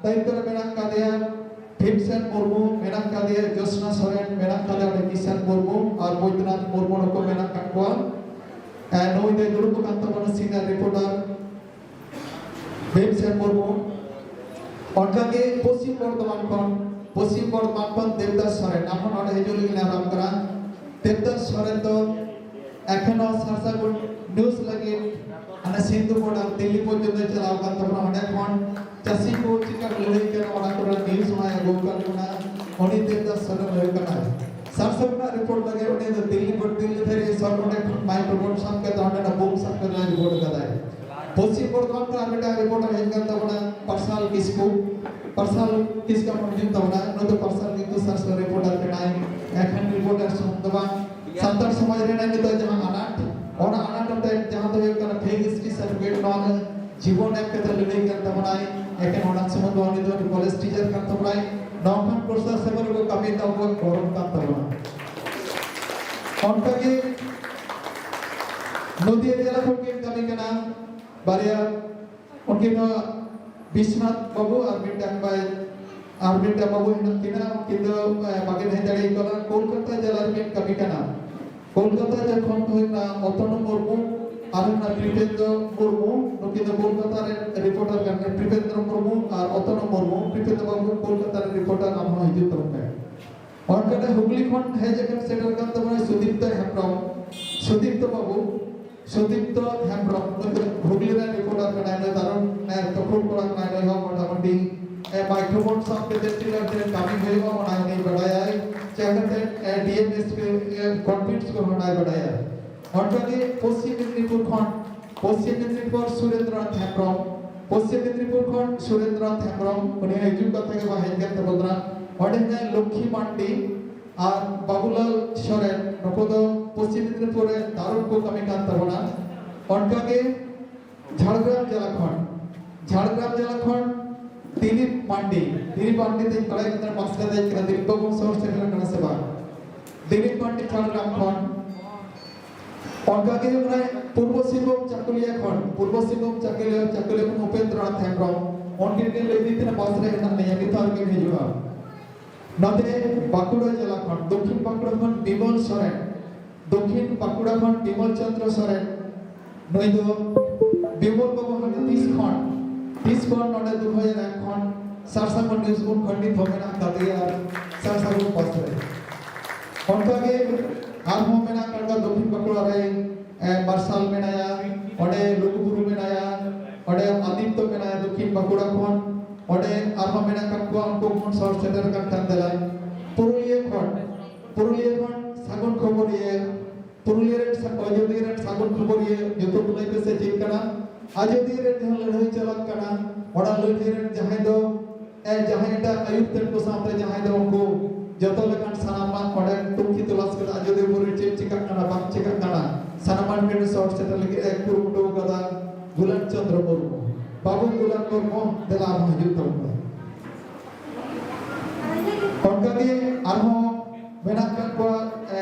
ᱫᱟᱭᱤᱛᱛᱚ ᱨᱮ ᱢᱮᱱᱟᱜ ᱠᱟᱫᱮᱭᱟ ᱵᱷᱤᱢᱥᱮᱱ ᱢᱩᱨᱢᱩ, ᱢᱮᱱᱟᱜ ᱠᱟᱫᱮᱭᱟ ᱡᱳᱥᱱᱟ ᱥᱚᱨᱮᱱ, ᱢᱮᱱᱟᱜ ᱠᱟᱫᱮᱭᱟ ᱚᱸᱰᱮ ᱠᱤᱥᱟᱱ ᱢᱩᱨᱢᱩ ᱟᱨ ᱵᱳᱭᱫᱚᱱᱟᱛᱷ ᱢᱩᱨᱢᱩ ᱱᱩᱠᱩ ᱢᱮᱱᱟᱜ ᱠᱟᱫ ᱠᱚᱣᱟ᱾ ᱮ, ᱱᱩᱭ ᱫᱚᱭ ᱫᱩᱲᱩᱵ ᱟᱠᱟᱱ ᱛᱟᱵᱚᱱᱟ ᱥᱤᱱᱤᱭᱟᱨ ᱨᱤᱯᱳᱨᱴᱟᱨ ᱵᱷᱤᱢᱥᱮᱱ ᱢᱩᱨᱢᱩ᱾ ᱚᱱᱠᱟᱜᱮ ᱯᱚᱥᱪᱤᱢ ᱵᱚᱨᱫᱷᱚᱢᱟᱱ ᱠᱷᱚᱱ, ᱯᱚᱥᱪᱤᱢ ᱵᱚᱨᱫᱷᱚᱢᱟᱱ ᱠᱷᱚᱱ ᱫᱮᱵᱫᱟᱥ ᱥᱚᱨᱮᱱ, ᱟᱨᱦᱚᱸ ᱱᱚᱰᱮ ᱦᱤᱡᱩᱜ ᱞᱟᱹᱜᱤᱫ ᱱᱮᱦᱚᱨ ᱠᱟᱱᱟ᱾ ᱫᱮᱵᱫᱟᱥ ᱥᱚᱨᱮᱱ ᱫᱚ ᱮᱠᱷᱚᱱᱳ ᱥᱟᱨ ᱥᱟᱹᱜᱩᱱ ᱱᱤᱭᱩᱡᱽ ᱞᱟᱹᱜᱤᱫ ᱦᱟᱱᱮ ᱥᱤᱱᱫᱷᱩ border ᱫᱤᱞᱞᱤ ᱯᱚᱨᱡᱚᱱᱛᱚ ᱪᱟᱞᱟᱣ ᱠᱟᱱ ᱛᱟᱵᱚᱱᱟ᱾ ᱚᱸᱰᱮ ᱠᱷᱚᱱ ᱪᱟᱹᱥᱤ ᱠᱚ ᱪᱮᱫᱠᱟ ᱞᱟᱹᱲᱦᱟᱹᱭ ᱠᱟᱱᱟ ᱚᱱᱟ ᱠᱚᱨᱮᱱᱟᱜ ᱱᱤᱭᱩᱡᱽ ᱦᱚᱸᱭ ᱟᱹᱜᱩ ᱠᱟᱜ ᱵᱚᱱᱟ᱾ ᱩᱱᱤ ᱫᱮᱵᱫᱟᱥ ᱥᱚᱨᱮᱱ ᱦᱩᱭᱩᱜ ᱠᱟᱱᱟᱭ᱾ ᱥᱟᱨ ᱥᱟᱹᱜᱩᱱᱟᱜ ᱨᱤᱯᱳᱨᱴ ᱞᱟᱹᱜᱤᱫ ᱩᱱᱤ ᱫᱚ ᱫᱤᱞᱞᱤ ᱠᱷᱚᱱ ᱫᱤᱞᱞᱤ ᱫᱷᱟᱹᱨᱤᱡ ᱥᱚᱨ ᱚᱸᱰᱮ ᱠᱷᱚᱱ ᱢᱟᱭᱤᱠᱨᱳᱯᱷᱳᱱ ᱥᱟᱵ ᱠᱟᱛᱮ ᱚᱸᱰᱮᱱᱟᱜ ᱵᱩᱢ ᱥᱟᱵ ᱠᱟᱛᱮ ᱨᱤᱯᱳᱨᱴ ᱠᱟᱫᱟᱭ᱾ ᱯᱚᱥᱪᱤᱢ ᱵᱚᱨᱫᱷᱚᱢᱟᱱ ᱠᱷᱚᱱ ᱟᱨ ᱢᱤᱫᱴᱟᱝ ᱨᱤᱯᱳᱨᱴᱟᱨ ᱦᱮᱡ ᱠᱟᱱ ᱛᱟᱵᱚᱱᱟ ᱯᱟᱨᱥᱟᱞ ᱠᱤᱥᱠᱩ᱾ ᱯᱟᱨᱥᱟᱞ ᱠᱤᱥᱠᱩ ᱦᱤᱡᱩᱜ ᱛᱟᱵᱚᱱᱟ᱾ ᱱᱩᱭ ᱫᱚ ᱯᱟᱨᱥᱟᱞ ᱠᱤᱥᱠᱩ ᱥᱟᱨ ᱥᱟᱹᱜᱩᱱ ᱨᱤᱯᱳᱨᱴᱟᱨ ᱠᱟᱱᱟᱭ᱾ ᱮᱠᱷᱮᱱ ᱨᱤᱯᱳᱨᱴᱟᱨ ᱥᱩᱢᱩᱝ ᱫᱚ ᱵᱟᱝ, ᱥᱟᱱᱛᱟᱲ ᱥᱚᱢᱟᱡᱽ ᱨᱮᱱᱟᱜ ᱱᱤᱛᱚᱜ ᱡᱟᱦᱟᱸ ᱟᱱᱟᱴ, ᱚᱱᱟ ᱟᱱᱟᱴ ᱦᱚᱛᱮ ᱡᱟᱦᱟᱸ ᱫᱚ ᱦᱩᱭᱩᱜ ᱠᱟᱱᱟ ᱯᱷᱮᱠ ᱦᱤᱥᱴᱨᱤ ᱥᱟᱨᱴᱤᱯᱷᱤᱠᱮᱴ, ᱱᱚᱣᱟ ᱫᱚ ᱡᱤᱵᱚᱱ ᱮᱢ ᱠᱟᱛᱮ ᱞᱟᱹᱲᱦᱟᱹᱭ ᱠᱟᱱ ᱛᱟᱵᱚᱱᱟᱭ᱾ ᱮᱠᱮᱱ ᱚᱱᱟ ᱥᱩᱢᱩᱝ ᱫᱚ ᱩᱱᱤ ᱫᱚ ᱠᱚᱞᱮᱡᱽ ᱴᱤᱪᱟᱨ ᱠᱟᱱ ᱛᱟᱵᱚᱱᱟᱭ᱾ ᱱᱚᱝᱠᱟᱱ ᱯᱨᱚᱥᱟᱥᱚᱱ ᱨᱮᱠᱚ ᱠᱟᱹᱢᱤ ᱫᱚ ᱟᱵᱚᱣᱟᱜ ᱜᱚᱨᱚᱵᱽ ᱠᱟᱱ ᱛᱟᱵᱚᱱᱟ᱾ ᱚᱱᱠᱟᱜᱮ ᱱᱚᱫᱤᱭᱟ ᱡᱮᱞᱟ ᱠᱷᱚᱱ ᱠᱤᱱ ᱠᱟᱹᱢᱤ ᱠᱟᱱᱟ ᱵᱟᱨᱭᱟ, ᱩᱱᱠᱤᱱ ᱫᱚ ᱵᱤᱥᱣᱚᱱᱟᱛᱷ ᱵᱟᱹᱵᱩ ᱟᱨ ᱢᱤᱫᱴᱟᱝ ᱵᱟᱭ, ᱟᱨ ᱢᱤᱫᱴᱟᱝ ᱵᱟᱹᱵᱩ ᱦᱮᱱᱟᱜ ᱠᱤᱱᱟ, ᱩᱱᱠᱤᱱ ᱫᱚ, ᱮ, ᱵᱟᱹᱠᱤᱱ ᱦᱮᱡ ᱫᱟᱲᱮ ᱠᱟᱣᱫᱟ᱾ ᱠᱳᱞᱠᱟᱛᱟ ᱡᱮᱞᱟ ᱨᱮᱠᱤᱱ ᱠᱟᱹᱢᱤ ᱠᱟᱱᱟ᱾ ᱠᱳᱞᱠᱟᱛᱟ ᱡᱚᱠᱷᱚᱱ ᱦᱩᱭᱱᱟ ᱚᱛᱚᱱᱩ ᱢᱩᱨᱢᱩ ᱟᱨ ᱦᱩᱭᱱᱟ ᱠᱨᱤᱯᱮᱱᱫᱨᱚ ᱢᱩᱨᱢᱩ, ᱱᱩᱠᱤᱱ ᱫᱚ ᱠᱳᱞᱠᱟᱛᱟ ᱨᱮᱱ ᱨᱤᱯᱳᱨᱴᱟᱨ ᱠᱟᱱᱟ᱾ ᱠᱨᱤᱯᱮᱱᱫᱨᱚ ᱢᱩᱨᱢᱩ ᱟᱨ ᱚᱛᱚᱱᱩ ᱢᱩᱨᱢᱩ, ᱠᱨᱤᱯᱮᱱᱫᱨᱚ ᱵᱟᱹᱵᱩ ᱠᱳᱞᱠᱟᱛᱟ ᱨᱮᱱ ᱨᱤᱯᱳᱨᱴᱟᱨ, ᱟᱢ ᱦᱚᱸ ᱦᱤᱡᱩᱜ ᱛᱟᱵᱚᱱ ᱯᱮ᱾ ᱚᱱᱠᱟᱛᱮ ᱦᱩᱜᱽᱞᱤ ᱠᱷᱚᱱ ᱦᱮᱡ ᱟᱠᱟᱱ, ᱥᱮᱴᱮᱨ ᱟᱠᱟᱱ ᱛᱟᱵᱚᱱᱟ ᱥᱩᱫᱤᱯᱛᱚ ᱦᱮᱢᱵᱨᱚᱢ, ᱥᱩᱫᱤᱯᱛᱚ ᱵᱟᱹᱵᱩ, ᱥᱩᱫᱤᱯᱛᱚ ᱦᱮᱢᱵᱨᱚᱢ, ᱱᱩᱭ ᱫᱚ ᱦᱩᱜᱽᱞᱤ ᱨᱮᱱ ᱨᱤᱯᱳᱨᱴᱟᱨ ᱠᱟᱱᱟᱭ, ᱱᱩᱭ ᱫᱟᱨᱩᱱ, ᱮ, ᱛᱚᱠᱷᱩᱞ ᱠᱚᱲᱟ ᱠᱟᱱᱟᱭ, ᱱᱩᱭ ᱦᱚᱸ ᱢᱚᱴᱟᱢᱩᱴᱤ ᱮ, ᱢᱟᱭᱠᱨᱳᱯᱷᱳᱱ ᱥᱟᱵ ᱠᱟᱛᱮ ᱪᱮᱫ ᱞᱮᱠᱟᱛᱮ ᱠᱟᱹᱢᱤ ᱦᱩᱭᱩᱜᱼᱟ, ᱚᱱᱟ ᱩᱱᱤ ᱵᱟᱰᱟᱭᱟᱭ᱾ ᱪᱮᱫ ᱞᱮᱠᱟᱛᱮ, ᱮ, ᱰᱤ ᱮᱢ ᱮᱥ ᱯᱤ, ᱮ, ᱠᱚᱱᱯᱷᱤᱰᱮᱱᱥ ᱠᱚ ᱚᱱᱟᱭ ᱵᱟᱰᱟᱭᱟ᱾ ᱚᱱᱠᱟᱜᱮ ᱯᱚᱥᱪᱤᱢ ᱢᱮᱫᱽᱱᱤᱯᱩᱨ ᱠᱷᱚᱱ, ᱯᱚᱥᱪᱤᱢ ᱢᱮᱫᱽᱱᱤᱯᱩᱨ ᱥᱩᱨᱮᱱᱫᱨᱚᱱᱟᱛᱷ ᱦᱮᱢᱵᱨᱚᱢ, ᱯᱚᱥᱪᱤᱢ ᱢᱮᱫᱽᱱᱤᱯᱩᱨ ᱠᱷᱚᱱ ᱥᱩᱨᱮᱱᱫᱨᱚᱱᱟᱛᱷ ᱦᱮᱢᱵᱨᱚᱢ, ᱩᱱᱤ ᱦᱚᱸ ᱦᱤᱡᱩᱜ ᱠᱟᱛᱷᱟ ᱜᱮ ᱵᱟᱝ ᱦᱮᱡ ᱠᱟᱱ ᱛᱟᱵᱚᱱᱟ᱾ ᱚᱸᱰᱮ ᱦᱮᱱᱟᱭ ᱞᱚᱠᱠᱷᱤ ᱢᱟᱱᱰᱤ ᱟᱨ ᱵᱟᱵᱩᱞᱟᱞ ᱥᱚᱨᱮᱱ, ᱱᱩᱠᱩ ᱫᱚ ᱯᱚᱥᱪᱤᱢ ᱢᱮᱫᱽᱱᱤᱯᱩᱨ ᱨᱮ ᱫᱟᱨᱩ ᱠᱚ ᱠᱟᱹᱢᱤ ᱠᱟᱱ ᱛᱟᱵᱚᱱᱟ᱾ ᱚᱱᱠᱟᱜᱮ ᱡᱷᱟᱲᱜᱨᱟᱢ ᱡᱮᱞᱟ ᱠᱷᱚᱱ, ᱡᱷᱟᱲᱜᱨᱟᱢ ᱡᱮᱞᱟ ᱠᱷᱚᱱ ᱫᱤᱞᱤᱯ ᱢᱟᱱᱰᱤ, ᱫᱤᱞᱤᱯ ᱢᱟᱱᱰᱤ ᱫᱚᱧ ᱵᱟᱲᱟᱭ ᱠᱟᱱᱟ ᱢᱟᱥᱴᱟᱨ ᱫᱟᱭ ᱠᱟᱱᱟ, ᱫᱤᱞᱤᱯ ᱵᱟᱵᱩ ᱥᱚᱦᱚᱨ ᱥᱮᱴᱮᱨ ᱠᱟᱱᱟ ᱥᱮ ᱵᱟᱝ? ᱫᱤᱞᱤᱯ ᱢᱟᱱᱰᱤ ᱡᱷᱟᱲᱜᱨᱟᱢ ᱠᱷᱚᱱ᱾ ᱚᱱᱠᱟ ᱜᱮ ᱦᱩᱭᱩᱜ ᱠᱟᱱᱟ ᱯᱩᱨᱵᱚ ᱥᱤᱝᱵᱷᱩᱢ ᱪᱟᱹᱠᱩᱞᱤᱭᱟᱹ ᱠᱷᱚᱱ, ᱯᱩᱨᱵᱚ ᱥᱤᱝᱵᱷᱩᱢ ᱪᱟᱹᱠᱩᱞᱤᱭᱟᱹ, ᱪᱟᱹᱠᱩᱞᱤᱭᱟᱹ ᱠᱷᱚᱱ ᱩᱯᱮᱱᱫᱨᱚᱱᱟᱛᱷ ᱦᱮᱢᱵᱨᱚᱢ, ᱩᱱᱠᱤᱱ ᱠᱤᱱ ᱞᱟᱹᱭ ᱫᱤᱧ ᱛᱟᱦᱮᱱᱟ ᱵᱟᱥ ᱨᱮ ᱦᱮᱱᱟᱜ ᱞᱤᱧᱟ, ᱱᱤᱛ ᱦᱚᱸ ᱟᱹᱣᱨᱤ ᱠᱤᱱ ᱦᱤᱡᱩᱜᱼᱟ᱾ ᱱᱚᱛᱮ ᱵᱟᱸᱠᱩᱲᱟ ᱡᱮᱞᱟ ᱠᱷᱚᱱ, ᱫᱚᱠᱠᱷᱤᱱ ᱵᱟᱸᱠᱩᱲᱟ ᱠᱷᱚᱱ ᱵᱤᱢᱚᱞ ᱥᱚᱨᱮᱱ, ᱫᱚᱠᱠᱷᱤᱱ ᱵᱟᱸᱠᱩᱲᱟ ᱠᱷᱚᱱ ᱵᱤᱢᱚᱞ ᱪᱚᱸᱫᱽᱨᱚ ᱥᱚᱨᱮᱱ, ᱱᱩᱭ ᱫᱚ ᱵᱤᱢᱚᱞ ᱵᱟᱹᱵᱩ ᱦᱟᱸᱰᱮ ᱛᱤᱥ ᱠᱷᱚᱱ, ᱛᱤᱥ ᱠᱷᱚᱱ ᱱᱚᱰᱮ ᱫᱩ ᱦᱟᱡᱟᱨ ᱮᱠ ᱠᱷᱚᱱ ᱥᱟᱨᱥᱟᱹᱜᱩᱱ ᱱᱤᱭᱩᱡᱽ ᱵᱩᱠ ᱠᱷᱚᱱ ᱱᱤᱛ ᱦᱚᱸ ᱢᱮᱱᱟᱜ ᱟᱠᱟᱫᱮᱭᱟ ᱥᱟᱨᱥᱟᱹᱜᱩᱱ ᱯᱟᱥ ᱨᱮ᱾ ᱚᱱᱠᱟᱜᱮ ᱟᱨᱦᱚᱸ ᱢᱮᱱᱟᱜ ᱟᱠᱟᱫ ᱠᱚᱣᱟ ᱫᱚᱠᱠᱷᱤᱱ ᱵᱟᱸᱠᱩᱲᱟ ᱨᱮ, ᱮ, ᱢᱟᱨᱥᱟᱞ ᱢᱮᱱᱟᱭᱟ, ᱚᱸᱰᱮ ᱞᱩᱜᱩᱵᱩᱨᱩ ᱢᱮᱱᱟᱭᱟ, ᱚᱸᱰᱮ ᱟᱫᱤᱛᱛᱚ ᱢᱮᱱᱟᱭᱟ ᱫᱚᱠᱠᱷᱤᱱ ᱵᱟᱸᱠᱩᱲᱟ ᱠᱷᱚᱱ, ᱚᱸᱰᱮ ᱟᱨᱦᱚᱸ ᱢᱮᱱᱟᱜ ᱟᱠᱟᱫ ᱠᱚᱣᱟ ᱩᱱᱠᱩ ᱠᱷᱚᱱ ᱥᱚᱦᱚᱨ ᱥᱮᱴᱮᱨ ᱟᱠᱟᱱ ᱠᱷᱟᱱ ᱫᱮᱞᱟ᱾ ᱯᱩᱨᱩᱞᱤᱭᱟᱹ ᱠᱷᱚᱱ, ᱯᱩᱨᱩᱞᱤᱭᱟᱹ ᱠᱷᱚᱱ ᱥᱟᱹᱜᱩᱱ ᱠᱷᱚᱵᱚᱨᱤᱭᱟᱹ, ᱯᱩᱨᱩᱞᱤᱭᱟᱹ ᱨᱮᱱ ᱥᱟ-, ᱟᱡᱚᱫᱤᱭᱟᱹ ᱨᱮᱱ ᱥᱟᱹᱜᱩᱱ ᱠᱷᱚᱵᱚᱨᱤᱭᱟᱹ ᱧᱩᱛᱩᱢ ᱞᱟᱹᱭ ᱯᱮᱥᱮ ᱪᱮᱫ ᱠᱟᱱᱟ? ᱟᱡᱚᱫᱤᱭᱟᱹ ᱨᱮᱱ ᱡᱟᱦᱟᱸ ᱞᱟᱹᱲᱦᱟᱹᱭ ᱪᱟᱞᱟᱜ ᱠᱟᱱᱟ, ᱚᱱᱟ ᱞᱟᱹᱲᱦᱟᱹᱭ ᱨᱮᱱ ᱡᱟᱦᱟᱸᱭ ᱫᱚ, ᱮ, ᱡᱟᱦᱟᱸᱭ ᱮᱴᱟᱜ ᱟᱹᱭᱩᱨ ᱛᱮᱫ ᱠᱚ ᱥᱟᱶᱛᱮ ᱡᱟᱦᱟᱸᱭ ᱫᱚ ᱩᱱᱠᱩ ᱡᱚᱛᱚ ᱞᱮᱠᱟᱱ ᱥᱟᱱᱟᱢᱟᱜ ᱚᱸᱰᱮ ᱛᱩᱱᱠᱷᱤ ᱛᱚᱞᱟᱥ ᱠᱟᱛᱮ ᱟᱡᱚᱫᱤᱭᱟᱹ ᱵᱩᱨᱩ ᱨᱮ ᱪᱮᱫ ᱪᱤᱠᱟᱜ ᱠᱟᱱᱟ, ᱵᱟᱝ ᱪᱤᱠᱟᱜ ᱠᱟᱱᱟ, ᱥᱟᱱᱟᱢᱟᱜ ᱢᱤᱫ ᱥᱚᱦᱚᱨ ᱥᱮᱴᱮᱨ ᱞᱟᱹᱜᱤᱫ ᱮ ᱠᱩᱨᱩᱢᱩᱴᱩ ᱟᱠᱟᱫᱟ ᱜᱩᱞᱟᱱ ᱪᱚᱸᱫᱽᱨᱚ ᱢᱩᱨᱢᱩ᱾ ᱵᱟᱹᱵᱩ ᱜᱩᱞᱟᱱ ᱢᱩᱨᱢᱩ, ᱫᱮᱞᱟ ᱟᱨᱦᱚᱸ ᱦᱤᱡᱩᱜ ᱛᱟᱵᱚᱱ ᱢᱮ᱾ ᱚᱱᱠᱟᱜᱮ ᱟᱨᱦᱚᱸ ᱢᱮᱱᱟᱜ ᱟᱠᱟᱫ ᱠᱚᱣᱟ, ᱮ,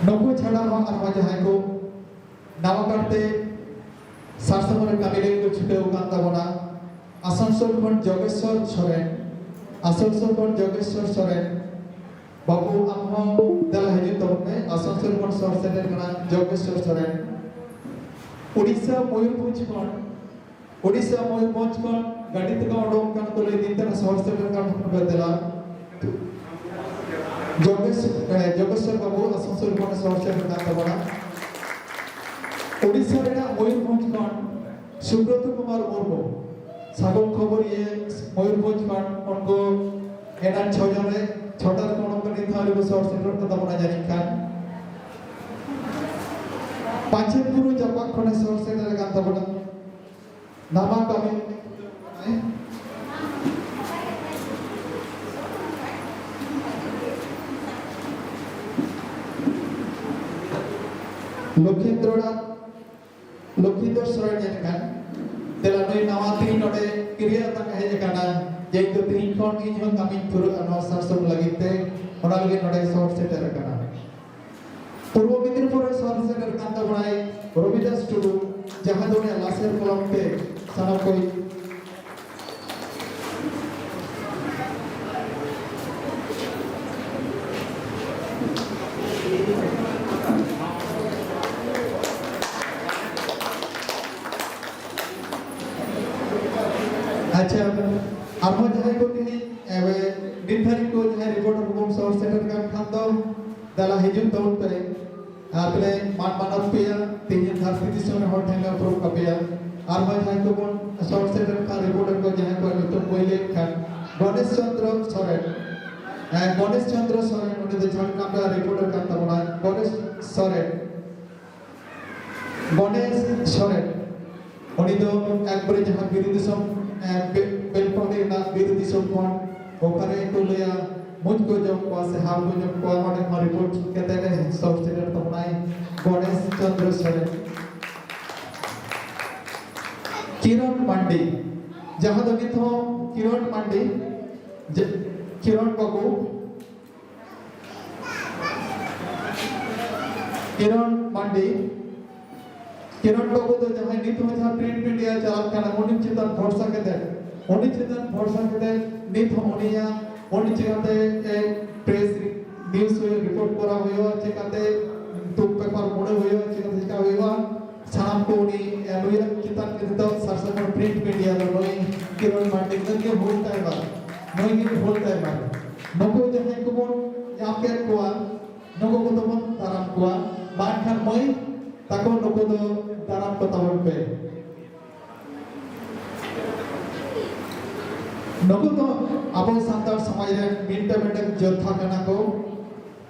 ᱱᱩᱠᱩ ᱪᱷᱟᱰᱟ ᱦᱚᱸ ᱟᱨᱦᱚᱸ ᱡᱟᱦᱟᱸᱭ ᱠᱚ ᱱᱟᱣᱟ ᱠᱟᱨᱛᱮ ᱥᱟᱨᱥᱟᱹᱜᱩᱱ ᱨᱮ ᱠᱟᱹᱢᱤ ᱞᱟᱹᱜᱤᱫ ᱠᱚ ᱪᱷᱩᱴᱟᱹᱣ ᱟᱠᱟᱱ ᱛᱟᱵᱚᱱᱟ᱾ ᱟᱥᱟᱱᱥᱳᱞ ᱠᱷᱚᱱ ᱡᱚᱜᱮᱥᱣᱚᱨ ᱥᱚᱨᱮᱱ, ᱟᱥᱟᱱᱥᱳᱞ ᱠᱷᱚᱱ ᱡᱚᱜᱮᱥᱣᱚᱨ ᱥᱚᱨᱮᱱ, ᱵᱟᱹᱵᱩ ᱟᱢ ᱦᱚᱸ ᱫᱮᱞᱟ ᱦᱤᱡᱩᱜ ᱛᱟᱵᱚᱱ ᱢᱮ᱾ ᱟᱥᱟᱱᱥᱳᱞ ᱠᱷᱚᱱ ᱥᱚᱦᱚᱨ ᱥᱮᱴᱮᱨ ᱠᱟᱱᱟ ᱡᱚᱜᱮᱥᱣᱚᱨ ᱥᱚᱨᱮᱱ, ᱳᱰᱤᱥᱟ ᱢᱚᱭᱩᱨᱵᱷᱚᱸᱡᱽ ᱠᱷᱚᱱ, ᱳᱰᱤᱥᱟ ᱢᱚᱭᱩᱨᱵᱷᱚᱸᱡᱽ ᱠᱷᱚᱱ ᱜᱟᱹᱰᱤ ᱛᱮᱠᱚ ᱩᱰᱩᱝ ᱠᱟᱱ ᱠᱚ ᱞᱟᱹᱭ ᱫᱤᱱ ᱛᱮ ᱥᱚᱦᱚᱨ ᱥᱮᱴᱮᱨ ᱠᱟᱱ ᱠᱚ ᱫᱮᱞᱟ᱾ ᱡᱳᱜᱮᱥ-, ᱮ, ᱡᱳᱜᱮᱥᱣᱚᱨ ᱵᱟᱹᱵᱩ ᱟᱥᱟᱱᱥᱳᱞ ᱠᱷᱚᱱ ᱥᱚᱦᱚᱨ ᱥᱮᱴᱮᱨ ᱠᱟᱱ ᱛᱟᱵᱚᱱᱟ᱾ ᱳᱰᱤᱥᱟ ᱨᱮᱱᱟᱜ ᱢᱚᱭᱩᱨᱵᱷᱚᱸᱡᱽ ᱠᱷᱚᱱ ᱥᱩᱵᱨᱚᱛ ᱠᱩᱢᱟᱨ ᱢᱩᱨᱢᱩ, ᱥᱟᱹᱜᱩᱱ ᱠᱷᱚᱵᱚᱨᱤᱭᱟᱹ, ᱢᱚᱭᱩᱨᱵᱷᱚᱸᱡᱽ ᱠᱷᱚᱱ ᱩᱱᱠᱩ ᱮᱱᱟᱱ ᱪᱷᱚ ᱡᱚᱱ ᱨᱮ, ᱪᱷᱚᱴᱟ ᱨᱮ ᱠᱚ ᱚᱰᱚᱠ ᱠᱟᱱᱟ, ᱱᱤᱛ ᱦᱚᱸ ᱟᱹᱣᱨᱤ ᱠᱚ ᱥᱚᱦᱚᱨ ᱥᱮᱴᱮᱨᱚᱜ ᱠᱟᱱ ᱛᱟᱵᱚᱱᱟ ᱡᱟᱹᱱᱤᱡ ᱠᱷᱟᱱ᱾ ᱯᱟᱧᱪᱮᱛ ᱵᱩᱨᱩ ᱡᱟᱯᱟᱜ ᱠᱷᱚᱱᱮ ᱥᱚᱦᱚᱨ ᱥᱮᱴᱮᱨ ᱟᱠᱟᱱ ᱛᱟᱵᱚᱱᱟ᱾ ᱱᱟᱣᱟ ᱠᱟᱹᱢᱤ ᱞᱚᱠᱷᱤᱱᱫᱨᱚᱱᱟᱛᱷ, ᱞᱚᱠᱷᱤᱱᱫᱚᱨ ᱥᱚᱨᱮᱱ ᱮᱱ ᱠᱷᱟᱱ, ᱫᱮᱞᱟ ᱱᱩᱭ ᱱᱟᱣᱟ ᱛᱮᱦᱮᱧ ᱱᱚᱰᱮ ᱠᱤᱨᱭᱟᱹ ᱟᱛᱟᱝ ᱦᱮᱡ ᱟᱠᱟᱱᱟ, ᱡᱮᱦᱮᱛᱩ ᱛᱮᱦᱮᱧ ᱠᱷᱚᱱ ᱤᱧ ᱦᱚᱸ ᱠᱟᱹᱢᱤᱧ ᱯᱩᱨᱟᱹᱜᱼᱟ ᱱᱚᱣᱟ ᱥᱟᱨᱥᱚᱢ ᱞᱟᱹᱜᱤᱫ ᱛᱮ, ᱚᱱᱟ ᱞᱟᱹᱜᱤᱫ ᱱᱚᱰᱮ ᱥᱚᱦᱚᱨ ᱥᱮᱴᱮᱨ ᱟᱠᱟᱱᱟ᱾ ᱯᱩᱨᱵᱚ ᱢᱮᱫᱤᱱᱤᱯᱩᱨ ᱨᱮ ᱥᱚᱦᱚᱨ ᱥᱮᱴᱮᱨ ᱠᱟᱱ ᱛᱟᱵᱚᱱᱟᱭ ᱨᱚᱵᱤᱫᱟᱥ ᱴᱩᱰᱩ, ᱡᱟᱦᱟᱸ ᱫᱚ ᱩᱱᱤᱭᱟᱜ ᱞᱟᱥᱮᱨ ᱠᱚᱞᱚᱢ ᱛᱮ ᱥᱟᱱᱟᱢ ᱠᱚᱭ ᱟᱪᱪᱷᱟ, ᱟᱨᱦᱚᱸ ᱡᱟᱦᱟᱸᱭ ᱠᱚ ᱛᱮᱦᱮᱧ, ᱮ, ᱱᱤᱛ ᱫᱷᱟᱹᱨᱤᱡ ᱠᱚ ᱡᱟᱦᱟᱸᱭ ᱨᱤᱯᱳᱨᱴ ᱠᱚᱵᱚᱱ ᱥᱚᱦᱚᱨ ᱥᱮᱴᱮᱨ ᱠᱟᱱ ᱠᱷᱟᱱ ᱫᱚ ᱫᱮᱞᱟ ᱦᱤᱡᱩᱜ ᱛᱟᱵᱚᱱ ᱯᱮ᱾ ᱟᱯᱮ ᱞᱮ ᱢᱟᱱ ᱢᱟᱱᱚᱛ ᱯᱮᱭᱟ, ᱛᱮᱦᱮᱧ ᱫᱷᱟᱹᱨᱛᱤ ᱫᱤᱥᱚᱢ ᱨᱮ ᱦᱚᱲ ᱴᱷᱮᱱ ᱞᱮ ᱩᱯᱨᱩᱢ ᱠᱟᱯᱮᱭᱟ᱾ ᱟᱨᱦᱚᱸ ᱡᱟᱦᱟᱸᱭ ᱠᱚᱵᱚᱱ ᱥᱚᱦᱚᱨ ᱥᱮᱴᱮᱨ ᱠᱟᱱ ᱨᱤᱯᱳᱨᱴᱟᱨ ᱠᱚ ᱡᱟᱦᱟᱸᱭ ᱠᱚᱣᱟᱜ ᱧᱩᱛᱩᱢ ᱵᱟᱹᱧ ᱞᱟᱹᱭᱮᱫ ᱠᱷᱟᱱ, ᱜᱚᱱᱮᱥ ᱪᱚᱱᱫᱨᱚ ᱥᱚᱨᱮᱱ, ᱮ, ᱜᱚᱱᱮᱥ ᱪᱚᱱᱫᱨᱚ ᱥᱚᱨᱮᱱ, ᱩᱱᱤ ᱫᱚ ᱡᱷᱟᱲᱜᱨᱟᱢ ᱨᱮᱱᱟᱜ ᱨᱤᱯᱳᱨᱴᱟᱨ ᱠᱟᱱ ᱛᱟᱵᱚᱱᱟᱭ, ᱜᱚᱱᱮᱥ ᱥᱚᱨᱮᱱ᱾ ᱜᱚᱱᱮᱥ ᱥᱚᱨᱮᱱ, ᱩᱱᱤ ᱫᱚ ᱮᱠᱵᱟᱨᱮ ᱡᱟᱦᱟᱸ ᱵᱤᱨ ᱫᱤᱥᱚᱢ, ᱮ, ᱵᱮ-, ᱵᱮᱞᱯᱟᱦᱟᱲᱤ ᱨᱮᱱᱟᱜ ᱵᱤᱨ ᱫᱤᱥᱚᱢ ᱠᱷᱚᱱ, ᱚᱠᱟᱨᱮ ᱠᱚ ᱞᱟᱹᱭᱟ ᱢᱩᱡ ᱠᱚ ᱡᱚᱢ ᱠᱚᱣᱟ ᱥᱮ ᱦᱟᱣ ᱠᱚ ᱡᱚᱢ ᱠᱚᱣᱟ, ᱚᱸᱰᱮ ᱠᱷᱚᱱ ᱨᱤᱯᱳᱨᱴ ᱠᱟᱛᱮ ᱮ ᱥᱚᱦᱚᱨ ᱥᱮᱴᱮᱨ ᱛᱟᱵᱚᱱᱟᱭ ᱜᱚᱱᱮᱥ ᱪᱚᱱᱫᱨᱚ ᱥᱚᱨᱮᱱ᱾ ᱠᱤᱨᱚᱱ ᱢᱟᱱᱰᱤ, ᱡᱟᱦᱟᱸ ᱫᱚ ᱱᱤᱛ ᱦᱚᱸ ᱠᱤᱨᱚᱱ ᱢᱟᱱᱰᱤ, ᱡᱮ, ᱠᱤᱨᱚᱱ ᱵᱟᱹᱵᱩ, ᱠᱤᱨᱚᱱ ᱢᱟᱱᱰᱤ, ᱠᱤᱨᱚᱱ ᱵᱟᱹᱵᱩ ᱫᱚ ᱡᱟᱦᱟᱸᱭ ᱱᱤᱛ ᱦᱚᱸ ᱡᱟᱦᱟᱸ ᱯᱨᱤᱱᱴ ᱢᱤᱰᱤᱭᱟ ᱪᱟᱞᱟᱜ ᱠᱟᱱᱟ, ᱩᱱᱤ ᱪᱮᱛᱟᱱ ᱵᱷᱚᱨᱥᱟ ᱠᱟᱛᱮ, ᱩᱱᱤ ᱪᱮᱛᱟᱱ ᱵᱷᱚᱨᱥᱟ ᱠᱟᱛᱮ ᱱᱤᱛ ᱦᱚᱸ ᱩᱱᱤᱭᱟᱜ, ᱩᱱᱤ ᱪᱤᱠᱟᱹᱛᱮ, ᱮ, ᱯᱨᱮᱥ ᱱᱤᱭᱩᱡᱽ ᱦᱩᱭᱩᱜᱼᱟ, ᱨᱤᱯᱳᱨᱴ ᱠᱚᱨᱟᱣ ᱦᱩᱭᱩᱜᱼᱟ, ᱪᱤᱠᱟᱹᱛᱮ ᱛᱩᱫ ᱯᱮᱯᱟᱨ ᱢᱩᱲᱟᱹᱣ ᱦᱩᱭᱩᱜᱼᱟ, ᱪᱤᱠᱟᱹᱛᱮ ᱪᱤᱠᱟ ᱦᱩᱭᱩᱜᱼᱟ, ᱥᱟᱱᱟᱢ ᱠᱚ ᱩᱱᱤ ᱱᱩᱭᱟᱜ ᱪᱮᱛᱟᱱ ᱨᱮ ᱱᱤᱛᱚᱜ ᱥᱟᱨᱥᱟᱜᱩᱱ ᱯᱨᱤᱱᱴ ᱢᱤᱰᱤᱭᱟ ᱫᱚ ᱱᱩᱭ ᱠᱤᱨᱚᱱ ᱢᱟᱨᱰᱤ ᱱᱩᱭ ᱜᱮ ᱦᱳᱞ ᱴᱟᱭᱢᱟᱨ, ᱱᱩᱭ ᱜᱮ ᱦᱳᱞ ᱴᱟᱭᱢᱟᱨ᱾ ᱱᱩᱠᱩ ᱡᱟᱦᱟᱸᱭ ᱠᱚᱵᱚᱱ ᱧᱟᱢ ᱠᱮᱫ ᱠᱚᱣᱟ, ᱱᱩᱠᱩ ᱠᱚᱫᱚ ᱵᱚᱱ ᱫᱟᱨᱟᱢ ᱠᱚᱣᱟ, ᱵᱟᱝᱠᱷᱟᱱ ᱢᱟᱹᱭ ᱛᱟᱠᱚ ᱱᱩᱠᱩ ᱫᱚ ᱫᱟᱨᱟᱢ ᱠᱚ ᱛᱟᱵᱚᱱ ᱯᱮ᱾ ᱱᱩᱠᱩ ᱫᱚ ᱟᱵᱚ ᱥᱟᱱᱛᱟᱲ ᱥᱚᱢᱟᱡᱽ ᱨᱮᱱ ᱢᱤᱫᱴᱟᱝ ᱢᱤᱫᱴᱟᱝ ᱡᱳᱫᱽᱫᱷᱟ ᱠᱟᱱᱟ ᱠᱚ᱾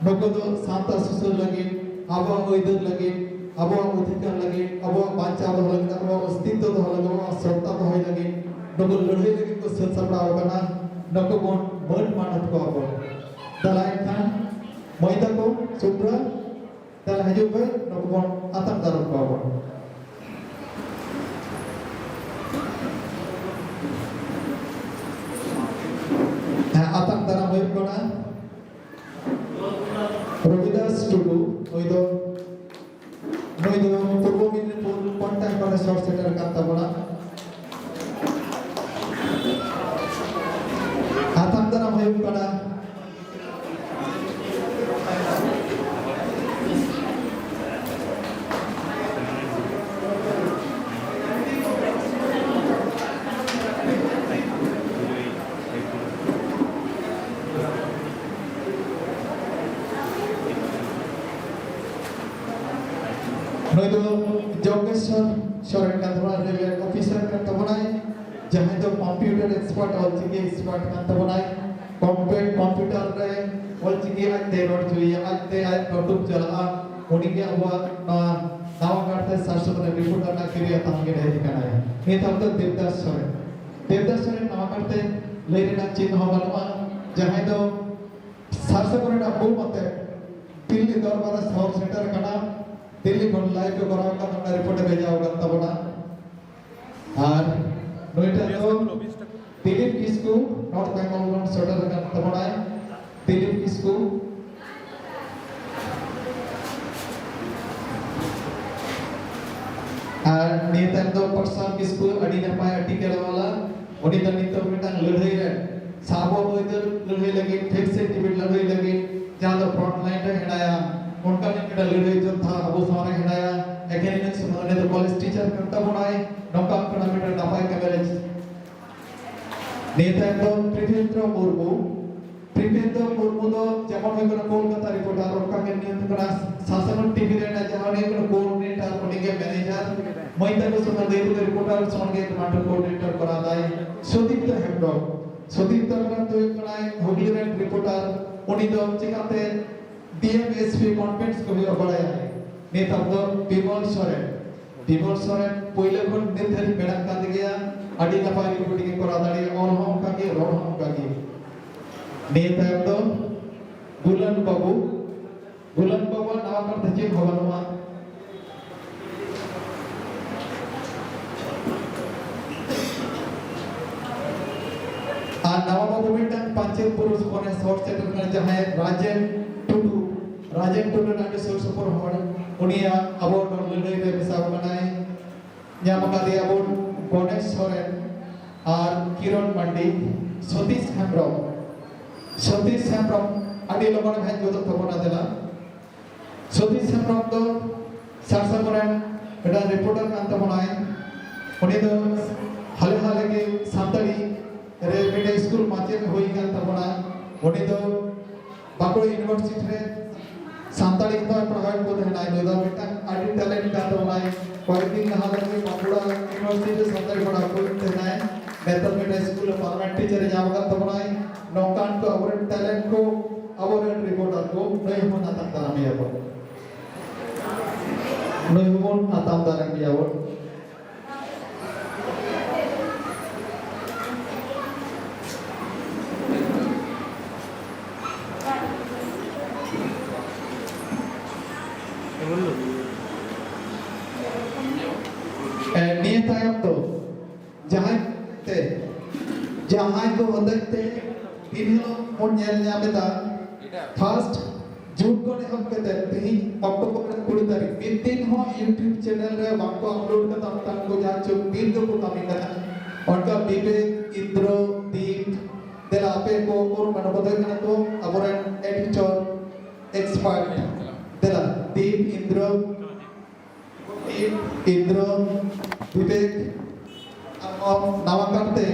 ᱱᱩᱠᱩ ᱫᱚ ᱥᱟᱶᱛᱟ ᱥᱩᱥᱟᱹᱨ ᱞᱟᱹᱜᱤᱫ, ᱟᱵᱚᱣᱟᱜ ᱟᱹᱭᱫᱟᱹᱨ ᱞᱟᱹᱜᱤᱫ, ᱟᱵᱚᱣᱟᱜ ᱚᱫᱷᱤᱠᱟᱨ ᱞᱟᱹᱜᱤᱫ, ᱟᱵᱚᱣᱟᱜ ᱵᱟᱧᱪᱟᱣ ᱫᱚᱦᱚ ᱞᱟᱹᱜᱤᱫ, ᱟᱵᱚᱣᱟᱜ ᱚᱥᱛᱤᱛᱛᱚ ᱫᱚᱦᱚ ᱞᱟᱹᱜᱤᱫ, ᱟᱵᱚᱣᱟᱜ ᱥᱚᱛᱛᱟ ᱫᱚᱦᱚᱭ ᱞᱟᱹᱜᱤᱫ ᱱᱩᱠᱩ ᱞᱟᱹᱲᱦᱟᱹᱭ ᱞᱟᱹᱜᱤᱫ ᱠᱚ ᱥᱟᱹᱛ ᱥᱟᱯᱲᱟᱣ ᱟᱠᱟᱱᱟ᱾ ᱱᱩᱠᱩ ᱵᱚᱱ ᱢᱟᱹᱱ ᱢᱟᱱᱚᱛ ᱠᱚᱣᱟ ᱵᱚᱱ᱾ ᱫᱮᱞᱟ ᱮᱱᱠᱷᱟᱱ ᱢᱟᱹᱭ ᱛᱟᱠᱚ ᱥᱩᱵᱷᱨᱟ, ᱫᱮᱞᱟ ᱦᱤᱡᱩᱜ ᱯᱮ, ᱱᱩᱠᱩ ᱵᱚᱱ ᱟᱛᱟᱝ ᱫᱟᱨᱟᱢ ᱠᱚᱣᱟ ᱵᱚᱱ᱾ ᱦᱮᱸ, ᱟᱛᱟᱝ ᱫᱟᱨᱟᱢ ᱦᱩᱭᱩᱜ ᱠᱟᱱᱟ ᱨᱚᱵᱤᱫᱟᱥ ᱴᱩᱰᱩ, ᱱᱩᱭ ᱫᱚ, ᱱᱩᱭ ᱫᱚ ᱯᱩᱨᱵᱚ ᱢᱮᱫᱤᱱᱤᱯᱩᱨ ᱠᱚᱱᱴᱟᱠ ᱠᱚᱨᱮ ᱥᱚᱦᱚᱨ ᱥᱮᱴᱮᱨ ᱟᱠᱟᱱ ᱛᱟᱵᱚᱱᱟ᱾ ᱟᱛᱟᱝ ᱫᱟᱨᱟᱢ ᱦᱩᱭᱩᱜ ᱠᱟᱱᱟ ᱱᱩᱭ ᱫᱚ ᱡᱚᱜᱮᱥᱣᱚᱨ ᱥᱚᱨᱮᱱ ᱠᱟᱱ ᱛᱟᱵᱚᱱᱟᱭ, ᱨᱮᱞᱣᱮ ᱚᱯᱷᱤᱥᱟᱨ ᱠᱟᱱ ᱛᱟᱵᱚᱱᱟᱭ, ᱡᱟᱦᱟᱸᱭ ᱫᱚ ᱠᱚᱢᱯᱤᱭᱩᱴᱟᱨ ᱮᱠᱥᱯᱟᱨᱴ, ᱚᱞᱪᱤᱠᱤ ᱮᱠᱥᱯᱟᱨᱴ ᱠᱟᱱ ᱛᱟᱵᱚᱱᱟᱭ᱾ ᱠᱚᱢᱯᱤ-, ᱠᱚᱢᱯᱤᱭᱩᱴᱟᱨ ᱨᱮ ᱚᱞᱪᱤᱠᱤ ᱟᱡᱛᱮ ᱨᱚᱲ ᱦᱚᱪᱚᱭᱮᱭᱟ, ᱟᱡᱛᱮ ᱟᱡ ᱱᱚᱴᱩᱠ ᱪᱟᱞᱟᱜᱼᱟ᱾ ᱩᱱᱤᱜᱮ ᱟᱵᱚᱣᱟᱜ ᱱᱚᱣᱟ ᱱᱟᱣᱟ ᱠᱟᱨᱛᱮ ᱥᱟᱨᱥᱚᱜᱩᱱ ᱨᱮ ᱨᱤᱯᱳᱨᱴᱟᱨ ᱨᱮᱱᱟᱜ ᱠᱤᱨᱤᱭᱟ ᱛᱟᱦᱮᱸ ᱜᱮ ᱦᱮᱡ ᱟᱠᱟᱱᱟᱭ᱾ ᱱᱤᱛ ᱦᱚᱲ ᱫᱚ ᱫᱮᱵᱽᱫᱟᱥ ᱥᱚᱨᱮᱱ᱾ ᱫᱮᱵᱽᱫᱟᱥ ᱥᱚᱨᱮᱱ ᱱᱟᱣᱟ ᱠᱟᱨᱛᱮ ᱞᱟᱹᱭ ᱨᱮᱱᱟᱜ ᱪᱮᱫ ᱦᱚᱸ ᱵᱟᱹᱱᱩᱜᱼᱟ᱾ ᱡᱟᱦᱟᱸᱭ ᱫᱚ ᱥᱟᱨᱥᱟᱜᱩᱱ ᱨᱮᱱᱟᱜ ᱵᱩᱢ ᱟᱛᱮ ᱫᱤᱞᱞᱤ ᱫᱚᱨᱵᱟᱨ ᱨᱮ ᱥᱚᱦᱚᱨ ᱥᱮᱴᱮᱨ ᱟᱠᱟᱱᱟ᱾ ᱫᱤᱞᱞᱤ ᱠᱷᱚᱱ ᱞᱟᱭᱤᱵᱷ ᱠᱚ ᱠᱚᱨᱟᱣ ᱟᱠᱟᱫ, ᱚᱱᱟ ᱨᱤᱯᱳᱨᱴ ᱮ ᱵᱷᱮᱡᱟ ᱟᱠᱟᱫ ᱛᱟᱵᱚᱱᱟ᱾ ᱟᱨ ᱱᱩᱭᱴᱟᱜ ᱫᱚ ᱫᱤᱞᱤᱯ ᱠᱤᱥᱠᱩ, ᱱᱚᱨᱛᱷ ᱵᱮᱝᱜᱚᱞ ᱠᱷᱚᱱ ᱥᱮᱴᱮᱨ ᱟᱠᱟᱱ ᱛᱟᱵᱚᱱᱟᱭ᱾ ᱫᱤᱞᱤᱯ ᱠᱤᱥᱠᱩ᱾ ᱟᱨ ᱱᱤᱭᱟᱹ ᱛᱟᱭᱚᱢ ᱫᱚ ᱯᱨᱚᱥᱟᱱᱛ ᱠᱤᱥᱠᱩ, ᱟᱹᱰᱤ ᱱᱟᱯᱟᱭ ᱟᱨᱴᱤᱠᱮᱞ ᱚᱞᱟ᱾ ᱩᱱᱤ ᱫᱚ ᱱᱤᱛᱚᱜ ᱢᱤᱫᱴᱟᱝ ᱞᱟᱹᱲᱦᱟᱹᱭ ᱨᱮ, ᱥᱟᱵᱚ ᱟᱹᱭᱫᱟᱹᱨ ᱞᱟᱹᱲᱦᱟᱹᱭ ᱞᱟᱹᱜᱤᱫ, ᱴᱷᱤᱠ ᱥᱮ ᱴᱤᱵᱤᱴ ᱞᱟᱹᱲᱦᱟᱹᱭ ᱞᱟᱹᱜᱤᱫ, ᱡᱟᱦᱟᱸ ᱫᱚ ᱯᱷᱨᱚᱱᱴ ᱞᱟᱭᱤᱱ ᱨᱮ ᱦᱮᱱᱟᱭᱟ᱾ ᱚᱱᱠᱟᱱᱤᱡ ᱢᱤᱫᱴᱟᱝ ᱞᱟᱹᱲᱦᱟᱹᱭ ᱡᱳᱫᱽᱫᱷᱟ ᱟᱵᱚ ᱥᱟᱶ ᱨᱮ ᱦᱮᱱᱟᱭᱟ᱾ ᱮᱠᱮᱱ ᱤᱱᱟᱹ ᱥᱚᱢᱚᱭ ᱩᱱᱤ ᱫᱚ ᱠᱚᱞᱮᱡᱽ ᱴᱤᱪᱟᱨ ᱠᱟᱱ ᱛᱟᱵᱚᱱᱟᱭ᱾ ᱱᱚᱝᱠᱟ ᱚᱱᱠᱟᱱᱟᱜ ᱢᱤᱫᱴᱟᱝ ᱱᱟᱯᱟᱭ ᱠᱟᱹᱢᱤ ᱨᱮ᱾ ᱱᱤᱭᱟᱹ ᱛᱟᱭᱚᱢ ᱫᱚ ᱯᱨᱤᱯᱮᱱᱫᱨᱚ ᱢᱩᱨᱢᱩ᱾ ᱯᱨᱤᱯᱮᱱᱫᱨᱚ ᱢᱩᱨᱢᱩ ᱫᱚ ᱡᱮᱢᱚᱱ ᱦᱩᱭᱩᱜ ᱠᱟᱱᱟ ᱠᱳᱞᱠᱟᱛᱟ ᱨᱤᱯᱳᱨᱴᱟᱨ, ᱚᱱᱠᱟ ᱜᱮ ᱱᱤᱭᱟᱹ ᱦᱩᱭᱩᱜ ᱠᱟᱱᱟ ᱥᱟᱥᱟᱱᱚᱱ ᱴᱤᱵᱷᱤ ᱨᱮ ᱡᱟᱦᱟᱸ ᱩᱱᱤ ᱦᱩᱭᱩᱜ ᱠᱟᱱᱟ ᱠᱳᱚᱨᱰᱤᱱᱮᱴᱟᱨ, ᱩᱱᱤ ᱜᱮ ᱢᱮᱱᱮᱡᱟᱨ᱾ ᱢᱟᱹᱭ ᱛᱟᱠᱚ ᱥᱚᱸᱜᱮ ᱫᱟᱹᱭ ᱛᱟᱠᱚ ᱨᱤᱯᱳᱨᱴᱟᱨ ᱥᱚᱸᱜᱮ ᱴᱚᱢᱟᱴᱳ ᱠᱳᱚᱨᱰᱤᱱᱮᱴᱟᱨ ᱠᱚᱨᱟᱣ ᱫᱟᱭ ᱥᱩᱫᱤᱯᱛᱚ ᱦᱮᱢᱵᱨᱚᱢ᱾ ᱥᱩᱫᱤᱯᱛᱚ ᱦᱮᱢᱵᱨᱚᱢ ᱫᱚ ᱦᱩᱭᱩᱜ ᱠᱟᱱᱟᱭ ᱦᱩᱜᱽᱞᱤ ᱨᱮᱱ ᱨᱤᱯᱳᱨᱴᱟᱨ᱾ ᱩᱱᱤ ᱫᱚ ᱪᱤᱠᱟᱛᱮ ᱰᱤᱮᱢᱮᱥᱯᱤ ᱠᱚᱱᱯᱷᱟᱨᱮᱱᱥ ᱠᱚ ᱦᱩᱭᱩᱜᱼᱟ, ᱵᱟᱲᱟᱭᱟ᱾ ᱱᱤᱛ ᱟᱵᱚ ᱫᱚ ᱵᱤᱢᱚᱞ ᱥᱚᱨᱮᱱ᱾ ᱵᱤᱢᱚᱞ ᱥᱚᱨᱮᱱ ᱯᱳᱭᱞᱳ ᱠᱷᱚᱱ ᱱᱤᱛ ᱫᱷᱟᱹᱨᱤᱡ ᱢᱮᱱᱟᱜ ᱠᱟᱱ ᱜᱮᱭᱟ᱾ ᱟᱹᱰᱤ ᱱᱟᱯᱟᱭ ᱨᱤᱯᱳᱨᱴᱤᱝ ᱮ ᱠᱚᱨᱟᱣ ᱫᱟᱲᱮᱭᱟᱜᱼᱟ, ᱚᱞ ᱦᱚᱸ ᱚᱱᱠᱟ ᱜᱮ, ᱨᱚᱲ ᱦᱚᱸ ᱚᱱᱠᱟ ᱜᱮ᱾ ᱱᱤᱭᱟᱹ ᱛᱟᱭᱚᱢ ᱫᱚ ᱜᱩᱞᱟᱱ ᱵᱟᱹᱵᱩ᱾ ᱜᱩᱞᱟᱱ ᱵᱟᱹᱵᱩᱣᱟᱜ ᱱᱟᱣᱟ ᱠᱟᱨᱛᱮ ᱪᱮᱫ ᱦᱚᱸ ᱵᱟᱹᱱᱩᱜᱼᱟ᱾ ᱟᱨ ᱱᱟᱣᱟ ᱵᱟᱹᱵᱩ ᱢᱤᱫᱴᱟᱝ ᱯᱟᱧᱪᱮᱛ ᱵᱩᱨᱩ ᱠᱷᱚᱱᱮ ᱥᱚᱦᱚᱨ ᱥᱮᱴᱮᱨ ᱠᱟᱱᱟ, ᱡᱟᱦᱟᱸᱭ ᱨᱟᱡᱮᱱ ᱴᱩᱰᱩ᱾ ᱨᱟᱡᱮᱱ ᱴᱩᱰᱩ ᱨᱮᱱ ᱟᱹᱰᱤ ᱥᱩᱨ ᱥᱩᱯᱩᱨ ᱦᱚᱲ, ᱩᱱᱤᱭᱟᱜ ᱟᱵᱚ ᱞᱟᱹᱲᱦᱟᱹᱭ ᱨᱮ ᱢᱮᱥᱟ ᱟᱠᱟᱱᱟᱭ᱾ ᱧᱟᱢ ᱟᱠᱟᱫᱮᱭᱟ ᱵᱚᱱ ᱜᱚᱱᱮᱥ ᱥᱚᱨᱮᱱ ᱟᱨ ᱠᱤᱨᱚᱱ ᱢᱟᱱᱰᱤ, ᱥᱚᱛᱤᱥ ᱦᱮᱢᱵᱨᱚᱢ᱾ ᱥᱚᱛᱤᱥ ᱦᱮᱢᱵᱨᱚᱢ ᱟᱹᱰᱤ ᱞᱚᱜᱚᱱ ᱮᱢ ᱦᱮᱡ ᱜᱚᱫᱚᱜ ᱛᱟᱵᱚᱱᱟ ᱫᱮᱞᱟ᱾ ᱥᱚᱛᱤᱥ ᱦᱮᱢᱵᱨᱚᱢ ᱫᱚ ᱥᱟᱨᱥᱟ ᱠᱚᱨᱮᱱ ᱢᱤᱫᱴᱟᱝ ᱨᱤᱯᱳᱨᱴᱟᱨ ᱠᱟᱱ ᱛᱟᱵᱚᱱᱟᱭ᱾ ᱩᱱᱤ ᱫᱚ ᱦᱟᱞᱮ ᱦᱟᱞᱮ ᱜᱮ ᱥᱟᱱᱛᱟᱲᱤ ᱨᱮ ᱢᱤᱫᱴᱟᱝ ᱥᱠᱩᱞ ᱢᱟᱪᱮᱫ ᱦᱩᱭ ᱠᱟᱱ ᱛᱟᱵᱚᱱᱟ᱾ ᱩᱱᱤ ᱫᱚ ᱵᱟᱸᱠᱩᱲᱟ ᱤᱭᱩᱱᱤᱵᱷᱟᱨᱥᱤᱴᱤ ᱨᱮ ᱥᱟᱱᱛᱟᱲᱤ ᱠᱚ ᱯᱟᱲᱦᱟᱣ ᱠᱚ ᱛᱟᱦᱮᱱᱟ᱾ ᱱᱩᱭ ᱫᱚ ᱢᱤᱫᱴᱟᱝ ᱟᱹᱰᱤ ᱴᱮᱞᱮᱱᱴ ᱠᱟᱱ ᱛᱟᱵᱚᱱᱟᱭ᱾ ᱠᱚᱭᱮᱠ ᱫᱤᱱ ᱞᱟᱦᱟ ᱨᱮᱜᱮ ᱵᱟᱸᱠᱩᱲᱟ ᱤᱭᱩᱱᱤᱵᱷᱟᱨᱥᱤᱴᱤ ᱨᱮ ᱥᱟᱱᱛᱟᱲᱤ ᱯᱟᱲᱦᱟᱣ ᱠᱚ ᱛᱟᱦᱮᱱᱟᱭ᱾ ᱱᱮᱛᱟᱨ ᱢᱤᱫᱴᱟᱝ ᱥᱠᱩᱞ ᱨᱮ ᱯᱟᱨᱢᱟᱱᱮᱱᱴ ᱴᱤᱪᱟᱨ ᱮ ᱧᱟᱢ ᱟᱠᱟᱫ ᱛᱟᱵᱚᱱᱟᱭ᱾ ᱱᱚᱝᱠᱟᱱ ᱠᱚ ᱟᱵᱚᱨᱮᱱ ᱴᱮᱞᱮᱱᱴ ᱠᱚ, ᱟᱵᱚᱨᱮᱱ ᱨᱤᱯᱳᱨᱴᱟᱨ ᱠᱚ, ᱱᱩᱭ ᱦᱚᱸᱵᱚᱱ ᱟᱛᱟᱝ ᱫᱟᱨᱟᱢ ᱮᱭᱟ ᱵᱚᱱ᱾ ᱱᱩᱭ ᱦᱚᱸᱵᱚᱱ ᱟᱛᱟᱝ ᱫᱟᱨᱟᱢ ᱮᱭᱟ ᱵᱚᱱ᱾ ᱮ, ᱱᱤᱭᱟᱹ ᱛᱟᱭᱚᱢ ᱫᱚ ᱡᱟᱦᱟᱸᱭ ᱛᱮ, ᱡᱟᱦᱟᱸᱭ ᱠᱚ ᱦᱚᱛᱮᱡ ᱛᱮ ᱫᱤᱱ ᱦᱤᱞᱳᱜ ᱵᱚᱱ ᱧᱮᱞ ᱧᱟᱢ ᱮᱫᱟ, ᱯᱷᱟᱥᱴ ᱡᱩᱱ ᱠᱷᱚᱱ ᱮᱦᱚᱵ ᱠᱟᱛᱮ ᱛᱮᱦᱮᱧ ᱚᱠᱴᱳᱵᱚᱨ ᱨᱮ ᱠᱩᱲᱤ ᱛᱟᱹᱨᱤᱠᱷ, ᱢᱤᱫ ᱫᱤᱱ ᱦᱚᱸ YouTube ᱪᱮᱱᱮᱞ ᱨᱮ ᱵᱟᱝᱠᱚ ᱟᱯᱞᱳᱰ ᱠᱟᱫᱟ ᱚᱱᱠᱟᱱ ᱠᱚ, ᱡᱟᱦᱟᱸ ᱪᱚ ᱵᱤᱨ ᱫᱚᱠᱚ ᱠᱟᱹᱢᱤ ᱠᱟᱱᱟ᱾ ᱚᱱᱠᱟ ᱵᱤᱵᱮᱠ, ᱤᱱᱫᱨᱚ, ᱫᱤᱯ, ᱫᱮᱞᱟ ᱟᱯᱮ ᱠᱚ ᱩᱨᱩᱢ ᱢᱟᱱᱚ ᱵᱚᱫᱚᱞ ᱠᱟᱱᱟ ᱠᱚ ᱟᱵᱚᱨᱮᱱ ᱮᱰᱤᱴᱚᱨ, ᱮᱠᱥᱯᱟᱨᱴ᱾ ᱤᱱᱫᱨᱚ, ᱤᱱᱫᱨᱚ, ᱵᱤᱵᱮᱠ, ᱟᱨᱦᱚᱸ ᱱᱟᱣᱟ ᱠᱟᱨᱛᱮ,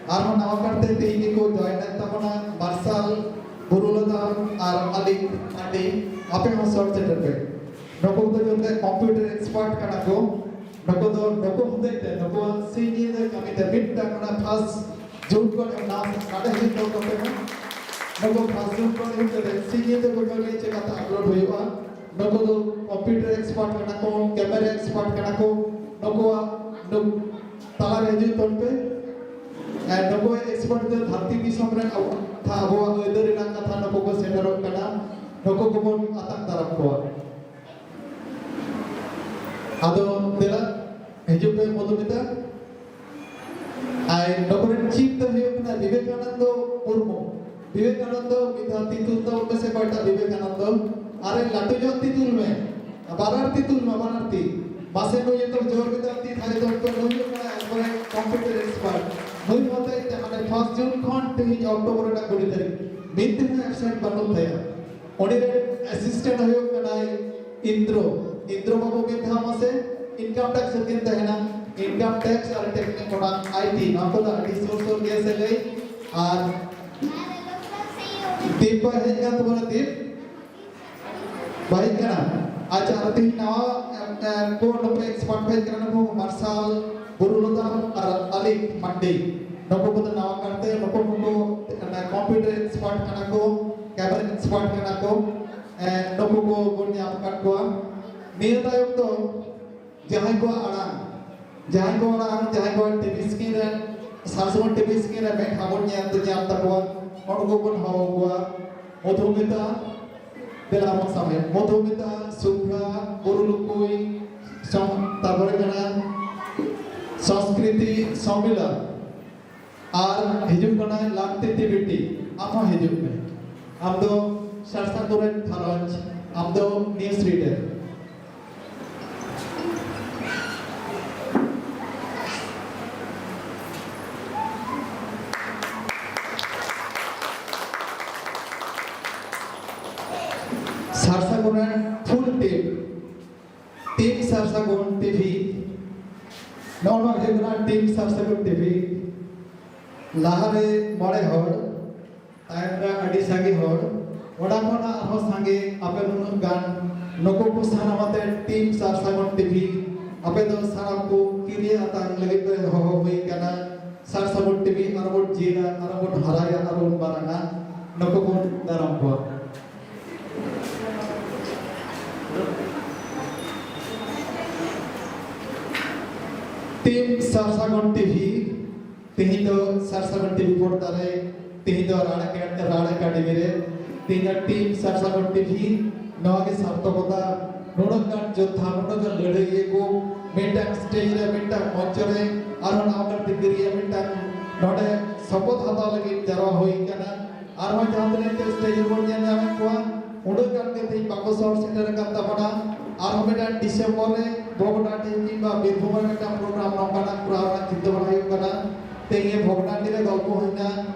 ᱟᱨᱦᱚᱸ ᱱᱟᱣᱟ ᱠᱟᱨᱛᱮ ᱛᱮᱦᱮᱧ ᱜᱮᱠᱚ join ᱮᱱ ᱛᱟᱵᱚᱱᱟ ᱢᱟᱨᱥᱟᱞ, ᱵᱩᱨᱩ ᱞᱚᱫᱟᱢ ᱟᱨ ᱟᱞᱤᱠ ᱢᱟᱱᱰᱤ, ᱟᱯᱮ ᱦᱚᱸ ᱥᱚᱦᱚᱨ ᱥᱮᱴᱮᱨ ᱯᱮ᱾ ᱱᱩᱠᱩ ᱫᱚ ᱡᱚᱛᱚ computer expert ᱠᱟᱱᱟ ᱠᱚ᱾ ᱱᱩᱠᱩ ᱫᱚ, ᱱᱩᱠᱩ ᱦᱚᱛᱮᱡ ᱛᱮ, ᱱᱩᱠᱩᱣᱟᱜ ᱥᱤᱧ ᱧᱤᱫᱟᱹ ᱠᱟᱹᱢᱤ ᱛᱮ ᱢᱤᱫᱴᱟᱝ ᱚᱱᱟ first June ᱠᱷᱚᱱ ᱮᱢ ᱱᱟᱣᱟ ᱱᱟᱰᱮ ᱦᱤᱡᱩᱜ ᱫᱚ ᱠᱟᱛᱮ ᱦᱚᱸ, ᱱᱩᱠᱩ first June ᱠᱷᱚᱱ ᱮᱦᱚᱵ ᱠᱟᱛᱮ ᱥᱤᱧ ᱧᱤᱫᱟᱹ ᱠᱚ ᱠᱟᱹᱢᱤᱭᱟ ᱪᱮᱠᱟᱛᱮ upload ᱦᱩᱭᱩᱜᱼᱟ᱾ ᱱᱩᱠᱩ ᱫᱚ computer expert ᱠᱟᱱᱟ ᱠᱚ, camera expert ᱠᱟᱱᱟ ᱠᱚ᱾ ᱱᱩᱠᱩᱣᱟᱜ, ᱱᱩᱠ-, ᱛᱟᱞᱟᱨᱮ ᱦᱤᱡᱩᱜ ᱛᱟᱵᱚᱱ ᱯᱮ᱾ ᱟᱨ ᱱᱩᱠᱩᱣᱟᱜ expert ᱫᱚ ᱫᱷᱟᱹᱨᱛᱤ ᱫᱤᱥᱚᱢ ᱨᱮᱱ ᱟᱵᱚ, ᱟᱵᱚᱣᱟᱜ ᱟᱹᱭᱫᱟᱹᱨ ᱨᱮᱱᱟᱜ ᱠᱟᱛᱷᱟ ᱱᱩᱠᱩ ᱠᱚ ᱥᱮᱴᱮᱨᱚᱜ ᱠᱟᱱᱟ᱾ ᱱᱩᱠᱩ ᱠᱚᱵᱚᱱ ᱟᱛᱟᱝ ᱫᱟᱨᱟᱢ ᱠᱚᱣᱟ᱾ ᱟᱫᱚ ᱫᱮᱞᱟ, ᱦᱤᱡᱩᱜ ᱯᱮ ᱢᱚᱫᱷᱩᱢᱤᱛᱟ᱾ ᱟᱨ ᱱᱚᱣᱟ ᱨᱮᱱ chief ᱫᱚ ᱦᱩᱭᱩᱜ ᱠᱟᱱᱟ ᱵᱤᱵᱮᱠᱟᱱᱚᱱᱫᱚ ᱢᱩᱨᱢᱩ᱾ ᱵᱤᱵᱮᱠᱟᱱᱚᱱᱫᱚ, ᱢᱤᱫ ᱫᱷᱟᱣ ᱛᱤ ᱛᱩᱞ ᱛᱟᱵᱚᱱ ᱢᱮᱥᱮ, ᱚᱠᱚᱭᱴᱟᱜ ᱵᱤᱵᱮᱠᱟᱱᱚᱱᱫᱚ? ᱟᱨᱮ ᱞᱟᱹᱴᱩ ᱧᱚᱜ ᱛᱤ ᱛᱩᱞ ᱢᱮ, ᱵᱟᱱᱟᱨ ᱛᱤ ᱛᱩᱞ ᱢᱮ, ᱵᱟᱱᱟᱨ ᱛᱤ᱾ ᱢᱟᱥᱮ ᱱᱩᱭ ᱮᱛᱚ ᱡᱳᱨ ᱜᱮ ᱛᱟᱢ ᱛᱤ ᱛᱷᱟᱭᱚ ᱫᱚ, ᱱᱩᱭ ᱦᱩᱭᱩᱜ ᱠᱟᱱᱟ ᱮᱠᱵᱟᱨᱮ computer expert᱾ ᱱᱩᱭ ᱦᱚᱛᱮᱡ ᱛᱮ ᱦᱟᱱᱮ first June ᱠᱷᱚᱱ ᱛᱮᱦᱮᱧ October ᱨᱮᱱᱟᱜ ᱠᱩᱲᱤ ᱛᱟᱹᱨᱤᱠᱷ ᱢᱤᱫ ᱫᱤᱱ ᱦᱚᱸ absent ᱵᱟᱹᱱᱩᱜ ᱛᱟᱭᱟ᱾ ᱩᱱᱤ ᱨᱮᱱ assistant ᱦᱩᱭᱩᱜ ᱠᱟᱱᱟᱭ ᱤᱱᱫᱨᱚ᱾ ᱤᱱᱫᱨᱚ ᱵᱟᱹᱵᱩ, ᱢᱤᱫ ᱫᱷᱟᱣ ᱢᱟᱥᱮ income tax ᱨᱮᱠᱤᱱ ᱛᱟᱦᱮᱱᱟ, income tax ᱟᱨ technical ᱚᱱᱟ I T, ᱱᱚᱣᱟ ᱠᱚᱫᱚ ᱟᱹᱰᱤ ᱥᱩᱨ ᱥᱩᱨ ᱜᱮ ᱥᱟᱹᱜᱟᱹᱭ᱾ ᱟᱨ ᱫᱤᱯ ᱵᱟᱭ ᱦᱮᱡ ᱠᱟᱱ ᱛᱟᱵᱚᱱᱟ, ᱫᱤᱯ ᱵᱟᱭ ᱦᱮᱡ ᱠᱟᱱᱟ᱾ ᱟᱪᱪᱷᱟ, ᱟᱨ ᱛᱮᱦᱮᱧ ᱱᱟᱣᱟ, ᱮ, ᱮ, ᱠᱚ ᱱᱩᱠᱩ expert ᱠᱚ ᱦᱮᱡ ᱠᱟᱱᱟ, ᱱᱩᱠᱩ ᱢᱟᱨᱥᱟᱞ, ᱵᱩᱨᱩ ᱞᱚᱫᱟ ᱟᱨ ᱟᱞᱤᱠ ᱢᱟᱱᱰᱤ᱾ ᱱᱩᱠᱩ ᱠᱚᱫᱚ ᱱᱟᱣᱟ ᱠᱟᱨᱛᱮ ᱱᱩᱠᱩ ᱠᱚᱠᱚ, ᱮ, computer expert ᱠᱟᱱᱟ ᱠᱚ, camera expert ᱠᱟᱱᱟ ᱠᱚ᱾ ᱮ, ᱱᱩᱠᱩ ᱠᱚ ᱵᱚᱱ ᱧᱟᱢ ᱟᱠᱟᱫ ᱠᱚᱣᱟ᱾ ᱱᱤᱭᱟᱹ ᱛᱟᱭᱚᱢ ᱫᱚ ᱡᱟᱦᱟᱸᱭ ᱠᱚᱣᱟᱜ ᱟᱲᱟᱝ, ᱡᱟᱦᱟᱸᱭ ᱠᱚᱣᱟᱜ ᱟᱲᱟᱝ, ᱡᱟᱦᱟᱸᱭ ᱠᱚᱣᱟᱜ T V screen ᱨᱮ, ᱥᱟᱨ ᱥᱟᱹᱜᱩᱱ T V screen ᱨᱮ ᱢᱮᱫᱦᱟ ᱵᱚᱱ ᱧᱮᱞ, ᱧᱟᱢ ᱛᱟᱠᱚᱣᱟ, ᱩᱱᱠᱩ ᱵᱚᱱ ᱦᱚᱦᱚ ᱠᱚᱣᱟ᱾ ᱢᱚᱫᱷᱩᱢᱤᱛᱟ, ᱫᱮᱞᱟ ᱵᱚᱱ ᱥᱟᱵ ᱮᱭᱟ᱾ ᱢᱚᱫᱷᱩᱢᱤᱛᱟ, ᱥᱩᱵᱷᱨᱟ, ᱵᱩᱨᱩ ᱞᱩᱠᱩᱭ, ᱥᱚᱝ-, ᱛᱟᱨᱯᱚᱨᱮ ᱠᱟᱱᱟ ᱥᱚᱝᱥᱠᱨᱤᱛᱤ, ᱥᱚᱢᱤᱞᱟ᱾ ᱟᱨ ᱦᱤᱡᱩᱜ ᱠᱟᱱᱟᱭ ᱞᱟᱝᱛᱤᱛᱤ ᱵᱤᱴᱤ, ᱟᱢ ᱦᱚᱸ ᱦᱤᱡᱩᱜ ᱢᱮ᱾ ᱟᱢ ᱫᱚ ᱥᱟᱨᱥᱟ ᱠᱚᱨᱮᱱ ᱜᱷᱟᱨᱚᱸᱡᱽ, ᱟᱢ ᱫᱚ news reader᱾ ᱥᱟᱨᱥᱟ ᱠᱚᱨᱮᱱ full team᱾ ᱴᱤᱢ ᱥᱟᱨ ᱥᱟᱹᱜᱩᱱ ᱴᱤᱵᱷᱤ ᱞᱟᱦᱟᱨᱮ ᱢᱚᱬᱮ ᱦᱚᱲ, ᱛᱟᱭᱚᱢ ᱨᱮ ᱟᱹᱰᱤ ᱥᱟᱸᱜᱮ ᱦᱚᱲ, ᱚᱱᱟ ᱠᱷᱚᱱ ᱟᱨᱦᱚᱸ ᱥᱟᱸᱜᱮ ᱟᱯᱮ ᱱᱩᱱᱟᱹᱜ ᱜᱟᱱ, ᱱᱩᱠᱩ ᱠᱚ ᱥᱟᱱᱟᱢ ᱟᱛᱮ ᱴᱤᱢ ᱥᱟᱨ ᱥᱟᱹᱜᱩᱱ ᱴᱤᱵᱷᱤ ᱟᱯᱮ ᱫᱚ ᱥᱟᱱᱟᱢ ᱠᱚ ᱠᱤᱨᱤᱭᱟᱹ ᱟᱛᱟᱝ ᱞᱟᱹᱜᱤᱫ ᱛᱮ ᱦᱚᱦᱚ ᱦᱩᱭ ᱠᱟᱱᱟ᱾ ᱥᱟᱨ ᱥᱟᱹᱜᱩᱱ ᱴᱤᱵᱷᱤ ᱟᱨ ᱵᱚᱱ ᱡᱤᱭᱟᱹᱲᱟ, ᱟᱨ ᱵᱚᱱ ᱦᱟᱨᱟᱭᱟ, ᱟᱨ ᱵᱚᱱ ᱢᱟᱨᱟᱝᱟ, ᱱᱩᱠᱩ ᱵᱚᱱ ᱫᱟᱨᱟᱢ ᱠᱚᱣᱟ᱾ ᱴᱤᱢ ᱥᱟᱨ ᱥᱟᱹᱜᱩᱱ ᱴᱤᱵᱷᱤ, ᱛᱮᱦᱮᱧ ᱫᱚ ᱥᱟᱨ ᱥᱟᱹᱜᱩᱱ ᱴᱤᱵᱷᱤ ᱯᱚᱨᱫᱟ ᱨᱮ, ᱛᱮᱦᱮᱧ ᱫᱚ ᱨᱟᱲ ᱮᱠᱟ-, ᱨᱟᱲ ᱮᱠᱟᱰᱮᱢᱤ ᱨᱮ, ᱛᱮᱦᱮᱧ ᱫᱚ ᱴᱤᱢ ᱥᱟᱨ ᱥᱟᱹᱜᱩᱱ ᱴᱤᱵᱷᱤ ᱱᱚᱣᱟ ᱜᱮ ᱥᱟᱨᱛᱷᱚᱠᱚᱛᱟ, ᱱᱩᱱᱟᱹᱜ ᱜᱟᱱ ᱡᱳᱫᱽᱫᱷᱟ, ᱱᱩᱱᱟᱹᱜ ᱜᱟᱱ ᱞᱟᱹᱲᱦᱟᱹᱭᱤᱭᱟᱹ ᱠᱚ ᱢᱤᱫᱴᱟᱝ ᱥᱴᱮᱡ ᱨᱮ, ᱢᱤᱫᱴᱟᱝ ᱢᱚᱧᱪᱚ ᱨᱮ ᱟᱨᱦᱚᱸ ᱱᱟᱣᱟ ᱜᱟᱱ ᱛᱤᱨᱞᱟᱹ ᱢᱤᱫᱴᱟᱝ ᱱᱚᱰᱮ ᱥᱚᱯᱚᱛ ᱦᱟᱛᱟᱣ ᱞᱟᱹᱜᱤᱫ ᱡᱟᱨᱣᱟ ᱦᱩᱭ ᱠᱟᱱᱟ᱾ ᱟᱨᱦᱚᱸ ᱡᱟᱦᱟᱸ ᱛᱤᱱᱟᱹᱜ ᱜᱮ ᱥᱴᱮᱡ ᱨᱮᱵᱚᱱ ᱧᱮᱞ ᱧᱟᱢᱮᱫ ᱠᱚᱣᱟ, ᱩᱱᱟᱹᱜ ᱜᱟᱱ ᱜᱮ ᱛᱮᱦᱮᱧ ᱵᱟᱠᱚ ᱥᱚᱦᱚᱨ ᱥᱮᱴᱮᱨ ᱟᱠᱟᱱ ᱛᱟᱵᱚᱱᱟ᱾ ᱟᱨᱦᱚᱸ ᱢᱤᱫᱴᱟᱝ ᱰᱤᱥᱮᱢᱵᱚᱨ ᱨᱮ ᱵᱷᱚᱜᱽᱱᱟᱰᱤ ᱠᱤᱝᱵᱟ ᱵᱤᱨᱵᱷᱩᱢ ᱨᱮ ᱢᱤᱫᱴᱟᱝ ᱯᱨᱳᱜᱨᱟᱢ ᱱᱚᱝᱠᱟᱱᱟᱜ ᱠᱚᱨᱟᱣ ᱨᱮᱱᱟᱜ ᱪᱤᱱᱛᱟᱹ ᱵᱷᱟᱵᱽᱱᱟ ᱦᱩᱭᱩᱜ ᱠᱟᱱᱟ᱾ ᱛᱮᱦᱮᱧ ᱵᱷᱚᱜᱽᱱᱟᱰᱤ ᱨᱮ ᱜᱚᱞᱯᱚ ᱦᱩᱭᱱᱟ,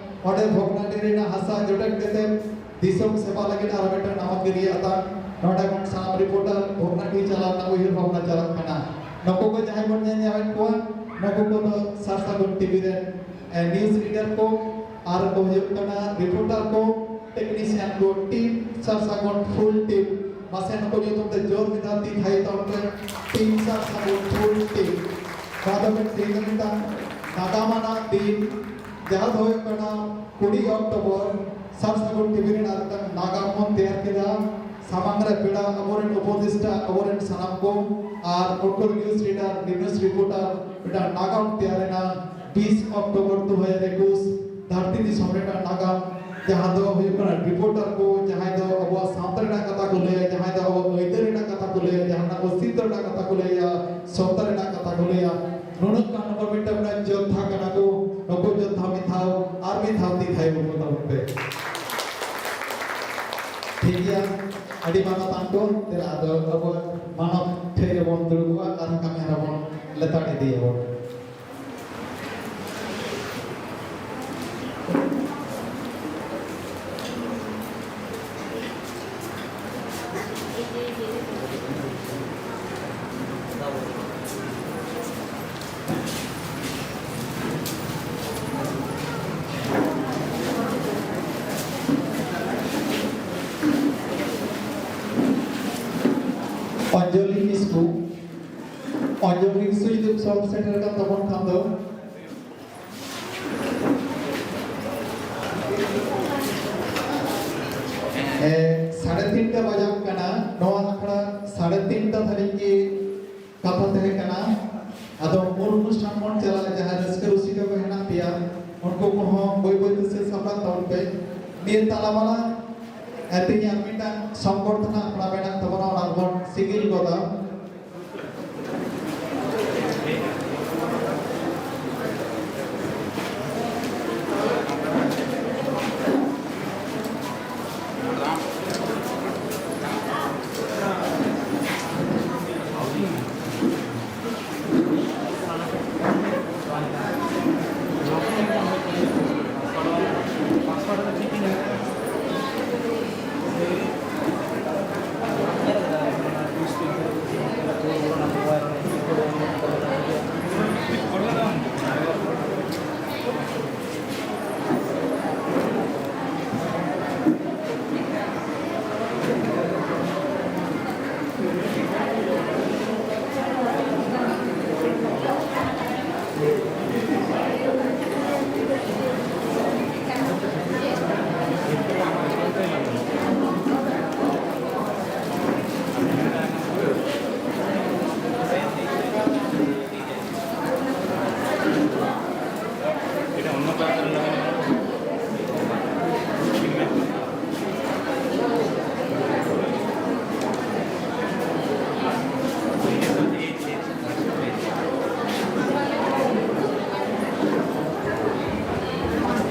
ᱚᱸᱰᱮ ᱵᱷᱚᱜᱽᱱᱟᱰᱤ ᱨᱮᱱᱟᱜ ᱦᱟᱥᱟ ᱡᱚᱴᱮᱫ ᱠᱟᱛᱮ ᱫᱤᱥᱚᱢ ᱥᱮᱵᱟ ᱞᱟᱹᱜᱤᱫ ᱟᱨ ᱢᱤᱫᱴᱟᱝ ᱱᱟᱣᱟ ᱠᱤᱨᱤᱭᱟᱹ ᱟᱛᱟᱝ᱾ ᱱᱚᱰᱮ ᱠᱷᱚᱱ ᱥᱟᱱᱟᱢ ᱨᱤᱯᱳᱨᱴᱟᱨ ᱵᱷᱚᱜᱽᱱᱟᱰᱤ ᱪᱟᱞᱟᱣ ᱨᱮᱱᱟᱜ ᱩᱭᱦᱟᱹᱨ ᱵᱷᱟᱵᱽᱱᱟ ᱪᱟᱞᱟᱜ ᱠᱟᱱᱟ᱾ ᱱᱩᱠᱩ ᱠᱚ ᱡᱟᱦᱟᱸᱭ ᱵᱚᱱ ᱧᱮᱞ ᱧᱟᱢᱮᱫ ᱠᱚᱣᱟ, ᱱᱩᱠᱩ ᱠᱚᱫᱚ ᱥᱟᱨ ᱥᱟᱹᱜᱩᱱ ᱴᱤᱵᱷᱤ ᱨᱮᱱ ᱮ, ᱱᱤᱭᱩᱡᱽ ᱨᱤᱰᱟᱨ ᱠᱚ ᱟᱨ ᱠᱚ ᱦᱩᱭᱩᱜ ᱠᱟᱱᱟ ᱨᱤᱯᱳᱨᱴᱟᱨ ᱠᱚ, ᱴᱮᱠᱱᱤᱥᱤᱭᱟᱱ ᱠᱚ, ᱴᱤᱢ ᱥᱟᱨ ᱥᱟᱹᱜᱩᱱ ᱯᱷᱩᱞ ᱴᱤᱢ᱾ ᱢᱟᱥᱮ ᱱᱩᱠᱩ ᱧᱩᱛᱩᱢ ᱛᱮ ᱡᱳᱨ ᱢᱤᱫ ᱫᱷᱟᱣ ᱛᱤ ᱛᱷᱟᱭᱚ ᱛᱟᱵᱚᱱ ᱯᱮ, ᱴᱤᱢ ᱥᱟᱨ ᱥᱟᱹᱜᱩᱱ ᱯᱷᱩᱞ ᱴᱤᱢ᱾ ᱱᱚᱣᱟ ᱫᱚ ᱢᱤᱫ ᱛᱮᱦᱮᱧ ᱫᱚ ᱢᱤᱫᱴᱟᱝ ᱱᱟᱜᱟᱢ ᱟᱱᱟᱜ ᱫᱤᱱ, ᱡᱟᱦᱟᱸ ᱫᱚ ᱦᱩᱭᱩᱜ ᱠᱟᱱᱟ ᱠᱩᱲᱤ ᱚᱠᱴᱳᱵᱚᱨ, ᱥᱟᱨ ᱥᱟᱹᱜᱩᱱ ᱴᱤᱵᱷᱤ ᱨᱮᱱᱟᱜ ᱢᱤᱫᱴᱟᱝ ᱱᱟᱜᱟᱢ ᱵᱚᱱ ᱛᱮᱭᱟᱨ ᱠᱮᱫᱟ᱾ ᱥᱟᱢᱟᱝ ᱨᱮ ᱯᱮᱲᱟ ᱟᱵᱚᱨᱮᱱ ᱩᱯᱚᱫᱮᱥᱴᱟ, ᱟᱵᱚᱨᱮᱱ ᱥᱟᱱᱟᱢ ᱠᱚ ᱟᱨ ᱩᱱᱠᱩ ᱱᱤᱭᱩᱡᱽ ᱨᱤᱰᱟᱨ, ᱱᱤᱭᱩᱡᱽ ᱨᱤᱯᱳᱨᱴᱟᱨ ᱢᱤᱫᱴᱟᱝ ᱱᱟᱜᱟᱢ ᱛᱮᱭᱟᱨ ᱮᱱᱟ᱾ ᱵᱤᱥ ᱚᱠᱴᱳᱵᱚᱨ ᱫᱩ ᱦᱟᱡᱟᱨ ᱮᱠᱩᱥ, ᱫᱷᱟᱹᱨᱛᱤ ᱫᱤᱥᱚᱢ ᱨᱮᱱᱟᱜ ᱱᱟᱜᱟᱢ, ᱡᱟᱦᱟᱸ ᱫᱚ ᱦᱩᱭᱩᱜ ᱠᱟᱱᱟ ᱨᱤᱯᱳᱨᱴᱟᱨ ᱠᱚ, ᱡᱟᱦᱟᱸᱭ ᱫᱚ ᱟᱵᱚᱣᱟᱜ ᱥᱟᱶᱛᱟ ᱨᱮᱱᱟᱜ ᱠᱟᱛᱷᱟ ᱠᱚ ᱞᱟᱹᱭᱟ, ᱡᱟᱦᱟᱸᱭ ᱫᱚ ᱟᱵᱚᱣᱟᱜ ᱟᱹᱭᱫᱟᱹᱨ ᱨᱮᱱᱟᱜ ᱠᱟᱛᱷᱟ ᱠᱚ ᱞᱟᱹᱭᱟ, ᱡᱟᱦᱟᱸ ᱨᱮᱱᱟᱜ ᱚᱥᱛᱤᱛᱛᱚ ᱨᱮᱱᱟᱜ ᱠᱟᱛᱷᱟ ᱠᱚ ᱞᱟᱹᱭᱟ, ᱥᱚᱛᱛᱟ ᱨᱮᱱᱟᱜ ᱠᱟᱛᱷᱟ ᱠᱚ ᱞᱟᱹᱭᱟ᱾ ᱱᱩᱱᱟᱹᱜ ᱜᱟᱱ ᱱᱩᱠᱩ ᱢᱤᱫᱴᱟᱝ ᱢᱤᱫᱴᱟᱝ ᱡᱳᱫᱽᱫᱷᱟ ᱠᱟᱱᱟ ᱠᱚ᱾ ᱱᱩᱠᱩ ᱡᱳᱫᱽᱫᱷᱟ ᱢᱤᱫ ᱫᱷᱟᱣ, ᱟᱨ ᱢᱤᱫ ᱫᱷᱟᱣ ᱛᱤ ᱛᱷᱟᱭᱚ ᱵᱚᱱ ᱛᱟᱵᱚᱱ ᱯᱮ᱾ ᱴᱷᱤᱠ ᱜᱮᱭᱟ, ᱟᱹᱰᱤ ᱢᱟᱱᱚᱛᱟᱱ ᱠᱚ᱾ ᱫᱮᱞᱟ ᱟᱫᱚ ᱟᱵᱚᱣᱟᱜ ᱢᱟᱱᱚᱛ ᱴᱷᱮᱡ ᱨᱮᱵᱚᱱ ᱫᱩᱲᱩᱵᱚᱜᱼᱟ ᱟᱨ ᱠᱟᱹᱢᱤ ᱦᱚᱨᱟ ᱵᱚᱱ ᱞᱮᱛᱟᱲ ᱤᱫᱤᱭᱟᱵᱚᱱ᱾ ᱟᱭᱳ ᱠᱤᱥᱩᱭ ᱫᱩᱯ ᱥᱚᱵ ᱥᱮᱴᱮᱨ ᱟᱠᱟᱱ ᱛᱟᱵᱚᱱ ᱠᱷᱟᱱ ᱫᱚ, ᱮ, ᱥᱟᱲᱮ ᱛᱤᱱᱴᱟ ᱵᱟᱡᱟᱜ ᱠᱟᱱᱟ᱾ ᱱᱚᱣᱟ ᱟᱠᱷᱲᱟ ᱥᱟᱲᱮ ᱛᱤᱱᱴᱟ ᱫᱷᱟᱹᱨᱤᱡ ᱜᱮ ᱠᱟᱛᱷᱟ ᱛᱟᱦᱮᱸ ᱠᱟᱱᱟ᱾ ᱟᱫᱚ ᱢᱩᱞ ᱚᱱᱩᱥᱴᱷᱟᱱ ᱵᱚᱱ ᱪᱟᱞᱟᱜᱼᱟ᱾ ᱡᱟᱦᱟᱸᱭ ᱨᱟᱹᱥᱠᱟᱹ ᱨᱩᱥᱤᱠᱟ ᱠᱚ ᱦᱮᱱᱟᱜ ᱯᱮᱭᱟ, ᱩᱱᱠᱩ ᱠᱚᱦᱚᱸ ᱵᱟᱹᱭ ᱵᱟᱹᱭ ᱛᱮ ᱥᱟᱹᱛ ᱥᱟᱯᱲᱟᱣ ᱛᱟᱵᱚᱱ ᱯᱮ᱾ ᱱᱤᱭᱟᱹ ᱛᱟᱞᱟ ᱢᱟᱞᱟ, ᱮ, ᱛᱮᱦᱮᱧ ᱟᱨ ᱢᱤᱫᱴᱟᱝ ᱥᱚᱝᱵᱚᱨᱫᱷᱚᱱᱟ ᱟᱠᱷᱲᱟ ᱢᱮᱱᱟᱜ ᱛᱟᱵᱚᱱᱟ, ᱚᱱᱟ ᱵᱚᱱ ᱥᱤᱜᱤᱞ ᱜᱚᱫᱟ᱾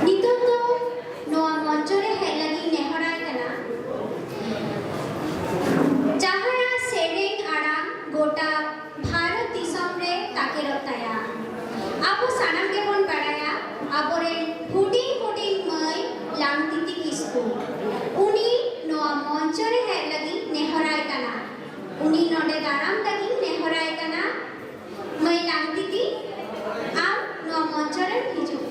ᱱᱤᱛᱚᱜ ᱫᱚ ᱱᱚᱣᱟ ᱢᱚᱧᱪᱚ ᱨᱮ ᱦᱮᱡ ᱞᱟᱹᱜᱤᱫ ᱱᱮᱦᱚᱨᱟᱭ ᱠᱟᱱᱟ, ᱡᱟᱦᱟᱸᱭᱟᱜ ᱥᱮᱨᱮᱧ ᱟᱲᱟᱝ ᱜᱚᱴᱟ ᱵᱷᱟᱨᱚᱛ ᱫᱤᱥᱚᱢ ᱨᱮ ᱛᱟᱠᱮᱨᱚᱜ ᱛᱟᱭᱟ᱾ ᱟᱵᱚ ᱥᱟᱱᱟᱢ ᱜᱮᱵᱚᱱ ᱵᱟᱲᱟᱭᱟ, ᱟᱵᱚᱨᱮᱱ ᱦᱩᱰᱤᱧ ᱦᱩᱰᱤᱧ ᱢᱟᱹᱭ ᱞᱟᱝᱛᱤᱛᱤ ᱠᱤᱥᱠᱩ, ᱩᱱᱤ ᱱᱚᱣᱟ ᱢᱚᱧᱪᱚ ᱨᱮ ᱦᱮᱡ ᱞᱟᱹᱜᱤᱫ ᱱᱮᱦᱚᱨᱟᱭ ᱠᱟᱱᱟ᱾ ᱩᱱᱤ ᱱᱚᱰᱮ ᱫᱟᱨᱟᱢ ᱞᱟᱹᱜᱤᱫ ᱱᱮᱦᱚᱨᱟᱭ ᱠᱟᱱᱟ᱾ ᱢᱟᱹᱭ ᱞᱟᱝᱛᱤᱛᱤ, ᱟᱢ ᱱᱚᱣᱟ ᱢᱚᱧᱪᱚ ᱨᱮᱢ ᱦᱤᱡᱩᱜ᱾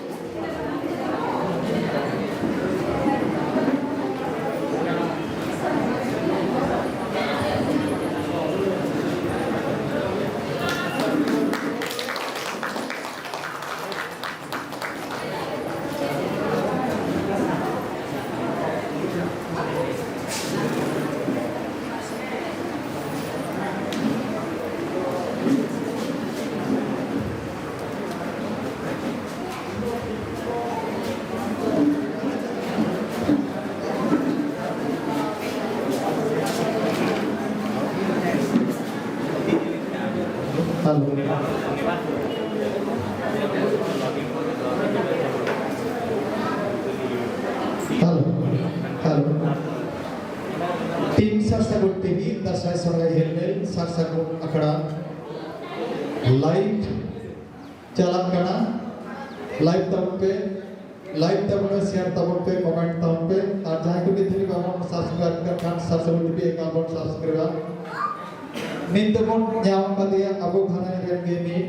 Hello, hello. Team ᱥᱟᱨ ᱥᱟᱹᱜᱩᱱ ᱴᱤᱵᱷᱤ ᱫᱟᱸᱥᱟᱭ ᱥᱚᱨᱦᱟᱭ ᱦᱮᱞᱢᱮᱞ ᱥᱟᱨ ᱥᱟᱹᱜᱩᱱ ᱟᱠᱷᱲᱟ live ᱪᱟᱞᱟᱜ ᱠᱟᱱᱟ᱾ Like ᱛᱟᱵᱚᱱ ᱯᱮ, like ᱛᱟᱵᱚᱱ ᱯᱮ, share ᱛᱟᱵᱚᱱ ᱯᱮ, comment ᱛᱟᱵᱚᱱ ᱯᱮ᱾ ᱟᱨ ᱡᱟᱦᱟᱸᱭ ᱠᱚ ᱱᱤᱛ ᱫᱷᱟᱹᱵᱤᱡ ᱵᱟᱵᱚᱱ subscribe ᱠᱟᱜ ᱠᱷᱟᱱ ᱥᱟᱨ ᱥᱟᱹᱜᱩᱱ ᱴᱤᱵᱷᱤ ᱮᱠᱟᱞ ᱵᱚᱱ subscribeᱟ᱾ ᱱᱤᱛ ᱫᱚᱵᱚᱱ ᱧᱟᱢ ᱟᱠᱟᱫᱮᱭᱟ ᱟᱵᱚ ᱜᱷᱟᱨᱚᱸᱡᱽ ᱨᱮᱱ ᱜᱮ ᱢᱤᱫ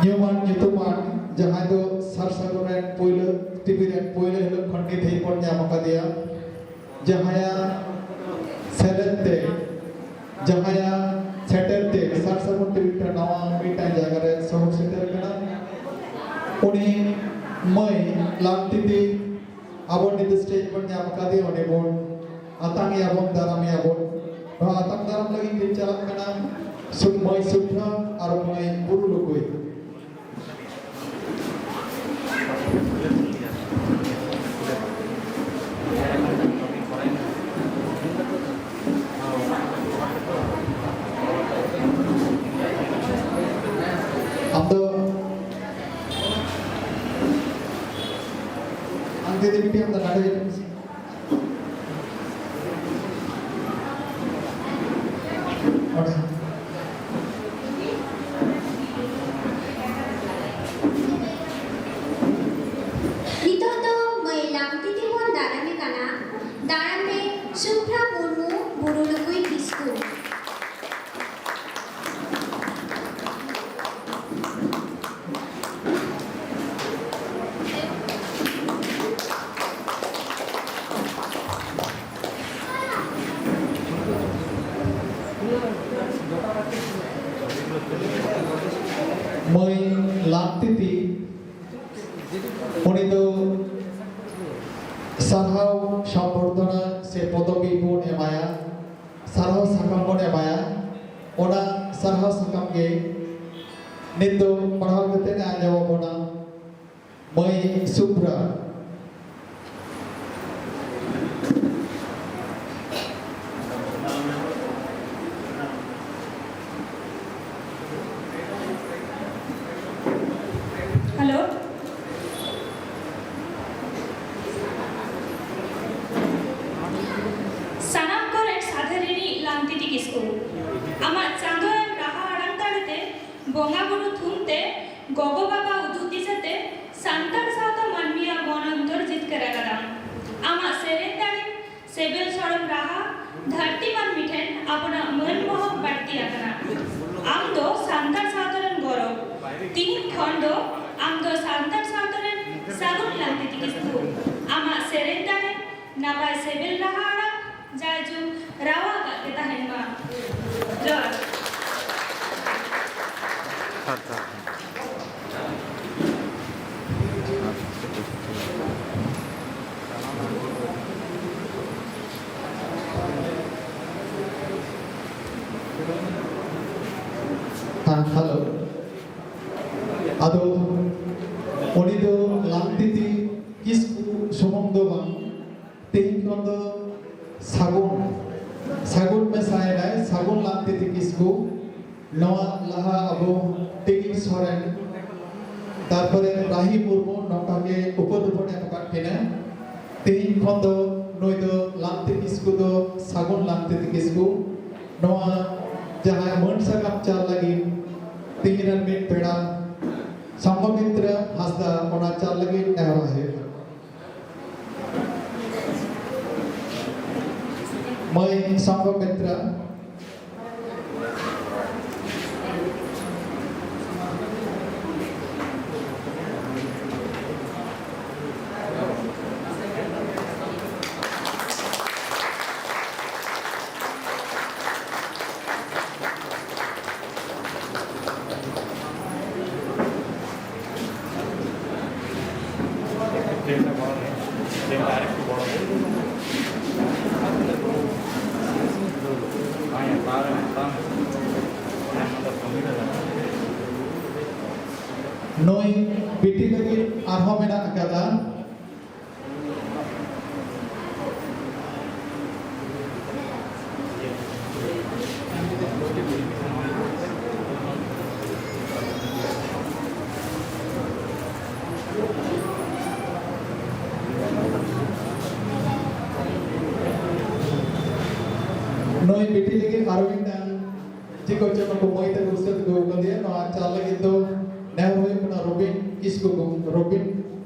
ᱧᱩᱢᱟᱱ ᱧᱩᱛᱩᱢᱟᱱ, ᱡᱟᱦᱟᱸᱭ ᱫᱚ ᱥᱟᱨ ᱥᱟᱹᱜᱩᱱ ᱨᱮᱱ ᱯᱳᱭᱞᱳ, ᱴᱤᱵᱷᱤ ᱨᱮᱱ ᱯᱳᱭᱞᱳ ᱦᱤᱞᱳᱜ ᱠᱷᱚᱱ ᱱᱤᱛ ᱫᱷᱟᱹᱵᱤᱡ ᱵᱚᱱ ᱧᱟᱢ ᱟᱠᱟᱫᱮᱭᱟ, ᱡᱟᱦᱟᱸᱭᱟᱜ ᱥᱮᱞᱮᱫ ᱛᱮ, ᱡᱟᱦᱟᱸᱭᱟᱜ ᱥᱮᱴᱮᱨ ᱛᱮ ᱥᱟᱨ ᱥᱟᱹᱜᱩᱱ ᱴᱤᱵᱷᱤ ᱢᱤᱫᱴᱟᱝ ᱱᱟᱣᱟ ᱢᱤᱫᱴᱟᱝ ᱡᱟᱭᱜᱟ ᱨᱮ ᱥᱚᱦᱚᱨ ᱥᱮᱴᱮᱨ ᱠᱟᱱᱟ᱾ ᱩᱱᱤ ᱢᱟᱹᱭ ᱞᱟᱝᱛᱤᱛᱤ ᱟᱵᱚ ᱱᱤᱛ stage ᱵᱚᱱ ᱧᱟᱢ ᱟᱠᱟᱫᱮᱭᱟ, ᱩᱱᱤ ᱵᱚᱱ ᱟᱛᱟᱝ ᱮᱭᱟ ᱵᱚᱱ, ᱫᱟᱨᱟᱢ ᱮᱭᱟ ᱵᱚᱱ᱾ ᱱᱚᱣᱟ ᱟᱛᱟᱝ ᱫᱟᱨᱟᱢ ᱞᱟᱹᱜᱤᱫ ᱛᱮ ᱪᱟᱞᱟᱜ ᱠᱟᱱᱟ ᱥᱩ-, ᱢᱟᱹᱭ ᱥᱩᱵᱷᱨᱟ ᱟᱨ ᱢᱟᱹᱭ ᱵᱩᱨᱩ ᱞᱩᱠᱩᱭ᱾ ᱟᱢ ᱫᱚ, ᱟᱢ ᱫᱤᱫᱤ ᱵᱤᱴᱤ, ᱟᱢ ᱫᱚ ᱱᱚᱰᱮ ᱦᱤᱡᱩᱜ ᱢᱮᱥᱮ᱾ ᱚᱸᱰᱮ᱾ ᱱᱤᱛᱚᱜ ᱫᱚ ᱢᱟᱹᱭ ᱞᱟᱝᱛᱤᱛᱤ ᱵᱚᱱ ᱫᱟᱨᱟᱢᱮ ᱠᱟᱱᱟ᱾ ᱫᱟᱨᱟᱢ ᱢᱮ ᱥᱩᱵᱷᱨᱟ ᱢᱩᱨᱢᱩ, ᱵᱩᱨᱩ ᱞᱩᱜᱩᱭ ᱠᱤᱥᱠᱩ᱾ ᱢᱟᱹᱭ ᱞᱟᱝᱛᱤᱛᱤ, ᱩᱱᱤ ᱫᱚ ᱥᱟᱨᱦᱟᱣ ᱥᱚᱢᱵᱚᱨᱫᱷᱚᱱᱟ ᱥᱮ ᱯᱚᱫᱚᱵᱤ ᱵᱚᱱ ᱮᱢᱟᱭᱟ, ᱥᱟᱨᱦᱟᱣ ᱥᱟᱠᱟᱢ ᱵᱚᱱ ᱮᱢᱟᱭᱟ᱾ ᱚᱱᱟ ᱥᱟᱨᱦᱟᱣ ᱥᱟᱠᱟᱢ ᱜᱮ ᱱᱤᱛ ᱫᱚ ᱯᱟᱲᱦᱟᱣ ᱠᱟᱛᱮ ᱮ ᱟᱸᱡᱚᱢ ᱟᱵᱚᱱᱟ᱾ ᱢᱟᱹᱭ ᱥᱩᱵᱷᱨᱟ᱾ ᱥᱟᱱᱟᱢ ᱠᱚᱨᱮᱱ ᱥᱟᱫᱷᱟᱨᱤᱱᱤ ᱞᱟᱝᱛᱤᱛᱤ ᱠᱤᱥᱠᱩ, ᱟᱢᱟᱜ ᱪᱟᱸᱫᱳ ᱮᱢ ᱨᱟᱦᱟ ᱟᱲᱟᱝ ᱫᱟᱲᱮᱛᱮ, ᱵᱚᱸᱜᱟ ᱵᱩᱨᱩ ᱛᱷᱩᱢ ᱛᱮ, ᱜᱚᱜᱚ ᱵᱟᱵᱟ ᱩᱫᱩᱜ ᱫᱤᱥᱟᱹᱛᱮ ᱥᱟᱱᱛᱟᱲ ᱥᱟᱶᱛᱟ ᱢᱟᱹᱱᱢᱤᱭᱟᱜ ᱢᱚᱱ ᱚᱱᱛᱚᱨ ᱡᱤᱛᱠᱟᱹᱨ ᱟᱠᱟᱫᱟᱢ᱾ ᱟᱢᱟᱜ ᱥᱮᱨᱮᱧ ᱫᱟᱲᱮ, ᱥᱤᱵᱤᱞ ᱥᱚᱲᱚᱢ ᱨᱟᱦᱟ ᱫᱷᱟᱹᱨᱛᱤ ᱢᱟᱹᱱᱢᱤ ᱴᱷᱮᱱ ᱟᱵᱚᱱᱟᱜ ᱢᱟᱹᱱ ᱢᱚᱦᱚᱠ ᱵᱟᱹᱲᱛᱤ ᱟᱠᱟᱱᱟ᱾ ᱟᱢ ᱫᱚ ᱥᱟᱱᱛᱟᱲ ᱥᱟᱶᱛᱟ ᱨᱮᱱ ᱜᱚᱨᱚᱵᱽ᱾ ᱛᱤᱦᱤᱧ ᱠᱷᱚᱱ ᱫᱚ ᱟᱢ ᱫᱚ ᱥᱟᱱᱛᱟᱲ ᱥᱟᱶᱛᱟ ᱨᱮᱱ ᱥᱟᱹᱜᱩᱱ ᱞᱟᱝᱛᱤᱛᱤ ᱠᱤᱥᱠᱩ᱾ ᱟᱢᱟᱜ ᱥᱮᱨᱮᱧ ᱫᱟᱲᱮ, ᱱᱟᱯᱟᱭ ᱥᱤᱵᱤᱞ ᱨᱟᱦᱟ ᱟᱲᱟᱝ ᱡᱟᱭᱡᱩᱜᱽ ᱨᱟᱣᱟᱞ ᱠᱟᱜ ᱜᱮ ᱛᱟᱦᱮᱱ ᱢᱟ᱾ ᱡᱚᱦᱟᱨ᱾ ᱦᱮᱸ, ᱦᱮᱞᱳ᱾ ᱟᱫᱚ ᱩᱱᱤ ᱫᱚ ᱞᱟᱝᱛᱤᱛᱤ ᱠᱤᱥᱠᱩ ᱥᱩᱢᱩᱝ ᱫᱚ ᱵᱟᱝ, ᱛᱮᱦᱮᱧ ᱠᱷᱚᱱ ᱫᱚ ᱥᱟᱹᱜᱩᱱ, ᱥᱟᱹᱜᱩᱱ ᱢᱮᱥᱟᱭᱮᱱᱟᱭ, ᱥᱟᱹᱜᱩᱱ ᱞᱟᱝᱛᱤᱛᱤ ᱠᱤᱥᱠᱩ᱾ ᱱᱚᱣᱟ ᱞᱟᱦᱟ ᱟᱵᱚ ᱴᱤᱠᱤᱞ ᱥᱚᱨᱮᱱ, ᱛᱟᱨᱯᱚᱨᱮ ᱨᱟᱦᱤ ᱢᱩᱨᱢᱩ ᱱᱚᱝᱠᱟ ᱜᱮ ᱩᱯᱟᱹᱫᱷᱤ ᱵᱚᱱ ᱮᱢ ᱟᱠᱟᱫ ᱠᱤᱱᱟ᱾ ᱛᱮᱦᱮᱧ ᱠᱷᱚᱱ ᱫᱚ ᱱᱩᱭ ᱫᱚ ᱞᱟᱝᱛᱤ ᱠᱤᱥᱠᱩ ᱫᱚ ᱥᱟᱹᱜᱩᱱ ᱞᱟᱝᱛᱤᱛᱤ ᱠᱤᱥᱠᱩ᱾ ᱱᱚᱣᱟ ᱡᱟᱦᱟᱸ ᱢᱟᱹᱱ ᱥᱟᱠᱟᱢ ᱪᱟᱞ ᱞᱟᱹᱜᱤᱫ ᱛᱮᱦᱮᱧ ᱨᱮᱱ ᱢᱤᱫ ᱯᱮᱲᱟ ᱥᱚᱝᱜᱷᱚᱢᱤᱛᱨᱟ ᱦᱟᱸᱥᱫᱟ, ᱚᱱᱟ ᱪᱟᱞ ᱞᱟᱹᱜᱤᱫ ᱱᱮᱦᱚᱨ ᱦᱩᱭᱩᱜᱼᱟ᱾ ᱢᱟᱹᱭ ᱥᱚᱝᱜᱷᱚᱢᱤᱛᱨᱟ᱾ ᱱᱩᱭ ᱵᱤᱴᱤ ᱞᱟᱹᱜᱤᱫ ᱟᱨᱦᱚᱸ ᱢᱮᱱᱟᱜ ᱟᱠᱟᱫᱟ᱾ ᱦᱚᱪᱚ ᱱᱩᱠᱩ ᱢᱟᱹᱭ ᱛᱟᱠᱚ ᱩᱥᱟᱹᱫ ᱟᱹᱜᱩ ᱟᱠᱟᱫᱮᱭᱟ᱾ ᱱᱚᱣᱟ ᱪᱟᱞ ᱞᱟᱹᱜᱤᱫ ᱫᱚ ᱱᱮᱦᱚᱨ ᱦᱩᱭᱩᱜ ᱠᱟᱱᱟ ᱨᱚᱵᱤᱱ ᱠᱤᱥᱠᱩ ᱠᱚ, ᱨᱚᱵᱤᱱ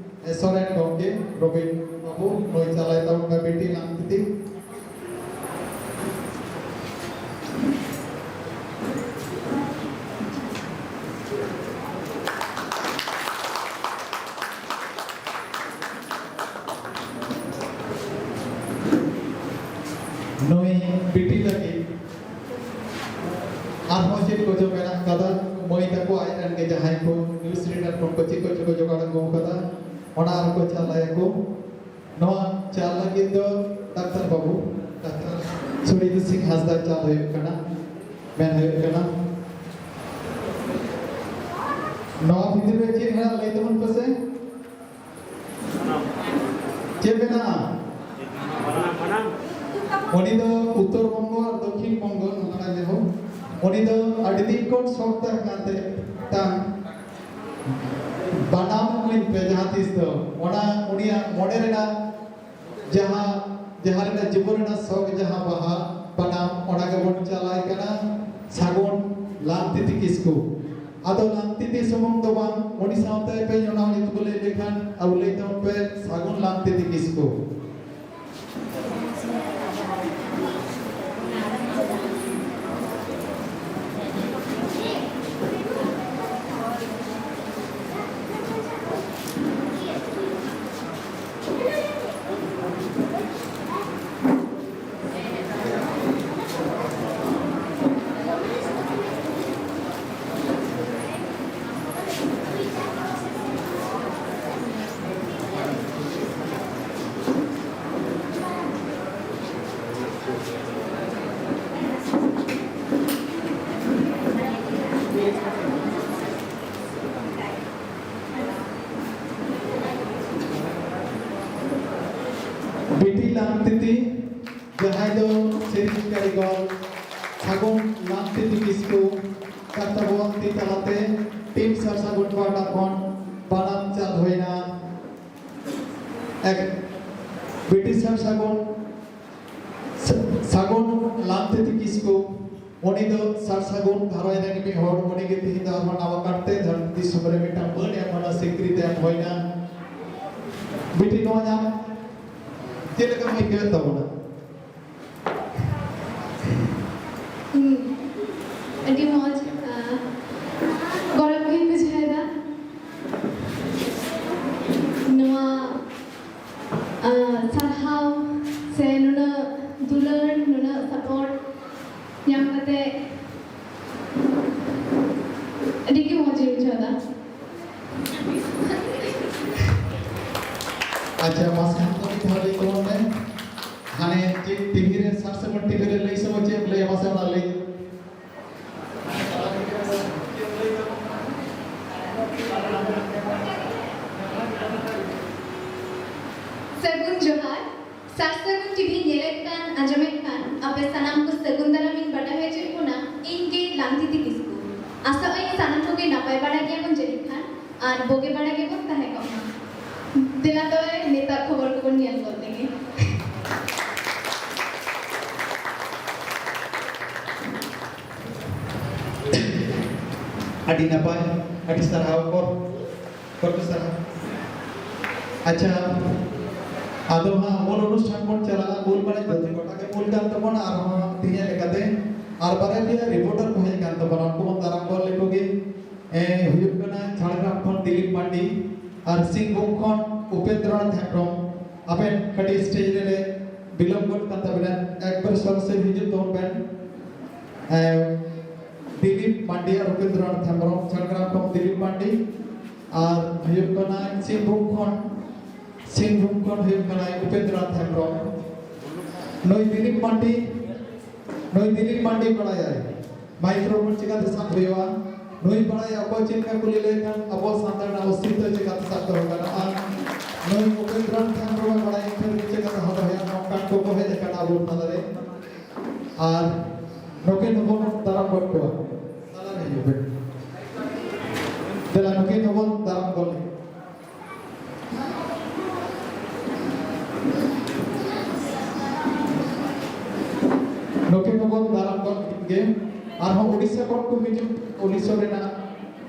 ᱥᱚᱨᱮᱱ ᱜᱚᱢᱠᱮ, ᱨᱚᱵᱤᱱ ᱵᱟᱹᱵᱩ, ᱱᱩᱭ ᱪᱟᱞᱟᱭ ᱛᱟᱵᱚᱱ ᱠᱟᱱᱟ ᱵᱤᱴᱤ ᱞᱟᱝᱛᱤᱛᱤ᱾ ᱱᱩᱭ ᱵᱤᱴᱤ ᱞᱟᱹᱜᱤᱫ ᱟᱨᱦᱚᱸ ᱪᱮᱫ ᱠᱚᱪᱚ ᱢᱮᱱᱟᱜ ᱠᱟᱫᱟ, ᱢᱟᱹᱭ ᱛᱟᱠᱚ ᱟᱡ ᱨᱮᱱ ᱜᱮ ᱡᱟᱦᱟᱸᱭ ᱠᱚ ᱱᱤᱭᱩᱡᱽ ᱨᱤᱰᱟᱨ ᱠᱷᱚᱱ ᱠᱚ ᱪᱮᱫ ᱠᱚᱪᱚ ᱠᱚ ᱡᱚᱜᱟᱲ ᱟᱹᱜᱩ ᱠᱟᱫᱟ, ᱚᱱᱟ ᱟᱨᱦᱚᱸ ᱠᱚ ᱪᱟᱞᱟᱭᱟᱠᱚ᱾ ᱱᱚᱣᱟ ᱪᱟᱞ ᱞᱟᱹᱜᱤᱫ ᱫᱚ ᱰᱟᱠᱛᱟᱨ ᱵᱟᱹᱵᱩ, ᱰᱟᱠᱛᱟᱨ ᱥᱩᱨᱤᱱᱫᱨᱚ ᱥᱤᱝ ᱦᱟᱸᱥᱫᱟ ᱪᱟᱞ ᱦᱩᱭᱩᱜ ᱠᱟᱱᱟ, ᱢᱮᱱ ᱦᱩᱭᱩᱜ ᱠᱟᱱᱟ᱾ ᱱᱚᱣᱟ ᱵᱷᱤᱛᱤᱨ ᱨᱮ ᱪᱮᱫ ᱦᱮᱱᱟᱜ ᱞᱟᱹᱭ ᱛᱟᱵᱚᱱ ᱯᱮᱥᱮ? ᱪᱮᱫ ᱢᱮᱱᱟᱜᱼᱟ? ᱩᱱᱤ ᱫᱚ ᱩᱛᱛᱚᱨ ᱵᱚᱝᱜᱚ ᱟᱨ ᱫᱚᱠᱠᱷᱤᱱ ᱵᱚᱝᱜᱚ ᱱᱚᱝᱠᱟᱱᱟᱜ ᱡᱟᱭᱦᱳᱠ, ᱩᱱᱤ ᱫᱚ ᱟᱹᱰᱤ ᱫᱤᱱ ᱠᱷᱚᱱ ᱥᱚᱠ ᱛᱟᱦᱮᱸ ᱠᱟᱱ ᱛᱟᱭᱟ ᱢᱤᱫᱴᱟᱝ ᱵᱟᱱᱟᱢ ᱤᱢᱟᱹᱧ ᱯᱮ ᱡᱟᱦᱟᱸ ᱛᱤᱥ ᱫᱚ, ᱚᱱᱟ ᱩᱱᱤᱭᱟᱜ ᱢᱚᱱᱮ ᱨᱮᱱᱟᱜ ᱡᱟᱦᱟᱸ, ᱡᱟᱦᱟᱸ ᱨᱮᱱᱟᱜ ᱡᱤᱵᱚᱱ ᱨᱮᱱᱟᱜ ᱥᱚᱠ ᱡᱟᱦᱟᱸ ᱵᱟᱦᱟ ᱵᱟᱱᱟᱢ, ᱚᱱᱟ ᱜᱮᱵᱚᱱ ᱪᱟᱞᱟᱭ ᱠᱟᱱᱟ ᱥᱟᱹᱜᱩᱱ ᱞᱟᱝᱛᱤᱛᱤ ᱠᱤᱥᱠᱩ᱾ ᱟᱫᱚ ᱞᱟᱝᱛᱤᱛᱤ ᱥᱩᱢᱩᱝ ᱫᱚ ᱵᱟᱝ, ᱩᱱᱤ ᱥᱟᱶᱛᱮ ᱯᱮ ᱚᱱᱟ ᱦᱚᱸ ᱧᱩᱛᱩᱢ ᱠᱚ ᱞᱟᱹᱭ ᱞᱮᱠᱷᱟᱱ ᱟᱵᱚ ᱞᱟᱹᱭ ᱛᱟᱵᱚᱱ ᱯᱮ ᱥᱟᱹᱜᱩᱱ ᱞᱟᱝᱛᱤᱛᱤ ᱠᱤᱥᱠᱩ᱾ ᱵᱤᱴᱤ ᱞᱟᱝᱛᱤᱛᱤ, ᱡᱟᱦᱟᱸᱭ ᱫᱚ ᱥᱮᱨᱮᱧ ᱠᱟᱹᱨᱤᱜᱚᱞ ᱥᱟᱹᱜᱩᱱ ᱞᱟᱝᱛᱤᱛᱤ ᱠᱤᱥᱠᱩ, ᱠᱟᱨᱛᱟᱵᱚᱱ ᱛᱤ ᱛᱟᱞᱟᱛᱮ ᱴᱤᱢ ᱥᱟᱨ ᱥᱟᱹᱜᱩᱱ ᱯᱟᱦᱴᱟ ᱠᱷᱚᱱ ᱵᱟᱱᱟᱢ ᱪᱟᱞ ᱦᱩᱭᱱᱟ᱾ ᱮᱠ, ᱵᱤᱴᱤ ᱥᱟᱨ ᱥᱟᱹᱜᱩᱱ, ᱥᱟᱹᱜᱩᱱ ᱞᱟᱝᱛᱤᱛᱤ ᱠᱤᱥᱠᱩ, ᱩᱱᱤ ᱫᱚ ᱥᱟᱨ ᱥᱟᱹᱜᱩᱱ ᱜᱷᱟᱨᱚᱸᱡᱽ ᱨᱮᱱ ᱢᱤᱫ ᱦᱚᱲ, ᱩᱱᱤ ᱜᱮ ᱛᱮᱦᱮᱧ ᱫᱚ ᱟᱨᱦᱚᱸ ᱱᱟᱣᱟ ᱠᱟᱨᱛᱮ ᱫᱷᱟᱹᱨᱛᱤ ᱫᱤᱥᱚᱢ ᱨᱮ ᱢᱤᱫᱴᱟᱝ ᱢᱟᱹᱱ ᱮᱢ ᱦᱩᱭᱱᱟ, ᱥᱤᱠᱨᱤᱛᱤ ᱮᱢ ᱦᱩᱭᱱᱟ᱾ ᱵᱤᱴᱤ, ᱱᱚᱣᱟ ᱧᱟᱢ ᱪᱮᱫ ᱞᱮᱠᱟᱢ ᱟᱹᱭᱠᱟᱹᱣᱮᱫ ᱛᱟᱵᱚᱱᱟ? ᱦᱩᱸ, ᱟᱹᱰᱤ ᱢᱚᱡᱽ, ᱟ, ᱜᱚᱨᱚᱵᱽ ᱜᱤᱧ ᱵᱩᱡᱷᱟᱹᱣᱮᱫᱟ᱾ ᱱᱚᱣᱟ, ᱟ, ᱥᱟᱨᱦᱟᱣ ᱥᱮ ᱱᱩᱱᱟᱹᱜ ᱫᱩᱞᱟᱹᱲ, ᱱᱩᱱᱟᱹᱜ support ᱧᱟᱢ ᱠᱟᱛᱮ ᱟᱹᱰᱤ ᱜᱮ ᱢᱚᱡᱽ ᱤᱧ ᱵᱩᱡᱷᱟᱹᱣ ᱮᱫᱟ᱾ ᱟᱪᱪᱷᱟ, ᱢᱟᱥᱮ ᱟᱢ ᱫᱚ ᱢᱤᱫ ᱫᱷᱟᱣ ᱞᱟᱹᱭ ᱛᱟᱵᱚᱱ ᱢᱮ᱾ ᱦᱟᱱᱮ ᱪᱮᱫ ᱴᱤᱵᱷᱤ ᱨᱮ, ᱥᱟᱨ ᱥᱟᱹᱜᱩᱱ ᱴᱤᱵᱷᱤ ᱨᱮ ᱞᱟᱹᱭ ᱥᱚᱢᱚᱭ ᱪᱮᱫ ᱮᱢ ᱞᱟᱹᱭᱟ, ᱢᱟᱥᱮ ᱚᱱᱟ ᱞᱟᱹᱭ᱾ ᱥᱟᱹᱜᱩᱱ ᱡᱚᱦᱟᱨ᱾ ᱥᱟᱨ ᱥᱟᱹᱜᱩᱱ ᱴᱤᱵᱷᱤ ᱧᱮᱞᱮᱫ ᱠᱟᱱ, ᱟᱸᱡᱚᱢᱮᱫ ᱠᱟᱱ ᱟᱯᱮ ᱥᱟᱱᱟᱢ ᱠᱚ ᱥᱟᱹᱜᱩᱱ ᱫᱟᱨᱟᱢ ᱤᱧ ᱵᱟᱰᱟᱭ ᱦᱚᱪᱚᱭᱮᱫ ᱵᱚᱱᱟ, ᱤᱧ ᱜᱮ ᱞᱟᱝᱛᱤᱛᱤ ᱠᱤᱥᱠᱩ᱾ ᱟᱥᱚᱜ ᱟᱹᱧ ᱥᱟᱱᱟᱢ ᱠᱚᱜᱮ ᱱᱟᱯᱟᱭ ᱵᱟᱲᱟ ᱜᱮᱭᱟᱵᱚᱱ ᱡᱟᱹᱱᱤᱡ ᱠᱷᱟᱱ, ᱟᱨ ᱵᱩᱜᱤ ᱵᱟᱲᱟ ᱜᱮᱵᱚᱱ ᱛᱟᱦᱮᱸ ᱠᱚᱜ ᱢᱟ᱾ ᱫᱮᱞᱟ ᱛᱚᱵᱮ ᱱᱮᱛᱟᱨ ᱠᱷᱚᱵᱚᱨ ᱠᱚᱵᱚᱱ ᱧᱮᱞ ᱜᱚᱫ ᱞᱮᱜᱮ᱾ ᱟᱹᱰᱤ ᱱᱟᱯᱟᱭ, ᱟᱹᱰᱤ ᱥᱟᱨᱦᱟᱣ ᱠᱚ᱾ ᱠᱚᱴᱟ ᱥᱟᱨᱟ᱾ ᱟᱪᱪᱷᱟ, ᱟᱫᱚ ᱦᱟᱸᱜ ᱢᱩᱞ ᱚᱱᱩᱥᱴᱷᱟᱱ ᱵᱚᱱ ᱪᱟᱞᱟᱜᱼᱟ᱾ ᱢᱩᱞ ᱢᱟᱱᱮ ᱡᱚᱛᱚ ᱜᱚᱴᱟ ᱜᱮ ᱢᱩᱞ ᱠᱟᱱ ᱛᱟᱵᱚᱱᱟ, ᱟᱨᱦᱚᱸ ᱛᱮᱦᱮᱧᱟᱜ ᱞᱮᱠᱟᱛᱮ ᱟᱨ ᱵᱟᱨᱭᱟ ᱯᱮᱭᱟ ᱨᱤᱯᱳᱨᱴᱟᱨ ᱠᱚ ᱦᱮᱡ ᱠᱟᱱ ᱛᱟᱵᱚᱱᱟ, ᱩᱱᱠᱩ ᱵᱚᱱ ᱫᱟᱨᱟᱢ ᱜᱚᱫ ᱞᱮᱠᱚ ᱜᱮ᱾ ᱮ, ᱦᱩᱭᱩᱜ ᱠᱟᱱᱟ ᱡᱷᱟᱲᱜᱨᱟᱢ ᱠᱷᱚᱱ ᱫᱤᱞᱤᱯ ᱢᱟᱱᱰᱤ ᱟᱨ ᱥᱤᱝᱵᱷᱩᱢ ᱠᱷᱚᱱ ᱩᱯᱮᱱᱫᱨᱚᱱᱟᱛᱷ ᱦᱮᱢᱵᱨᱚᱢ᱾ ᱟᱵᱮᱱ ᱠᱟᱹᱴᱤᱡ ᱥᱴᱮᱡ ᱨᱮ ᱵᱤᱞᱚᱢ ᱜᱚᱫ ᱠᱟᱱ ᱛᱟᱵᱮᱱᱟ, ᱮᱠᱵᱟᱨ ᱥᱚᱨᱟᱥᱚᱨᱤ ᱦᱤᱡᱩᱜ ᱛᱟᱵᱚᱱ ᱵᱮᱱ᱾ ᱮ, ᱫᱤᱞᱤᱯ ᱢᱟᱱᱰᱤ ᱟᱨ ᱩᱯᱮᱱᱫᱨᱚᱱᱟᱛᱷ ᱦᱮᱢᱵᱨᱚᱢ, ᱡᱷᱟᱲᱜᱨᱟᱢ ᱠᱷᱚᱱ ᱫᱤᱞᱤᱯ ᱢᱟᱱᱰᱤ᱾ ᱟᱨ ᱦᱩᱭᱩᱜ ᱠᱟᱱᱟ ᱥᱤᱝᱵᱷᱩᱢ ᱠᱷᱚᱱ, ᱥᱤᱝᱵᱷᱩᱢ ᱠᱷᱚᱱ ᱦᱩᱭᱩᱜ ᱠᱟᱱᱟᱭ ᱩᱯᱮᱱᱫᱨᱚᱱᱟᱛᱷ ᱦᱮᱢᱵᱨᱚᱢ᱾ ᱱᱩᱭ ᱫᱤᱞᱤᱯ ᱢᱟᱱᱰᱤ, ᱱᱩᱭ ᱫᱤᱞᱤᱯ ᱢᱟᱱᱰᱤ ᱵᱟᱲᱟᱭᱟᱭ ᱢᱟᱭᱤᱠᱨᱳᱯᱷᱳᱱ ᱪᱤᱠᱟᱹᱛᱮ ᱥᱟᱵ ᱦᱩᱭᱩᱜᱼᱟ᱾ ᱱᱩᱭ ᱵᱟᱲᱟᱭᱟ ᱚᱠᱚᱭ ᱪᱮᱫ ᱞᱮᱠᱟ ᱠᱩᱞᱤ ᱞᱮᱠᱷᱟᱱ ᱟᱵᱚ ᱥᱟᱱᱛᱟᱲ ᱨᱮᱱᱟᱜ ᱚᱥᱛᱤᱛᱛᱚ ᱪᱤᱠᱟᱹᱛᱮ ᱥᱟᱵ ᱫᱚᱦᱚ ᱜᱟᱱᱚᱜᱼᱟ᱾ ᱱᱩᱭ ᱩᱯᱮᱱᱫᱨᱚᱱᱟᱛᱷ ᱦᱮᱢᱵᱨᱚᱢ ᱵᱟᱲᱟᱭ ᱤᱱᱴᱟᱨᱵᱷᱤᱭᱩ ᱪᱤᱠᱟᱹᱛᱮ ᱦᱟᱛᱟᱣ ᱦᱩᱭᱩᱜᱼᱟ, ᱱᱚᱝᱠᱟᱱ ᱠᱚᱠᱚ ᱦᱮᱡ ᱟᱠᱟᱱᱟ ᱟᱵᱚ ᱛᱟᱞᱟᱨᱮ᱾ ᱟᱨ ᱱᱩᱠᱤᱱ ᱦᱚᱸᱵᱚᱱ ᱫᱟᱨᱟᱢ ᱜᱚᱫ ᱠᱚᱣᱟ᱾ ᱛᱟᱞᱟᱨᱮ ᱦᱤᱡᱩᱜ ᱯᱮ᱾ ᱫᱮᱞᱟ, ᱱᱩᱠᱤᱱ ᱦᱚᱸᱵᱚᱱ ᱫᱟᱨᱟᱢ ᱜᱚᱫ ᱞᱮ-, ᱱᱩᱠᱤᱱ ᱦᱚᱸᱵᱚᱱ ᱫᱟᱨᱟᱢ ᱜᱚᱫ ᱞᱮ-, ᱜᱮ᱾ ᱟᱨᱦᱚᱸ ᱳᱰᱤᱥᱟ ᱠᱷᱚᱱ ᱠᱚ ᱦᱤᱡᱩᱜ, ᱳᱰᱤᱥᱟ ᱨᱮᱱᱟᱜ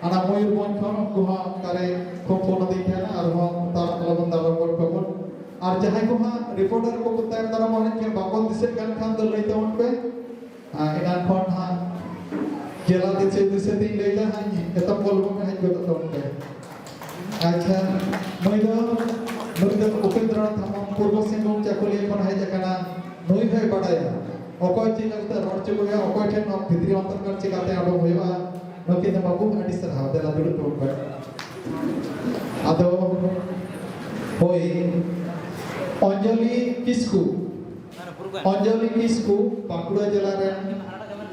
ᱚᱱᱟ ᱢᱚᱭᱩᱨᱵᱷᱚᱸᱡᱽ ᱠᱷᱚᱱ ᱩᱱᱠᱩ ᱦᱚᱸ ᱚᱠᱟᱨᱮ ᱠᱷᱚᱱ ᱯᱷᱳᱱ ᱟᱹᱫᱤᱧ ᱛᱟᱦᱮᱱᱟ, ᱟᱨᱦᱚᱸ ᱛᱟᱲᱟᱢ ᱛᱟᱞᱟ ᱵᱚᱱ ᱫᱟᱨᱟᱢ ᱜᱚᱫ ᱠᱟᱵᱚᱱ᱾ ᱟᱨ ᱡᱟᱦᱟᱸᱭ ᱠᱚ ᱦᱟᱸᱜ ᱨᱤᱯᱳᱨᱴᱟᱨ ᱠᱚ ᱛᱟᱭᱚᱢ ᱫᱟᱨᱟᱢ ᱦᱮᱡ ᱠᱟᱱ, ᱵᱟᱠᱚ ᱫᱤᱥᱟᱹᱜ ᱠᱟᱱ ᱠᱷᱟᱱ ᱫᱚ ᱞᱟᱹᱭ ᱛᱟᱵᱚᱱ ᱯᱮ᱾ ᱟᱨ ᱮᱱᱟᱱ ᱠᱷᱚᱱ ᱦᱟᱸᱜ ᱡᱮᱞᱟ ᱫᱤᱥᱟᱹ ᱫᱤᱥᱟᱹ ᱛᱤᱧ ᱞᱟᱹᱭ ᱮᱫᱟ ᱦᱟᱸᱜ, ᱮᱛᱚᱢ ᱜᱚᱞᱯᱚ ᱠᱚ ᱦᱮᱡ ᱜᱚᱫᱚᱜ ᱛᱟᱵᱚᱱ ᱯᱮ᱾ ᱟᱪᱪᱷᱟ, ᱱᱩᱭ ᱫᱚ, ᱱᱩᱭ ᱫᱚ ᱩᱯᱮᱱᱫᱨᱚᱱᱟᱛᱷ ᱦᱮᱢᱵᱨᱚᱢ, ᱯᱩᱨᱵᱚ ᱥᱤᱝᱵᱷᱩᱢ ᱪᱟᱹᱠᱩᱞᱤᱭᱟᱹ ᱠᱷᱚᱱ ᱦᱮᱡ ᱟᱠᱟᱱᱟ᱾ ᱱᱩᱭ ᱦᱚᱸᱭ ᱵᱟᱰᱟᱭᱟ ᱚᱠᱚᱭ ᱪᱮᱫ ᱞᱮᱠᱟᱛᱮ ᱨᱚᱲ ᱦᱚᱪᱚ ᱠᱚ ᱦᱩᱭᱩᱜᱼᱟ, ᱚᱠᱚᱭ ᱴᱷᱮᱱ ᱱᱚᱣᱟ ᱵᱷᱤᱛᱨᱤ ᱚᱱᱛᱚᱨ ᱠᱟᱱ ᱪᱤᱠᱟᱛᱮ ᱚᱰᱚᱠ ᱦᱩᱭᱩᱜᱼᱟ᱾ ᱱᱩᱠᱤᱱ ᱫᱚ ᱵᱟᱹᱵᱩ ᱟᱹᱰᱤ ᱥᱟᱨᱦᱟᱣ, ᱫᱮᱞᱟ ᱫᱩᱲᱩᱵ ᱛᱟᱵᱚᱱ ᱯᱮ᱾ ᱟᱫᱚ ᱦᱳᱭ, ᱚᱧᱡᱚᱞᱤ ᱠᱤᱥᱠᱩ, ᱚᱧᱡᱚᱞᱤ ᱠᱤᱥᱠᱩ ᱵᱟᱸᱠᱩᱲᱟ ᱡᱮᱞᱟ ᱨᱮᱱ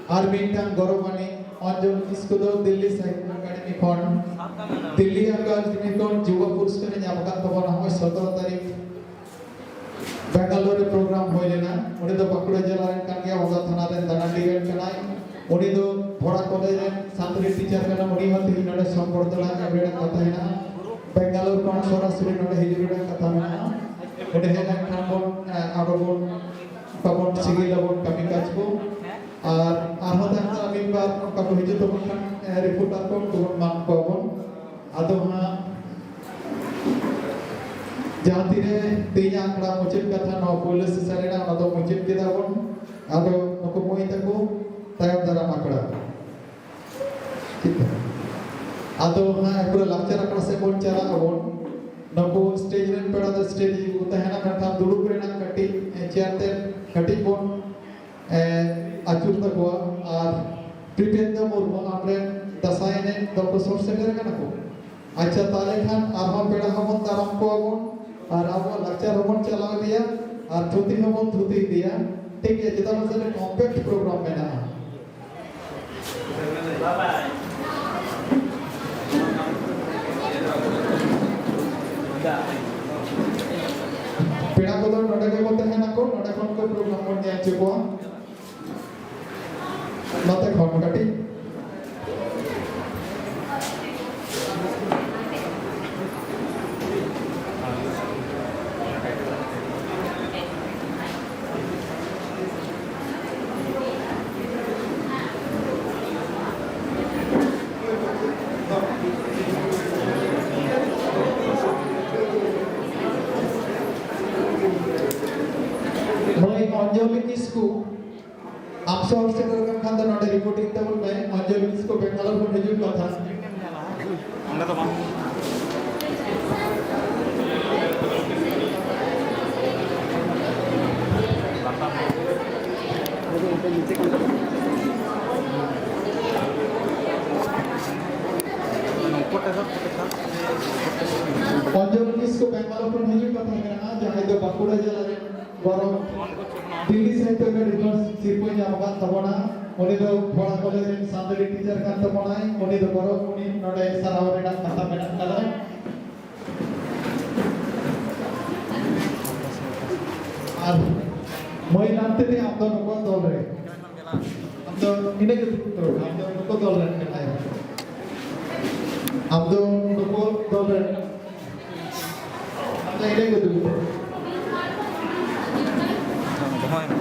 ᱟᱨ ᱢᱤᱫᱴᱟᱝ ᱜᱚᱨᱚᱵᱟᱱᱤ᱾ ᱚᱧᱡᱚᱞᱤ ᱠᱤᱥᱠᱩ ᱫᱚ ᱫᱤᱞᱞᱤ ᱥᱟᱦᱤᱛᱛᱚ ᱮᱠᱟᱰᱮᱢᱤ ᱠᱷᱚᱱ ᱫᱤᱞᱞᱤ ᱮᱠᱟᱰᱮᱢᱤ ᱠᱷᱚᱱ ᱡᱩᱵᱟ ᱯᱩᱨᱚᱥᱠᱟᱨ ᱮ ᱧᱟᱢ ᱟᱠᱟᱫ ᱛᱟᱵᱚᱱᱟ᱾ ᱱᱚᱜᱼᱚᱭ ᱥᱚᱛᱨᱚ ᱛᱟᱹᱨᱤᱠᱷ ᱵᱮᱝᱜᱟᱞᱳᱨ ᱨᱮ ᱯᱨᱳᱜᱨᱟᱢ ᱦᱩᱭ ᱞᱮᱱᱟ᱾ ᱩᱱᱤ ᱫᱚ ᱵᱟᱸᱠᱩᱲᱟ ᱡᱮᱞᱟ ᱨᱮᱱ ᱠᱟᱱ ᱜᱮᱭᱟ, ᱚᱸᱰᱟ ᱛᱷᱟᱱᱟ ᱨᱮᱱ ᱫᱟᱱᱟᱰᱤ ᱨᱮᱱ ᱠᱟᱱᱟᱭ᱾ ᱩᱱᱤ ᱫᱚ ᱵᱷᱚᱲᱟ ᱠᱚᱞᱮᱡᱽ ᱨᱮᱱ ᱥᱟᱱᱛᱟᱲᱤ ᱴᱤᱪᱟᱨ ᱠᱟᱱᱟ᱾ ᱩᱱᱤ ᱦᱚᱸ ᱛᱮᱦᱮᱧ ᱱᱚᱰᱮ ᱥᱚᱢᱵᱚᱨᱫᱷᱚᱱᱟ ᱮᱢ ᱨᱮᱱᱟᱜ ᱠᱟᱛᱷᱟ ᱦᱮᱱᱟᱜᱼᱟ᱾ ᱵᱮᱝᱜᱟᱞᱳᱨ ᱠᱷᱚᱱ ᱥᱚᱨᱟᱥᱚᱨᱤ ᱱᱚᱰᱮ ᱦᱤᱡᱩᱜ ᱨᱮᱱᱟᱜ ᱠᱟᱛᱷᱟ ᱢᱮᱱᱟᱜᱼᱟ᱾ ᱱᱚᱰᱮ ᱦᱮᱡ ᱞᱮᱱᱠᱷᱟᱱ ᱵᱚᱱ, ᱮ, ᱟᱨᱚ ᱵᱚᱱ ᱚᱱᱠᱟ ᱵᱚᱱ ᱥᱤᱜᱤᱞ ᱟᱵᱚᱱ ᱠᱟᱹᱢᱤ ᱠᱟᱡᱽ ᱠᱚ᱾ ᱟᱨ ᱟᱨᱦᱚᱸ ᱛᱟᱭᱚᱢ ᱛᱮ ᱢᱤᱫ ᱵᱟᱨ ᱚᱱᱠᱟ ᱠᱚ ᱦᱤᱡᱩᱜ ᱛᱟᱵᱚᱱ ᱠᱷᱟᱱ, ᱮ, ᱨᱤᱯᱳᱨᱴᱟᱨ ᱠᱚ ᱩᱱᱠᱩ ᱵᱚᱱ ᱢᱟᱱ ᱠᱚᱣᱟ ᱵᱚᱱ᱾ ᱟᱫᱚ ᱦᱟᱸᱜ ᱡᱟᱦᱟᱸ ᱛᱤᱨᱮ ᱛᱮᱦᱮᱧᱟᱜ ᱟᱠᱷᱲᱟ ᱢᱩᱪᱟᱹᱫ ᱠᱟᱛᱷᱟ ᱱᱚᱣᱟ ᱯᱳᱭᱞᱳ ᱥᱮᱥᱚᱱ ᱨᱮᱱᱟᱜ, ᱚᱱᱟ ᱫᱚ ᱢᱩᱪᱟᱹᱫ ᱠᱮᱫᱟ ᱵᱚᱱ᱾ ᱟᱫᱚ ᱱᱩᱠᱩ ᱢᱟᱹᱭ ᱛᱟᱠᱚ ᱛᱟᱭᱚᱢ ᱫᱟᱨᱟᱢ ᱟᱠᱷᱲᱟ᱾ ᱴᱷᱤᱠ ᱜᱮᱭᱟ᱾ ᱟᱫᱚ ᱦᱟᱸᱜ ᱯᱩᱨᱟᱹ ᱞᱟᱠᱪᱟᱨ ᱟᱠᱷᱲᱟ ᱥᱮᱫ ᱵᱚᱱ ᱪᱟᱞᱟᱜ ᱟᱵᱚᱱ᱾ ᱱᱩᱠᱩ ᱥᱴᱮᱡ ᱨᱮᱱ ᱯᱮᱲᱟ ᱫᱚ ᱥᱴᱮᱡ ᱨᱮᱜᱮ ᱠᱚ ᱛᱟᱦᱮᱱᱟ, ᱢᱮᱱᱠᱷᱟᱱ ᱫᱩᱲᱩᱵ ᱨᱮᱱᱟᱜ ᱠᱟᱹᱴᱤᱡ, ᱮ, ᱪᱮᱭᱟᱨ ᱛᱮ ᱠᱟᱹᱴᱤᱡ ᱵᱚᱱ, ᱮ, ᱟᱹᱪᱩᱨ ᱛᱟᱠᱚᱣᱟ᱾ ᱟᱨ ᱯᱨᱤᱯᱮᱱᱫᱨᱚ ᱢᱩᱨᱢᱩ, ᱟᱢᱨᱮᱱ ᱫᱟᱸᱥᱟᱭ ᱮᱱᱮᱡ ᱫᱚᱠᱚ ᱥᱚᱨ ᱥᱮᱴᱮᱨ ᱟᱠᱟᱱᱟ ᱠᱚ? ᱟᱪᱪᱷᱟ, ᱛᱟᱦᱞᱮ ᱠᱷᱟᱱ ᱟᱨᱦᱚᱸ ᱯᱮᱲᱟ ᱦᱚᱸᱵᱚᱱ ᱫᱟᱨᱟᱢ ᱠᱚᱣᱟ ᱵᱚᱱ, ᱟᱨ ᱟᱵᱚᱣᱟᱜ ᱞᱟᱠᱪᱟᱨ ᱦᱚᱸᱵᱚᱱ ᱪᱟᱞᱟᱣ ᱤᱫᱤᱭᱟ, ᱟᱨ ᱛᱷᱩᱛᱤ ᱦᱚᱸᱵᱚᱱ ᱛᱷᱩᱛᱤ ᱤᱫᱤᱭᱟ᱾ ᱴᱷᱤᱠ ᱜᱮᱭᱟ, ᱪᱮᱫᱟᱜ ᱥᱮ ᱠᱚᱢᱯᱮᱠᱴ ᱯᱨᱳᱜᱨᱟᱢ ᱢᱮᱱᱟᱜᱼᱟ᱾ ᱯᱮᱲᱟ ᱠᱚᱫᱚ ᱱᱚᱰᱮ ᱜᱮᱠᱚ ᱛᱟᱦᱮᱱᱟᱠᱚ, ᱱᱚᱰᱮ ᱠᱷᱚᱱ ᱠᱚ ᱯᱨᱳᱜᱨᱟᱢ ᱵᱚᱱ ᱧᱮᱞ ᱦᱚᱪᱚ ᱠᱚᱣᱟ᱾ ᱱᱚᱛᱮ ᱠᱷᱚᱱ ᱠᱟᱹᱴᱤᱡ᱾ ᱥᱚᱦᱚᱨ ᱥᱮᱴᱮᱨ ᱞᱮᱱᱠᱷᱟᱱ ᱫᱚ ᱱᱚᱰᱮ ᱨᱤᱯᱳᱨᱴᱤᱝ ᱛᱟᱵᱚᱱ ᱯᱮ᱾ ᱚᱧᱡᱚᱞᱤ ᱠᱤᱥᱠᱩ ᱵᱮᱝᱜᱟᱞᱳᱨ ᱠᱷᱚᱱ ᱦᱤᱡᱩᱜ ᱠᱟᱛᱷᱟ᱾ ᱚᱸᱰᱮ ᱫᱚ ᱵᱟᱝ᱾ ᱚᱧᱡᱚᱞᱤ ᱠᱤᱥᱠᱩ ᱵᱮᱝᱜᱟᱞᱳᱨ ᱠᱷᱚᱱ ᱦᱤᱡᱩᱜ ᱠᱟᱛᱷᱟ ᱠᱟᱱᱟ, ᱡᱟᱦᱟᱸᱭ ᱫᱚ ᱵᱟᱸᱠᱩᱲᱟ ᱡᱮᱞᱟ ᱨᱮᱱ ᱵᱚᱨᱚ ᱫᱤᱞᱞᱤ ᱥᱟᱦᱤᱛᱛᱚ ᱮᱠᱟᱰᱮᱢᱤ ᱠᱷᱚᱱ ᱥᱤᱨᱯᱟᱹ ᱧᱟᱢ ᱟᱠᱟᱫ ᱛᱟᱵᱚᱱᱟ᱾ ᱩᱱᱤ ᱫᱚ ᱠᱷᱚᱲᱟ ᱠᱚᱞᱮᱡᱽ ᱨᱮᱱ ᱥᱟᱱᱛᱟᱲᱤ ᱴᱤᱪᱟᱨ ᱠᱟᱱ ᱛᱟᱵᱚᱱᱟᱭ᱾ ᱩᱱᱤ ᱫᱚ ᱵᱚᱨᱚ ᱩᱱᱤ ᱱᱚᱰᱮ ᱥᱟᱨᱦᱟᱣ ᱨᱮᱱᱟᱜ ᱠᱟᱛᱷᱟ ᱢᱮᱱᱟᱜ ᱟᱠᱟᱫᱟ᱾ ᱟᱨ ᱢᱟᱹᱭ ᱞᱟᱱᱛᱮ ᱛᱮ ᱟᱢ ᱫᱚ ᱱᱩᱠᱩᱣᱟᱜ ᱫᱚᱞ ᱨᱮ᱾ ᱟᱢ ᱫᱚ ᱤᱱᱟᱹ ᱜᱮ ᱫᱩᱲᱩᱵ ᱛᱟᱵᱚᱱ ᱢᱮ᱾ ᱟᱢ ᱫᱚ ᱱᱩᱠᱩ ᱫᱚᱞ ᱨᱮᱱ ᱠᱟᱱᱟᱭ᱾ ᱟᱢ ᱫᱚ ᱱᱩᱠᱩ ᱫᱚᱞ ᱨᱮᱱ᱾ ᱟᱢ ᱫᱚ ᱤᱱᱟᱹ ᱜᱮ ᱫᱩᱲᱩᱵ ᱛᱟᱵᱚᱱ ᱢᱮ᱾ ᱫᱚᱦᱚᱭ ᱢᱮ᱾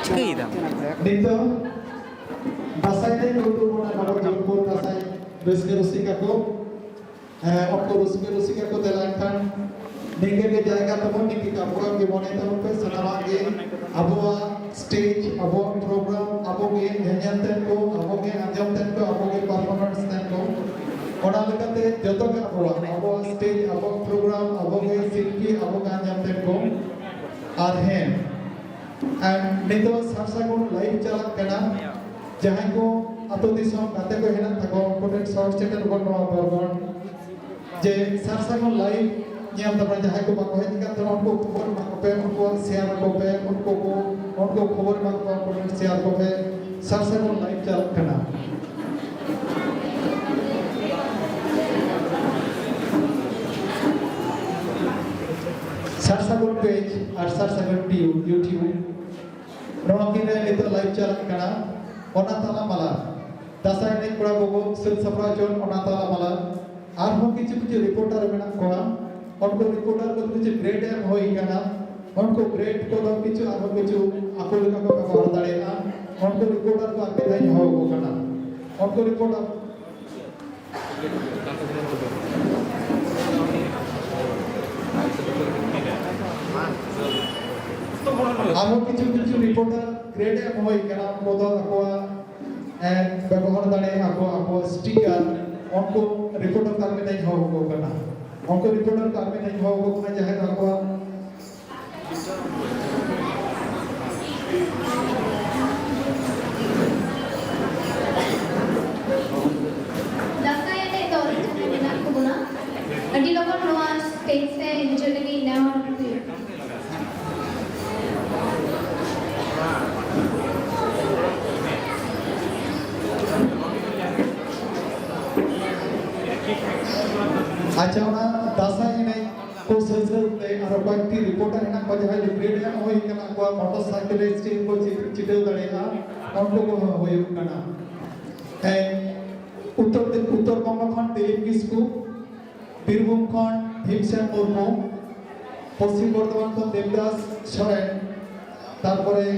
ᱪᱤᱠᱟᱹᱭᱮᱫᱟᱢ? ᱱᱤᱛᱚᱜ ᱫᱟᱸᱥᱟᱭ ᱮᱱᱮᱡ ᱠᱚ ᱩᱰᱩᱠ ᱮᱱᱟ, ᱱᱚᱰᱮ ᱡᱳᱨᱯᱩᱨ ᱫᱟᱸᱥᱟᱭ ᱨᱟᱹᱥᱠᱟᱹ ᱨᱩᱥᱤᱠᱟ ᱠᱚ᱾ ᱦᱮᱸ, ᱚᱠᱛᱚ ᱨᱟᱹᱥᱠᱟᱹ ᱨᱩᱥᱤᱠᱟ ᱠᱚ ᱫᱮᱞᱟ ᱮᱱᱠᱷᱟᱱ ᱱᱤᱝᱠᱟᱹ ᱜᱮ ᱡᱟᱭᱜᱟ ᱛᱟᱵᱚᱱ, ᱱᱤᱝᱠᱟᱹ ᱜᱮ ᱟᱵᱚᱣᱟᱜ ᱜᱮ ᱢᱚᱱᱮ ᱛᱟᱵᱚᱱ ᱯᱮ, ᱥᱟᱱᱟᱢᱟᱜ ᱜᱮ ᱟᱵᱚᱣᱟᱜ ᱥᱴᱮᱡᱽ, ᱟᱵᱚᱣᱟᱜ ᱯᱨᱳᱜᱨᱟᱢ, ᱟᱵᱚ ᱜᱮ ᱧᱮᱧᱮᱞ ᱛᱮᱱ ᱠᱚ, ᱟᱵᱚ ᱜᱮ ᱟᱸᱡᱚᱢ ᱛᱮᱱ ᱠᱚ, ᱟᱵᱚ ᱜᱮ ᱯᱟᱨᱯᱷᱚᱨᱢᱮᱱᱥ ᱛᱮᱱ ᱠᱚ᱾ ᱚᱱᱟ ᱞᱮᱠᱟᱛᱮ ᱡᱚᱛᱚ ᱜᱮ ᱟᱵᱚᱣᱟᱜ, ᱟᱵᱚᱣᱟᱜ ᱥᱴᱮᱡᱽ, ᱟᱵᱚᱣᱟᱜ ᱯᱨᱳᱜᱨᱟᱢ, ᱟᱵᱚ ᱜᱮ ᱥᱤᱞᱯᱤ, ᱟᱵᱚ ᱜᱮ ᱟᱸᱡᱚᱢ ᱛᱮᱱ ᱠᱚ᱾ ᱟᱨ ᱦᱮᱸ, ᱟᱨ ᱱᱤᱛᱚᱜ ᱥᱟᱨ ᱥᱟᱹᱜᱩᱱ ᱞᱟᱭᱤᱵᱷ ᱪᱟᱞᱟᱜ ᱠᱟᱱᱟ᱾ ᱡᱟᱦᱟᱸᱭ ᱠᱚ ᱟᱹᱛᱩ ᱫᱤᱥᱚᱢ ᱜᱟᱛᱮ ᱠᱚ ᱦᱮᱱᱟᱜ ᱛᱟᱠᱚᱣᱟ, ᱩᱱᱠᱩ ᱴᱷᱮᱱ ᱥᱚᱦᱚᱨ ᱥᱮᱴᱮᱨ ᱵᱚᱱ ᱱᱚᱣᱟ ᱵᱚᱨᱜᱚᱱ ᱡᱮ ᱥᱟᱨ ᱥᱟᱹᱜᱩᱱ ᱞᱟᱭᱤᱵᱷ ᱧᱮᱞ ᱛᱟᱵᱚᱱ, ᱡᱟᱦᱟᱸᱭ ᱠᱚ ᱵᱟᱠᱚ ᱦᱮᱡ ᱟᱠᱟᱱ ᱛᱟᱵᱚᱱᱟ, ᱩᱱᱠᱩ ᱠᱷᱚᱵᱚᱨ ᱮᱢᱟ ᱠᱚᱯᱮ, ᱩᱱᱠᱩ ᱥᱮᱭᱟᱨ ᱟᱠᱚ ᱯᱮ, ᱩᱱᱠᱩ ᱠᱚ, ᱩᱱᱠᱩ ᱠᱷᱚᱵᱚᱨ ᱮᱢᱟ ᱠᱚᱯᱮ, ᱩᱱᱠᱩ ᱴᱷᱮᱱ ᱥᱮᱭᱟᱨ ᱠᱚᱯᱮ᱾ ᱥᱟᱨ ᱥᱟᱹᱜᱩᱱ ᱞᱟᱭᱤᱵᱷ ᱪᱟᱞᱟᱜ ᱠᱟᱱᱟ᱾ ᱥᱟᱨ ᱥᱟᱹᱜᱩᱱ ᱯᱮᱡᱽ ᱟᱨ ᱥᱟᱨ ᱥᱟᱹᱜᱩᱱ ᱴᱤᱭᱩ-, YouTube, ᱱᱚᱣᱟ ᱠᱤᱱ ᱨᱮ ᱱᱤᱛᱚᱜ ᱞᱟᱭᱤᱵᱷ ᱪᱟᱞᱟᱜ ᱠᱟᱱᱟ᱾ ᱚᱱᱟ ᱛᱟᱞᱟ ᱢᱟᱞᱟ ᱫᱟᱸᱥᱟᱭ ᱮᱱᱮᱡ ᱠᱚᱲᱟ ᱠᱚᱠᱚ ᱥᱟᱹᱛ ᱥᱟᱯᱲᱟᱣ ᱦᱚᱪᱚ, ᱚᱱᱟ ᱛᱟᱞᱟ ᱢᱟᱞᱟ ᱟᱨᱦᱚᱸ ᱠᱤᱪᱷᱩ ᱠᱤᱪᱷᱩ ᱨᱤᱯᱳᱨᱴᱟᱨ ᱢᱮᱱᱟᱜ ᱠᱚᱣᱟ᱾ ᱩᱱᱠᱩ ᱨᱤᱯᱳᱨᱴᱟᱨ ᱠᱚ ᱠᱤᱪᱷᱩ ᱜᱨᱮᱰ ᱮᱢ ᱦᱩᱭ ᱠᱟᱱᱟ᱾ ᱩᱱᱠᱩ ᱜᱨᱮᱰ ᱠᱚᱫᱚ ᱠᱤᱪᱷᱩ ᱟᱨᱦᱚᱸ ᱠᱤᱪᱷᱩ ᱟᱠᱚ ᱞᱮᱠᱟ ᱠᱚ ᱵᱮᱵᱚᱦᱟᱨ ᱫᱟᱲᱮᱭᱟᱜᱼᱟ᱾ ᱩᱱᱠᱩ ᱨᱤᱯᱳᱨᱴᱟᱨ ᱠᱚ ᱟᱨ ᱢᱤᱫ ᱫᱷᱟᱣ ᱤᱧ ᱦᱚᱦᱚ ᱟᱠᱚ ᱠᱟᱱᱟ᱾ ᱩᱱᱠᱩ ᱨᱤᱯᱳᱨᱴᱟᱨ ᱟᱨᱦᱚᱸ ᱠᱤᱪᱷᱩ ᱠᱤᱪᱷᱩ ᱨᱤᱯᱳᱨᱴᱟᱨ ᱜᱨᱮᱰ ᱮᱢ ᱦᱩᱭ ᱠᱟᱱᱟ, ᱩᱱᱠᱩ ᱫᱚ ᱟᱠᱚᱣᱟᱜ, ᱮ, ᱵᱮᱵᱚᱦᱟᱨ ᱫᱟᱲᱮᱭᱟᱜᱼᱟ ᱠᱚ ᱟᱠᱚᱣᱟᱜ ᱥᱴᱤᱠᱟᱨ, ᱩᱱᱠᱩ ᱨᱤᱯᱳᱨᱴᱟᱨ ᱠᱚ ᱟᱨ ᱢᱤᱫ ᱫᱷᱟᱣ ᱤᱧ ᱦᱚᱦᱚ ᱟᱠᱚ ᱠᱟᱱᱟ᱾ ᱩᱱᱠᱩ ᱨᱤᱯᱳᱨᱴᱟᱨ ᱠᱚ ᱟᱨ ᱢᱤᱫ ᱫᱷᱟᱣ ᱤᱧ ᱦᱚᱦᱚ ᱟᱠᱚ ᱠᱟᱱᱟ, ᱡᱟᱦᱟᱸᱭ ᱫᱚ ᱟᱠᱚᱣᱟᱜ ᱫᱟᱸᱥᱟᱭ ᱮᱱᱮᱡ ᱫᱚᱞ ᱡᱟᱦᱟᱸᱭ ᱢᱮᱱᱟᱜ ᱠᱚ ᱵᱚᱱᱟ, ᱟᱹᱰᱤ ᱞᱚᱜᱚᱱ ᱱᱚᱣᱟ ᱥᱴᱮᱡ ᱛᱮ ᱦᱤᱡᱩᱜ ᱞᱟᱹᱜᱤᱫ ᱱᱮᱦᱚᱨ ᱦᱩᱭᱩᱜ ᱠᱟᱱᱟ᱾ ᱟᱪᱪᱷᱟ, ᱚᱱᱟ ᱫᱟᱸᱥᱟᱭ ᱮᱱᱮᱡ ᱠᱚ ᱥᱟᱹᱛ ᱥᱟᱹᱛ ᱛᱮ ᱟᱨᱚ ᱠᱚᱭᱮᱠᱴᱤ ᱨᱤᱯᱳᱨᱴᱟᱨ ᱦᱮᱱᱟᱜ ᱠᱚᱣᱟ, ᱡᱟᱦᱟᱸᱭ ᱫᱚ ᱜᱨᱮᱰ ᱮᱢ ᱦᱩᱭ ᱠᱟᱱᱟ, ᱟᱠᱚᱣᱟᱜ ᱢᱚᱴᱚᱨ ᱥᱟᱭᱠᱮᱞ ᱨᱮ ᱥᱴᱤᱭᱟᱨᱤᱝ ᱠᱚ ᱪᱤ-, ᱪᱤᱴᱟᱹᱣ ᱫᱟᱲᱮᱭᱟᱜᱼᱟ, ᱩᱱᱠᱩ ᱠᱚ ᱦᱩᱭᱩᱜ ᱠᱟᱱᱟ᱾ ᱦᱮᱸ, ᱩᱛᱛᱚᱨ ᱫᱤ-, ᱩᱛᱛᱚᱨ ᱵᱚᱝᱜᱚ ᱠᱷᱚᱱ ᱫᱤᱞᱤᱯ ᱠᱤᱥᱠᱩ, ᱵᱤᱨᱵᱷᱩᱢ ᱠᱷᱚᱱ ᱵᱷᱤᱢᱥᱮᱱ ᱢᱩᱨᱢᱩ, ᱯᱚᱥᱪᱤᱢ ᱵᱚᱨᱫᱷᱚᱢᱟᱱ ᱠᱷᱚᱱ ᱫᱮᱵᱫᱟᱥ ᱥᱚᱨᱮᱱ, ᱛᱟᱨᱯᱚᱨᱮ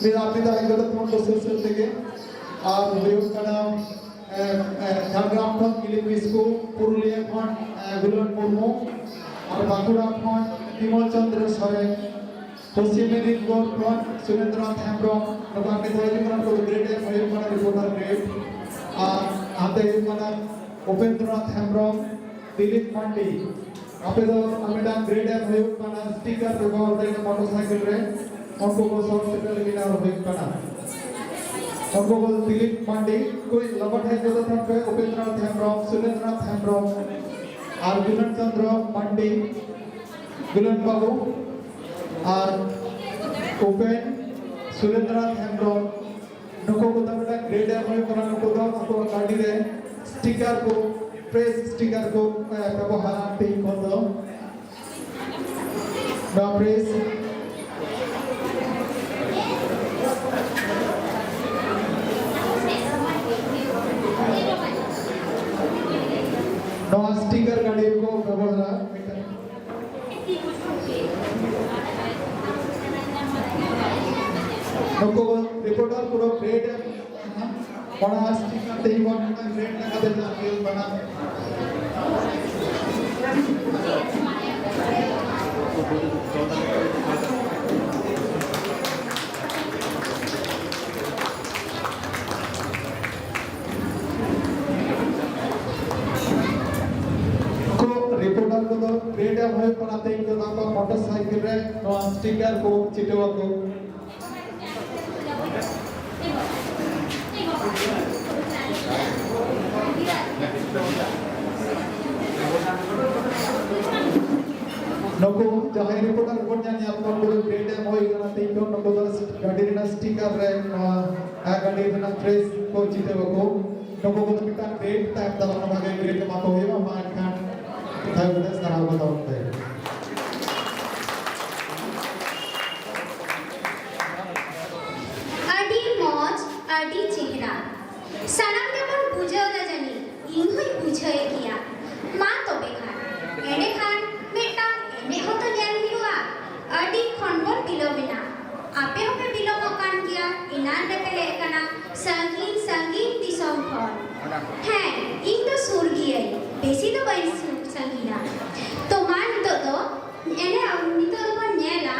ᱢᱮᱱᱟᱜ ᱯᱮᱫᱟ ᱦᱮᱡ ᱠᱟᱛᱮ ᱯᱷᱳᱱ ᱠᱚ ᱥᱩᱨ ᱥᱩᱨ ᱛᱮᱜᱮ᱾ ᱟᱨ ᱦᱩᱭᱩᱜ ᱠᱟᱱᱟ, ᱮ, ᱮ, ᱡᱷᱟᱲᱜᱨᱟᱢ ᱠᱷᱚᱱ ᱫᱤᱞᱤᱯ ᱠᱤᱥᱠᱩ, ᱯᱩᱨᱩᱞᱤᱭᱟᱹ ᱠᱷᱚᱱ, ᱮ, ᱜᱩᱞᱟᱱ ᱢᱩᱨᱢᱩ, ᱟᱨ ᱵᱟᱸᱠᱩᱲᱟ ᱠᱷᱚᱱ ᱵᱤᱢᱚᱞ ᱪᱚᱸᱫᱽᱨᱚ ᱥᱚᱨᱮᱱ, ᱯᱚᱥᱪᱤᱢ ᱢᱮᱫᱤᱱᱤᱯᱩᱨ ᱠᱷᱚᱱ ᱥᱩᱨᱮᱱᱫᱨᱚᱱᱟᱛᱷ ᱦᱮᱢᱵᱨᱚᱢ, ᱱᱚᱝᱠᱟ ᱢᱤᱫ ᱫᱷᱟᱣ ᱦᱤᱡᱩᱜ ᱠᱟᱱᱟ, ᱩᱱᱠᱩ ᱫᱚ ᱜᱨᱮᱰ ᱮᱢ ᱦᱩᱭᱩᱜ ᱠᱟᱱᱟ, ᱨᱤᱯᱳᱨᱴᱟᱨ ᱜᱨᱮᱰ᱾ ᱟᱨ ᱦᱟᱱᱛᱮ ᱦᱩᱭᱩᱜ ᱠᱟᱱᱟ ᱩᱯᱮᱱᱫᱨᱚᱱᱟᱛᱷ ᱦᱮᱢᱵᱨᱚᱢ, ᱫᱤᱞᱤᱯ ᱢᱟᱱᱰᱤ᱾ ᱟᱯᱮ ᱫᱚ ᱟᱨ ᱢᱤᱫᱴᱟᱝ ᱜᱨᱮᱰ ᱮᱢ ᱦᱩᱭᱩᱜ ᱠᱟᱱᱟ, ᱥᱴᱤᱠᱟᱨ ᱵᱮᱵᱚᱦᱟᱨ ᱛᱮᱜᱮ ᱢᱚᱴᱚᱨ ᱥᱟᱭᱠᱮᱞ ᱨᱮ ᱩᱱᱠᱩ ᱠᱚ ᱥᱚᱦᱚᱨ ᱥᱮᱴᱮᱨ ᱞᱟᱹᱜᱤᱫ ᱱᱮᱦᱚᱨ ᱦᱩᱭᱩᱜ ᱠᱟᱱᱟ᱾ ᱩᱱᱠᱩ ᱠᱚ ᱫᱤᱞᱤᱯ ᱢᱟᱱᱰᱤ, ᱠᱚ ᱞᱟᱵᱟᱴ ᱦᱮᱡ ᱜᱚᱫᱚᱜ ᱛᱟᱦᱮᱱ ᱯᱮ, ᱩᱯᱮᱱᱫᱨᱚᱱᱟᱛᱷ ᱦᱮᱢᱵᱨᱚᱢ, ᱥᱩᱨᱮᱱᱫᱨᱚᱱᱟᱛᱷ ᱦᱮᱢᱵᱨᱚᱢ ᱟᱨ ᱜᱩᱞᱟᱱ ᱪᱚᱸᱫᱽᱨᱚ ᱢᱟᱱᱰᱤ, ᱜᱩᱞᱟᱱ ᱵᱟᱹᱵᱩ ᱟᱨ ᱩᱯᱮᱱ, ᱥᱩᱨᱮᱱᱫᱨᱚᱱᱟᱛᱷ ᱦᱮᱢᱵᱨᱚᱢ, ᱱᱩᱠᱩ ᱠᱚ ᱫᱚ ᱢᱤᱫᱴᱟᱝ ᱜᱨᱮᱰ ᱮᱢ ᱦᱩᱭᱩᱜ ᱠᱟᱱᱟ᱾ ᱱᱩᱠᱩ ᱫᱚ ᱟᱠᱚᱣᱟᱜ ᱜᱟᱹᱰᱤ ᱨᱮ ᱥᱴᱤᱠᱟᱨ ᱠᱚ, ᱯᱨᱮᱥ ᱥᱴᱤᱠᱟᱨ ᱠᱚ, ᱮ, ᱵᱮᱵᱚᱦᱟᱨᱟ ᱛᱮᱦᱮᱧ ᱠᱷᱚᱱ ᱫᱚ᱾ ᱱᱚᱣᱟ ᱯᱨᱮᱥ ᱱᱚᱣᱟ ᱥᱴᱤᱠᱟᱨ ᱜᱟᱹᱰᱤ ᱨᱮᱠᱚ ᱵᱮᱵᱚᱦᱟᱨᱟ᱾ ᱱᱩᱠᱩ ᱨᱤᱯᱳᱨᱴᱟᱨ ᱯᱩᱨᱟᱹ ᱜᱨᱮᱰ ᱮᱢ ᱠᱟᱱᱟ᱾ ᱚᱱᱟ ᱥᱴᱤᱠᱟᱨ ᱛᱮ ᱤᱧ ᱦᱚᱸ ᱢᱤᱫᱴᱟᱝ ᱜᱨᱮᱰ ᱞᱮᱠᱟᱛᱮ ᱪᱟᱞᱟᱜ ᱦᱩᱭᱩᱜ ᱠᱟᱱᱟ᱾ ᱠᱚ ᱨᱤᱯᱳᱨᱴᱟᱨ ᱠᱚᱫᱚ ᱜᱨᱮᱰ ᱮᱢ ᱦᱩᱭᱩᱜ ᱠᱟᱱᱟ, ᱛᱮᱦᱮᱧ ᱫᱚ ᱱᱚᱣᱟ ᱢᱚᱴᱚᱨ ᱥᱟᱭᱠᱮᱞ ᱨᱮ ᱱᱚᱣᱟ ᱥᱴᱤᱠᱟᱨ ᱠᱚ ᱪᱤᱴᱟᱹᱣ ᱟᱠᱚ᱾ ᱱᱩᱠᱩ ᱡᱟᱦᱟᱸᱭ ᱨᱤᱯᱳᱨᱴᱟᱨ ᱵᱚᱱ ᱧᱮᱞ ᱧᱟᱢ ᱠᱚᱣᱟ, ᱩᱱᱠᱩ ᱫᱚ ᱜᱨᱮᱰ ᱮᱢ ᱦᱩᱭ ᱠᱟᱱᱟ ᱛᱮᱦᱮᱧ ᱫᱚ᱾ ᱱᱩᱠᱩ ᱫᱚ ᱜᱟᱹᱰᱤ ᱨᱮᱱᱟᱜ ᱥᱴᱤᱠᱟᱨ ᱨᱮ ᱱᱚᱣᱟ, ᱟ, ᱜᱟᱹᱰᱤ ᱨᱮᱱᱟᱜ ᱯᱨᱮᱥ ᱠᱚ ᱪᱤᱴᱟᱹᱣ ᱟᱠᱚ᱾ ᱱᱩᱠᱩ ᱠᱚᱫᱚ ᱢᱤᱫᱴᱟᱝ ᱜᱨᱮᱰ ᱛᱟᱭᱚᱢ ᱫᱟᱨᱟᱢ ᱵᱷᱟᱜᱮ ᱜᱨᱮᱰ ᱮᱢᱟ ᱠᱚ ᱦᱩᱭᱩᱜᱼᱟ᱾ ᱢᱟ ᱮᱱᱠᱷᱟᱱ ᱛᱷᱟᱭᱚ ᱠᱟᱛᱮ ᱥᱟᱨᱦᱟᱣ ᱠᱚ ᱛᱟᱵᱚᱱ ᱯᱮ᱾ ᱟᱹᱰᱤ ᱢᱚᱡᱽ, ᱟᱹᱰᱤ ᱪᱮᱦᱨᱟ᱾ ᱥᱟᱱᱟᱢ ᱜᱮᱵᱚᱱ ᱵᱩᱡᱷᱟᱹᱣ ᱮᱫᱟ ᱡᱟᱹᱱᱤᱡ, ᱤᱧ ᱦᱚᱸᱧ ᱵᱩᱡᱷᱟᱹᱣᱮᱫ ᱜᱮᱭᱟ᱾ ᱢᱟ ᱛᱚᱵᱮ ᱠᱷᱟᱱ, ᱮᱸᱰᱮᱠᱷᱟᱱ ᱢᱤᱫᱴᱟᱝ ᱮᱱᱮᱡ ᱦᱚᱸᱛᱚ ᱧᱮᱞ ᱦᱩᱭᱩᱜᱼᱟ᱾ ᱟᱹᱰᱤ ᱠᱷᱚᱱ ᱵᱚᱱ ᱵᱤᱞᱚᱢ ᱮᱱᱟ᱾ ᱟᱯᱮ ᱦᱚᱸᱯᱮ ᱵᱤᱞᱚᱢᱚᱜ ᱠᱟᱱ ᱜᱮᱭᱟ, ᱮᱱᱟᱱ ᱨᱮᱯᱮ ᱦᱮᱡ ᱟᱠᱟᱱᱟ ᱥᱟᱺᱜᱤᱧ ᱥᱟᱺᱜᱤᱧ ᱫᱤᱥᱚᱢ ᱠᱷᱚᱱ᱾ ᱦᱮᱸ, ᱤᱧ ᱫᱚ ᱥᱩᱨ ᱜᱤᱭᱟᱹᱧ, ᱵᱮᱥᱤ ᱫᱚ ᱵᱟᱹᱧ ᱥᱩ-, ᱥᱟᱺᱜᱤᱧᱟ᱾ ᱛᱚ ᱢᱟ ᱱᱤᱛᱚᱜ ᱫᱚ ᱮᱱᱮᱡ, ᱱᱤᱛᱚᱜ ᱫᱚᱵᱚᱱ ᱧᱮᱞᱟ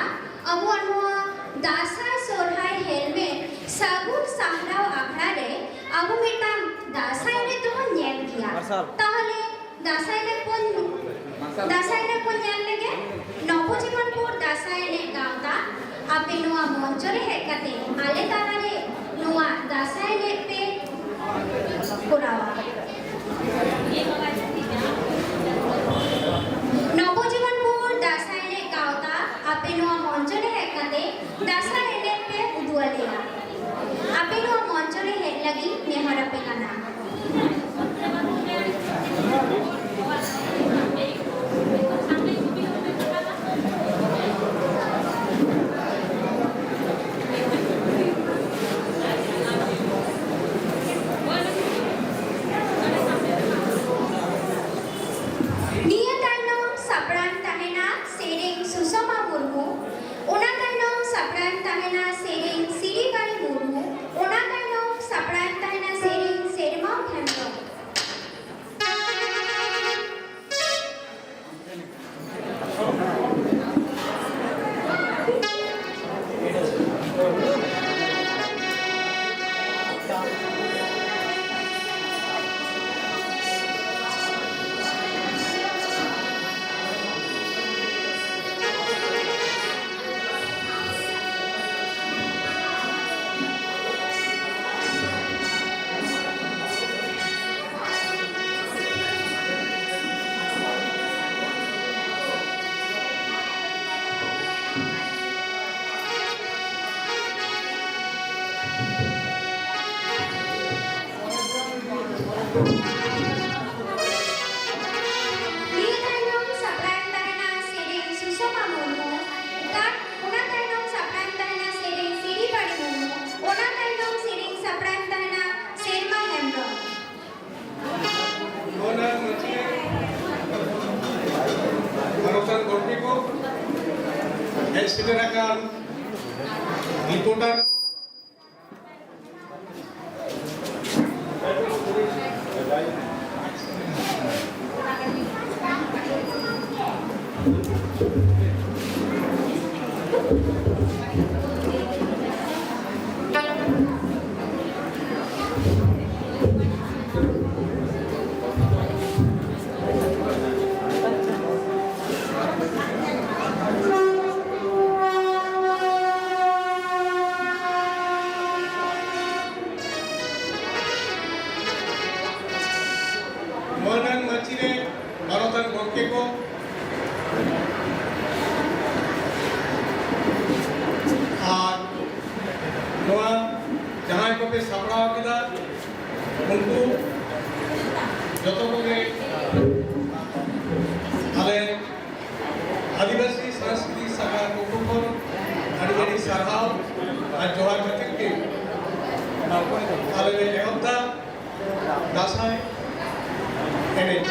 ᱟᱵᱚᱣᱟᱜ ᱱᱚᱣᱟ ᱫᱟᱸᱥᱟᱭ ᱥᱚᱨᱦᱟᱭ ᱦᱮᱞᱢᱮᱴ ᱥᱟᱹᱜᱩᱱ ᱥᱟᱦᱨᱟᱣ ᱟᱠᱷᱲᱟ ᱨᱮ ᱟᱵᱚ ᱢᱤᱫᱴᱟᱝ ᱫᱟᱸᱥᱟᱭ ᱮᱱᱮᱡ ᱫᱚᱵᱚᱱ ᱧᱮᱞ ᱜᱮᱭᱟ᱾ ᱢᱟᱨᱥᱟᱞ᱾ ᱛᱟᱦᱚᱞᱮ ᱫᱟᱸᱥᱟᱭ ᱮᱱᱮᱡ ᱵᱚᱱ, ᱫᱟᱸᱥᱟᱭ ᱮᱱᱮᱡ ᱵᱚᱱ ᱧᱮᱞ ᱞᱮᱜᱮ᱾ ᱱᱚᱵᱚᱡᱤᱵᱚᱱᱯᱩᱨ ᱫᱟᱸᱥᱟᱭ ᱮᱱᱮᱡ ᱜᱟᱶᱛᱟ, ᱟᱯᱮ ᱱᱚᱣᱟ ᱢᱚᱧᱪᱚ ᱨᱮ ᱦᱮᱡ ᱠᱟᱛᱮ ᱟᱞᱮ ᱛᱟᱞᱟᱨᱮ ᱱᱚᱣᱟ ᱫᱟᱸᱥᱟᱭ ᱮᱱᱮᱡ ᱯᱮ ᱠᱚᱨᱟᱣᱟ᱾ ᱱᱚᱵᱚᱡᱤᱵᱚᱱᱯᱩᱨ ᱫᱟᱸᱥᱟᱭ ᱮᱱᱮᱡ ᱜᱟᱶᱛᱟ, ᱟᱯᱮ ᱱᱚᱣᱟ ᱢᱚᱧᱪᱚ ᱨᱮ ᱦᱮᱡ ᱠᱟᱛᱮ ᱫᱟᱸᱥᱟᱭ ᱮᱱᱮᱡ ᱯᱮ ᱩᱫᱩᱜ ᱟᱞᱮᱭᱟ᱾ ᱟᱯᱮ ᱱᱚᱣᱟ ᱢᱚᱧᱪᱚ ᱨᱮ ᱦᱮᱡ ᱞᱟᱹᱜᱤᱫ ᱱᱮᱦᱚᱨ ᱟᱯᱮ ᱠᱟᱱᱟ᱾ ᱱᱤᱭᱟᱹ ᱛᱟᱭᱱᱚᱢ ᱥᱟᱯᱲᱟᱣᱮᱱ ᱛᱟᱦᱮᱱᱟ ᱥᱮᱨᱮᱧ ᱥᱩᱥᱚᱢᱟ ᱢᱩᱨᱢᱩ, ᱛᱟᱨ ᱚᱱᱟ ᱛᱟᱭᱱᱚᱢ ᱥᱟᱯᱲᱟᱣᱮᱱ ᱛᱟᱦᱮᱱᱟ ᱥᱮᱨᱮᱧ ᱥᱤᱨᱤᱯᱟᱲᱤ ᱢᱩᱨᱢᱩ, ᱚᱱᱟ ᱛᱟᱭᱱᱚᱢ ᱥᱮᱨᱮᱧ ᱥᱟᱯᱲᱟᱣᱮᱱ ᱛᱟᱦᱮᱱᱟ ᱥᱮᱨᱢᱟ ᱦᱮᱢᱵᱨᱚᱢ᱾ ᱢᱟᱹᱱᱟᱱ ᱢᱟᱹᱪᱤ, ᱢᱟᱱᱚᱛᱟᱱ ᱜᱚᱢᱠᱮ ᱠᱚ, ᱦᱮᱡ ᱥᱮᱴᱮᱨ ᱟᱠᱟᱱ ᱨᱤᱯᱳᱨᱴᱟᱨ, ᱢᱟᱹᱱᱟᱱ ᱢᱟᱹᱪᱤ ᱨᱮ ᱢᱟᱱᱚᱛᱟᱱ ᱜᱚᱢᱠᱮ ᱠᱚ ᱟᱨ ᱱᱚᱣᱟ ᱡᱟᱦᱟᱸᱭ ᱠᱚᱯᱮ ᱥᱟᱯᱲᱟᱣ ᱠᱮᱫᱟ, ᱩᱱᱠᱩ ᱡᱚᱛᱚ ᱠᱚᱜᱮ ᱟᱞᱮ ᱟᱹᱫᱤᱵᱟᱹᱥᱤ ᱥᱟᱝᱥᱠᱨᱤᱛᱤᱠ ᱥᱟᱜᱟᱲ ᱯᱚᱠᱷᱚ ᱠᱷᱚᱱ ᱟᱹᱰᱤ ᱟᱹᱰᱤ ᱥᱟᱨᱦᱟᱣ ᱟᱨ ᱡᱚᱦᱟᱨ ᱠᱟᱛᱮ ᱜᱮ ᱟᱞᱮ ᱞᱮ ᱮᱦᱚᱵ ᱫᱟ ᱫᱟᱸᱥᱟᱭ ᱮᱱᱮᱡ᱾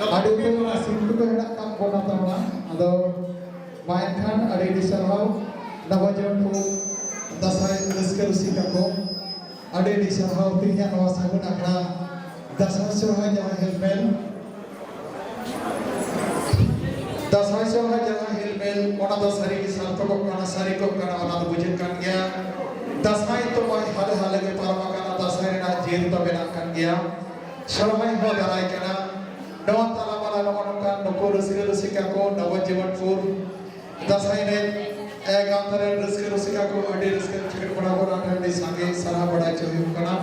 ᱟᱹᱰᱤ ᱩᱛᱟᱹᱨ ᱚᱱᱟ ᱥᱤᱞᱯᱤ ᱠᱚ ᱦᱮᱱᱟᱜ ᱠᱟᱜ ᱵᱚᱱᱟ ᱛᱟᱵᱚᱱᱟ᱾ ᱟᱫᱚ ᱢᱟ ᱮᱱᱠᱷᱟᱱ ᱟᱹᱰᱤ ᱟᱹᱰᱤ ᱥᱟᱨᱦᱟᱣ ᱱᱟᱣᱟ ᱡᱩᱣᱟᱹᱱ ᱠᱚ ᱫᱟᱸᱥᱟᱭ ᱨᱟᱹᱥᱠᱟᱹ ᱨᱩᱥᱤᱠᱟ ᱠᱚ᱾ ᱟᱹᱰᱤ ᱟᱹᱰᱤ ᱥᱟᱨᱦᱟᱣ ᱛᱮᱦᱮᱧᱟᱜ ᱱᱚᱣᱟ ᱥᱟᱹᱜᱩᱱ ᱟᱠᱷᱲᱟ ᱫᱟᱸᱥᱟᱭ ᱥᱚᱨᱦᱟᱭ ᱡᱟᱦᱟᱸ ᱦᱮᱞᱢᱮᱞ, ᱫᱟᱸᱥᱟᱭ ᱥᱚᱨᱦᱟᱭ ᱡᱟᱦᱟᱸ ᱦᱮᱞᱢᱮᱞ, ᱚᱱᱟ ᱫᱚ ᱥᱟᱹᱨᱤ ᱜᱮ ᱥᱟᱨᱛᱷᱚᱠᱚᱜ ᱠᱟᱱᱟ, ᱥᱟᱹᱨᱤ ᱠᱚᱜ ᱠᱟᱱᱟ, ᱚᱱᱟ ᱫᱚ ᱵᱩᱡᱷᱟᱹᱜ ᱠᱟᱱ ᱜᱮᱭᱟ᱾ ᱫᱟᱸᱥᱟᱭ ᱛᱚ ᱵᱟᱭ ᱦᱟᱞᱮ ᱦᱟᱞᱮ ᱜᱮ ᱯᱟᱨᱚᱢ ᱟᱠᱟᱱᱟ, ᱫᱟᱸᱥᱟᱭ ᱨᱮᱱᱟᱜ ᱡᱤᱞ ᱫᱚ ᱢᱮᱱᱟᱜ ᱠᱟᱱ ᱜᱮᱭᱟ᱾ ᱥᱚᱨᱦᱟᱭ ᱦᱚᱸ ᱫᱟᱨᱟᱭ ᱠᱟᱱᱟ᱾ ᱱᱚᱣᱟ ᱛᱟᱞᱟ ᱢᱟᱞᱟ ᱱᱚᱜᱼᱚ ᱱᱚᱝᱠᱟᱱ ᱱᱩᱠᱩ ᱨᱟᱹᱥᱠᱟᱹ ᱨᱩᱥᱤᱠᱟ ᱠᱚ ᱱᱚᱵᱚᱡᱤᱵᱚᱱᱯᱩᱨ ᱫᱟᱸᱥᱟᱭ ᱮᱱᱮᱡ, ᱮ, ᱜᱟᱶᱛᱟ ᱨᱮᱱ ᱨᱟᱹᱥᱠᱟᱹ ᱨᱩᱥᱤᱠᱟ ᱠᱚ ᱟᱹᱰᱤ ᱨᱟᱹᱥᱠᱟᱹ ᱪᱷᱟᱹᱴ ᱵᱟᱲᱟ ᱠᱚ ᱚᱱᱟ ᱴᱷᱮᱱ ᱟᱹᱰᱤ ᱥᱟᱸᱜᱮ ᱥᱟᱨᱦᱟᱣ ᱵᱟᱲᱟᱭ ᱪᱚ ᱦᱩᱭᱩᱜ ᱠᱟᱱᱟ᱾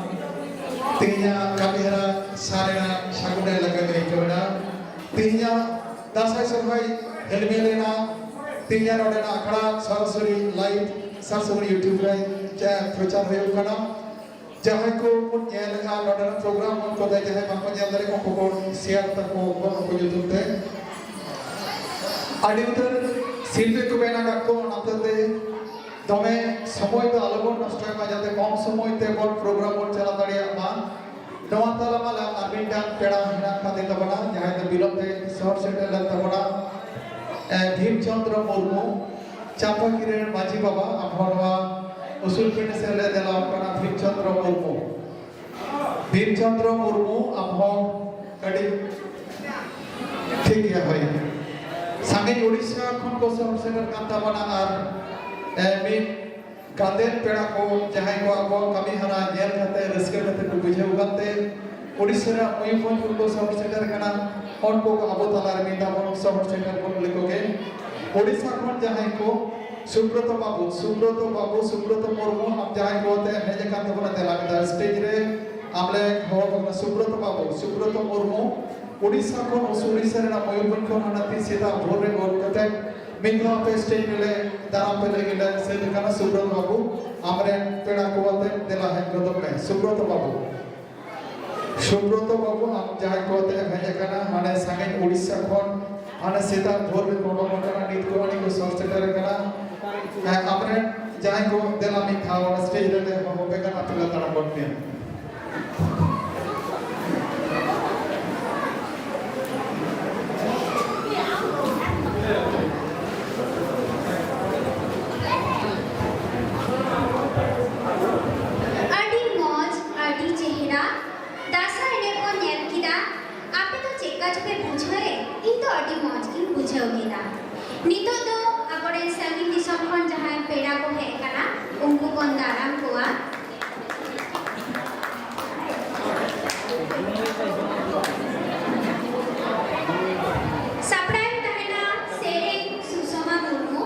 ᱛᱮᱦᱮᱧᱟᱜ ᱠᱟᱹᱢᱤᱦᱚᱨᱟ ᱥᱟᱨᱮᱱᱟ ᱥᱟᱹᱜᱩᱱ ᱞᱮᱠᱟ ᱜᱮ ᱟᱹᱭᱠᱟᱹᱣ ᱮᱱᱟ᱾ ᱛᱮᱦᱮᱧᱟᱜ ᱫᱟᱸᱥᱟᱭ ᱥᱚᱨᱦᱟᱭ ᱦᱮᱞᱢᱮᱞ ᱮᱱᱟ᱾ ᱛᱮᱦᱮᱧᱟᱜ ᱱᱚᱰᱮᱱᱟᱜ ᱟᱠᱷᱲᱟ ᱥᱚᱨᱟᱥᱚᱨᱤ live ᱥᱟᱨᱥᱟᱹᱜᱩᱱ YouTube ᱨᱮ ᱪᱟ-, ᱯᱨᱚᱪᱟᱨ ᱦᱩᱭᱩᱜ ᱠᱟᱱᱟ᱾ ᱡᱟᱦᱟᱸᱭ ᱠᱚ ᱵᱚᱱ ᱧᱮᱞ ᱮᱫᱟ ᱱᱚᱰᱮᱱᱟᱜ program, ᱩᱱᱠᱩ ᱫᱚ ᱡᱟᱦᱟᱸᱭ ᱵᱟᱠᱚ ᱧᱮᱞ ᱫᱟᱲᱮᱭᱟᱜ ᱠᱟᱱᱟ, ᱩᱱᱠᱩ ᱵᱚᱱ share ᱛᱟᱠᱚ ᱵᱚᱱ ᱩᱱᱠᱩ ᱧᱩᱛᱩᱢ ᱛᱮ᱾ ᱟᱹᱰᱤ ᱩᱛᱟᱹᱨ ᱥᱤᱞᱯᱤ ᱠᱚ ᱢᱮᱱᱟᱜ ᱟᱠᱟᱫ ᱠᱚ, ᱚᱱᱟ ᱦᱚᱛᱮᱡ ᱛᱮ ᱫᱚᱢᱮ ᱥᱚᱢᱚᱭ ᱫᱚ ᱟᱞᱚᱵᱚᱱ ᱱᱚᱥᱴᱚᱭ ᱢᱟ, ᱡᱟᱛᱮ ᱠᱚᱢ ᱥᱚᱢᱚᱭ ᱛᱮ ᱵᱚᱱ program ᱵᱚᱱ ᱪᱟᱞᱟᱣ ᱫᱟᱲᱮᱭᱟᱜ ᱢᱟ᱾ ᱱᱚᱣᱟ ᱛᱟᱞᱟ ᱢᱟᱞᱟ ᱟᱨ ᱢᱤᱫᱴᱟᱝ ᱯᱮᱲᱟ ᱦᱮᱱᱟᱜ ᱟᱠᱟᱫᱮ ᱛᱟᱵᱚᱱᱟ, ᱡᱟᱦᱟᱸᱭ ᱫᱚ ᱵᱤᱞᱚᱢ ᱛᱮ ᱥᱚᱦᱚᱨ ᱥᱮᱴᱮᱨ ᱞᱮᱱ ᱛᱟᱵᱚᱱᱟ, ᱮ, ᱵᱷᱤᱢ ᱪᱚᱸᱫᱽᱨᱚ ᱢᱩᱨᱢᱩ, ᱪᱟᱢᱯᱟᱠᱤ ᱨᱮᱱ ᱢᱟᱹᱡᱷᱤ ᱵᱟᱵᱟ, ᱟᱢ ᱦᱚᱸ ᱱᱚᱣᱟ ᱩᱥᱩᱞ ᱯᱤᱸᱰᱟᱹ ᱥᱮᱫ ᱞᱮ ᱫᱮᱞᱟ ᱟᱢ ᱠᱟᱱᱟ, ᱵᱷᱤᱢ ᱪᱚᱸᱫᱽᱨᱚ ᱢᱩᱨᱢᱩ᱾ ᱵᱷᱤᱢ ᱪᱚᱸᱫᱽᱨᱚ ᱢᱩᱨᱢᱩ, ᱟᱢ ᱦᱚᱸ ᱠᱟᱹᱴᱤᱡ ᱴᱷᱤᱠ ᱜᱮᱭᱟ, ᱦᱳᱭ᱾ ᱥᱟᱺᱜᱤᱧ ᱩᱲᱤᱥᱥᱟ ᱠᱷᱚᱱ ᱠᱚ ᱥᱚᱦᱚᱨ ᱥᱮᱴᱮᱨ ᱠᱟᱱ ᱛᱟᱵᱚᱱᱟ ᱟᱨ, ᱮ, ᱢᱤᱫ ᱜᱟᱫᱮᱞ ᱯᱮᱲᱟ ᱠᱚ ᱡᱟᱦᱟᱸᱭ ᱠᱚ ᱟᱵᱚᱣᱟᱜ ᱠᱟᱹᱢᱤ ᱦᱚᱨᱟ ᱧᱮᱞ ᱠᱟᱛᱮ ᱨᱟᱹᱥᱠᱟᱹ ᱠᱟᱛᱮ ᱠᱚ ᱵᱩᱡᱷᱟᱹᱣ ᱠᱟᱛᱮ ᱩᱲᱤᱥᱥᱟ ᱨᱮᱱᱟᱜ ᱢᱚᱭᱩᱨᱵᱷᱚᱸᱡᱽ ᱠᱷᱚᱱ ᱠᱚ ᱥᱚᱦᱚᱨ ᱥᱮᱴᱮᱨ ᱠᱟᱱᱟ᱾ ᱩᱱᱠᱩ ᱠᱚ ᱟᱵᱚ ᱛᱟᱞᱟ ᱨᱮ ᱢᱤᱫ ᱫᱷᱟᱣ ᱵᱚᱱ ᱥᱚᱦᱚᱨ ᱥᱮᱴᱮᱨ ᱵᱚᱱ ᱞᱮᱠᱚ ᱜᱮ᱾ ᱩᱲᱤᱥᱥᱟ ᱠᱷᱚᱱ ᱡᱟᱦᱟᱸᱭ ᱠᱚ ᱥᱩᱵᱨᱚᱛᱚ ᱵᱟᱵᱩ, ᱥᱩᱵᱨᱚᱛᱚ ᱵᱟᱵᱩ, ᱥᱩᱵᱨᱚᱛᱚ ᱢᱩᱨᱢᱩ, ᱟᱢ ᱡᱟᱦᱟᱸᱭ ᱠᱚ ᱟᱛᱮ ᱦᱮᱡ ᱟᱠᱟᱱ ᱛᱟᱵᱚᱱᱟ, ᱫᱮᱞᱟ ᱢᱤᱫ ᱫᱷᱟᱣ stage ᱨᱮ ᱟᱢ ᱞᱮ ᱦᱚᱦᱚ ᱟᱵᱚᱱᱟ᱾ ᱥᱩᱵᱨᱚᱛᱚ ᱵᱟᱵᱩ, ᱥᱩᱵᱨᱚᱛᱚ ᱢᱩᱨᱢᱩ, ᱩᱲᱤᱥᱥᱟ ᱠᱷᱚᱱ, ᱩᱲᱤᱥᱥᱟ ᱨᱮᱱᱟᱜ ᱢᱚᱭᱩᱨᱵᱷᱚᱸᱡᱽ ᱠᱷᱚᱱ ᱦᱟᱱᱟ ᱛᱤᱥ ᱥᱮᱛᱟᱜ ᱵᱷᱳᱨ ᱨᱮ ᱜᱚᱫ ᱠᱟᱛᱮ ᱢᱤᱫ ᱫᱷᱟᱣ ᱟᱯᱮ stage ᱨᱮᱞᱮ ᱫᱟᱨᱟᱢ ᱯᱮ ᱞᱟᱹᱜᱤᱫ ᱞᱮ ᱥᱟᱹᱛ ᱟᱠᱟᱱᱟ᱾ ᱥᱩᱵᱨᱚᱛᱚ ᱵᱟᱵᱩ, ᱟᱢᱨᱮᱱ ᱯᱮᱲᱟ ᱠᱚ ᱟᱛᱮ ᱫᱮᱞᱟ ᱦᱮᱡ ᱜᱚᱫᱚᱜ ᱢᱮ, ᱥᱩᱵᱨᱚᱛᱚ ᱵᱟᱵᱩ᱾ ᱥᱩᱵᱨᱚᱛᱚ ᱵᱟᱵᱩ, ᱟᱢ ᱡᱟᱦᱟᱸᱭ ᱠᱚ ᱟᱛᱮ ᱮᱢ ᱦᱮᱡ ᱟᱠᱟᱱᱟ, ᱦᱟᱱᱮ ᱥᱟᱺᱜᱤᱧ ᱩᱲᱤᱥᱥᱟ ᱠᱷᱚᱱ, ᱦᱟᱱᱮ ᱥᱮᱛᱟᱜ ᱵᱷᱳᱨ ᱨᱮ ᱚᱰᱚᱠ ᱟᱠᱟᱱᱟ, ᱱᱤᱛ ᱠᱚ ᱟᱹᱰᱤ ᱠᱚ ᱥᱚᱦᱚᱨ ᱥᱮᱴᱮᱨ ᱟᱠᱟᱱᱟ᱾ ᱦᱮᱸ, ᱟᱢᱨᱮᱱ ᱡᱟᱦᱟᱸᱭ ᱠᱚ ᱫᱮᱞᱟ ᱢᱤᱫ ᱫᱷᱟᱣ ᱚᱱᱟ stage ᱨᱮᱞᱮ ᱦᱚᱦᱚ ᱯᱮ ᱠᱟᱱᱟ, ᱟᱯᱮ ᱞᱮ ᱛᱟᱲᱟᱢ ᱜᱚᱫ ᱯᱮᱭᱟ᱾ ᱠᱟᱹᱢᱤᱭᱮᱫᱟ᱾ ᱱᱤᱛᱚᱜ ᱫᱚ ᱟᱵᱚᱨᱮᱱ ᱥᱟᱺᱜᱤᱧ ᱫᱤᱥᱚᱢ ᱠᱷᱚᱱ ᱡᱟᱦᱟᱸᱭ ᱯᱮᱲᱟ ᱠᱚ ᱦᱮᱡ ᱟᱠᱟᱱᱟ, ᱩᱱᱠᱩ ᱵᱚᱱ ᱫᱟᱨᱟᱢ ᱠᱚᱣᱟ᱾ ᱥᱟᱯᱲᱟᱣᱮᱱ ᱛᱟᱦᱮᱱᱟ ᱥᱮᱨᱮᱧ ᱥᱩᱥᱚᱢᱟ ᱢᱩᱨᱢᱩ,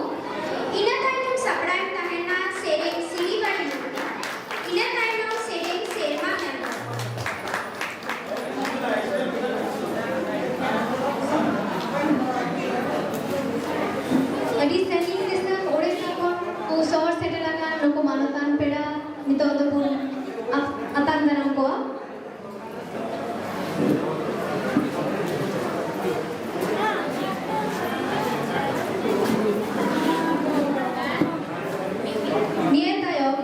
ᱤᱱᱟᱹ ᱛᱟᱭᱱᱚᱢ ᱥᱟᱯᱲᱟᱣᱮᱱ ᱛᱟᱦᱮᱱᱟ ᱥᱮᱨᱮᱧ ᱥᱤᱨᱤᱵᱟᱲᱤ ᱢᱩᱨᱢᱩ, ᱤᱱᱟᱹ ᱛᱟᱭᱱᱚᱢ ᱥᱮᱨᱮᱧ ᱥᱮᱨᱢᱟ ᱦᱮᱢᱵᱨᱚᱢ᱾ ᱟᱹᱰᱤ ᱥᱟᱺᱜᱤᱧ ᱫᱤᱥᱚᱢ ᱳᱰᱤᱥᱟ ᱠᱷᱚᱱ ᱠᱚ ᱥᱚᱦᱚᱨ ᱥᱮᱴᱮᱨ ᱟᱠᱟᱱ ᱱᱩᱠᱩ ᱢᱟᱱᱚᱛᱟᱱ ᱯᱮᱲᱟ ᱱᱤᱛᱚᱜ ᱫᱚᱵᱚᱱ ᱟ-, ᱟᱛᱟᱝ ᱫᱟᱨᱟᱢ ᱠᱚᱣᱟ᱾ ᱱᱤᱭᱟᱹ ᱛᱟᱭᱚᱢ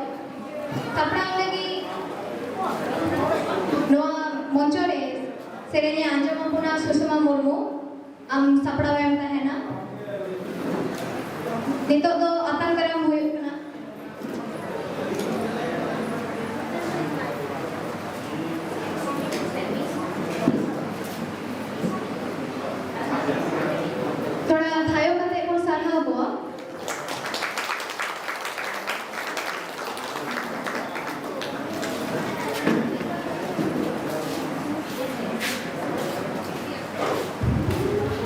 ᱥᱟᱯᱲᱟᱣ ᱞᱟᱹᱜᱤᱫ ᱱᱚᱣᱟ ᱢᱚᱧᱪᱚ ᱨᱮ ᱥᱮᱨᱮᱧ ᱮ ᱟᱸᱡᱚᱢ ᱟᱵᱚᱱᱟ ᱥᱩᱥᱚᱢᱟ ᱢᱩᱨᱢᱩ᱾ ᱟᱢ ᱥᱟᱯᱲᱟᱣ ᱮᱢ ᱛᱟᱦᱮᱱᱟ᱾ ᱱᱤᱛᱚᱜ ᱫᱚ ᱟᱛᱟᱝ ᱫᱟᱨᱟᱢ ᱦᱩᱭᱩᱜ ᱠᱟᱱᱟ᱾ ᱛᱷᱚᱲᱟ ᱛᱷᱟᱭᱚ ᱠᱟᱛᱮ ᱵᱚᱱ ᱥᱟᱨᱦᱟᱣ ᱠᱚᱣᱟ᱾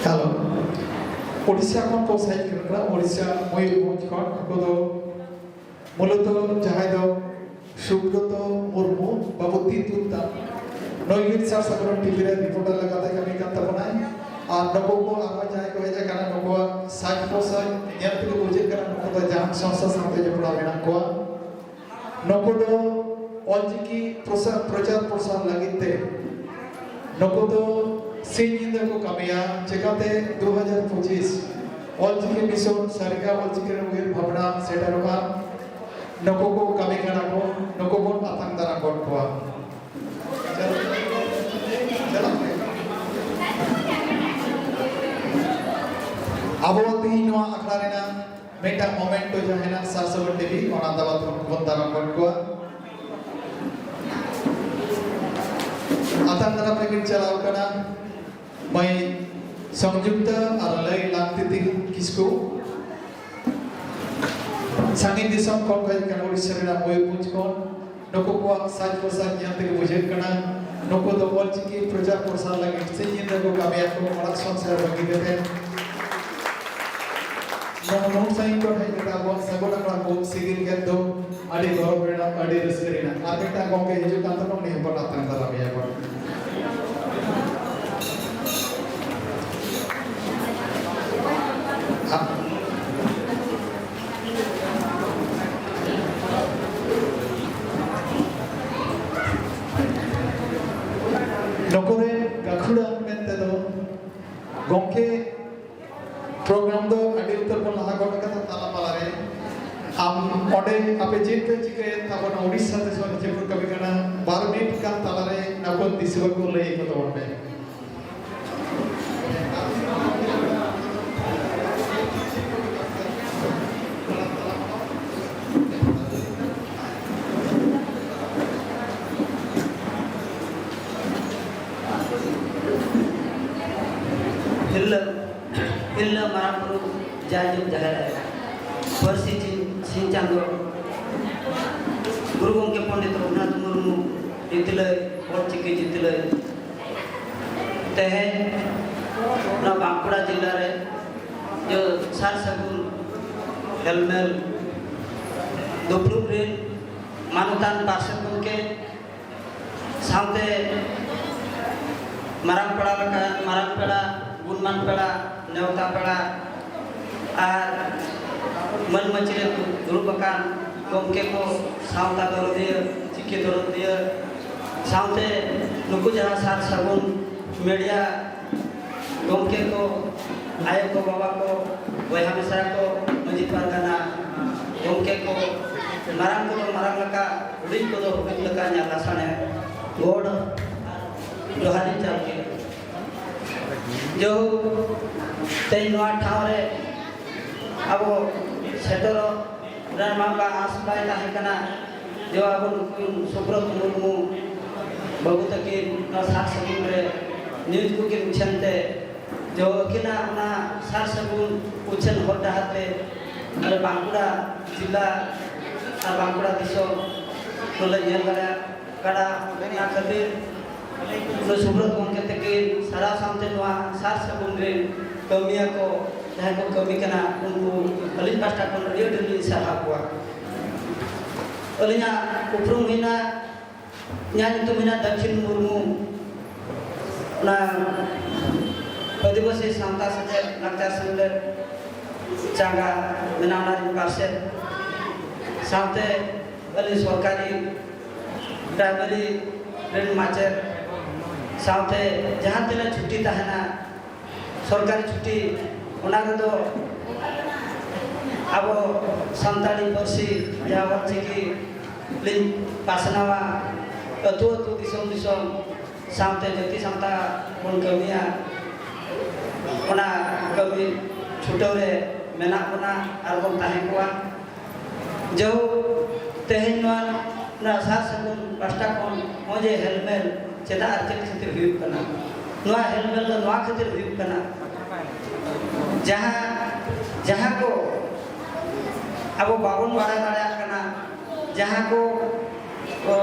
ᱦᱮᱞᱳ᱾ ᱳᱰᱤᱥᱟ ᱠᱷᱚᱱ ᱠᱚ ᱥᱟᱭᱤᱱ ᱠᱟᱱᱟ, ᱳᱰᱤᱥᱟ ᱢᱚᱭᱩᱨᱵᱷᱚᱸᱡᱽ ᱠᱷᱚᱱ᱾ ᱩᱱᱠᱩ ᱫᱚ ᱢᱩᱞᱚᱛᱚ ᱡᱟᱦᱟᱸᱭ ᱫᱚ ᱥᱩᱵᱨᱚᱛᱚ ᱢᱩᱨᱢᱩ, ᱵᱟᱵᱩ ᱛᱤᱛᱩᱞ ᱛᱟᱢ, ᱱᱩᱭ ᱢᱤᱫ ᱥᱟᱨ ᱥᱟᱜᱚᱨᱚᱢ ᱴᱤᱵᱷᱤ ᱨᱮ ᱨᱤᱯᱳᱨᱴᱟᱨ ᱞᱮᱠᱟᱛᱮ ᱠᱟᱹᱢᱤ ᱠᱟᱱ ᱛᱟᱵᱚᱱᱟᱭ᱾ ᱟᱨ ᱱᱩᱠᱩ ᱠᱚ ᱟᱨᱦᱚᱸ ᱡᱟᱦᱟᱸᱭ ᱠᱚ ᱦᱮᱡ ᱟᱠᱟᱱᱟ, ᱱᱩᱠᱩᱣᱟᱜ ᱥᱟᱡᱽ ᱯᱳᱥᱟᱠ ᱧᱮᱞ ᱛᱮᱜᱮ ᱵᱩᱡᱷᱟᱹᱜ ᱠᱟᱱᱟ ᱱᱩᱠᱩ ᱫᱚ ᱡᱟᱦᱟᱱ ᱥᱚᱝᱥᱛᱷᱟ ᱥᱟᱶᱛᱮ ᱡᱚᱯᱲᱟᱣ ᱢᱮᱱᱟᱜ ᱠᱚᱣᱟ᱾ ᱱᱩᱠᱩ ᱫᱚ ᱚᱞᱪᱤᱠᱤ ᱯᱨᱚᱥᱟ-, ᱯᱨᱚᱪᱟᱨ ᱯᱨᱚᱥᱟᱨ ᱞᱟᱹᱜᱤᱫ ᱛᱮ ᱱᱩᱠᱩ ᱫᱚ ᱥᱤᱧ ᱧᱤᱫᱟᱹ ᱠᱚ ᱠᱟᱹᱢᱤᱭᱟ᱾ ᱪᱮᱠᱟᱛᱮ ᱫᱩ ᱦᱟᱡᱟᱨ ᱯᱚᱸᱪᱤᱥ ᱚᱞᱪᱤᱠᱤ ᱢᱤᱥᱚᱱ ᱥᱟᱹᱨᱤᱜᱮ ᱚᱞᱪᱤᱠᱤ ᱨᱮ ᱩᱭᱦᱟᱹᱨ ᱵᱷᱟᱵᱽᱱᱟ ᱥᱮᱴᱮᱨᱚᱜᱼᱟ᱾ ᱱᱩᱠᱩ ᱠᱚ ᱠᱟᱹᱢᱤ ᱠᱟᱱᱟ ᱠᱚ, ᱱᱩᱠᱩ ᱵᱚᱱ ᱟᱛᱟᱝ ᱫᱟᱨᱟᱢ ᱜᱚᱫ ᱠᱚᱣᱟ᱾ ᱪᱟᱞᱟᱜ ᱢᱮ᱾ ᱟᱵᱚ ᱛᱮᱦᱮᱧ ᱱᱚᱣᱟ ᱟᱠᱷᱲᱟ ᱨᱮᱱᱟᱜ ᱢᱤᱫᱴᱟᱝ ᱢᱚᱢᱮᱱᱴᱳ ᱡᱟᱦᱟᱸ ᱦᱮᱱᱟᱜ ᱥᱟᱨ ᱥᱟᱹᱜᱩᱱ ᱴᱤᱵᱷᱤ, ᱚᱱᱟ ᱫᱟᱵᱟ ᱛᱮ ᱵᱚᱱ ᱫᱟᱨᱟᱢ ᱜᱚᱫ ᱠᱚᱣᱟ᱾ ᱟᱛᱟᱝ ᱫᱟᱨᱟᱢ ᱞᱟᱹᱜᱤᱫ ᱪᱟᱞᱟᱣ ᱠᱟᱱᱟ ᱢᱟᱹᱭ ᱥᱚᱝᱡᱩᱠᱛᱟ ᱟᱨ ᱞᱟᱹᱭ ᱞᱟᱝᱛᱤᱛᱤ ᱠᱤᱥᱠᱩ, ᱥᱟᱺᱜᱤᱧ ᱫᱤᱥᱚᱢ ᱠᱷᱚᱱ ᱠᱚ ᱦᱮᱡ ᱟᱠᱟᱱᱟ, ᱳᱰᱤᱥᱟ ᱨᱮᱱᱟᱜ ᱢᱚᱭᱩᱨᱵᱷᱚᱸᱡᱽ ᱠᱷᱚᱱ᱾ ᱱᱩᱠᱩ ᱠᱚᱣᱟᱜ ᱥᱟᱡᱽ ᱯᱳᱥᱟᱠ ᱧᱮᱞ ᱛᱮᱜᱮ ᱵᱩᱡᱷᱟᱹᱜ ᱠᱟᱱᱟ, ᱱᱩᱠᱩ ᱫᱚ ᱚᱞᱪᱤᱠᱤ ᱯᱨᱚᱪᱟᱨ ᱯᱨᱚᱥᱟᱨ ᱞᱟᱹᱜᱤᱫ ᱥᱤᱧ ᱧᱤᱫᱟᱹ ᱠᱚ ᱠᱟᱹᱢᱤᱭᱟᱠᱚ, ᱚᱲᱟᱜ ᱥᱚᱝᱥᱟᱨ ᱵᱟᱹᱜᱤ ᱠᱟᱛᱮ᱾ ᱱᱚᱣᱟ ᱱᱩᱱ ᱥᱟᱺᱜᱤᱧ ᱠᱷᱚᱱ ᱦᱮᱡ ᱠᱟᱛᱮ ᱟᱵᱚᱣᱟᱜ ᱥᱟᱹᱜᱩᱱ ᱟᱠᱷᱲᱟ ᱠᱚ ᱥᱤᱜᱤᱞ ᱠᱮᱫ ᱫᱚ ᱟᱹᱰᱤ ᱜᱚᱨᱚᱵᱽ ᱨᱮᱱᱟᱜ, ᱟᱹᱰᱤ ᱨᱟᱹᱥᱠᱟᱹ ᱨᱮᱱᱟᱜ᱾ ᱟᱨ ᱢᱤᱫᱴᱟᱝ ᱜᱚᱢᱠᱮ ᱦᱤᱡᱩᱜ ᱠᱟᱱ ᱛᱟᱵᱚᱱᱟ, ᱩᱱᱤ ᱦᱚᱸᱵᱚᱱ ᱟᱛᱟᱝ ᱫᱟᱨᱟᱢᱮᱭᱟ ᱵᱚᱱ᱾ ᱱᱩᱠᱩ ᱨᱮᱱ ᱜᱟᱹᱠᱷᱩᱲᱟᱱ ᱢᱮᱱᱛᱮ ᱫᱚ ᱜᱚᱢᱠᱮ, ᱯᱨᱳᱜᱨᱟᱢ ᱫᱚ ᱟᱹᱰᱤ ᱩᱛᱟᱹᱨ ᱵᱚᱱ ᱞᱟᱦᱟ ᱜᱚᱫ ᱠᱟᱫᱟ ᱛᱟᱞᱟ ᱢᱟᱞᱟ ᱨᱮ᱾ ᱟᱢ ᱚᱸᱰᱮ ᱟᱯᱮ ᱪᱮᱫ ᱯᱮ ᱪᱤᱠᱟᱹᱭᱮᱫ ᱛᱟᱵᱚᱱᱟ, ᱩᱲᱤᱥᱥᱟ ᱫᱤᱥᱚᱢ ᱨᱮ ᱪᱮᱫ ᱠᱚ ᱠᱟᱹᱢᱤ ᱠᱟᱱᱟ, ᱵᱟᱨ ᱢᱤᱱᱤᱴ ᱜᱟᱱ ᱛᱟᱞᱟᱨᱮ ᱱᱟᱯᱚᱱ ᱫᱤᱥᱩᱣᱟᱹ ᱠᱚ ᱞᱟᱹᱭ ᱟᱠᱚ ᱛᱟᱵᱚᱱ ᱯᱮ᱾ ᱛᱤᱨᱞᱟᱹ ᱛᱤᱨᱞᱟᱹ ᱢᱟᱨᱟᱝ ᱵᱩᱨᱩ ᱡᱟᱭᱡᱩᱜᱽ ᱡᱟᱦᱮᱨ ᱟᱭᱳ, ᱯᱟᱹᱨᱥᱤ ᱪᱤᱱ-, ᱥᱤᱧ ᱪᱟᱸᱫᱳ, ᱜᱩᱨᱩ ᱜᱚᱢᱠᱮ ᱯᱚᱱᱰᱤᱛ ᱨᱚᱜᱷᱩᱱᱟᱛᱷ ᱢᱩᱨᱢᱩ ᱡᱤᱛᱞᱟᱹᱭ, ᱚᱞ ᱪᱤᱠᱤ ᱡᱤᱛᱞᱟᱹᱭ᱾ ᱛᱮᱦᱮᱧ ᱱᱚᱣᱟ ᱵᱟᱸᱠᱩᱲᱟ ᱡᱮᱞᱟ ᱨᱮ ᱡᱮ ᱥᱟᱨ ᱥᱟᱹᱜᱩᱱ ᱦᱮᱞᱢᱮᱞ ᱫᱩᱯᱲᱩᱵ ᱨᱮᱱ ᱢᱟᱱᱚᱛᱟᱱ ᱯᱟᱨᱥᱮᱛ ᱜᱚᱢᱠᱮ, ᱥᱟᱶᱛᱮ ᱢᱟᱨᱟᱝ ᱯᱮᱲᱟ ᱞᱮᱠᱟ, ᱢᱟᱨᱟᱝ ᱯᱮᱲᱟ, ᱜᱩᱱᱢᱟᱱ ᱯᱮᱲᱟ, ᱱᱮᱣᱛᱟ ᱯᱮᱲᱟ ᱟᱨ ᱢᱟᱹᱱ ᱢᱟᱹᱪᱤ ᱨᱮ ᱫᱩᱲᱩᱵ ᱟᱠᱟᱱ ᱜᱚᱢᱠᱮ ᱠᱚ, ᱥᱟᱶᱛᱟ ᱫᱚᱨᱚᱫᱤᱭᱟᱹ, ᱪᱤᱠᱤ ᱫᱚᱨᱚᱫᱤᱭᱟᱹ, ᱥᱟᱶᱛᱮ ᱱᱩᱠᱩ ᱡᱟᱦᱟᱸ ᱥᱟᱨ ᱥᱟᱹᱜᱩᱱ ᱢᱤᱰᱤᱭᱟ ᱜᱚᱢᱠᱮ ᱠᱚ, ᱟᱭᱳ ᱠᱚ, ᱵᱟᱵᱟ ᱠᱚ, ᱵᱚᱭᱦᱟ ᱢᱤᱥᱨᱟ ᱠᱚ, ᱢᱟᱹᱡᱷᱤ ᱯᱟᱨᱜᱟᱱᱟ ᱜᱚᱢᱠᱮ ᱠᱚ, ᱢᱟᱨᱟᱝ ᱠᱚᱫᱚ ᱢᱟᱨᱟᱝ ᱞᱮᱠᱟ, ᱦᱩᱰᱤᱧ ᱠᱚᱫᱚ ᱦᱩᱰᱤᱧ ᱞᱮᱠᱟ, ᱧᱟᱞᱟ ᱥᱟᱬᱮ ᱜᱚᱰ ᱡᱚᱦᱟᱨᱤᱧ ᱪᱟᱞ ᱠᱮᱫᱟ᱾ ᱡᱚᱦᱚ, ᱛᱮᱦᱮᱧ ᱱᱚᱣᱟ ᱴᱷᱟᱶ ᱨᱮ ᱟᱵᱚ ᱥᱮᱴᱮᱨᱚᱜ ᱨᱮᱱᱟᱜ ᱢᱟ ᱚᱱᱠᱟ ᱟᱸᱥ ᱵᱟᱭ ᱛᱟᱦᱮᱸ ᱠᱟᱱᱟ, ᱡᱮ ᱟᱵᱚ ᱱᱩᱠᱤᱱ ᱥᱩᱵᱨᱚᱛ ᱢᱩᱨᱢᱩ ᱵᱟᱹᱵᱩ ᱛᱟᱹᱠᱤᱱ ᱱᱚᱣᱟ ᱥᱟᱨ ᱥᱟᱹᱜᱩᱱ ᱨᱮ ᱱᱤᱭᱩᱡᱽ ᱠᱚᱠᱤᱱ ᱩᱪᱷᱟᱹᱱ ᱛᱮ ᱡᱚ ᱟᱹᱠᱤᱱᱟᱜ ᱚᱱᱟ ᱥᱟᱨ ᱥᱟᱹᱜᱩᱱ ᱩᱪᱷᱟᱹᱱ ᱦᱚᱨ ᱰᱟᱦᱟᱨ ᱛᱮ ᱟᱞᱮ ᱵᱟᱸᱠᱩᱲᱟ ᱡᱤᱞᱟ ᱟᱨ ᱵᱟᱸᱠᱩᱲᱟ ᱫᱤᱥᱚᱢ ᱫᱚᱞᱮ ᱧᱮᱞ ᱫᱟᱲᱮᱭᱟᱜ ᱠᱟᱱᱟ᱾ ᱚᱱᱟ ᱠᱷᱟᱹᱛᱤᱨ ᱱᱩᱭ ᱥᱩᱵᱨᱚᱛ ᱜᱚᱢᱠᱮ ᱛᱟᱹᱠᱤᱱ ᱥᱟᱨᱟ ᱥᱟᱶᱛᱮ ᱱᱚᱣᱟ ᱥᱟᱨ ᱥᱟᱹᱜᱩᱱ ᱨᱮ ᱠᱟᱹᱢᱤᱭᱟᱹ ᱠᱚ ᱡᱟᱦᱟᱸᱭ ᱠᱚ ᱠᱟᱹᱢᱤ ᱠᱟᱱᱟ, ᱩᱱᱠᱩ ᱟᱹᱞᱤᱧ ᱯᱟᱦᱴᱟ ᱠᱷᱚᱱ ᱟᱹᱰᱤ ᱟᱹᱰᱤ ᱞᱤᱧ ᱥᱟᱨᱦᱟᱣ ᱠᱚᱣᱟ᱾ ᱟᱹᱞᱤᱧᱟᱜ ᱩᱯᱨᱩᱢ ᱦᱩᱭᱱᱟ, ᱤᱧᱟᱹᱜ ᱧᱩᱛᱩᱢ ᱦᱩᱭᱱᱟ ᱫᱟᱹᱠᱷᱤᱱ ᱢᱩᱨᱢᱩ᱾ ᱚᱱᱟ ᱟᱹᱫᱤᱵᱟᱹᱥᱤ ᱥᱟᱶᱛᱟ ᱥᱮᱪᱮᱫ ᱞᱟᱠᱪᱟᱨ ᱥᱮᱢᱞᱮᱫ ᱪᱟᱸᱜᱟ ᱢᱮᱱᱟᱜᱼᱟ, ᱚᱱᱟ ᱨᱤᱧ ᱯᱟᱨᱥᱮᱫ᱾ ᱥᱟᱶᱛᱮ ᱟᱹᱞᱤᱧ ᱥᱚᱨᱠᱟᱨᱤ ᱯᱨᱟᱭᱢᱟᱨᱤ ᱨᱮᱱ ᱢᱟᱪᱮᱫ, ᱥᱟᱶᱛᱮ ᱡᱟᱦᱟᱸ ᱛᱤᱱᱟᱹᱜ ᱪᱷᱩᱴᱤ ᱛᱟᱦᱮᱱᱟ, ᱥᱚᱨᱠᱟᱨᱤ ᱪᱷᱩᱴᱤ, ᱚᱱᱟ ᱨᱮᱫᱚ ᱟᱵᱚ ᱥᱟᱱᱛᱟᱲᱤ ᱯᱟᱹᱨᱥᱤ ᱡᱟᱦᱟᱸ ᱚᱞᱪᱤᱠᱤ ᱞᱤᱧ ᱯᱟᱥᱱᱟᱣᱟ, ᱟᱹᱛᱩ ᱟᱹᱛᱩ, ᱫᱤᱥᱚᱢ ᱫᱤᱥᱚᱢ, ᱥᱟᱶᱛᱮ ᱡᱟᱹᱛᱤ ᱥᱟᱶᱛᱟ ᱵᱚᱱ ᱠᱟᱹᱢᱤᱭᱟ᱾ ᱚᱱᱟ ᱠᱟᱹᱢᱤ ᱪᱷᱩᱴᱟᱹᱣ ᱨᱮ ᱢᱮᱱᱟᱜ ᱵᱚᱱᱟ ᱟᱨ ᱵᱚᱱ ᱛᱟᱦᱮᱸ ᱠᱚᱜᱼᱟ᱾ ᱡᱟᱹᱦᱩ ᱛᱮᱦᱮᱧ ᱱᱚᱣᱟ, ᱱᱚᱣᱟ ᱥᱟᱨ ᱥᱟᱹᱜᱩᱱ ᱯᱟᱦᱴᱟ ᱠᱷᱚᱱ ᱱᱚᱜᱼᱚᱭ ᱡᱮ ᱦᱮᱞᱢᱮᱞ ᱪᱮᱫᱟᱜ ᱟᱨ ᱪᱮᱫ ᱠᱷᱟᱹᱛᱤᱨ ᱦᱩᱭᱩᱜ ᱠᱟᱱᱟ? ᱱᱚᱣᱟ ᱦᱮᱞᱢᱮᱞ ᱫᱚ ᱱᱚᱣᱟ ᱠᱷᱟᱹᱛᱤᱨ ᱦᱩᱭᱩᱜ ᱠᱟᱱᱟ, ᱡᱟᱦᱟᱸ, ᱡᱟᱦᱟᱸ ᱠᱚ ᱟᱵᱚ ᱵᱟᱵᱚᱱ ᱵᱟᱲᱟᱭ ᱫᱟᱲᱮᱭᱟᱜ ᱠᱟᱱᱟ, ᱡᱟᱦᱟᱸ ᱠᱚ, ᱚ,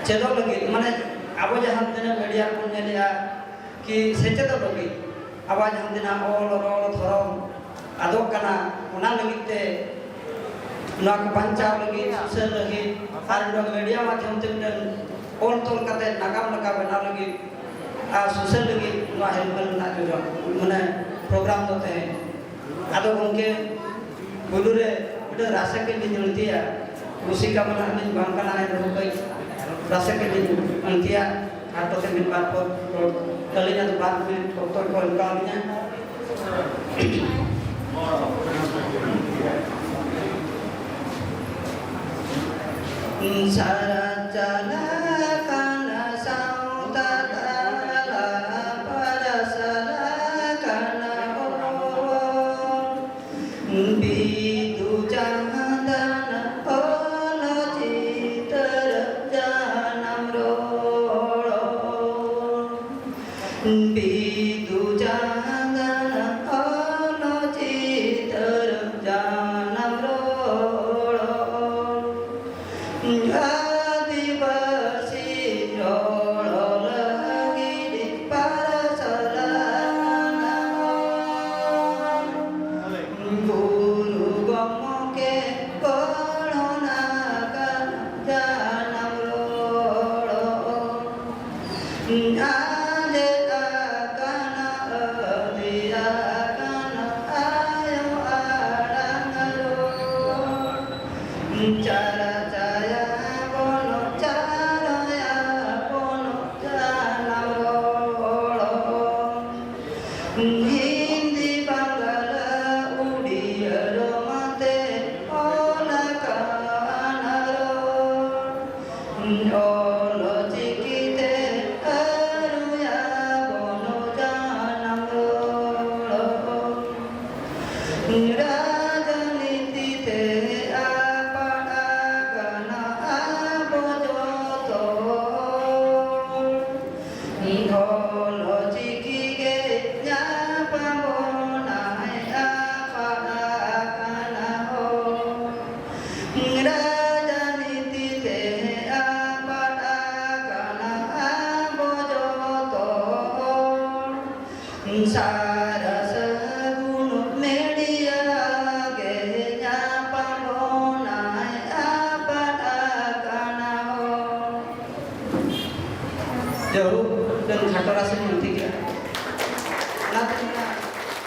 ᱪᱮᱫᱚᱜ ᱞᱟᱹᱜᱤᱫ, ᱢᱟᱱᱮ ᱟᱵᱚ ᱡᱟᱦᱟᱸ ᱛᱤᱱᱟᱹᱜ ᱢᱤᱰᱤᱭᱟ ᱨᱮᱵᱚᱱ ᱧᱮᱞᱮᱜᱼᱟ, ᱠᱤ ᱥᱮᱪᱮᱫᱚᱜ ᱞᱟᱹᱜᱤᱫ ᱟᱵᱚᱣᱟᱜ ᱡᱟᱦᱟᱸ ᱛᱤᱱᱟᱹᱜ ᱚᱞ, ᱨᱚᱲ, ᱫᱷᱚᱨᱚᱢ ᱟᱫᱚᱜ ᱠᱟᱱᱟ, ᱚᱱᱟ ᱞᱟᱹᱜᱤᱫ ᱛᱮ, ᱱᱚᱣᱟ ᱠᱚ ᱵᱟᱧᱪᱟᱣ ᱞᱟᱹᱜᱤᱫ, ᱥᱩᱥᱟᱹᱨ ᱞᱟᱹᱜᱤᱫ, ᱟᱨ ᱱᱚᱣᱟ ᱢᱤᱰᱤᱭᱟ ᱢᱟᱫᱽᱫᱷᱚᱢ ᱛᱮ ᱢᱤᱫᱴᱮᱱ ᱚᱞ ᱛᱚᱞ ᱠᱟᱛᱮ ᱱᱟᱜᱟᱢ ᱞᱮᱠᱟ ᱵᱮᱱᱟᱣ ᱞᱟᱹᱜᱤᱫ ᱟᱨ ᱥᱩᱥᱟᱹᱨ ᱞᱟᱹᱜᱤᱫ ᱱᱚᱣᱟ ᱦᱮᱞᱯ ᱨᱮᱱᱟᱜ ᱡᱳᱡᱚᱱᱟ, ᱢᱟᱱᱮ ᱯᱨᱳᱜᱨᱟᱢ ᱫᱚ ᱛᱟᱦᱮᱸ᱾ ᱟᱫᱚ ᱜᱚᱢᱠᱮ, ᱯᱩᱭᱞᱩ ᱨᱮ ᱢᱤᱫᱴᱟᱝ ᱨᱟᱥᱮ ᱠᱟᱹᱡ ᱞᱤᱧ ᱟᱹᱲᱛᱤᱭᱟ᱾ ᱨᱩᱥᱤᱠᱟ ᱢᱟ ᱱᱟᱦᱟᱜ ᱞᱤᱧ ᱵᱟᱝ ᱠᱟᱱᱟ, ᱮᱱ ᱨᱮᱦᱚᱸ ᱠᱟᱹᱡ ᱨᱟᱥᱮ ᱠᱟᱹᱡ ᱞᱤᱧ ᱟᱹᱲᱛᱤᱭᱟ᱾ ᱟᱨ ᱠᱚᱛᱮ ᱢᱤᱫ ᱵᱟᱨ ᱯᱚᱫ ᱨᱚᱲ, ᱟᱹᱞᱤᱧᱟᱜ ᱫᱚ ᱵᱟᱨ ᱢᱤᱱᱤᱴ ᱚᱠᱛᱚ ᱠᱚ ᱮᱢ ᱠᱟᱣᱫᱤᱧᱟ᱾ ᱥᱟᱨᱟ ᱪᱟᱞᱟᱜ ᱠᱟᱱᱟ ᱥᱟᱶᱛᱟ ᱛᱟᱞᱟ ᱯᱟᱨᱟ ᱥᱟᱞᱟ ᱠᱟᱱᱟ ᱵᱚᱱ᱾ ᱵᱤᱫᱩ ᱪᱟᱸᱫᱟᱱ ᱚᱞ ᱪᱤᱛᱟᱹᱨ ᱡᱟᱱᱟᱢ ᱨᱚᱲ᱾ ᱵᱤᱫᱩ ᱪᱟᱸᱫᱟᱱ ᱨᱟᱡᱽᱱᱤᱛᱤ ᱛᱮ ᱟᱯᱟᱫ ᱟᱠᱟᱱᱟ ᱟᱵᱚ ᱡᱚᱛᱚ ᱦᱚᱲ᱾ ᱚᱞ ᱪᱤᱠᱤ ᱜᱮ ᱧᱟᱯᱟᱢ ᱵᱚᱱᱟᱭ ᱟᱯᱟᱫ ᱟᱠᱟᱱᱟ ᱦᱚᱲ᱾ ᱨᱟᱡᱽᱱᱤᱛᱤ ᱛᱮ ᱟᱯᱟᱫ ᱟᱠᱟᱱᱟ ᱟᱵᱚ ᱡᱚᱛᱚ ᱦᱚᱲ᱾ ᱥᱟᱨᱟ ᱥᱟᱹᱜᱩᱱ ᱢᱮᱰᱤᱭᱟ ᱜᱮ ᱧᱟᱯᱟᱢ ᱵᱚᱱᱟᱭ ᱟᱯᱟᱫ ᱟᱠᱟᱱᱟ ᱦᱚᱲ᱾ ᱡᱟᱹᱨᱩᱲ ᱢᱤᱫᱴᱟᱝ ᱠᱷᱟᱴᱚ ᱨᱟᱥᱮ ᱧᱮᱞ ᱴᱷᱤᱠ ᱜᱮᱭᱟ᱾ ᱚᱱᱟᱛᱮ ᱢᱮᱱᱟ,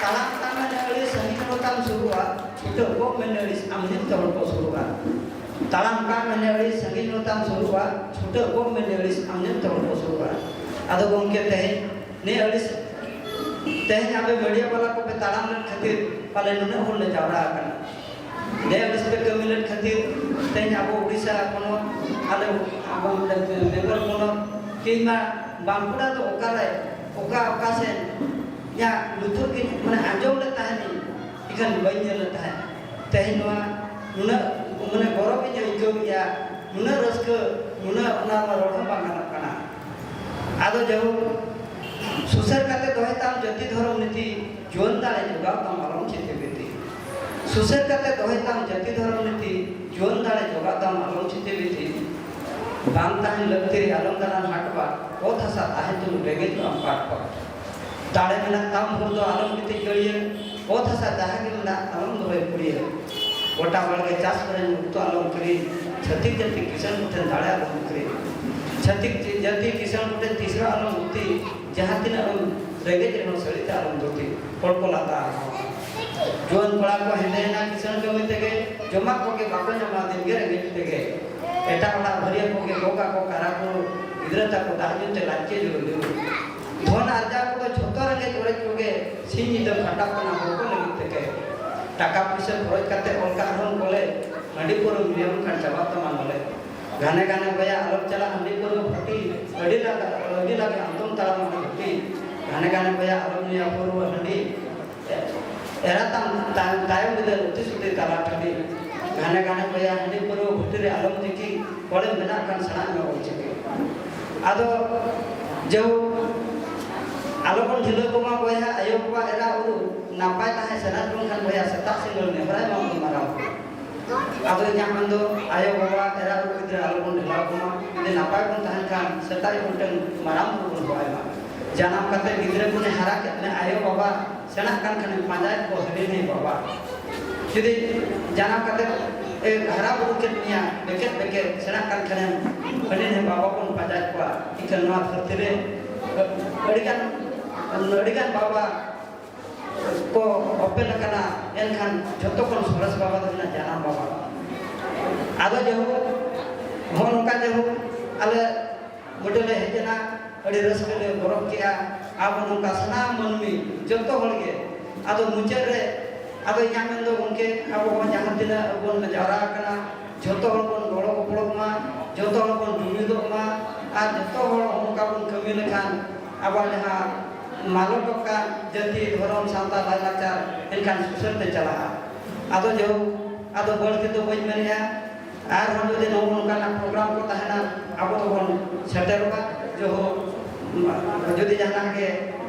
ᱛᱟᱲᱟᱢ ᱠᱟᱜ ᱢᱮ ᱟᱹᱰᱤ ᱥᱟᱺᱜᱤᱧ ᱦᱚᱲ ᱛᱟᱢ ᱥᱩᱨᱩᱜᱼᱟ, ᱪᱷᱩᱴᱟᱹᱣ ᱠᱚᱜ ᱢᱮ ᱟᱹᱰᱤ ᱟᱢ ᱧᱮᱞ ᱛᱮ ᱦᱚᱲ ᱠᱚ ᱥᱩᱨᱩᱜᱼᱟ᱾ ᱛᱟᱲᱟᱢ ᱠᱟᱜ ᱢᱮ ᱟᱹᱰᱤ ᱥᱟᱺᱜᱤᱧ ᱦᱚᱲ ᱛᱟᱢ ᱥᱩᱨᱩᱜᱼᱟ, ᱪᱷᱩᱴᱟᱹᱣ ᱠᱚᱜ ᱢᱮ ᱟᱹᱰᱤ ᱟᱢ ᱧᱮᱞ ᱛᱮ ᱦᱚᱲ ᱠᱚ ᱥᱩᱨᱩᱜᱼᱟ᱾ ᱟᱫᱚ ᱜᱚᱢᱠᱮ, ᱛᱮᱦᱮᱧ ᱱᱤᱭᱟᱹ ᱟᱹᱲᱤᱥ, ᱛᱮᱦᱮᱧ ᱟᱯᱮ ᱢᱤᱰᱤᱭᱟ ᱵᱟᱞᱟ ᱠᱚᱯᱮ ᱛᱟᱲᱟᱢ ᱞᱮᱱ ᱠᱷᱟᱹᱛᱤᱨ ᱯᱟᱞᱮ ᱱᱩᱱᱟᱹᱜ ᱦᱚᱲ ᱞᱮ ᱡᱟᱣᱨᱟ ᱟᱠᱟᱱᱟ᱾ ᱱᱤᱭᱟᱹ ᱟᱹᱲᱤᱥ ᱯᱮ ᱠᱟᱹᱢᱤ ᱞᱮᱱ ᱠᱷᱟᱹᱛᱤᱨ ᱛᱮᱦᱮᱧ ᱟᱵᱚ ᱩᱲᱤᱥᱥᱟ ᱯᱚᱱᱚᱛ, ᱟᱞᱮ ᱟᱵᱚ ᱱᱚᱰᱮ ᱵᱮᱝᱜᱚᱞ ᱯᱚᱱᱚᱛ, ᱠᱤᱝᱵᱟ ᱵᱟᱸᱠᱩᱲᱟ ᱫᱚ ᱚᱠᱟᱨᱮ, ᱚᱠᱟ, ᱚᱠᱟ ᱥᱮᱫ ᱤᱧᱟᱹᱜ ᱞᱩᱛᱩᱨ ᱜᱮ ᱢᱟᱱᱮ ᱟᱸᱡᱚᱢ ᱞᱮᱫ ᱛᱟᱦᱮᱱᱤᱧ, ᱮᱱᱠᱷᱟᱱ ᱵᱟᱹᱧ ᱧᱮᱞ ᱞᱮᱫ ᱛᱟᱦᱮᱸᱫ᱾ ᱛᱮᱦᱮᱧ ᱱᱚᱣᱟ ᱱᱩᱱᱟᱹᱜ ᱢᱟᱱᱮ ᱜᱚᱨᱚᱵ ᱤᱧ ᱟᱹᱭᱠᱟᱹᱣᱮᱫᱼᱟ, ᱱᱩᱱᱟᱹᱜ ᱨᱟᱹᱥᱠᱟᱹ, ᱱᱩᱱᱟᱹᱜ ᱚᱱᱟ ᱨᱚᱲ ᱦᱚᱸ ᱵᱟᱝ ᱜᱟᱱᱚᱜ ᱠᱟᱱᱟ᱾ ᱟᱫᱚ ᱡᱟᱭᱦᱳᱠ, ᱥᱩᱥᱟᱹᱨ ᱠᱟᱛᱮ ᱫᱚᱦᱚᱭ ᱛᱟᱢ ᱡᱟᱹᱛᱤ ᱫᱷᱚᱨᱚᱢ ᱱᱤᱛᱤ, ᱡᱩᱣᱟᱹᱱ ᱫᱟᱲᱮ ᱡᱚᱜᱟᱣ ᱛᱟᱢ ᱟᱞᱚᱢ ᱪᱷᱤᱛᱤ ᱵᱤᱛᱤ᱾ ᱥᱩᱥᱟᱹᱨ ᱠᱟᱛᱮ ᱫᱚᱦᱚᱭ ᱛᱟᱢ ᱡᱟᱹᱛᱤ ᱫᱷᱚᱨᱚᱢ ᱱᱤᱛᱤ, ᱡᱩᱣᱟᱹᱱ ᱫᱟᱲᱮ ᱡᱚᱜᱟᱣ ᱛᱟᱢ ᱟᱞᱚᱢ ᱪᱷᱤᱛᱤ ᱵᱤᱛᱤ᱾ ᱵᱟᱝ ᱛᱟᱦᱮᱱ ᱞᱟᱹᱠᱛᱤ ᱨᱮ ᱟᱞᱚᱢ ᱫᱟᱬᱟᱱ ᱦᱟᱴ ᱵᱟᱴ, ᱚᱛ ᱦᱟᱥᱟ ᱛᱟᱦᱮᱸ ᱛᱩᱞᱩᱡ ᱨᱮᱸᱜᱮᱡᱚᱜ ᱟᱢ ᱯᱟᱴ ᱯᱟᱴ᱾ ᱫᱟᱲᱮ ᱢᱮᱱᱟᱜ ᱛᱟᱢ ᱵᱷᱳᱨ ᱫᱚ ᱟᱞᱚᱢ ᱜᱤᱛᱤᱡ ᱜᱟᱹᱲᱭᱟᱹ, ᱚᱛ ᱦᱟᱥᱟ ᱡᱟᱦᱟᱸ ᱜᱮ ᱢᱮᱱᱟᱜ ᱟᱞᱚᱢ ᱫᱚᱦᱚᱭ ᱯᱩᱲᱤᱭᱟᱹ᱾ ᱜᱚᱴᱟ ᱵᱟᱲᱜᱮ ᱪᱟᱥ ᱠᱚᱨᱮ ᱩᱛᱩ ᱟᱞᱚᱢ ᱠᱤᱨᱤᱧ, ᱪᱷᱟᱹᱛᱤᱠ ᱡᱟᱹᱛᱤ ᱠᱤᱥᱟᱹᱬ ᱠᱚᱴᱷᱮᱱ ᱫᱟᱲᱮ ᱟᱞᱚᱢ ᱠᱤᱨᱤᱧ᱾ ᱪᱷᱟᱹᱛᱤᱠ ᱡᱟᱹᱛᱤ ᱠᱤᱥᱟᱹᱬ ᱠᱚᱴᱷᱮᱱ ᱛᱤᱥ ᱨᱮᱦᱚᱸ ᱟᱞᱚᱢ ᱩᱛᱤ, ᱡᱟᱦᱟᱸ ᱛᱤᱱᱟᱹᱜ ᱮᱢ ᱨᱮᱸᱜᱮᱡ ᱨᱮᱦᱚᱸ ᱥᱟᱹᱲᱤ ᱛᱮ ᱟᱞᱚᱢ ᱫᱷᱩᱛᱤ᱾ ᱦᱚᱲ ᱠᱚ ᱞᱟᱸᱫᱟ ᱟᱠᱚᱣᱟ᱾ ᱡᱩᱣᱟᱹᱱ ᱠᱚᱲᱟ ᱠᱚ ᱦᱮᱸᱫᱮᱭᱮᱱᱟ ᱠᱤᱥᱟᱹᱬ ᱠᱟᱹᱢᱤ ᱛᱮᱜᱮ, ᱡᱚᱢᱟᱜ ᱠᱚᱜᱮ ᱵᱟᱠᱚ ᱧᱟᱢᱟ ᱫᱤᱱ ᱜᱮ ᱨᱮᱸᱜᱮᱡ ᱛᱮᱜᱮ᱾ ᱮᱴᱟᱜ ᱚᱲᱟᱜ ᱵᱷᱟᱹᱨᱭᱟᱹ ᱠᱚᱜᱮ ᱜᱚᱜ ᱟᱠᱚ ᱠᱟᱨᱟ ᱠᱚ, ᱜᱤᱫᱽᱨᱟᱹ ᱛᱟᱠᱚ ᱫᱟᱜ ᱧᱩ ᱛᱮ ᱞᱟᱡ ᱪᱮ ᱡᱩᱨᱩ ᱡᱩᱨᱩ᱾ ᱫᱷᱚᱱ ᱟᱨᱡᱟᱣ ᱠᱚᱫᱚ ᱡᱷᱚᱛᱚ ᱨᱮᱸᱜᱮᱡ ᱚᱨᱮᱡ ᱠᱚᱜᱮ ᱥᱤᱧ ᱧᱤᱫᱟᱹ ᱠᱷᱟᱴᱟᱜ ᱠᱟᱱᱟ ᱦᱚᱲ ᱠᱚ ᱞᱟᱹᱜᱤᱫ ᱛᱮᱜᱮ᱾ ᱴᱟᱠᱟ ᱯᱩᱭᱥᱟᱹ ᱠᱷᱚᱨᱚᱪ ᱠᱟᱛᱮ ᱚᱞ ᱠᱟᱜ ᱨᱮᱦᱚᱸ ᱠᱚᱞᱮ, ᱦᱟᱺᱰᱤ ᱯᱟᱹᱣᱨᱟᱹ ᱧᱩᱭᱟᱢ ᱠᱷᱟᱱ ᱪᱟᱵᱟᱜ ᱛᱟᱢᱟ ᱱᱚᱞᱮ᱾ ᱜᱷᱟᱱᱮ ᱜᱷᱟᱱᱮ ᱵᱚᱭᱟ ᱟᱞᱚᱢ ᱪᱟᱞᱟᱜ ᱦᱟᱺᱰᱤ ᱯᱟᱹᱣᱨᱟᱹ ᱵᱷᱟᱹᱴᱤ, ᱟᱹᱰᱤ ᱞᱟᱜᱟ, ᱟᱹᱰᱤ ᱞᱟᱜᱮ ᱟᱢᱫᱚᱢ ᱛᱟᱲᱟᱢᱟ ᱟᱹᱰᱤ ᱵᱷᱟᱹᱴᱤ᱾ ᱜᱷᱟᱱᱮ ᱜᱷᱟᱱᱮ ᱵᱚᱭᱟ ᱟᱞᱚᱢ ᱧᱩᱭᱟ ᱯᱟᱹᱣᱨᱟᱹ ᱦᱟᱺᱰᱤ, ᱮᱨᱟ ᱛᱟᱢ ᱛᱟᱭᱚᱢ ᱛᱟᱭᱚᱢ ᱵᱤᱫᱟᱹᱞ ᱩᱛᱤ ᱥᱩᱛᱤ ᱛᱟᱞᱟ ᱴᱷᱟᱹᱰᱤ᱾ ᱜᱷᱟᱱᱮ ᱜᱷᱟᱱᱮ ᱵᱚᱭᱦᱟ ᱦᱟᱺᱰᱤ ᱯᱟᱹᱨᱣᱟᱹ ᱵᱷᱩᱛᱤ ᱨᱮ ᱟᱞᱚᱢ ᱡᱤᱠᱤ, ᱦᱚᱲᱮᱢ ᱵᱮᱱᱟᱜ ᱠᱷᱟᱱ ᱥᱮᱬᱟᱭ ᱢᱮ ᱚᱞ ᱪᱤᱠᱤ᱾ ᱟᱫᱚ ᱡᱟᱹᱦᱩ ᱟᱞᱚᱵᱚᱱ ᱰᱷᱤᱞᱟᱹ ᱠᱚᱢᱟ ᱵᱚᱭᱦᱟ, ᱟᱭᱳ ᱵᱟᱵᱟ ᱮᱨᱟ ᱩᱨᱩ ᱱᱟᱯᱟᱭ ᱛᱟᱦᱮᱸ ᱥᱮᱬᱟ ᱡᱚᱝ ᱠᱷᱟᱱ ᱵᱚᱭᱦᱟ ᱥᱮᱛᱟᱜ ᱥᱤᱸᱜᱟᱹᱲ ᱱᱮᱦᱚᱨᱟᱭ ᱢᱟ ᱩᱱᱤ ᱢᱟᱨᱟᱝ ᱵᱩᱨᱩ᱾ ᱟᱫᱚ ᱤᱧᱟᱹᱜ ᱢᱮᱱᱫᱚ ᱟᱭᱳ ᱵᱟᱵᱟ ᱮᱨᱟ ᱩᱨᱩ ᱜᱤᱫᱽᱨᱟᱹ ᱟᱞᱚᱵᱚᱱ ᱰᱷᱤᱞᱟᱹᱣ ᱠᱚᱢᱟ, ᱡᱩᱫᱤ ᱱᱟᱯᱟᱭ ᱵᱚᱱ ᱛᱟᱦᱮᱱ ᱠᱷᱟᱱ ᱥᱮᱛᱟᱜ ᱨᱮ ᱢᱤᱫᱴᱟᱝ ᱢᱟᱨᱟᱝ ᱵᱩᱨᱩ ᱵᱚᱱ ᱦᱚᱦᱚ ᱟᱭ ᱢᱟ᱾ ᱡᱟᱱᱟᱢ ᱠᱟᱛᱮ ᱜᱤᱫᱽᱨᱟᱹ ᱠᱷᱚᱱᱮ ᱦᱟᱨᱟ ᱠᱮᱫ ᱢᱮ ᱟᱭᱳ ᱵᱟᱵᱟ ᱥᱮᱬᱟᱜ ᱠᱟᱱ ᱠᱷᱟᱱᱮᱢ ᱯᱟᱸᱡᱟᱭᱮᱫ ᱠᱚ ᱦᱟᱹᱱᱤ ᱱᱟᱹᱭ ᱵᱟᱵᱟ᱾ ᱡᱩᱫᱤ ᱡᱟᱱᱟᱢ ᱠᱟᱛᱮ ᱮ ᱦᱟᱨᱟ ᱵᱩᱨᱩ ᱠᱮᱫ ᱢᱮᱭᱟ ᱵᱮᱠᱮᱫ ᱵᱮᱠᱮᱫ ᱥᱮᱬᱟᱜ ᱠᱟᱱ ᱠᱷᱟᱱᱮᱢ ᱦᱟᱹᱱᱤ ᱱᱟᱹᱭ ᱵᱟᱵᱟ ᱵᱚᱱ ᱯᱟᱸᱡᱟᱭᱮᱫ ᱠᱚᱣᱟ᱾ ᱤᱠᱷᱟᱹᱱ ᱱᱚᱣᱟ ᱫᱷᱟᱹᱨᱛᱤ ᱨᱮ ᱟᱹᱰᱤᱜᱟᱱ ᱟᱹᱰᱤᱜᱟᱱ ᱵᱟᱵᱟ ᱠᱚ ᱚᱯᱮᱞ ᱟᱠᱟᱱᱟ, ᱮᱱᱠᱷᱟᱱ ᱡᱷᱚᱛᱚ ᱠᱷᱚᱱ ᱥᱚᱨᱮᱥ ᱵᱟᱵᱟ ᱫᱚ ᱦᱩᱭᱱᱟ ᱡᱟᱱᱟᱢ ᱵᱟᱵᱟ᱾ ᱟᱫᱚ ᱡᱟᱭᱦᱳᱠ, ᱱᱚᱜᱼᱚ ᱱᱚᱝᱠᱟ ᱡᱟᱭᱦᱳᱠ ᱟᱞᱮ ᱢᱚᱴᱷᱮ ᱞᱮ ᱦᱮᱡ ᱮᱱᱟ, ᱟᱹᱰᱤ ᱨᱟᱹᱥᱠᱟᱹ ᱞᱮ ᱜᱚᱨᱚᱵ ᱠᱮᱜᱼᱟ᱾ ᱟᱵᱚ ᱱᱚᱝᱠᱟ ᱥᱟᱱᱟᱢ ᱢᱟᱹᱱᱢᱤ ᱡᱚᱛᱚ ᱦᱚᱲ ᱜᱮ, ᱟᱫᱚ ᱢᱩᱪᱟᱹᱫ ᱨᱮ ᱟᱫᱚ ᱤᱧᱟᱹᱜ ᱢᱮᱱ ᱫᱚ ᱜᱚᱢᱠᱮ, ᱟᱵᱚ ᱦᱚᱸ ᱡᱟᱦᱟᱸ ᱛᱤᱱᱟᱹᱜ ᱵᱚᱱ ᱡᱟᱣᱨᱟ ᱟᱠᱟᱱᱟ, ᱡᱚᱛᱚ ᱦᱚᱲ ᱵᱚᱱ ᱜᱚᱲᱚ ᱜᱚᱯᱚᱲᱚᱜ ᱢᱟ, ᱡᱚᱛᱚ ᱦᱚᱲ ᱵᱚᱱ ᱡᱩᱢᱤᱫᱚᱜ ᱢᱟ, ᱟᱨ ᱡᱚᱛᱚ ᱦᱚᱲ ᱚᱱᱠᱟ ᱵᱚᱱ ᱠᱟᱹᱢᱤ ᱞᱮᱠᱷᱟᱱ ᱟᱵᱚᱣᱟᱜ ᱡᱟᱦᱟᱸ ᱢᱟᱞᱚᱴᱚᱜ ᱠᱟᱱ ᱡᱟᱹᱛᱤ, ᱫᱷᱚᱨᱚᱢ, ᱥᱟᱶᱛᱟ, ᱞᱟᱭᱼᱞᱟᱠᱪᱟᱨ ᱮᱱᱠᱷᱟᱱ ᱥᱩᱥᱟᱹᱨ ᱛᱮ ᱪᱟᱞᱟᱜᱼᱟ᱾ ᱟᱫᱚ ᱡᱟᱭᱦᱳᱠ, ᱟᱫᱚ ᱵᱟᱹᱲᱛᱤ ᱫᱚ ᱵᱟᱹᱧ ᱢᱮᱱᱮᱫᱼᱟ᱾ ᱟᱨᱦᱚᱸ ᱡᱩᱫᱤ ᱱᱚᱜᱼᱚ ᱱᱚᱝᱠᱟᱱᱟᱜ ᱯᱨᱳᱜᱨᱟᱢ ᱠᱚ ᱛᱟᱦᱮᱱᱟ, ᱟᱵᱚ ᱫᱚᱵᱚᱱ ᱥᱮᱴᱮᱨᱚᱜᱼᱟ᱾ ᱡᱟᱭᱦᱳᱠ, ᱡᱩᱫᱤ ᱡᱟᱦᱟᱱᱟᱜ ᱜᱮ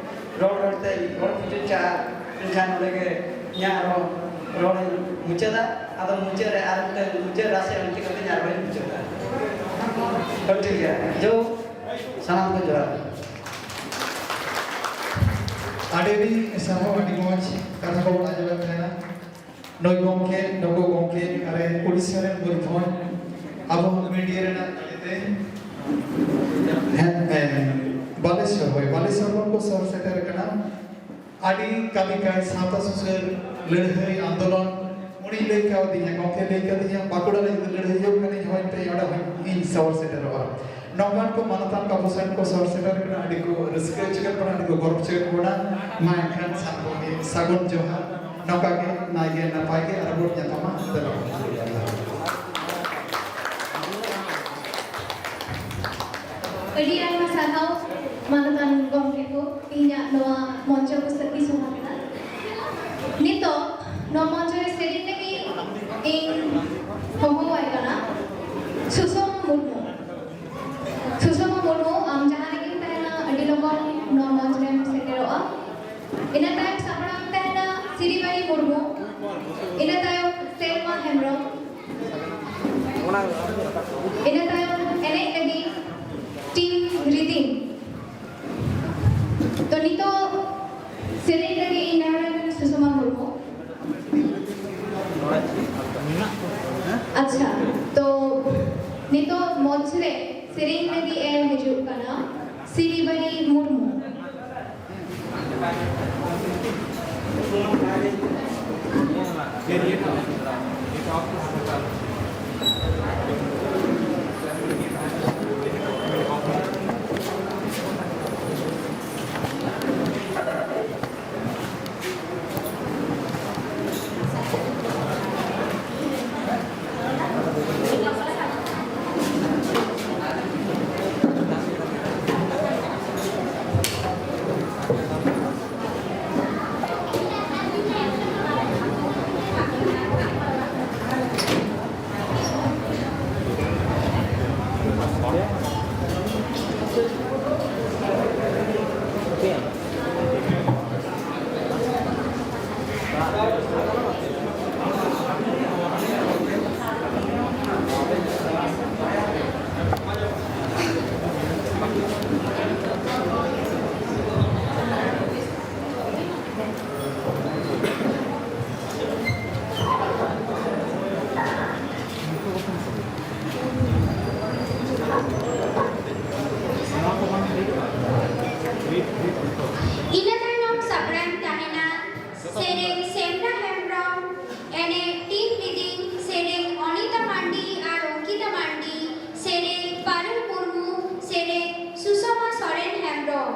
ᱨᱚᱲ ᱨᱚᱲ ᱛᱮ ᱨᱚᱲ ᱯᱩᱪᱩᱡ ᱠᱟᱜᱼᱟ, ᱮᱱᱠᱷᱟᱱ ᱱᱚᱰᱮ ᱜᱮ ᱤᱧᱟᱹᱜ ᱨᱚᱲ, ᱨᱚᱲ ᱤᱧ ᱢᱩᱪᱟᱹᱫᱟ᱾ ᱟᱫᱚ ᱢᱩᱪᱟᱹᱫ ᱨᱮ ᱟᱨ ᱢᱤᱫᱴᱟᱝ ᱢᱩᱪᱟᱹᱫ ᱨᱟᱥᱮ ᱚᱞ ᱪᱤᱠᱟᱹᱛᱮ ᱤᱧᱟᱹᱜ ᱨᱚᱲ ᱤᱧ ᱢᱩᱪᱟᱹᱫᱟ᱾ ᱴᱷᱤᱠ ᱜᱮᱭᱟ, ᱡᱟᱭᱦᱳᱠ, ᱥᱟᱱᱟᱢ ᱠᱚ ᱡᱚᱦᱟᱨ᱾ ᱟᱹᱰᱤ ᱟᱹᱰᱤ ᱥᱟᱨᱦᱟᱣ, ᱟᱹᱰᱤ ᱢᱚᱡᱽ ᱠᱟᱛᱷᱟ ᱠᱚᱵᱚᱱ ᱟᱸᱡᱚᱢᱮᱫ ᱛᱟᱦᱮᱱᱟ᱾ ᱱᱩᱭ ᱜᱚᱢᱠᱮ, ᱱᱩᱠᱩ ᱜᱚᱢᱠᱮ ᱟᱨᱮ ᱩᱲᱤᱥᱥᱟ ᱨᱮᱱ ᱢᱚᱭᱩᱨᱵᱷᱚᱸᱡᱽ ᱟᱵᱚ ᱢᱤᱰᱤᱭᱟ ᱨᱮᱱᱟᱜ ᱛᱟᱞᱮᱛᱮ, ᱦᱮᱸ, ᱦᱮᱸ, ᱵᱟᱞᱮᱥᱚᱨ, ᱦᱳᱭ, ᱵᱟᱞᱮᱥᱚᱨ ᱠᱷᱚᱱ ᱠᱚ ᱥᱚᱦᱚᱨ ᱥᱮᱴᱮᱨ ᱟᱠᱟᱱᱟ᱾ ᱟᱹᱰᱤ ᱠᱟᱹᱢᱤ ᱠᱟᱡᱽ ᱥᱟᱶᱛᱟ ᱥᱩᱥᱟᱹᱨ ᱞᱟᱹᱲᱦᱟᱹᱭ ᱟᱱᱫᱳᱞᱚᱱ ᱩᱱᱤ ᱞᱟᱹᱭ ᱠᱟᱣᱫᱤᱧᱟ, ᱜᱚᱢᱠᱮ ᱞᱟᱹᱭ ᱠᱟᱣᱫᱤᱧᱟ, ᱵᱟᱸᱠᱩᱲᱟ ᱨᱮ ᱡᱩᱫᱤ ᱞᱟᱹᱲᱦᱟᱹᱭ ᱦᱩᱭᱩᱜ ᱠᱷᱟᱱ ᱤᱧ ᱦᱚᱸ ᱤᱧ ᱥᱚᱦᱚᱨ ᱥᱮᱴᱮᱨᱚᱜᱼᱟ᱾ ᱱᱚᱝᱠᱟᱱ ᱠᱚ ᱢᱟᱱᱚᱛᱟᱱ ᱠᱚ ᱟᱵᱚ ᱥᱮᱱ ᱠᱚ ᱥᱚᱦᱚᱨ ᱥᱮᱴᱮᱨ ᱠᱟᱱᱟ, ᱟᱹᱰᱤ ᱠᱚ ᱨᱟᱹᱥᱠᱟᱹ ᱦᱚᱪᱚ ᱠᱮᱫ ᱵᱚᱱᱟ, ᱟᱹᱰᱤ ᱠᱚ ᱜᱚᱨᱚᱵᱽ ᱦᱚᱪᱚ ᱠᱮᱫ ᱵᱚᱱᱟ᱾ ᱢᱟ ᱮᱱᱠᱷᱟᱱ ᱥᱟᱱᱟᱢ ᱠᱚᱜᱮ ᱥᱟᱹᱜᱩᱱ ᱡᱚᱦᱟᱨ, ᱱᱚᱝᱠᱟ ᱜᱮ ᱱᱟᱭ ᱜᱮ ᱱᱟᱯᱟᱭ ᱜᱮ ᱟᱨ ᱵᱚᱱ ᱧᱟᱯᱟᱢᱟ᱾ ᱫᱮᱞᱟ ᱵᱚᱱ᱾ ᱟᱹᱰᱤ ᱟᱭᱢᱟ ᱥᱟᱨᱦᱟᱣ ᱢᱟᱱᱚᱛᱟᱱ ᱜᱚᱢᱠᱮ ᱠᱚ ᱛᱮᱦᱮᱧᱟᱜ ᱱᱚᱣᱟ ᱢᱚᱧᱪᱚ ᱠᱚ ᱥᱟᱹᱠᱷᱤ ᱥᱚᱵᱷᱟ ᱠᱮᱫᱟ᱾ ᱱᱤᱛ ᱥᱤᱨᱤᱵᱟᱹᱭ ᱢᱩᱨᱢᱩ, ᱤᱱᱟᱹ ᱛᱟᱭᱚᱢ ᱥᱮᱞᱢᱟ ᱦᱮᱢᱵᱨᱚᱢ, ᱤᱱᱟᱹ ᱛᱟᱭᱚᱢ ᱮᱱᱮᱡ ᱞᱟᱹᱜᱤᱫ ᱴᱤᱢ ᱨᱤᱫᱤᱢ᱾ ᱛᱚ, ᱱᱤᱛᱚᱜ ᱥᱮᱨᱮᱧ ᱞᱟᱹᱜᱤᱫ ᱤᱧ ᱱᱮᱦᱚᱨ ᱠᱟᱱᱟ ᱥᱩᱥᱚᱢᱟ ᱢᱩᱨᱢᱩ᱾ ᱟᱪᱪᱷᱟ, ᱛᱚ, ᱱᱤᱛᱚᱜ ᱢᱚᱧᱪ ᱨᱮ ᱥᱮᱨᱮᱧ ᱞᱟᱹᱜᱤᱫ ᱮ ᱦᱤᱡᱩᱜ ᱠᱟᱱᱟ ᱥᱤᱨᱤᱵᱟᱹᱭ ᱢᱩᱨᱢᱩ᱾ ᱤᱱᱟᱹ ᱛᱟᱭᱱᱚᱢ ᱥᱟᱯᱲᱟᱣ ᱛᱟᱦᱮᱱᱟ ᱥᱮᱨᱮᱧ ᱥᱮᱢᱨᱟ ᱦᱮᱢᱵᱨᱚᱢ, ᱮᱱᱮᱡ ᱴᱤᱢ ᱞᱤᱫᱤᱝ, ᱥᱮᱨᱮᱧ ᱚᱱᱤᱛᱟ ᱢᱟᱱᱰᱤ ᱟᱨ ᱚᱝᱠᱤᱛᱟ ᱢᱟᱱᱰᱤ, ᱥᱮᱨᱮᱧ ᱯᱟᱨᱩᱞ ᱢᱩᱨᱢᱩ, ᱥᱮᱨᱮᱧ ᱥᱩᱥᱚᱢᱟ ᱥᱚᱨᱮᱱ ᱦᱮᱢᱵᱨᱚᱢ᱾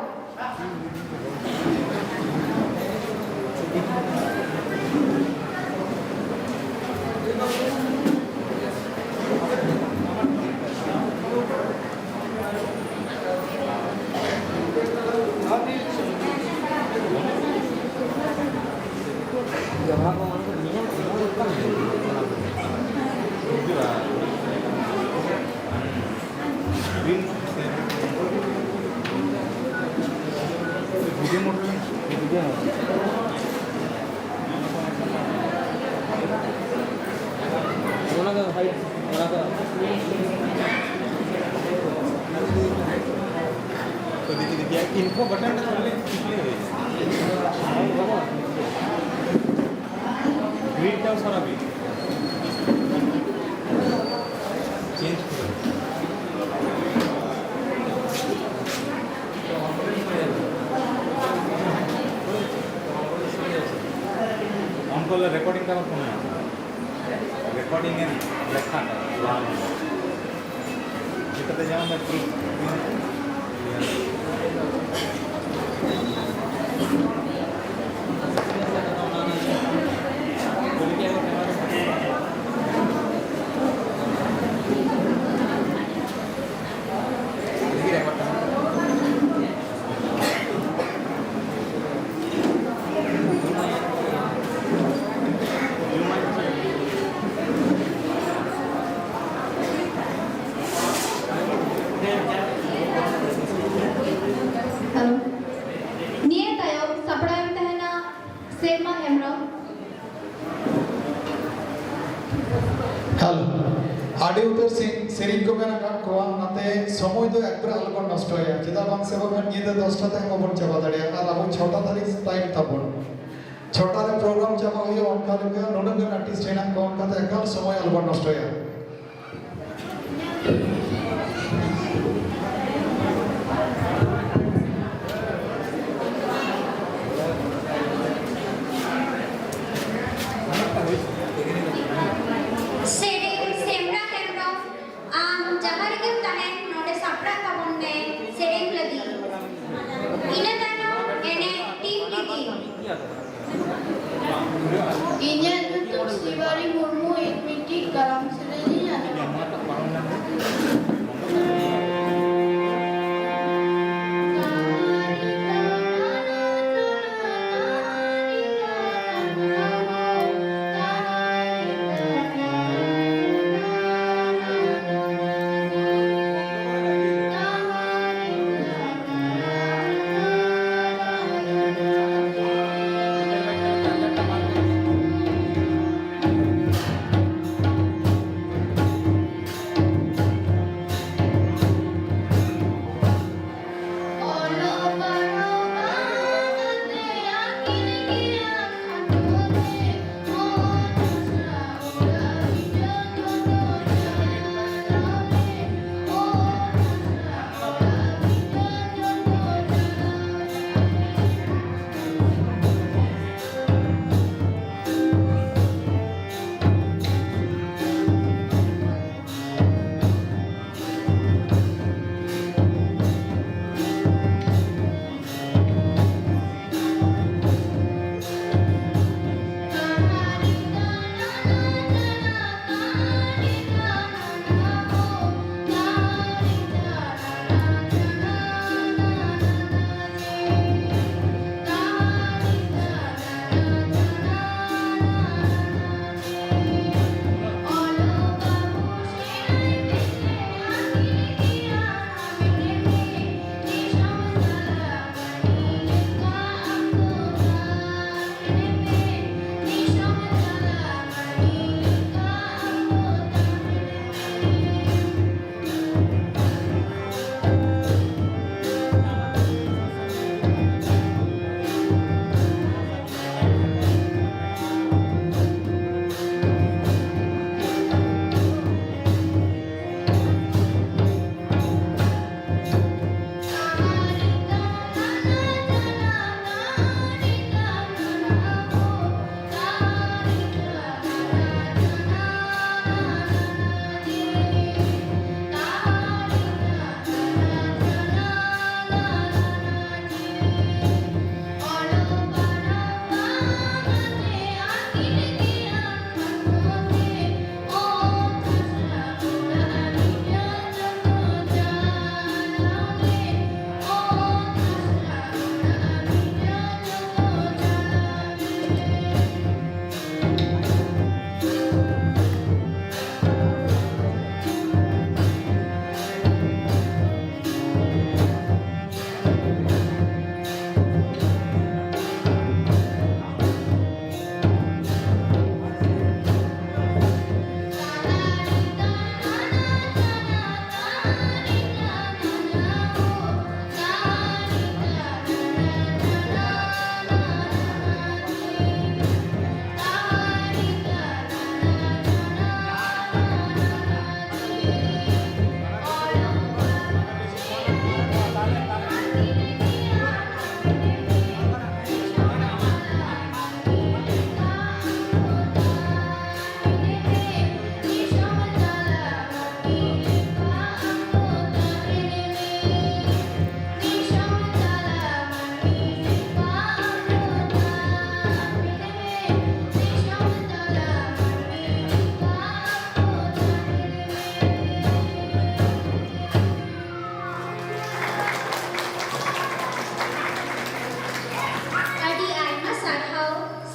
ᱛᱚ ᱫᱤᱫᱤ, ᱫᱤᱫᱤ, ᱤᱱᱯᱷᱳ ᱵᱟᱴᱚᱱ ᱨᱮ ᱛᱟᱦᱚᱞᱮ ᱠᱞᱤᱠ ᱦᱩᱭᱩᱜᱼᱟ᱾ ᱜᱨᱤᱰ ᱫᱟᱣ ᱥᱟᱨᱟ ᱵᱤᱱ᱾ ᱪᱮᱧᱡᱽ ᱠᱚᱨᱮ᱾ ᱟᱢ ᱠᱚᱞᱮ ᱨᱮᱠᱚᱨᱰᱤᱝ ᱫᱟ ᱯᱷᱳᱱ ᱢᱮ᱾ ᱨᱮᱠᱚᱨᱰᱤᱝ ᱮᱢ ᱞᱮᱠᱷᱟᱱ ᱞᱟᱦᱟ ᱞᱮᱱᱟ᱾ ᱪᱤᱠᱟᱹᱛᱮ ᱧᱟᱢ ᱫᱟ ᱯᱨᱩᱯ? ᱦᱮᱞᱳ᱾ ᱱᱤᱭᱟᱹ ᱛᱟᱭᱚᱢ ᱥᱟᱯᱲᱟᱣᱮᱱ ᱛᱟᱦᱮᱱᱟ ᱥᱮᱨᱢᱟ ᱦᱮᱢᱵᱨᱚᱢ᱾ ᱦᱮᱞᱳ᱾ ᱟᱹᱰᱤ ᱩᱛᱟᱹᱨ ᱥᱮ-, ᱥᱮᱨᱮᱧ ᱠᱚ ᱢᱮᱱᱟᱜ ᱟᱠᱟᱫ ᱠᱚᱣᱟ, ᱚᱱᱟᱛᱮ ᱥᱚᱢᱚᱭ ᱫᱚ ᱮᱠᱵᱟᱨᱮ ᱟᱞᱚᱵᱚᱱ ᱱᱚᱥᱴᱚᱭᱟ, ᱪᱮᱫᱟᱜ ᱵᱟᱝ ᱥᱮ ᱵᱟᱠᱷᱟᱱ ᱧᱤᱫᱟᱹ ᱫᱚᱥᱴᱟ ᱛᱮᱦᱚᱸ ᱵᱟᱵᱚᱱ ᱪᱟᱵᱟ ᱫᱟᱲᱮᱭᱟᱜᱼᱟ, ᱟᱨ ᱟᱵᱚ ᱪᱷᱚᱴᱟ ᱫᱷᱟᱹᱨᱤᱡ ᱴᱟᱭᱤᱢ ᱛᱟᱵᱚᱱ᱾ ᱪᱷᱚᱴᱟ ᱨᱮ ᱯᱨᱳᱜᱨᱟᱢ ᱪᱟᱵᱟ ᱦᱩᱭᱩᱜᱼᱟ, ᱚᱱᱠᱟ ᱞᱮᱠᱟ ᱱᱩᱱᱟᱹᱜ ᱜᱟᱱ ᱟᱨᱴᱤᱥᱴ ᱦᱮᱱᱟᱜ ᱠᱚᱣᱟ, ᱚᱱᱠᱟᱛᱮ ᱮᱠᱟᱞ ᱥᱚᱢᱚᱭ ᱟᱞᱚᱵᱚᱱ ᱱᱚᱥᱴᱚᱭᱟ᱾ ᱥᱮᱨᱮᱧ ᱥᱮᱢᱨᱟ ᱦᱮᱢᱵᱨᱚᱢ, ᱟᱢ ᱡᱟᱦᱟᱸ ᱨᱮᱜᱮᱢ ᱛᱟᱦᱮᱱ, ᱱᱚᱰᱮ ᱥᱟᱯᱲᱟᱜ ᱛᱟᱵᱚᱱ ᱢᱮ ᱥᱮᱨᱮᱧ ᱞᱟᱹᱜᱤᱫ᱾ ᱤᱱᱟᱹ ᱛᱟᱭᱱᱚᱢ ᱮᱱᱮᱡ ᱴᱤᱢ ᱨᱤᱫᱤ᱾ ᱤᱧᱟᱹᱜ ᱧᱩᱛᱩᱢ ᱥᱤᱵᱟᱨᱤ ᱢᱩᱨᱢᱩ, ᱤᱧ ᱢᱤᱫᱴᱤᱡ ᱠᱟᱨᱟᱢ ᱥᱮᱨᱮᱧ ᱤᱧ ᱟᱸᱡᱚᱢᱟ᱾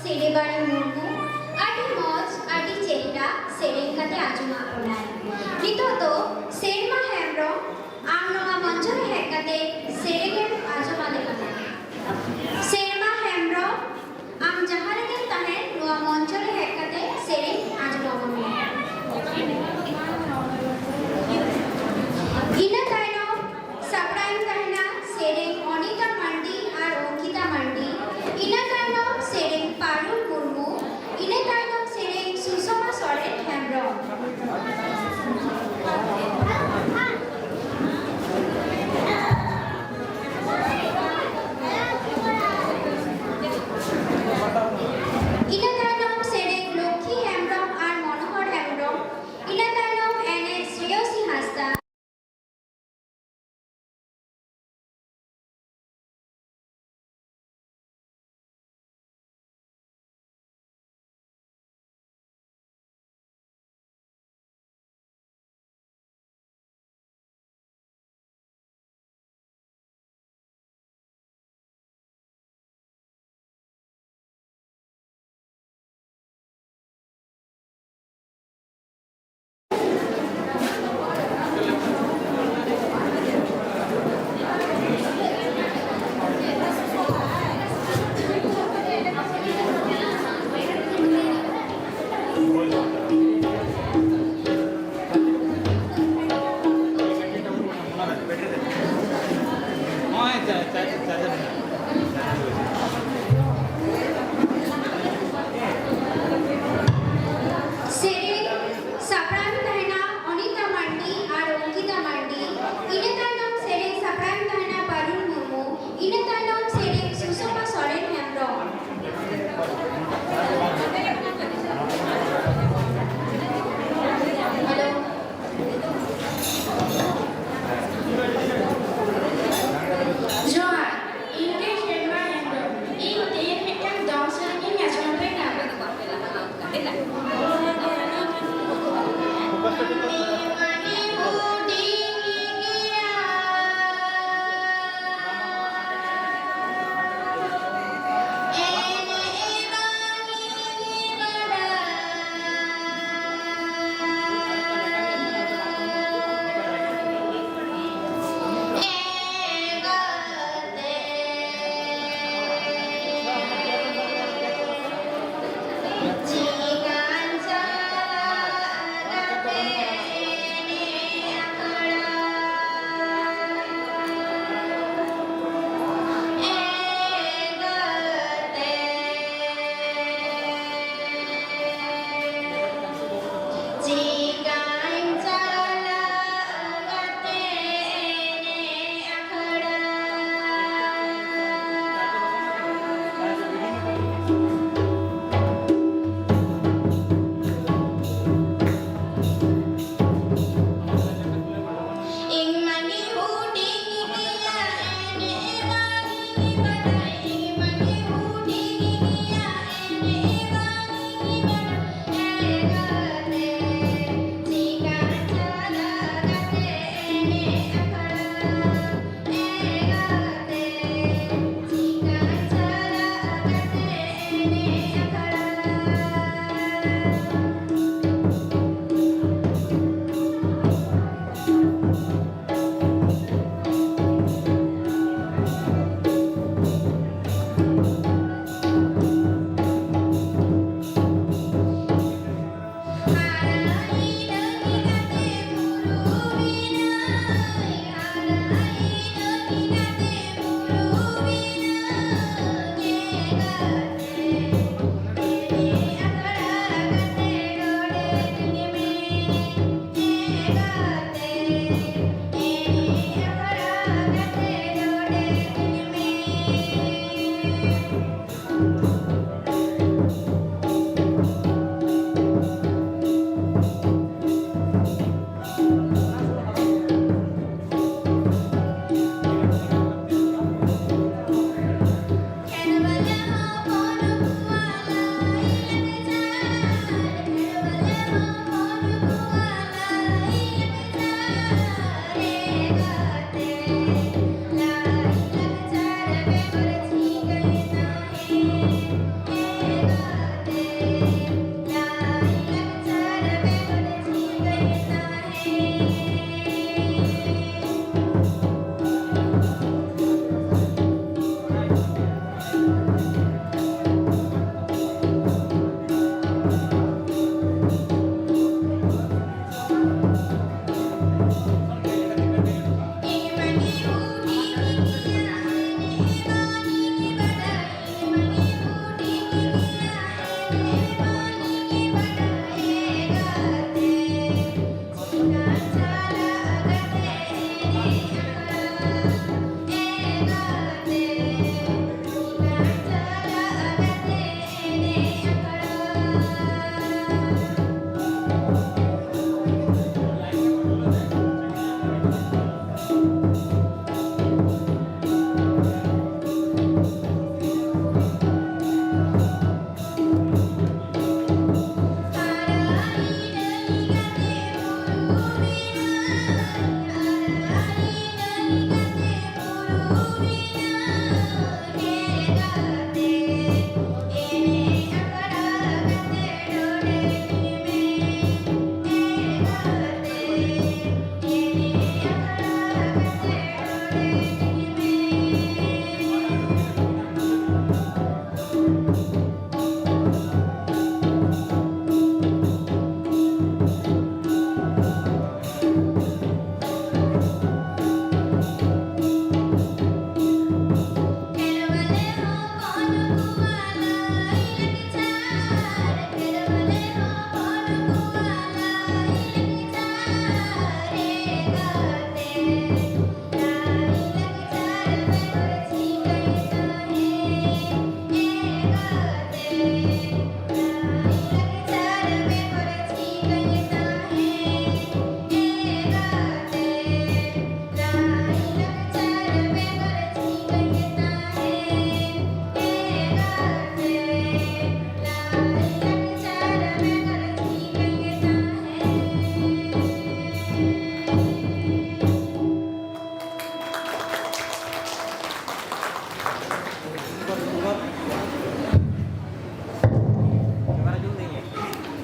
ᱥᱤᱨᱤᱵᱟᱲᱤ ᱢᱩᱨᱢᱩ ᱟᱹᱰᱤ ᱢᱚᱡᱽ, ᱟᱹᱰᱤ ᱪᱮᱦᱨᱟ ᱥᱮᱨᱮᱧ ᱠᱟᱛᱮ ᱟᱸᱡᱚᱢᱟᱜ ᱵᱚᱱᱟᱭ᱾ ᱱᱤᱛᱚᱜ ᱫᱚ ᱥᱮᱨᱢᱟ ᱦᱮᱢᱵᱨᱚᱢ, ᱟᱢ ᱱᱚᱣᱟ ᱢᱚᱧᱪᱚ ᱨᱮ ᱦᱮᱡ ᱠᱟᱛᱮ ᱥᱮᱨᱮᱧ ᱮᱢ ᱟᱸᱡᱚᱢ ᱟᱞᱮ ᱠᱟᱱᱟ᱾ ᱥᱮᱨᱢᱟ ᱦᱮᱢᱵᱨᱚᱢ, ᱟᱢ ᱡᱟᱦᱟᱸ ᱨᱮᱜᱮᱢ ᱛᱟᱦᱮᱱ, ᱱᱚᱣᱟ ᱢᱚᱧᱪᱚ ᱨᱮ ᱦᱮᱡ ᱠᱟᱛᱮ ᱥᱮᱨᱮᱧ ᱟᱸᱡᱚᱢ ᱟᱵᱚᱱ ᱢᱮ᱾ ᱤᱱᱟᱹ ᱛᱟᱭᱱᱚᱢ ᱥᱟᱯᱲᱟᱣᱮᱱ ᱛᱟᱦᱮᱱᱟ ᱥᱮᱨᱮᱧ ᱚᱱᱤᱛᱟ ᱢᱟᱱᱰᱤ ᱟᱨ ᱚᱝᱠᱤᱛᱟ ᱢᱟᱱᱰᱤ, ᱤᱱᱟᱹ ᱛᱟᱭᱱᱚᱢ ᱥᱮᱨᱮᱧ ᱯᱟᱨᱩᱞ ᱢᱩᱨᱢᱩ, ᱤᱱᱟᱹ ᱛᱟᱭᱱᱚᱢ ᱥᱮᱨᱮᱧ ᱥᱩᱥᱚᱢᱟ ᱥᱚᱨᱮᱱ ᱦᱮᱢᱵᱨᱚᱢ᱾ ᱤᱱᱟᱹ ᱛᱟᱭᱱᱚᱢ ᱥᱮᱨᱮᱧ ᱞᱚᱠᱠᱷᱤ ᱦᱮᱢᱵᱨᱚᱢ ᱟᱨ ᱢᱚᱱᱳᱦᱚᱨ ᱦᱮᱢᱵᱨᱚᱢ᱾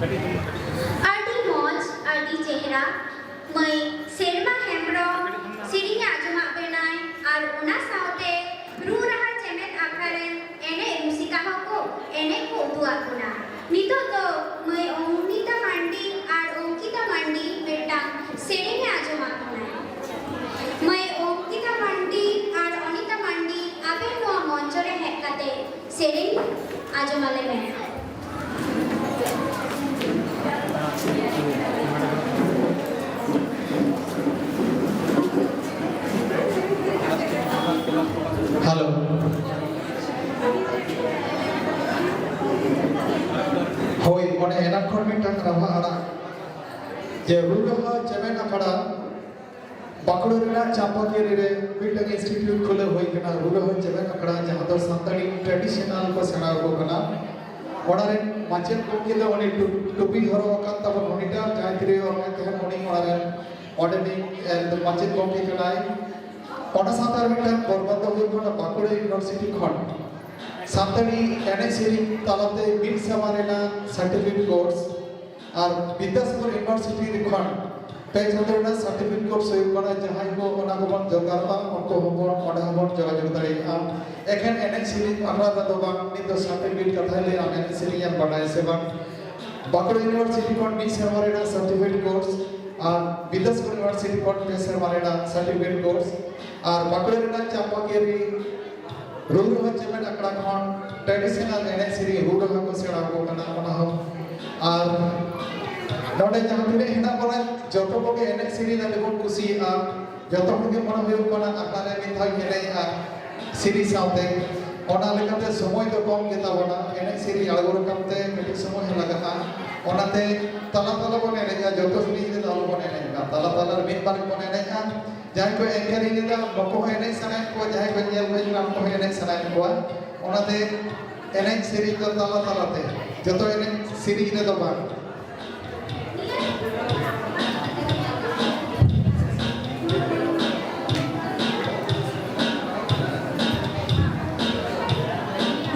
ᱟᱹᱰᱤ ᱢᱚᱡᱽ, ᱟᱹᱰᱤ ᱪᱮᱦᱨᱟ᱾ ᱢᱟᱹᱭ ᱥᱮᱨᱢᱟ ᱦᱮᱢᱵᱽᱨᱚᱢ ᱥᱮᱨᱮᱧ ᱟᱸᱡᱚᱢᱟᱜ ᱵᱮᱱᱟᱭ ᱟᱨ ᱚᱱᱟ ᱥᱟᱶᱛᱮ ᱨᱩ ᱨᱟᱦᱟ ᱪᱮᱢᱮᱫ ᱟᱠᱷᱲᱟ ᱨᱮᱱ ᱮᱱᱮᱡ ᱨᱩᱥᱤᱠᱟ ᱦᱚᱸᱠᱚ ᱮᱱᱮᱡ ᱠᱚ ᱩᱫᱩᱜ ᱟᱫ ᱵᱚᱱᱟ᱾ ᱱᱤᱛᱚᱜ ᱫᱚ ᱢᱟᱹᱭ ᱚᱝᱠᱤᱛᱟ ᱢᱟᱱᱰᱤ ᱟᱨ ᱚᱝᱠᱤᱛᱟ ᱢᱟᱱᱰᱤ ᱢᱤᱫᱴᱟᱝ ᱥᱮᱨᱮᱧ ᱮ ᱟᱸᱡᱚᱢᱟᱫ ᱵᱚᱱᱟ᱾ ᱢᱟᱹᱭ ᱚᱝᱠᱤᱛᱟ ᱢᱟᱱᱰᱤ ᱟᱨ ᱚᱱᱤᱛᱟ ᱢᱟᱱᱰᱤ, ᱟᱯᱮ ᱱᱚᱣᱟ ᱢᱚᱧᱪᱚ ᱨᱮ ᱦᱮᱡ ᱠᱟᱛᱮ ᱥᱮᱨᱮᱧ ᱟᱸᱡᱚᱢ ᱟᱞᱮ ᱢᱮ᱾ ᱦᱮᱞᱳ᱾ ᱦᱳᱭ, ᱚᱱᱮ ᱮᱱᱟᱝ ᱠᱷᱚᱱ ᱢᱤᱫᱴᱟᱝ ᱨᱟᱦᱟ ᱟᱲᱟᱜ ᱡᱮ ᱨᱩ ᱨᱟᱦᱟ ᱪᱮᱢᱮᱫ ᱟᱠᱷᱲᱟ ᱵᱟᱸᱠᱩᱲᱟ ᱨᱮᱱᱟᱜ ᱪᱟᱢᱯᱟᱠᱤᱭᱟᱹᱨᱤ ᱨᱮ ᱢᱤᱫᱴᱟᱝ ᱤᱱᱥᱴᱤᱴᱤᱭᱩᱴ ᱠᱷᱩᱞᱟᱹᱣ ᱦᱩᱭ ᱠᱟᱱᱟ, ᱨᱩ ᱨᱟᱦᱟ ᱪᱮᱢᱮᱫ ᱟᱠᱷᱲᱟ, ᱡᱟᱦᱟᱸ ᱫᱚ ᱥᱟᱱᱛᱟᱲᱤ ᱴᱨᱮᱰᱤᱥᱚᱱᱟᱞ ᱠᱚ ᱥᱮᱬᱟ ᱟᱠᱚ ᱠᱟᱱᱟ᱾ ᱚᱱᱟ ᱨᱮᱱ ᱢᱟᱪᱮᱫ ᱜᱚᱢᱠᱮ ᱫᱚ ᱩᱱᱤ ᱴᱩ-, ᱴᱩᱯᱤ ᱦᱚᱨᱚᱜ ᱟᱠᱟᱫ ᱛᱟᱵᱚᱱ ᱩᱱᱤᱴᱟᱜ ᱡᱟᱦᱟᱸᱭ ᱛᱤᱨᱭᱳ ᱚᱨᱚᱝ ᱮᱫ ᱛᱟᱦᱮᱸᱫ, ᱩᱱᱤ ᱚᱱᱟ ᱨᱮᱱ ᱚᱸᱰᱮᱱᱤᱡ, ᱮ, ᱢᱟᱪᱮᱫ ᱜᱚᱢᱠᱮ ᱠᱟᱱᱟᱭ᱾ ᱚᱱᱟ ᱥᱟᱶᱛᱮ ᱟᱨ ᱢᱤᱫᱴᱟᱝ ᱯᱚᱨᱵᱚᱱᱫᱚ ᱦᱩᱭᱩᱜ ᱠᱟᱱᱟ ᱵᱟᱸᱠᱩᱲᱟ ᱤᱭᱩᱱᱤᱵᱷᱟᱨᱥᱤᱴᱤ ᱠᱷᱚᱱ ᱥᱟᱱᱛᱟᱲᱤ ᱮᱱᱮᱡ ᱥᱮᱨᱮᱧ ᱛᱟᱞᱟᱛᱮ ᱢᱤᱫ ᱥᱮᱨᱢᱟ ᱨᱮᱱᱟᱜ ᱥᱟᱨᱴᱤᱯᱷᱤᱠᱮᱴ ᱠᱳᱨᱥ᱾ ᱟᱨ ᱵᱤᱫᱽᱫᱟᱥᱟᱜᱚᱨ ᱤᱭᱩᱱᱤᱵᱷᱟᱨᱥᱤᱴᱤ ᱠᱷᱚᱱ ᱯᱮ ᱪᱟᱸᱫᱳ ᱨᱮᱱᱟᱜ ᱥᱟᱨᱴᱤᱯᱷᱤᱠᱮᱴ ᱠᱳᱨᱥ ᱦᱩᱭᱩᱜ ᱠᱟᱱᱟ᱾ ᱡᱟᱦᱟᱸᱭ ᱠᱚ ᱚᱱᱟ ᱠᱚᱵᱚᱱ ᱫᱚᱨᱠᱟᱨᱚᱜᱼᱟ, ᱩᱱᱠᱩ ᱦᱚᱸᱵᱚᱱ, ᱚᱸᱰᱮ ᱦᱚᱸᱵᱚᱱ ᱡᱳᱜᱟᱡᱳᱜᱽ ᱫᱟᱲᱮᱭᱟᱜᱼᱟ᱾ ᱮᱠᱷᱮᱱ ᱮᱱᱮᱡ ᱥᱮᱨᱮᱧ ᱟᱠᱷᱲᱟ ᱨᱮᱫᱚ ᱵᱟᱝ, ᱱᱤᱛ ᱫᱚ ᱥᱟᱨᱴᱤᱯᱷᱤᱠᱮᱴ ᱠᱟᱛᱷᱟᱭ ᱞᱟᱹᱭᱟ, ᱮᱱᱮᱡ ᱥᱮᱨᱮᱧ ᱮᱢ ᱵᱟᱰᱟᱭᱟ ᱥᱮ ᱵᱟᱝ? ᱵᱟᱸᱠᱩᱲᱟ ᱤᱭᱩᱱᱤᱵᱷᱟᱨᱥᱤᱴᱤ ᱠᱷᱚᱱ ᱢᱤᱫ ᱥᱮᱨᱢᱟ ᱨᱮᱱᱟᱜ ᱥᱟᱨᱴᱤᱯᱷᱤᱠᱮᱴ ᱠᱳᱨᱥ ᱟᱨ ᱵᱤᱫᱽᱫᱟᱥᱟᱜᱚᱨ ᱤᱭᱩᱱᱤᱵᱷᱟᱨᱥᱤᱴᱤ ᱠᱷᱚᱱ ᱯᱮ ᱥᱮᱨᱢᱟ ᱨᱮᱱᱟᱜ ᱥᱟᱨᱴᱤᱯᱷᱤᱠᱮᱴ ᱠᱳᱨᱥ ᱟᱨ ᱵᱟᱸᱠᱩᱲᱟ ᱨᱮᱱᱟᱜ ᱪᱟᱢᱯᱟᱠᱤᱭᱟᱹᱨᱤ ᱨᱩ ᱨᱟᱦᱟ ᱪᱮᱢᱮᱫ ᱟᱠᱷᱲᱟ ᱠᱷᱚᱱ ᱴᱨᱮᱰᱤᱥᱚᱱᱟᱞ ᱮᱱᱮᱡ ᱥᱮᱨᱮᱧ ᱨᱩ ᱨᱟᱦᱟ ᱠᱚ ᱥᱮᱬᱟ ᱟᱠᱚ ᱠᱟᱱᱟ, ᱚᱱᱟ ᱦᱚᱸ᱾ ᱟᱨ ᱱᱚᱰᱮ ᱡᱟᱦᱟᱸ ᱛᱤᱱᱟᱹᱜ ᱦᱮᱱᱟᱜ ᱵᱚᱱᱟ, ᱡᱚᱛᱚ ᱠᱚᱜᱮ ᱮᱱᱮᱡ ᱥᱮᱨᱮᱧ ᱟᱹᱰᱤ ᱵᱚᱱ ᱠᱩᱥᱤᱭᱟᱜᱼᱟ᱾ ᱡᱚᱛᱚ ᱦᱚᱲ ᱜᱮ ᱢᱚᱱᱮ ᱦᱩᱭᱩᱜ ᱠᱟᱱᱟ ᱟᱠᱷᱲᱟ ᱨᱮ ᱢᱤᱫ ᱫᱷᱟᱣ ᱤᱧ ᱮᱱᱮᱡᱼᱟ ᱥᱮᱨᱮᱧ ᱥᱟᱶᱛᱮ᱾ ᱚᱱᱟ ᱞᱮᱠᱟᱛᱮ ᱥᱚᱢᱚᱭ ᱫᱚ ᱠᱚᱢ ᱜᱮᱛᱟ ᱵᱚᱱᱟ, ᱮᱱᱮᱡ ᱥᱮᱨᱮᱧ ᱟᱬᱜᱚ ᱨᱟᱠᱟᱵ ᱛᱮ ᱠᱟᱹᱴᱤᱡ ᱥᱚᱢᱚᱭ ᱦᱚᱸ ᱞᱟᱜᱟᱜᱼᱟ᱾ ᱚᱱᱟᱛᱮ ᱛᱟᱞᱟ ᱛᱟᱞᱟ ᱵᱚᱱ ᱮᱱᱮᱡᱼᱟ, ᱡᱚᱛᱚ ᱥᱮᱨᱮᱧ ᱨᱮᱫᱚ ᱟᱞᱚ ᱵᱚᱱ ᱮᱱᱮᱡ ᱢᱟ, ᱛᱟᱞᱟ ᱛᱟᱞᱟ ᱨᱮ ᱢᱤᱫ ᱵᱟᱨ ᱵᱚᱱ ᱮᱱᱮᱡᱼᱟ᱾ ᱡᱟᱦᱟᱸᱭ ᱠᱚ ᱮᱝᱠᱟᱨᱤᱝ ᱮᱫᱟ, ᱱᱩᱠᱩ ᱦᱚᱸ ᱮᱱᱮᱡ ᱥᱟᱱᱟᱭᱮᱫ ᱠᱚᱣᱟ, ᱡᱟᱦᱟᱸᱭ ᱠᱚ ᱧᱮᱞ ᱦᱩᱭ ᱠᱟᱱᱟ, ᱩᱱᱠᱩ ᱦᱚᱸ ᱮᱱᱮᱡ ᱥᱟᱱᱟᱭᱮᱫ ᱠᱚᱣᱟ᱾ ᱚᱱᱟᱛᱮ ᱮᱱᱮᱡ ᱥᱮᱨᱮᱧ ᱫᱚ ᱛᱟᱞᱟ ᱛᱟᱞᱟᱛᱮ, ᱡᱚᱛᱚ ᱮᱱᱮᱡ ᱥᱮᱨᱮᱧ ᱨᱮᱫᱚ ᱵᱟᱝ᱾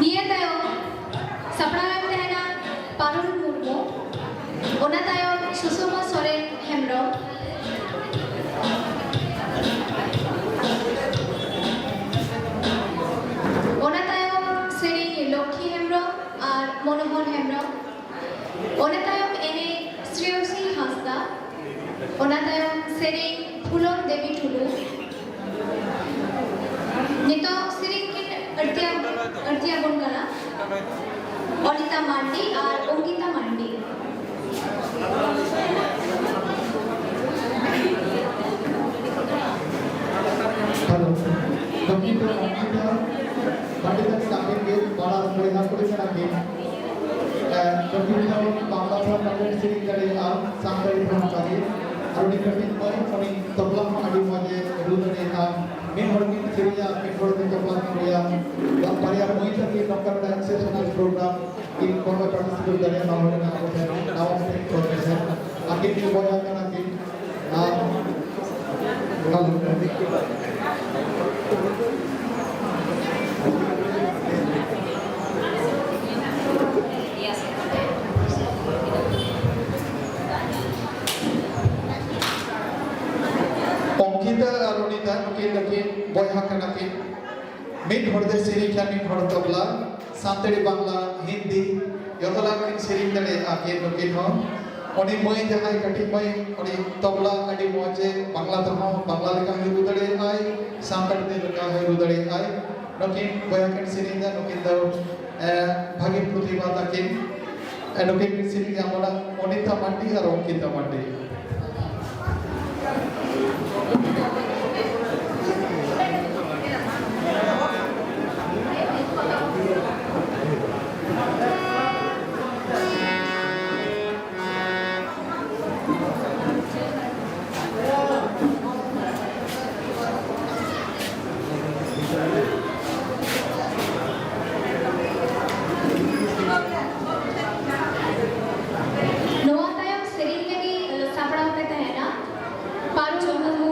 ᱱᱤᱭᱟᱹ ᱛᱟᱭᱚᱢ ᱥᱟᱯᱲᱟᱣᱮᱢ ᱛᱟᱦᱮᱱᱟ ᱯᱟᱨᱩᱞ ᱢᱩᱨᱢᱩ᱾ ᱚᱱᱟ ᱛᱟᱭᱚᱢ ᱥᱩᱥᱚᱢᱟ ᱥᱚᱨᱮᱱ ᱦᱮᱢᱵᱨᱚᱢ᱾ ᱚᱱᱟ ᱛᱟᱭᱚᱢ ᱥᱮᱨᱮᱧ ᱞᱚᱠᱠᱷᱤ ᱦᱮᱢᱵᱨᱚᱢ ᱟᱨ ᱢᱚᱱᱳᱦᱚᱨ ᱦᱮᱢᱵᱨᱚᱢ᱾ ᱚᱱᱟ ᱛᱟᱭᱚᱢ ᱮᱱᱮᱡ ᱥᱨᱮᱭᱚᱥᱤ ᱦᱟᱸᱥᱫᱟ᱾ ᱚᱱᱟ ᱛᱟᱭᱚᱢ ᱥᱮᱨᱮᱧ ᱯᱷᱩᱞᱚᱱ ᱫᱮᱵᱤ ᱴᱩᱰᱩ᱾ ᱱᱤᱛᱚᱜ ᱥᱮᱨᱮᱧ ᱠᱤᱱ ᱟᱹᱲᱛᱤᱭᱟ-, ᱟᱹᱲᱛᱤᱭᱟᱵᱚᱱ ᱠᱟᱱᱟ ᱚᱱᱤᱛᱟ ᱢᱟᱱᱰᱤ ᱟᱨ ᱚᱝᱜᱤᱛᱟ ᱢᱟᱱᱰᱤ᱾ ᱦᱮᱞᱳ, ᱫᱚᱠᱠᱷᱤᱱ ᱫᱚ ᱚᱝᱜᱤᱛᱟ ᱢᱟᱱᱰᱤ ᱛᱟᱹᱠᱤᱱ ᱟᱹᱠᱤᱱ ᱜᱮ ᱵᱟᱱᱟᱨ ᱵᱚᱭᱦᱟ ᱠᱩᱲᱤ ᱠᱟᱱᱟ ᱠᱤᱱ᱾ ᱮ, ᱫᱚᱠᱠᱷᱤᱱ ᱫᱚ ᱵᱟᱝᱞᱟ ᱛᱮᱦᱚᱸ ᱵᱷᱟᱜᱮ ᱥᱮᱨᱮᱧ ᱫᱟᱲᱮᱭᱟᱜᱼᱟ, ᱥᱟᱱᱛᱟᱲᱤ ᱛᱮᱦᱚᱸ ᱚᱱᱠᱟ ᱜᱮ᱾ ᱟᱨ ᱩᱱᱤ ᱠᱟᱹᱴᱤᱡ ᱢᱟᱹᱭ, ᱩᱱᱤ ᱛᱚᱵᱞᱟ ᱦᱚᱸ ᱟᱹᱰᱤ ᱢᱚᱡᱽ ᱮ ᱨᱩ ᱫᱟᱲᱮᱭᱟᱜᱼᱟ᱾ ᱢᱤᱫ ᱦᱚᱲ ᱠᱤᱱ ᱥᱮᱨᱮᱧᱟ, ᱢᱤᱫ ᱦᱚᱲ ᱫᱚ ᱛᱚᱵᱞᱟ ᱠᱤᱱ ᱨᱩᱭᱟ᱾ ᱵᱟᱨᱭᱟ ᱢᱟᱹᱭ ᱛᱟᱹᱠᱤᱱ ᱱᱚᱝᱠᱟ ᱢᱤᱫᱴᱟᱝ exceptional program ᱠᱤᱱ ᱠᱚ participate ᱫᱟᱲᱮᱭᱟᱜᱼᱟ, ᱱᱚᱣᱟ ᱦᱚᱸ ᱢᱤᱫᱴᱟᱝ ᱟᱵᱚ ᱴᱷᱮᱱ ᱱᱟᱣᱟ ᱢᱤᱫᱴᱮᱱ ᱯᱨᱚᱡᱮᱠᱴ᱾ ᱟᱹᱠᱤᱱ ᱜᱮ ᱵᱚᱭᱦᱟ ᱠᱟᱱᱟ ᱠᱤᱱ᱾ ᱟᱨ ᱦᱮᱞᱳ᱾ ᱚᱝᱠᱤᱛᱟ ᱟᱨ ᱚᱱᱤᱛᱟ ᱱᱩᱠᱤᱱ ᱫᱚᱠᱤᱱ ᱵᱚᱭᱦᱟ ᱠᱟᱱᱟ ᱠᱤᱱ᱾ ᱢᱤᱫ ᱦᱚᱲ ᱫᱚᱭ ᱥᱮᱨᱮᱧ ᱠᱷᱟᱱ ᱢᱤᱫ ᱦᱚᱲ ᱛᱚᱵᱞᱟ, ᱥᱟᱱᱛᱟᱲᱤ, ᱵᱟᱝᱞᱟ, ᱦᱤᱱᱫᱤ ᱡᱚᱛᱚ ᱞᱮᱠᱟ ᱠᱤᱱ ᱥᱮᱨᱮᱧ ᱫᱟᱲᱮᱭᱟᱜᱼᱟ ᱠᱤᱱ ᱱᱩᱠᱤᱱ ᱦᱚᱸ᱾ ᱩᱱᱤ ᱢᱟᱹᱭ ᱡᱟᱦᱟᱸᱭ ᱠᱟᱹᱴᱤᱡ ᱢᱟᱹᱭ, ᱩᱱᱤ ᱛᱚᱵᱞᱟ ᱟᱹᱰᱤ ᱢᱚᱡᱽ ᱮ ᱵᱟᱝᱞᱟ ᱛᱮᱦᱚᱸ, ᱵᱟᱝᱞᱟ ᱞᱮᱠᱟ ᱦᱚᱸᱭ ᱨᱩ ᱫᱟᱲᱮᱭᱟᱜᱼᱟᱭ, ᱥᱟᱱᱛᱟᱲᱤ ᱛᱮ ᱞᱮᱠᱟ ᱦᱚᱸᱭ ᱨᱩ ᱫᱟᱲᱮᱭᱟᱜᱼᱟᱭ᱾ ᱱᱩᱠᱤᱱ ᱵᱚᱭᱦᱟ ᱠᱤᱱ ᱥᱮᱨᱮᱧ ᱮᱫᱟ, ᱱᱩᱠᱤᱱ ᱫᱚ, ᱮ, ᱵᱷᱟᱹᱜᱤ ᱯᱨᱚᱛᱤᱵᱷᱟ ᱛᱟᱹᱠᱤᱱ᱾ ᱮ, ᱱᱩᱠᱤᱱ ᱠᱤᱱ ᱥᱮᱨᱮᱧ ᱮᱫᱟ ᱚᱱᱟ ᱚᱱᱤᱛᱟ ᱢᱟᱱᱰᱤ ᱟᱨ ᱚᱝᱠᱤᱛᱟ ᱢᱟᱱᱰᱤ᱾ ᱱᱚᱣᱟ ᱛᱟᱭᱚᱢ ᱥᱮᱨᱮᱧ ᱞᱟᱹᱜᱤᱫ, ᱮ, ᱥᱟᱯᱲᱟᱣ ᱯᱮ ᱛᱟᱦᱮᱱᱟ ᱯᱟᱨᱩᱞ ᱢᱩᱨᱢᱩ,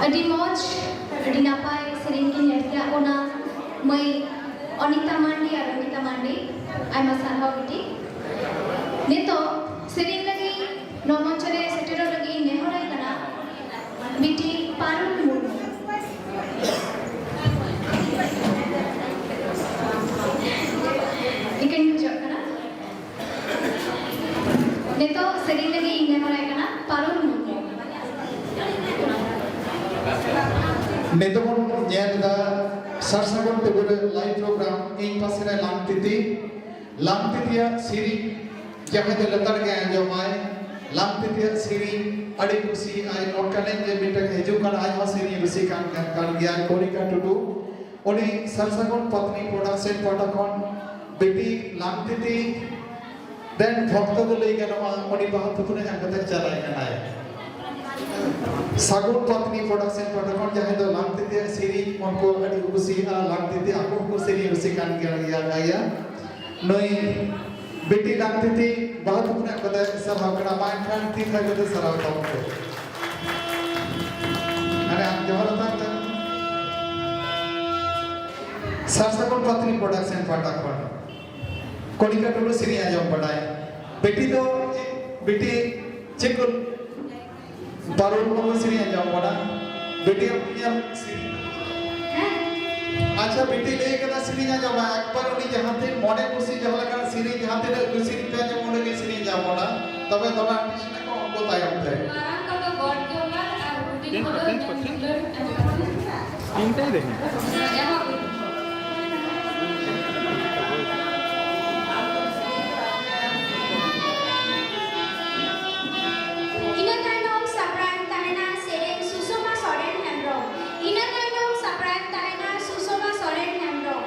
ᱟᱹᱰᱤ ᱢᱚᱡᱽ, ᱟᱹᱰᱤ ᱱᱟᱯᱟᱭ ᱥᱮᱨᱮᱧ ᱠᱤᱱ ᱮᱢ ᱠᱮᱫᱟ᱾ ᱚᱱᱟ ᱢᱟᱹᱭ ᱚᱱᱤᱛᱟ ᱢᱟᱱᱰᱤ ᱟᱨ ᱨᱚᱱᱤᱛᱟ ᱢᱟᱱᱰᱤ, ᱟᱭᱢᱟ ᱥᱟᱨᱦᱟᱣ ᱵᱤᱴᱤ᱾ ᱱᱤᱛᱚᱜ ᱥᱮᱨᱮᱧ ᱞᱟᱹᱜᱤᱫ ᱱᱚᱣᱟ ᱢᱚᱧᱪᱚ ᱨᱮ ᱥᱮᱴᱮᱨᱚᱜ ᱞᱟᱹᱜᱤᱫ ᱤᱧ ᱱᱮᱦᱚᱨᱟᱭ ᱠᱟᱱᱟ ᱵᱤᱴᱤ ᱯᱟᱨᱩᱞ ᱢᱩᱨᱢᱩ᱾ ᱤᱠᱟᱹᱧ ᱠᱷᱚᱡᱚᱜ ᱠᱟᱱᱟ᱾ ᱱᱤᱛᱚᱜ ᱥᱮᱨᱮᱧ ᱞᱟᱹᱜᱤᱫ ᱤᱧ ᱱᱮᱦᱚᱨᱟᱭ ᱠᱟᱱᱟ ᱯᱟᱨᱩᱞ ᱢᱩᱨᱢᱩ᱾ ᱱᱤᱛᱚᱜ ᱵᱚᱱ ᱧᱮᱞ ᱮᱫᱟ ᱥᱟᱨ ᱥᱟᱹᱜᱩᱱ ᱴᱩᱰᱩ ᱨᱮ ᱞᱟᱭᱤᱵᱷ ᱯᱨᱳᱜᱨᱟᱢ, ᱤᱧ ᱯᱟᱥᱮ ᱨᱮ ᱞᱟᱝᱛᱤᱛᱤ, ᱞᱟᱝᱛᱤᱛᱤᱭᱟᱜ ᱥᱮᱨᱮᱧ ᱡᱟᱦᱟᱸᱭ ᱫᱚ ᱞᱮᱛᱟᱲ ᱜᱮ ᱟᱸᱡᱚᱢᱟᱭ, ᱞᱟᱝᱛᱤᱛᱤᱭᱟᱜ ᱥᱮᱨᱮᱧ ᱟᱹᱰᱤ ᱠᱩᱥᱤᱭᱟᱜᱼᱟᱭ᱾ ᱱᱚᱝᱠᱟᱱᱤᱡ ᱡᱮ ᱢᱤᱫᱴᱟᱝ ᱦᱤᱡᱩᱜ ᱠᱟᱱ ᱟᱡ ᱦᱚᱸ ᱥᱮᱨᱮᱧ ᱨᱩᱥᱤᱠᱟ ᱠᱟᱱ, ᱠᱟᱱ ᱜᱮᱭᱟᱭ, ᱠᱚᱱᱤᱠᱟ ᱴᱩᱰᱩ᱾ ᱩᱱᱤ ᱥᱟᱨ ᱥᱟᱹᱜᱩᱱ ᱯᱟᱛᱱᱤ ᱯᱨᱚᱰᱟᱠᱥᱚᱱ ᱯᱟᱦᱴᱟ ᱠᱷᱚᱱ ᱵᱤᱴᱤ ᱞᱟᱝᱛᱤᱛᱤ ᱨᱮᱱ ᱵᱷᱚᱠᱛᱚ ᱫᱚ ᱞᱟᱹᱭ ᱜᱟᱱᱚᱜᱼᱟ, ᱩᱱᱤ ᱵᱟᱦᱟ ᱛᱷᱩᱯᱱᱟᱹ ᱮᱢ ᱠᱟᱛᱮ ᱪᱟᱞᱟᱭ ᱠᱟᱱᱟᱭ᱾ ᱥᱟᱹᱜᱩᱱ ᱯᱟᱛᱱᱤ ᱯᱨᱚᱰᱟᱠᱥᱚᱱ ᱯᱟᱦᱴᱟ ᱠᱷᱚᱱ ᱡᱟᱦᱟᱸᱭ ᱫᱚ ᱞᱟᱝᱛᱤᱛᱤᱭᱟᱜ ᱥᱮᱨᱮᱧ ᱩᱱᱠᱩ ᱟᱹᱰᱤ ᱠᱚ ᱠᱩᱥᱤᱭᱟᱜᱼᱟ, ᱞᱟᱝᱛᱤᱛᱤ ᱟᱠᱚ ᱦᱚᱸᱠᱚ ᱥᱮᱨᱮᱧ ᱨᱩᱥᱤᱠᱟ ᱠᱟᱱ ᱜᱮᱭᱟ, ᱜᱮᱭᱟ᱾ ᱱᱩᱭ ᱵᱤᱴᱤ ᱞᱟᱝᱛᱤᱛᱤ ᱵᱟᱦᱟ ᱛᱷᱩᱯᱱᱟᱹ ᱮᱢ ᱠᱟᱛᱮ ᱥᱟᱨᱦᱟᱣ ᱠᱟᱱᱟ᱾ ᱢᱟ ᱮᱱᱠᱷᱟᱱ ᱛᱤ ᱛᱷᱟᱭᱚ ᱠᱟᱛᱮ ᱥᱟᱨᱦᱟᱣ ᱛᱟᱵᱚᱱ ᱯᱮ᱾ ᱟᱨᱮ ᱟᱢ ᱡᱚᱦᱟᱨ ᱛᱟᱢ ᱛᱮ᱾ ᱥᱟᱨ ᱥᱟᱹᱜᱩᱱ ᱯᱟᱛᱱᱤ ᱯᱨᱚᱰᱟᱠᱥᱚᱱ ᱯᱟᱦᱴᱟ ᱠᱷᱚᱱ ᱠᱚᱱᱤᱠᱟ ᱴᱩᱰᱩ ᱥᱮᱨᱮᱧ ᱟᱸᱡᱚᱢ ᱵᱟᱰᱟᱭ᱾ ᱵᱤᱴᱤ ᱫᱚ, ᱵᱤᱴᱤ ᱪᱮᱫ ᱠᱚ ᱯᱟᱨᱩᱞ ᱢᱩᱨᱢᱩ ᱥᱮᱨᱮᱧ ᱟᱸᱡᱚᱢ ᱵᱟᱰᱟᱭ᱾ ᱵᱤᱴᱤ ᱟᱢ ᱧᱮᱞ ᱥᱮᱨᱮᱧ᱾ ᱟᱪᱪᱷᱟ, ᱵᱤᱴᱤ ᱞᱟᱹᱭ ᱠᱟᱫᱟ ᱥᱮᱨᱮᱧ ᱟᱸᱡᱚᱢᱟ᱾ ᱮᱠᱵᱟᱨ ᱩᱱᱤ ᱡᱟᱦᱟᱸ ᱛᱤᱱ ᱢᱚᱱᱮ ᱠᱩᱥᱤ ᱡᱟᱦᱟᱸ ᱞᱮᱠᱟ ᱥᱮᱨᱮᱧ, ᱡᱟᱦᱟᱸ ᱛᱤᱱᱟᱹᱜ ᱠᱩᱥᱤ ᱯᱮ ᱟᱸᱡᱚᱢ, ᱩᱱᱟᱹᱜ ᱜᱮ ᱥᱮᱨᱮᱧ ᱟᱸᱡᱚᱢ ᱵᱚᱱᱟ᱾ ᱛᱚᱵᱮ ᱫᱚᱢᱮ ᱟᱨᱴᱤᱥᱴ ᱠᱚ ᱩᱱᱠᱩ ᱛᱟᱭᱚᱢ ᱛᱮ᱾ ᱢᱟᱨᱟᱝ ᱠᱚᱫᱚ ᱜᱚᱰ ᱡᱚᱦᱟᱨ ᱟᱨ ᱦᱩᱰᱤᱧ ᱠᱚᱫᱚ ᱧᱮᱞ ᱫᱩᱞᱟᱹᱲ᱾ ᱤᱧ ᱛᱮ ᱫᱮᱦᱤᱧ᱾ ᱮᱦᱚᱵ ᱤᱧ᱾ ᱤᱱᱟᱹ ᱛᱟᱭᱱᱚᱢ ᱥᱟᱯᱲᱟᱣᱮᱱ ᱛᱟᱦᱮᱱᱟ ᱥᱮᱨᱮᱧ ᱥᱩᱥᱚᱢᱟ ᱥᱚᱨᱮᱱ ᱦᱮᱢᱵᱨᱚᱢ᱾ ᱤᱱᱟᱹ ᱛᱟᱭᱱᱚᱢ ᱥᱟᱯᱲᱟᱣᱮᱱ ᱛᱟᱦᱮᱱᱟ ᱥᱩᱥᱚᱢᱟ ᱥᱚᱨᱮᱱ ᱦᱮᱢᱵᱨᱚᱢ᱾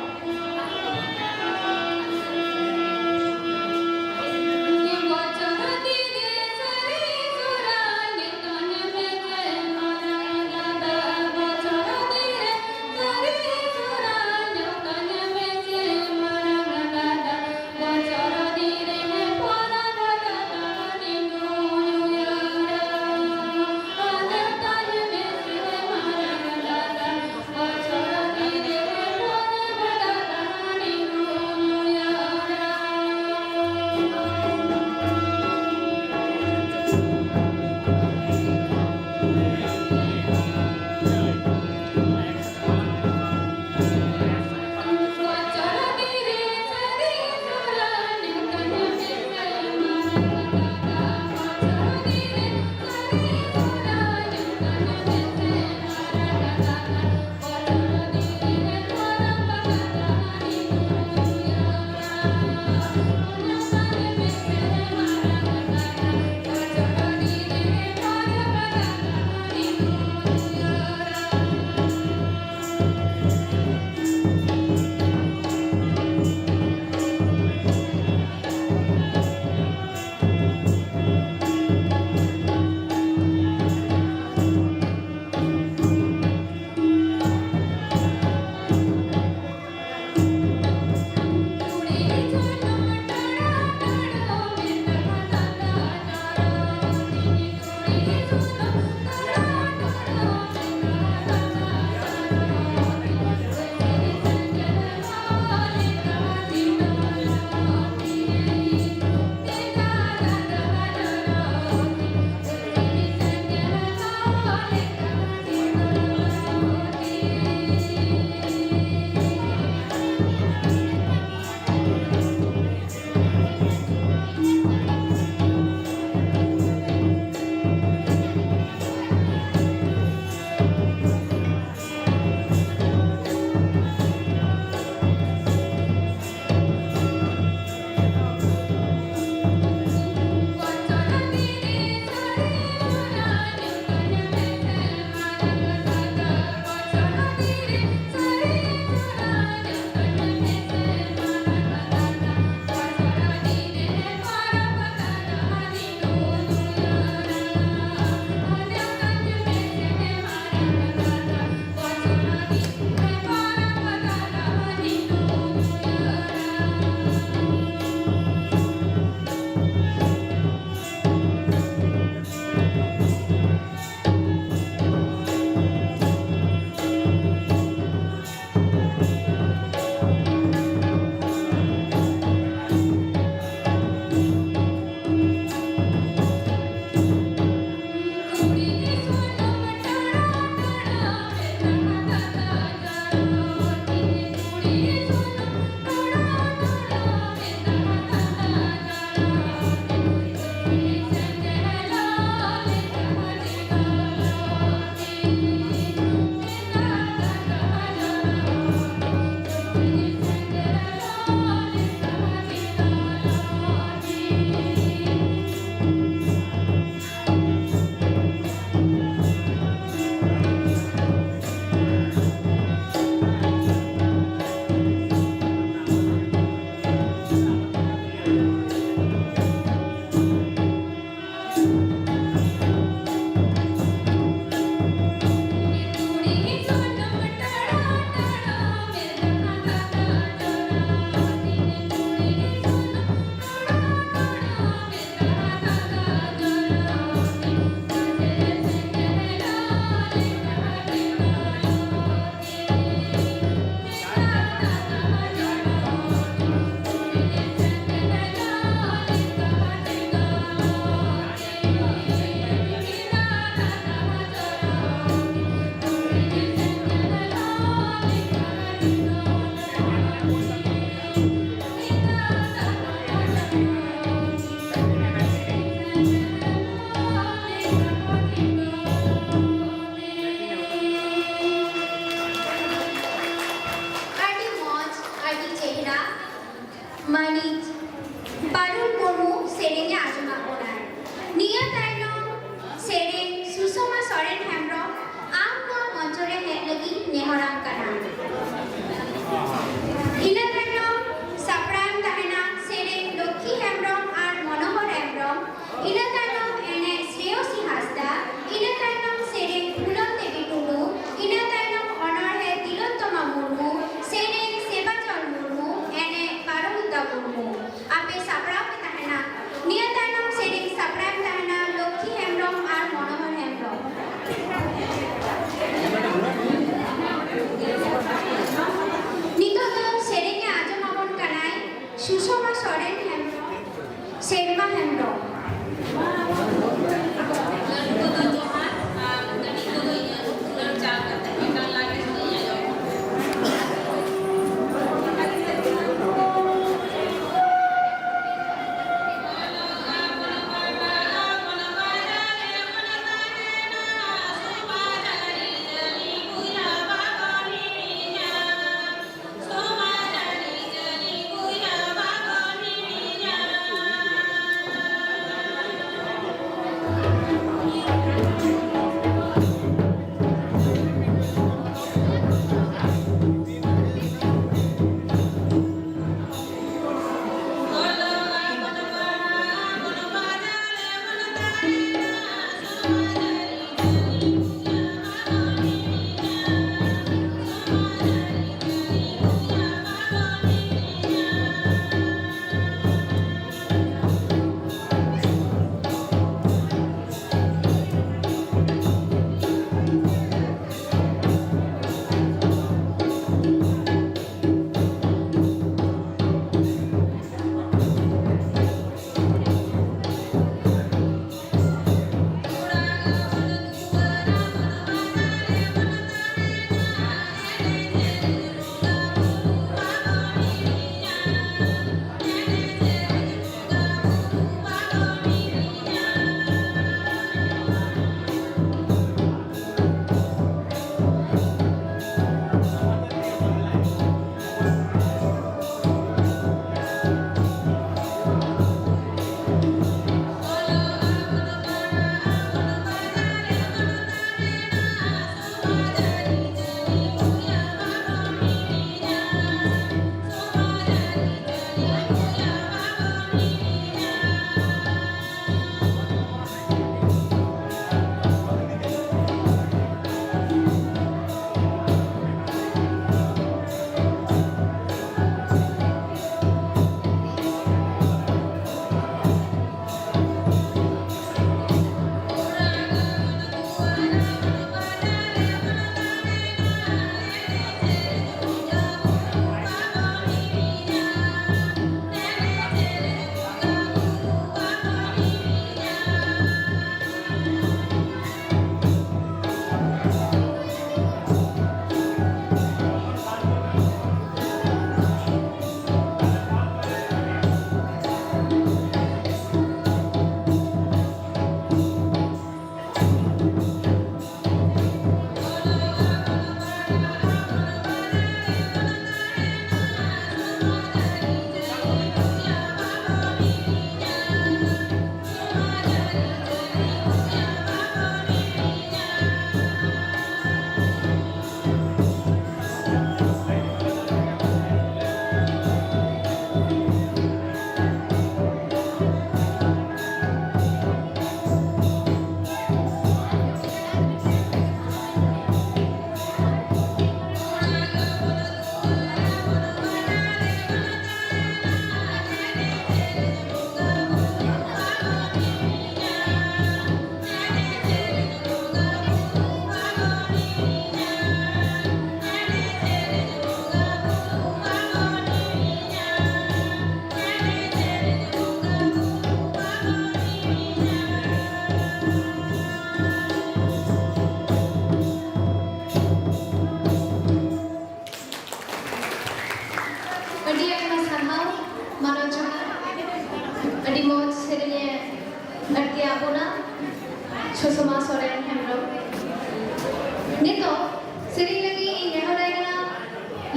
ᱥᱮᱨᱮᱧ ᱞᱟᱹᱜᱤᱫ ᱤᱧ ᱱᱮᱦᱚᱨᱟᱭ ᱠᱟᱱᱟ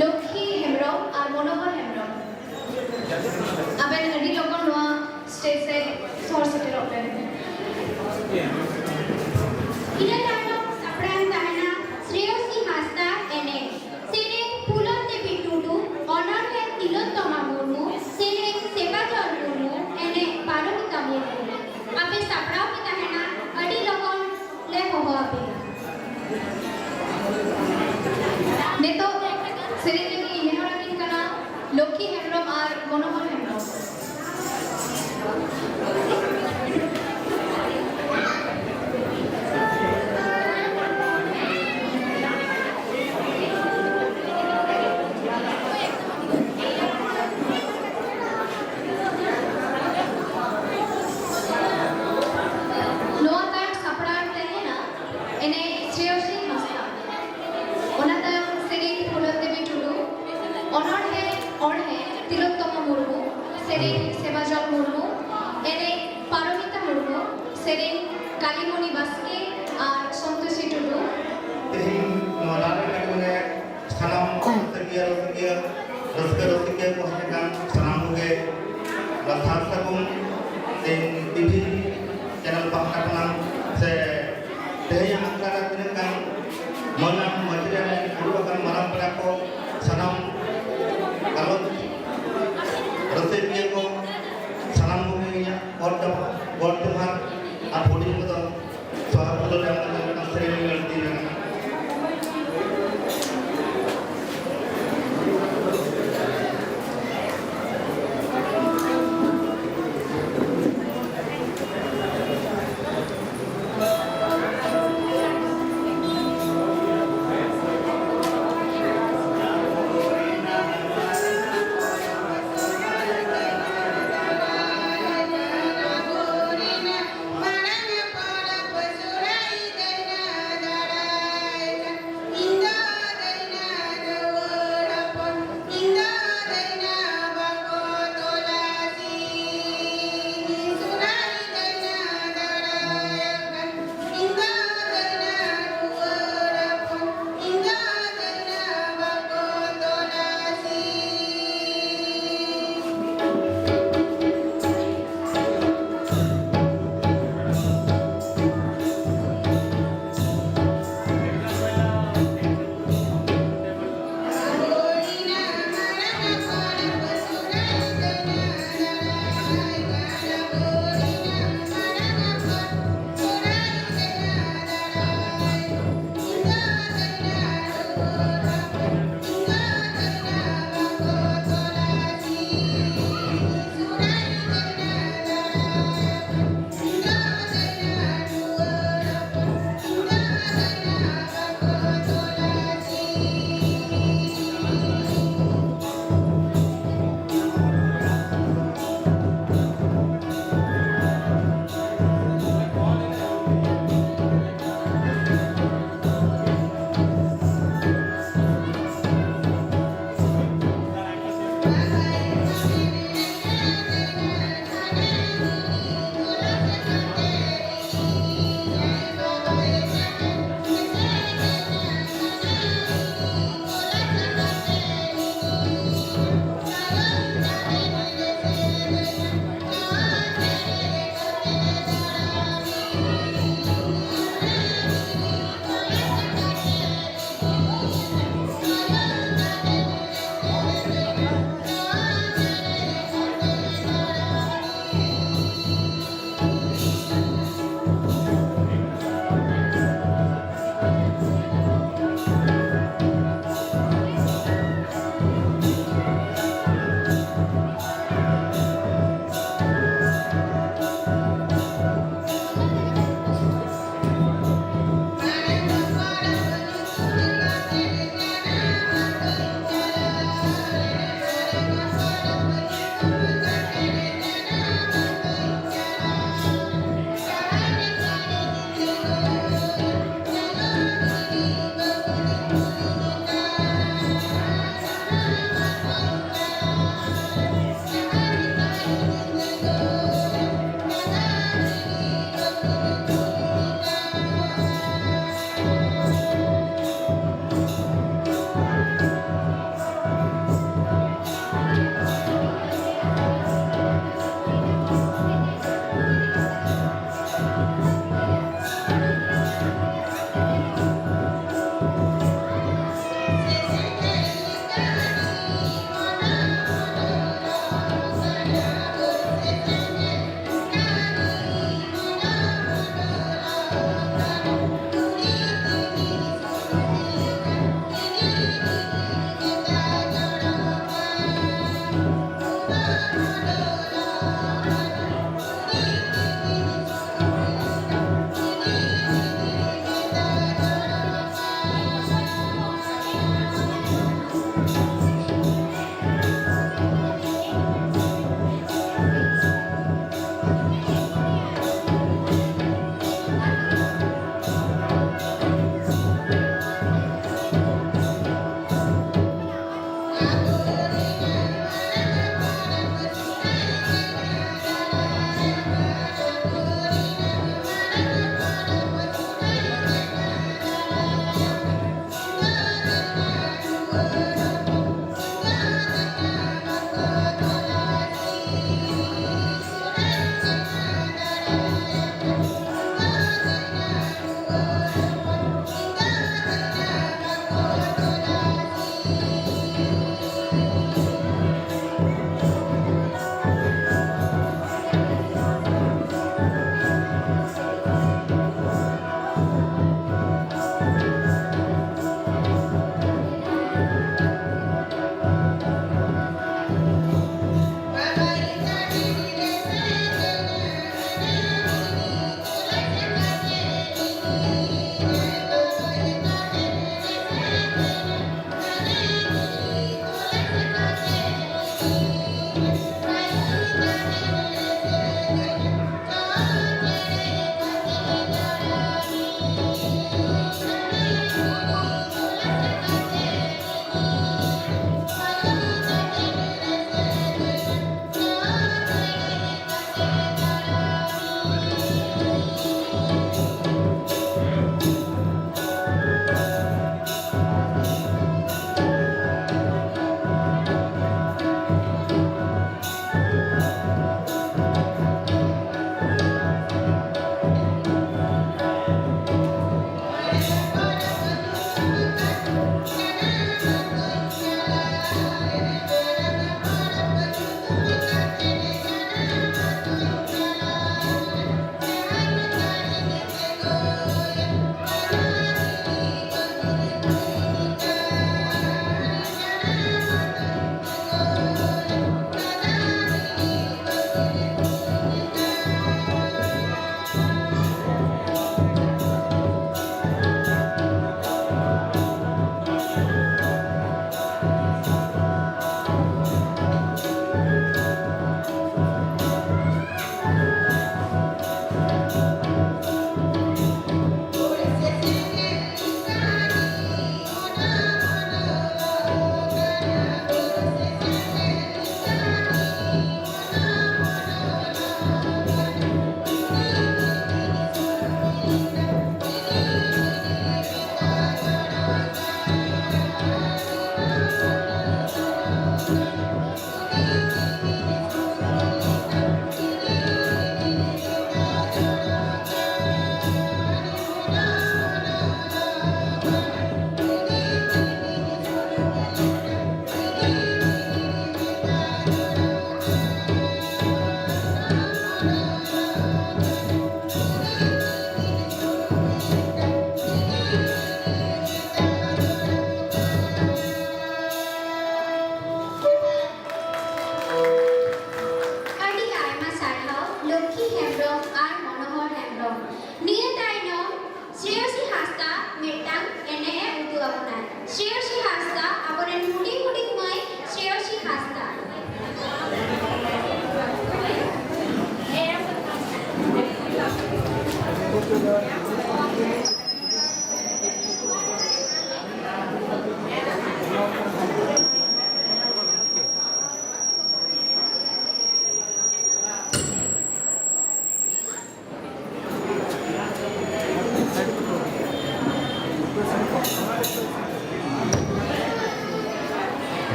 ᱞᱚᱠᱠᱷᱤ ᱦᱮᱢᱵᱨᱚᱢ ᱟᱨ ᱢᱚᱱᱳᱦᱚᱨ ᱦᱮᱢᱵᱨᱚᱢ᱾ ᱟᱵᱮᱱ ᱟᱹᱰᱤ ᱞᱚᱜᱚᱱ ᱱᱚᱣᱟ ᱥᱴᱮᱡ ᱥᱮᱫ ᱥᱚᱦᱚᱨ ᱥᱮᱴᱮᱨᱚᱜ ᱵᱮᱱ᱾ ᱤᱱᱟᱹ ᱛᱟᱭᱱᱚᱢ ᱥᱟᱯᱲᱟᱣ ᱛᱟᱦᱮᱱᱟ ᱥᱨᱮᱭᱚᱥᱤ ᱦᱟᱸᱥᱫᱟ ᱮᱱᱮᱡ, ᱥᱮᱨᱮᱧ ᱯᱷᱩᱞᱚᱱ ᱫᱮᱵᱤ ᱴᱩᱰᱩ, ᱚᱱᱚᱬᱦᱮ ᱛᱤᱞᱳᱛᱛᱚᱢᱟ ᱢᱩᱨᱢᱩ, ᱥᱮᱨᱮᱧ ᱥᱮᱵᱟᱡᱚᱞ ᱢᱩᱨᱢᱩ, ᱮᱱᱮᱡ ᱯᱟᱨᱚᱢᱤᱛᱟ ᱢᱩᱨᱢᱩ᱾ ᱟᱯᱮ ᱥᱟᱯᱲᱟᱣ ᱯᱮ ᱛᱟᱦᱮᱱᱟ, ᱟᱹᱰᱤ ᱞᱚᱜᱚᱱ ᱞᱮ ᱦᱚᱦᱚ ᱟᱯᱮᱭᱟ᱾ ᱱᱤᱛᱚᱜ ᱥᱮᱨᱮᱧ ᱞᱟᱹᱜᱤᱫ ᱤᱧ ᱱᱮᱦᱚᱨ ᱟᱹᱵᱤᱱ ᱠᱟᱱᱟ ᱞᱚᱠᱠᱷᱤ ᱦᱮᱢᱵᱨᱚᱢ ᱟᱨ ᱢᱚᱱᱳᱦᱚᱨ ᱦᱮᱢᱵᱨᱚᱢ᱾ ᱱᱚᱣᱟ ᱛᱟᱭᱚᱢ ᱥᱟᱯᱲᱟᱣ ᱛᱟᱦᱮᱱᱟ ᱮᱱᱮᱡ ᱥᱨᱮᱭᱚᱥᱤ ᱦᱟᱸᱥᱫᱟ, ᱚᱱᱟ ᱛᱟᱭᱚᱢ ᱥᱮᱨᱮᱧ ᱯᱷᱩᱞᱚᱱ ᱫᱮᱵᱤ ᱴᱩᱰᱩ, ᱚᱱᱚᱬᱦᱮ ᱚᱬᱦᱮ ᱛᱤᱞᱳᱛᱛᱚᱢᱟ ᱢᱩᱨᱢᱩ, ᱥᱮᱨᱮᱧ ᱥᱮᱵᱟᱡᱚᱞ ᱢᱩᱨᱢᱩ, ᱮᱱᱮᱡ ᱯᱟᱨᱚᱢᱤᱛᱟ ᱢᱩᱨᱢᱩ, ᱥᱮᱨᱮᱧ ᱠᱟᱞᱤᱢᱚᱱᱤ ᱵᱟᱥᱠᱮ ᱟᱨ ᱥᱚᱱᱛᱳᱥᱤ ᱴᱩᱰᱩ᱾ ᱛᱮᱦᱮᱧ ᱱᱚᱣᱟ ᱞᱟᱞ ᱮᱠᱟᱰᱮᱢᱤ ᱨᱮ ᱥᱟᱱᱟᱢ ᱨᱟᱹᱥᱠᱟᱹ ᱨᱟᱹᱥᱠᱟᱹ ᱨᱟᱹᱥᱠᱟᱹ ᱠᱚ ᱦᱮᱡ ᱟᱠᱟᱱ ᱥᱟᱱᱟᱢ ᱠᱚᱜᱮ ᱥᱟᱨ ᱥᱟᱹᱜᱩᱱ ᱴᱤᱵᱷᱤ ᱪᱮᱱᱮᱞ ᱯᱟᱦᱴᱟ ᱠᱷᱚᱱᱟᱜ ᱥᱮ ᱛᱮᱦᱮᱧᱟᱜ ᱟᱠᱷᱲᱟ ᱨᱮ ᱛᱤᱱᱟᱹᱜ ᱜᱟᱱ ᱢᱟᱹᱱᱟᱱ ᱢᱟᱹᱡᱷᱤ ᱨᱮ ᱫᱩᱲᱩᱵ ᱟᱠᱟᱱ ᱢᱟᱨᱟᱝ ᱯᱮᱲᱟ ᱠᱚ, ᱥᱟᱱᱟᱢ ᱜᱟᱞᱚᱪ ᱨᱟᱹᱥᱤᱭᱟᱹ ᱠᱚ, ᱥᱟᱱᱟᱢ ᱠᱚᱜᱮ ᱤᱧᱟᱹᱜ ᱜᱚᱰ ᱡᱚᱦᱟᱨ, ᱜᱚᱰ ᱡᱚᱦᱟᱨ ᱟᱨ ᱦᱩᱰᱤᱧ ᱠᱚᱫᱚ ᱥᱚᱦᱟᱵᱚᱛᱚᱱ ᱮᱢ ᱠᱟᱛᱮ ᱢᱤᱫᱴᱟᱝ ᱥᱮᱨᱮᱧ ᱞᱤᱧ ᱟᱹᱲᱛᱤ ᱞᱮᱱᱟ᱾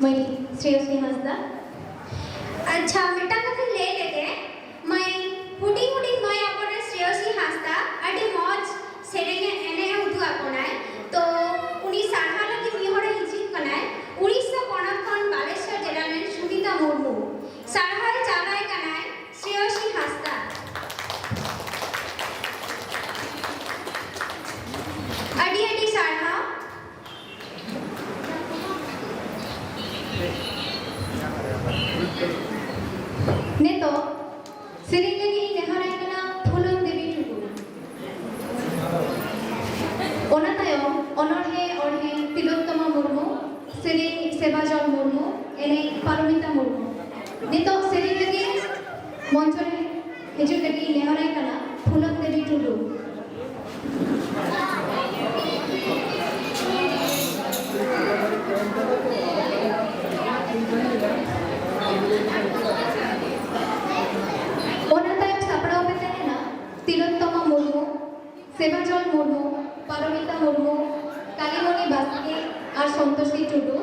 ᱢᱟᱹᱭ ᱥᱨᱮᱭᱚᱥᱤ ᱦᱟᱸᱥᱫᱟ᱾ ᱟᱪᱪᱷᱟ, ᱢᱤᱫᱴᱟᱝ ᱠᱟᱛᱷᱟᱧ ᱞᱟᱹᱭ ᱞᱮᱜᱮ᱾ ᱢᱟᱹᱭ, ᱦᱩᱰᱤᱧ ᱦᱩᱰᱤᱧ ᱢᱟᱹᱭ ᱟᱵᱚᱨᱮᱱ ᱥᱨᱮᱭᱚᱥᱤ ᱦᱟᱸᱥᱫᱟ ᱟᱹᱰᱤ ᱢᱚᱡᱽ ᱥᱮᱨᱮᱧ ᱮ, ᱮᱱᱮᱡ ᱮ ᱩᱫᱩᱜ ᱟᱵᱚᱱᱟᱭ᱾ ᱛᱚ, ᱩᱱᱤ ᱥᱟᱨᱦᱟᱣ ᱞᱟᱹᱜᱤᱫ ᱢᱤᱫ ᱦᱚᱲᱮ ᱦᱤᱡᱩᱜ ᱠᱟᱱᱟᱭ, ᱩᱲᱤᱥᱥᱟ ᱯᱚᱱᱚᱛ ᱠᱷᱚᱱ ᱵᱟᱞᱮᱥᱣᱚᱨ ᱡᱮᱞᱟ ᱨᱮᱱ ᱥᱩᱢᱤᱛᱟ ᱢᱩᱨᱢᱩ᱾ ᱥᱟᱨᱦᱟᱣ ᱮ ᱪᱟᱞᱟᱭ ᱠᱟᱱᱟᱭ ᱥᱨᱮᱭᱚᱥᱤ ᱦᱟᱸᱥᱫᱟ᱾ ᱟᱹᱰᱤ ᱟᱹᱰᱤ ᱥᱟᱨᱦᱟᱣ᱾ ᱱᱤᱛᱚᱜ ᱥᱮᱨᱮᱧ ᱞᱟᱹᱜᱤᱫ ᱤᱧ ᱱᱮᱦᱚᱨᱟᱭ ᱠᱟᱱᱟ ᱯᱷᱩᱞᱚᱱ ᱫᱮᱵᱤ ᱴᱩᱰᱩ᱾ ᱚᱱᱟ ᱛᱟᱭᱚᱢ ᱚᱱᱚᱬᱦᱮ ᱚᱬᱦᱮ ᱛᱤᱞᱳᱛᱛᱚᱢᱟ ᱢᱩᱨᱢᱩ, ᱥᱮᱨᱮᱧ ᱥᱮᱵᱟᱡᱚᱞ ᱢᱩᱨᱢᱩ, ᱮᱱᱮᱡ ᱯᱟᱨᱚᱢᱤᱛᱟ ᱢᱩᱨᱢᱩ᱾ ᱱᱤᱛᱚᱜ ᱥᱮᱨᱮᱧ ᱞᱟᱹᱜᱤᱫ ᱢᱚᱧᱪᱚ ᱨᱮ ᱦᱤᱡᱩᱜ ᱞᱟᱹᱜᱤᱫ ᱤᱧ ᱱᱮᱦᱚᱨᱟᱭ ᱠᱟᱱᱟ ᱯᱷᱩᱞᱚᱱ ᱫᱮᱵᱤ ᱴᱩᱰᱩ᱾ ᱚᱱᱟ ᱛᱟᱭᱚᱢ ᱥᱟᱯᱲᱟᱣ ᱯᱮ ᱛᱟᱦᱮᱱᱟ ᱛᱤᱞᱳᱛᱛᱚᱢᱟ ᱢᱩᱨᱢᱩ, ᱥᱮᱵᱟᱡᱚᱞ ᱢᱩᱨᱢᱩ, ᱯᱟᱨᱚᱢᱤᱛᱟ ᱢᱩᱨᱢᱩ, ᱠᱟᱞᱤᱢᱚᱱᱤ ᱵᱟᱥᱠᱮ ᱟᱨ ᱥᱚᱱᱛᱳᱥᱤ ᱴᱩᱰᱩ᱾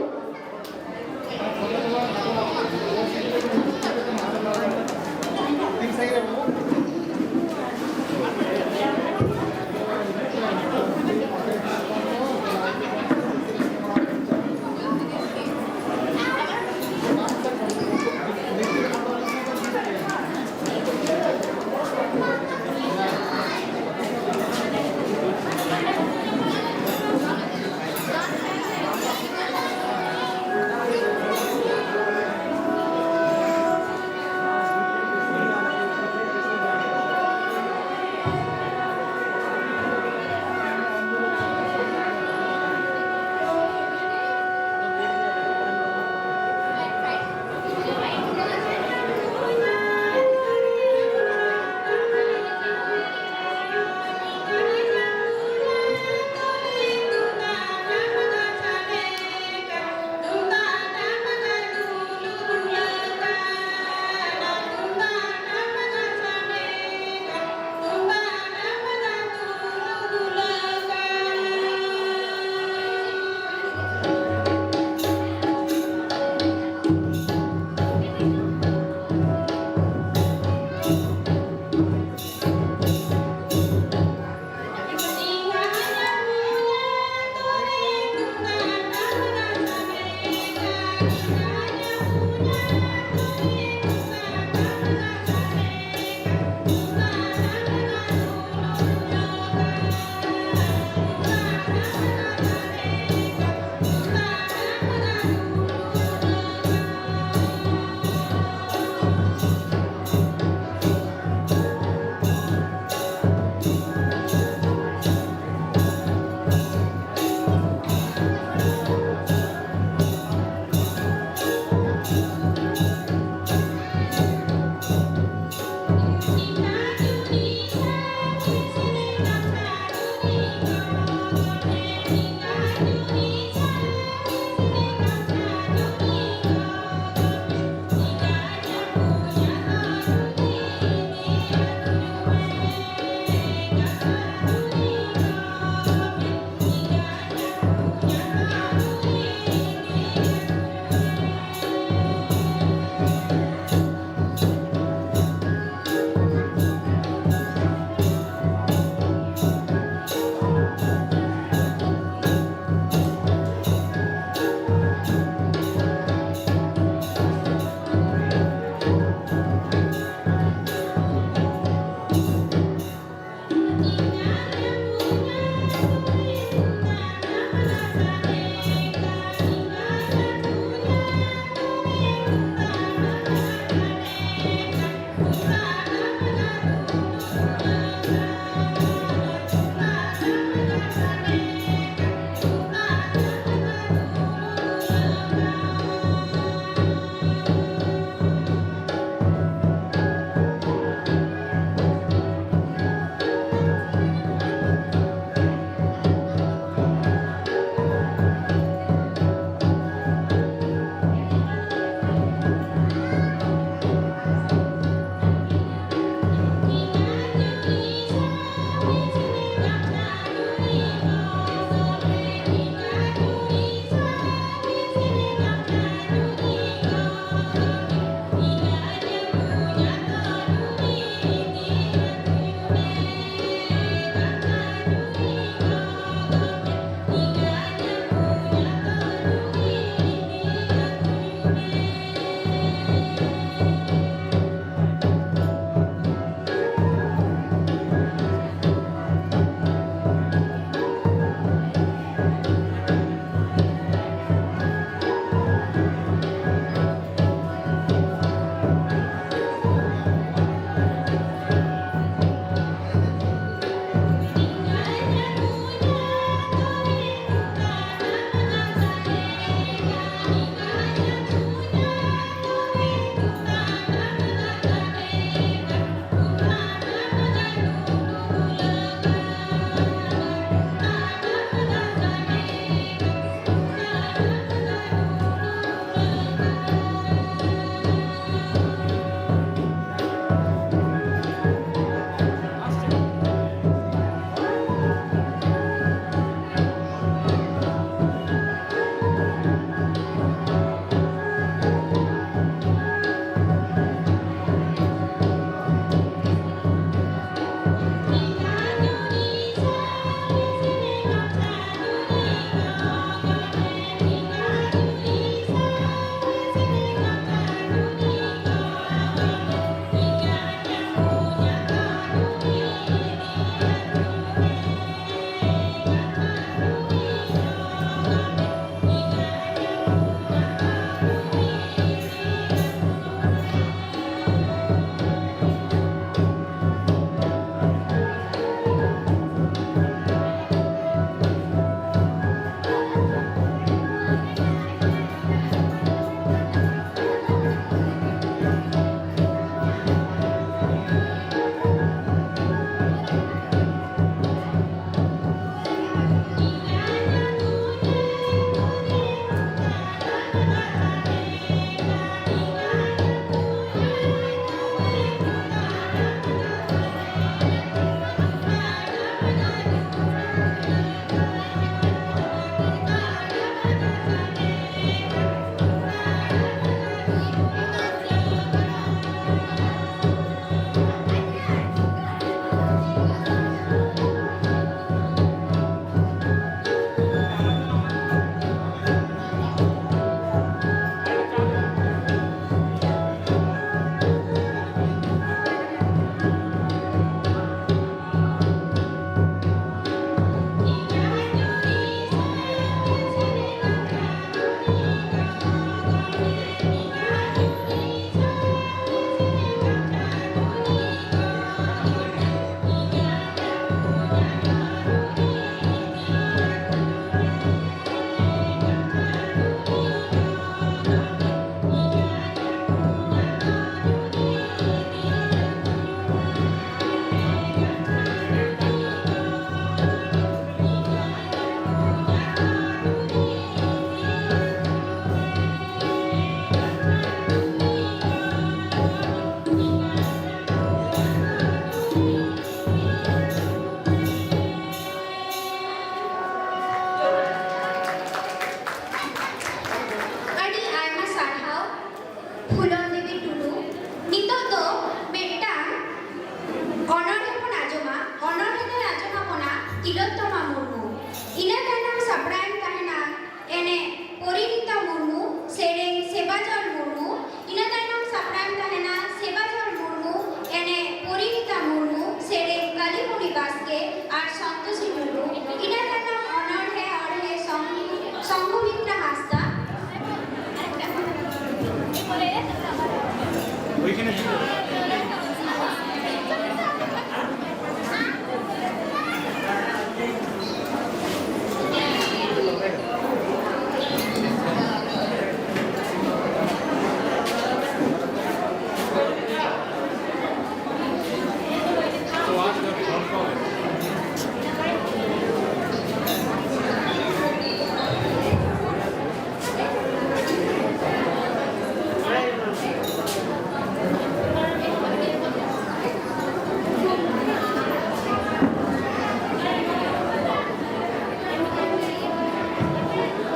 ᱥᱮᱵᱟᱡᱚᱞ ᱢᱩᱨᱢᱩ, ᱤᱱᱟᱹ ᱛᱟᱭᱱᱚᱢ ᱥᱟᱯᱲᱟᱣ ᱛᱟᱦᱮᱱᱟ ᱥᱮᱵᱟᱡᱚᱞ ᱢᱩᱨᱢᱩ, ᱮᱱᱮᱡ ᱯᱚᱨᱤᱱᱤᱛᱟ ᱢᱩᱨᱢᱩ, ᱥᱮᱨᱮᱧ ᱠᱟᱞᱤᱢᱩᱱᱤ ᱵᱟᱥᱠᱮ ᱟᱨ ᱥᱚᱱᱛᱳᱥᱤ ᱴᱩᱰᱩ, ᱤᱱᱟᱹ ᱛᱟᱭᱱᱚᱢ ᱚᱱᱚᱬᱦᱮ ᱚᱬᱦᱮ ᱥᱚᱝ-, ᱥᱚᱝᱜᱷᱚᱢᱤᱛᱨᱟ ᱦᱟᱸᱥᱫᱟ᱾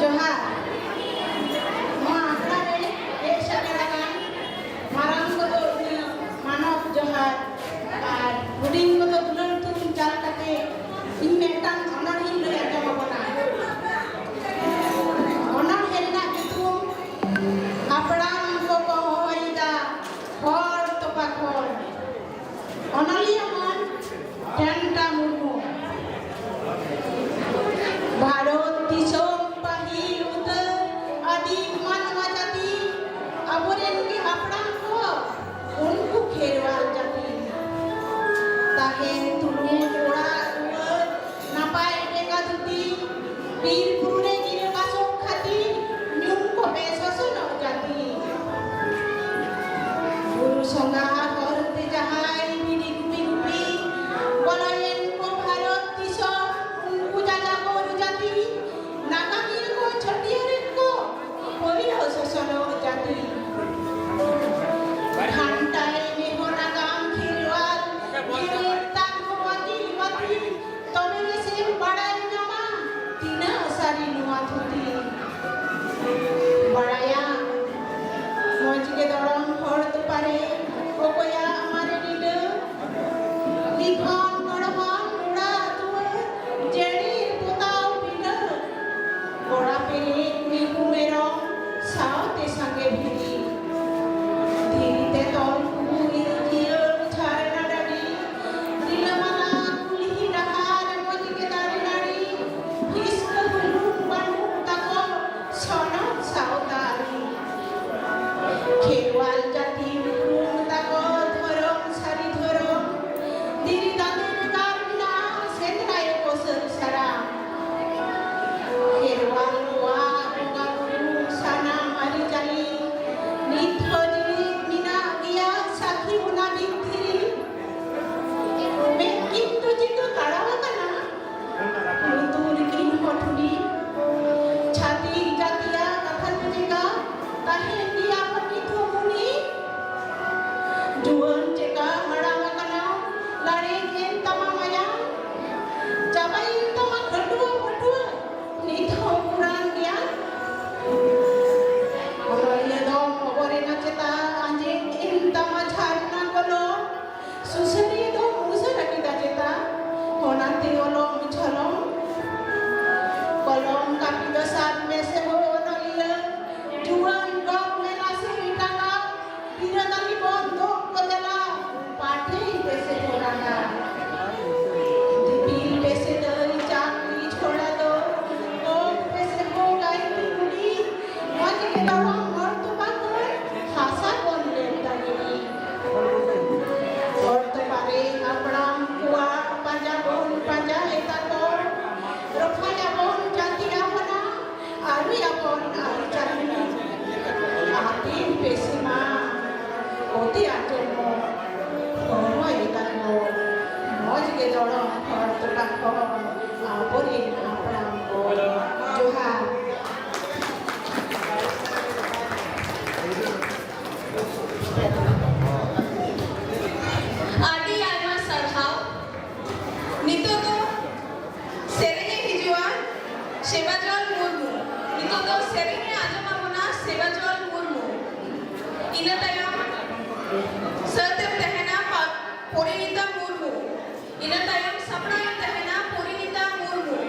ᱡᱚᱦᱟᱨ᱾ ᱱᱚᱣᱟ ᱟᱠᱷᱲᱟ ᱨᱮ ᱦᱮᱡ ᱥᱮᱴᱮᱨ ᱟᱠᱟᱱ ᱢᱟᱨᱟᱝ ᱠᱚᱫᱚ ᱤᱧᱟᱹᱜ ᱢᱟᱱᱚᱛ ᱡᱚᱦᱟᱨ ᱟᱨ ᱦᱩᱰᱤᱧ ᱠᱚᱫᱚ ᱫᱩᱞᱟᱹᱲ ᱛᱷᱩᱢ ᱪᱟᱞ ᱠᱟᱛᱮ ᱤᱧ ᱢᱤᱫᱴᱟᱝ ᱚᱱᱚᱬᱦᱮᱧ ᱞᱟᱹᱭ ᱟᱸᱡᱚᱢ ᱟᱵᱚᱱᱟ᱾ ᱚᱱᱚᱬᱦᱮ ᱨᱮᱱᱟᱜ ᱧᱩᱛᱩᱢ ᱦᱟᱯᱲᱟᱢ ᱠᱚᱠᱚ ᱦᱚᱦᱚᱭᱮᱫᱟ ᱦᱚᱲ ᱛᱚᱯᱟ ᱠᱷᱚᱲ᱾ ᱚᱱᱚᱞᱤᱭᱟᱹ ᱢᱟᱱ ᱜᱷᱟᱱᱴᱟ ᱢᱩᱨᱢᱩ᱾ ᱵᱷᱟᱨᱚᱛ ᱫᱤᱥᱚᱢ ᱯᱟᱹᱦᱤᱞ ᱩᱛᱟᱹᱨ ᱟᱹᱫᱤᱢ ᱢᱟᱱᱣᱟ ᱡᱟᱹᱛᱤ, ᱟᱵᱚᱨᱮᱱ ᱜᱮ ᱦᱟᱯᱲᱟᱢ ᱠᱚ, ᱩᱱᱠᱩ ᱠᱷᱮᱨᱣᱟᱞ ᱡᱟᱹᱛᱤ᱾ ᱛᱟᱦᱮᱱ ᱛᱩᱞᱩᱡ ᱚᱲᱟᱜ ᱫᱩᱣᱟᱹᱨ, ᱱᱟᱯᱟᱭ ᱰᱮᱸᱜᱟ ᱫᱷᱩᱛᱤ, ᱵᱤᱨ ᱵᱩᱨᱩ ᱨᱮ ᱜᱤᱨᱟᱹ ᱵᱟᱥᱚᱜ ᱠᱷᱟᱹᱛᱤᱨ ᱧᱩᱢ ᱠᱚ ᱵᱮᱥᱚᱥᱚᱱᱚᱜ ᱡᱟᱹᱛᱤ᱾ ᱵᱩᱨᱩ ᱥᱚᱸᱜᱷᱟ ᱦᱚᱨᱛᱮ ᱡᱟᱦᱟᱸᱭ ᱵᱷᱤᱰᱤ ᱜᱩᱯᱤ ᱜᱩᱯᱤ ᱵᱚᱞᱚᱭᱮᱱ ᱠᱚ ᱵᱷᱟᱨᱚᱛ ᱫᱤᱥᱚᱢ, ᱩᱱᱠᱩ ᱡᱟᱡᱟᱵᱚᱨ ᱡᱟᱹᱛᱤ, ᱱᱟᱜᱟᱢᱤᱭᱟᱹ ᱠᱚ ᱪᱷᱟᱹᱴᱭᱟᱹᱨᱮᱫ ᱠᱚ ᱯᱟᱹᱦᱤᱞ ᱥᱚᱥᱚᱱᱚᱜ ᱡᱟᱹᱛᱤ᱾ ᱜᱷᱟᱱᱴᱟᱭ ᱢᱮ ᱦᱚᱸ ᱱᱟᱜᱟᱢ ᱠᱷᱮᱨᱣᱟᱞ, ᱡᱮᱨᱮᱲ ᱛᱟᱢ ᱦᱚᱸ ᱟᱹᱠᱤᱞ ᱵᱟᱹᱛᱤᱞ, ᱛᱚᱵᱮ ᱨᱮᱥᱮᱢ ᱵᱟᱲᱟᱭ ᱧᱟᱢᱟ ᱛᱤᱱᱟᱹᱜ ᱥᱟᱹᱨᱤ ᱱᱚᱣᱟ ᱛᱷᱩᱛᱤ᱾ ᱵᱟᱲᱟᱭᱟ ᱢᱚᱡᱽ ᱜᱮ ᱫᱚᱲᱚᱢ ᱦᱚᱲ ᱛᱚᱯᱟᱨᱮ, ᱚᱠᱚᱭ ᱤᱱᱟᱹ ᱛᱟᱭᱚᱢ ᱥᱟᱯᱲᱟᱣ ᱮᱱ ᱛᱟᱦᱮᱱᱟ ᱯᱚᱨᱤᱱᱤᱛᱟ ᱢᱩᱨᱢᱩ᱾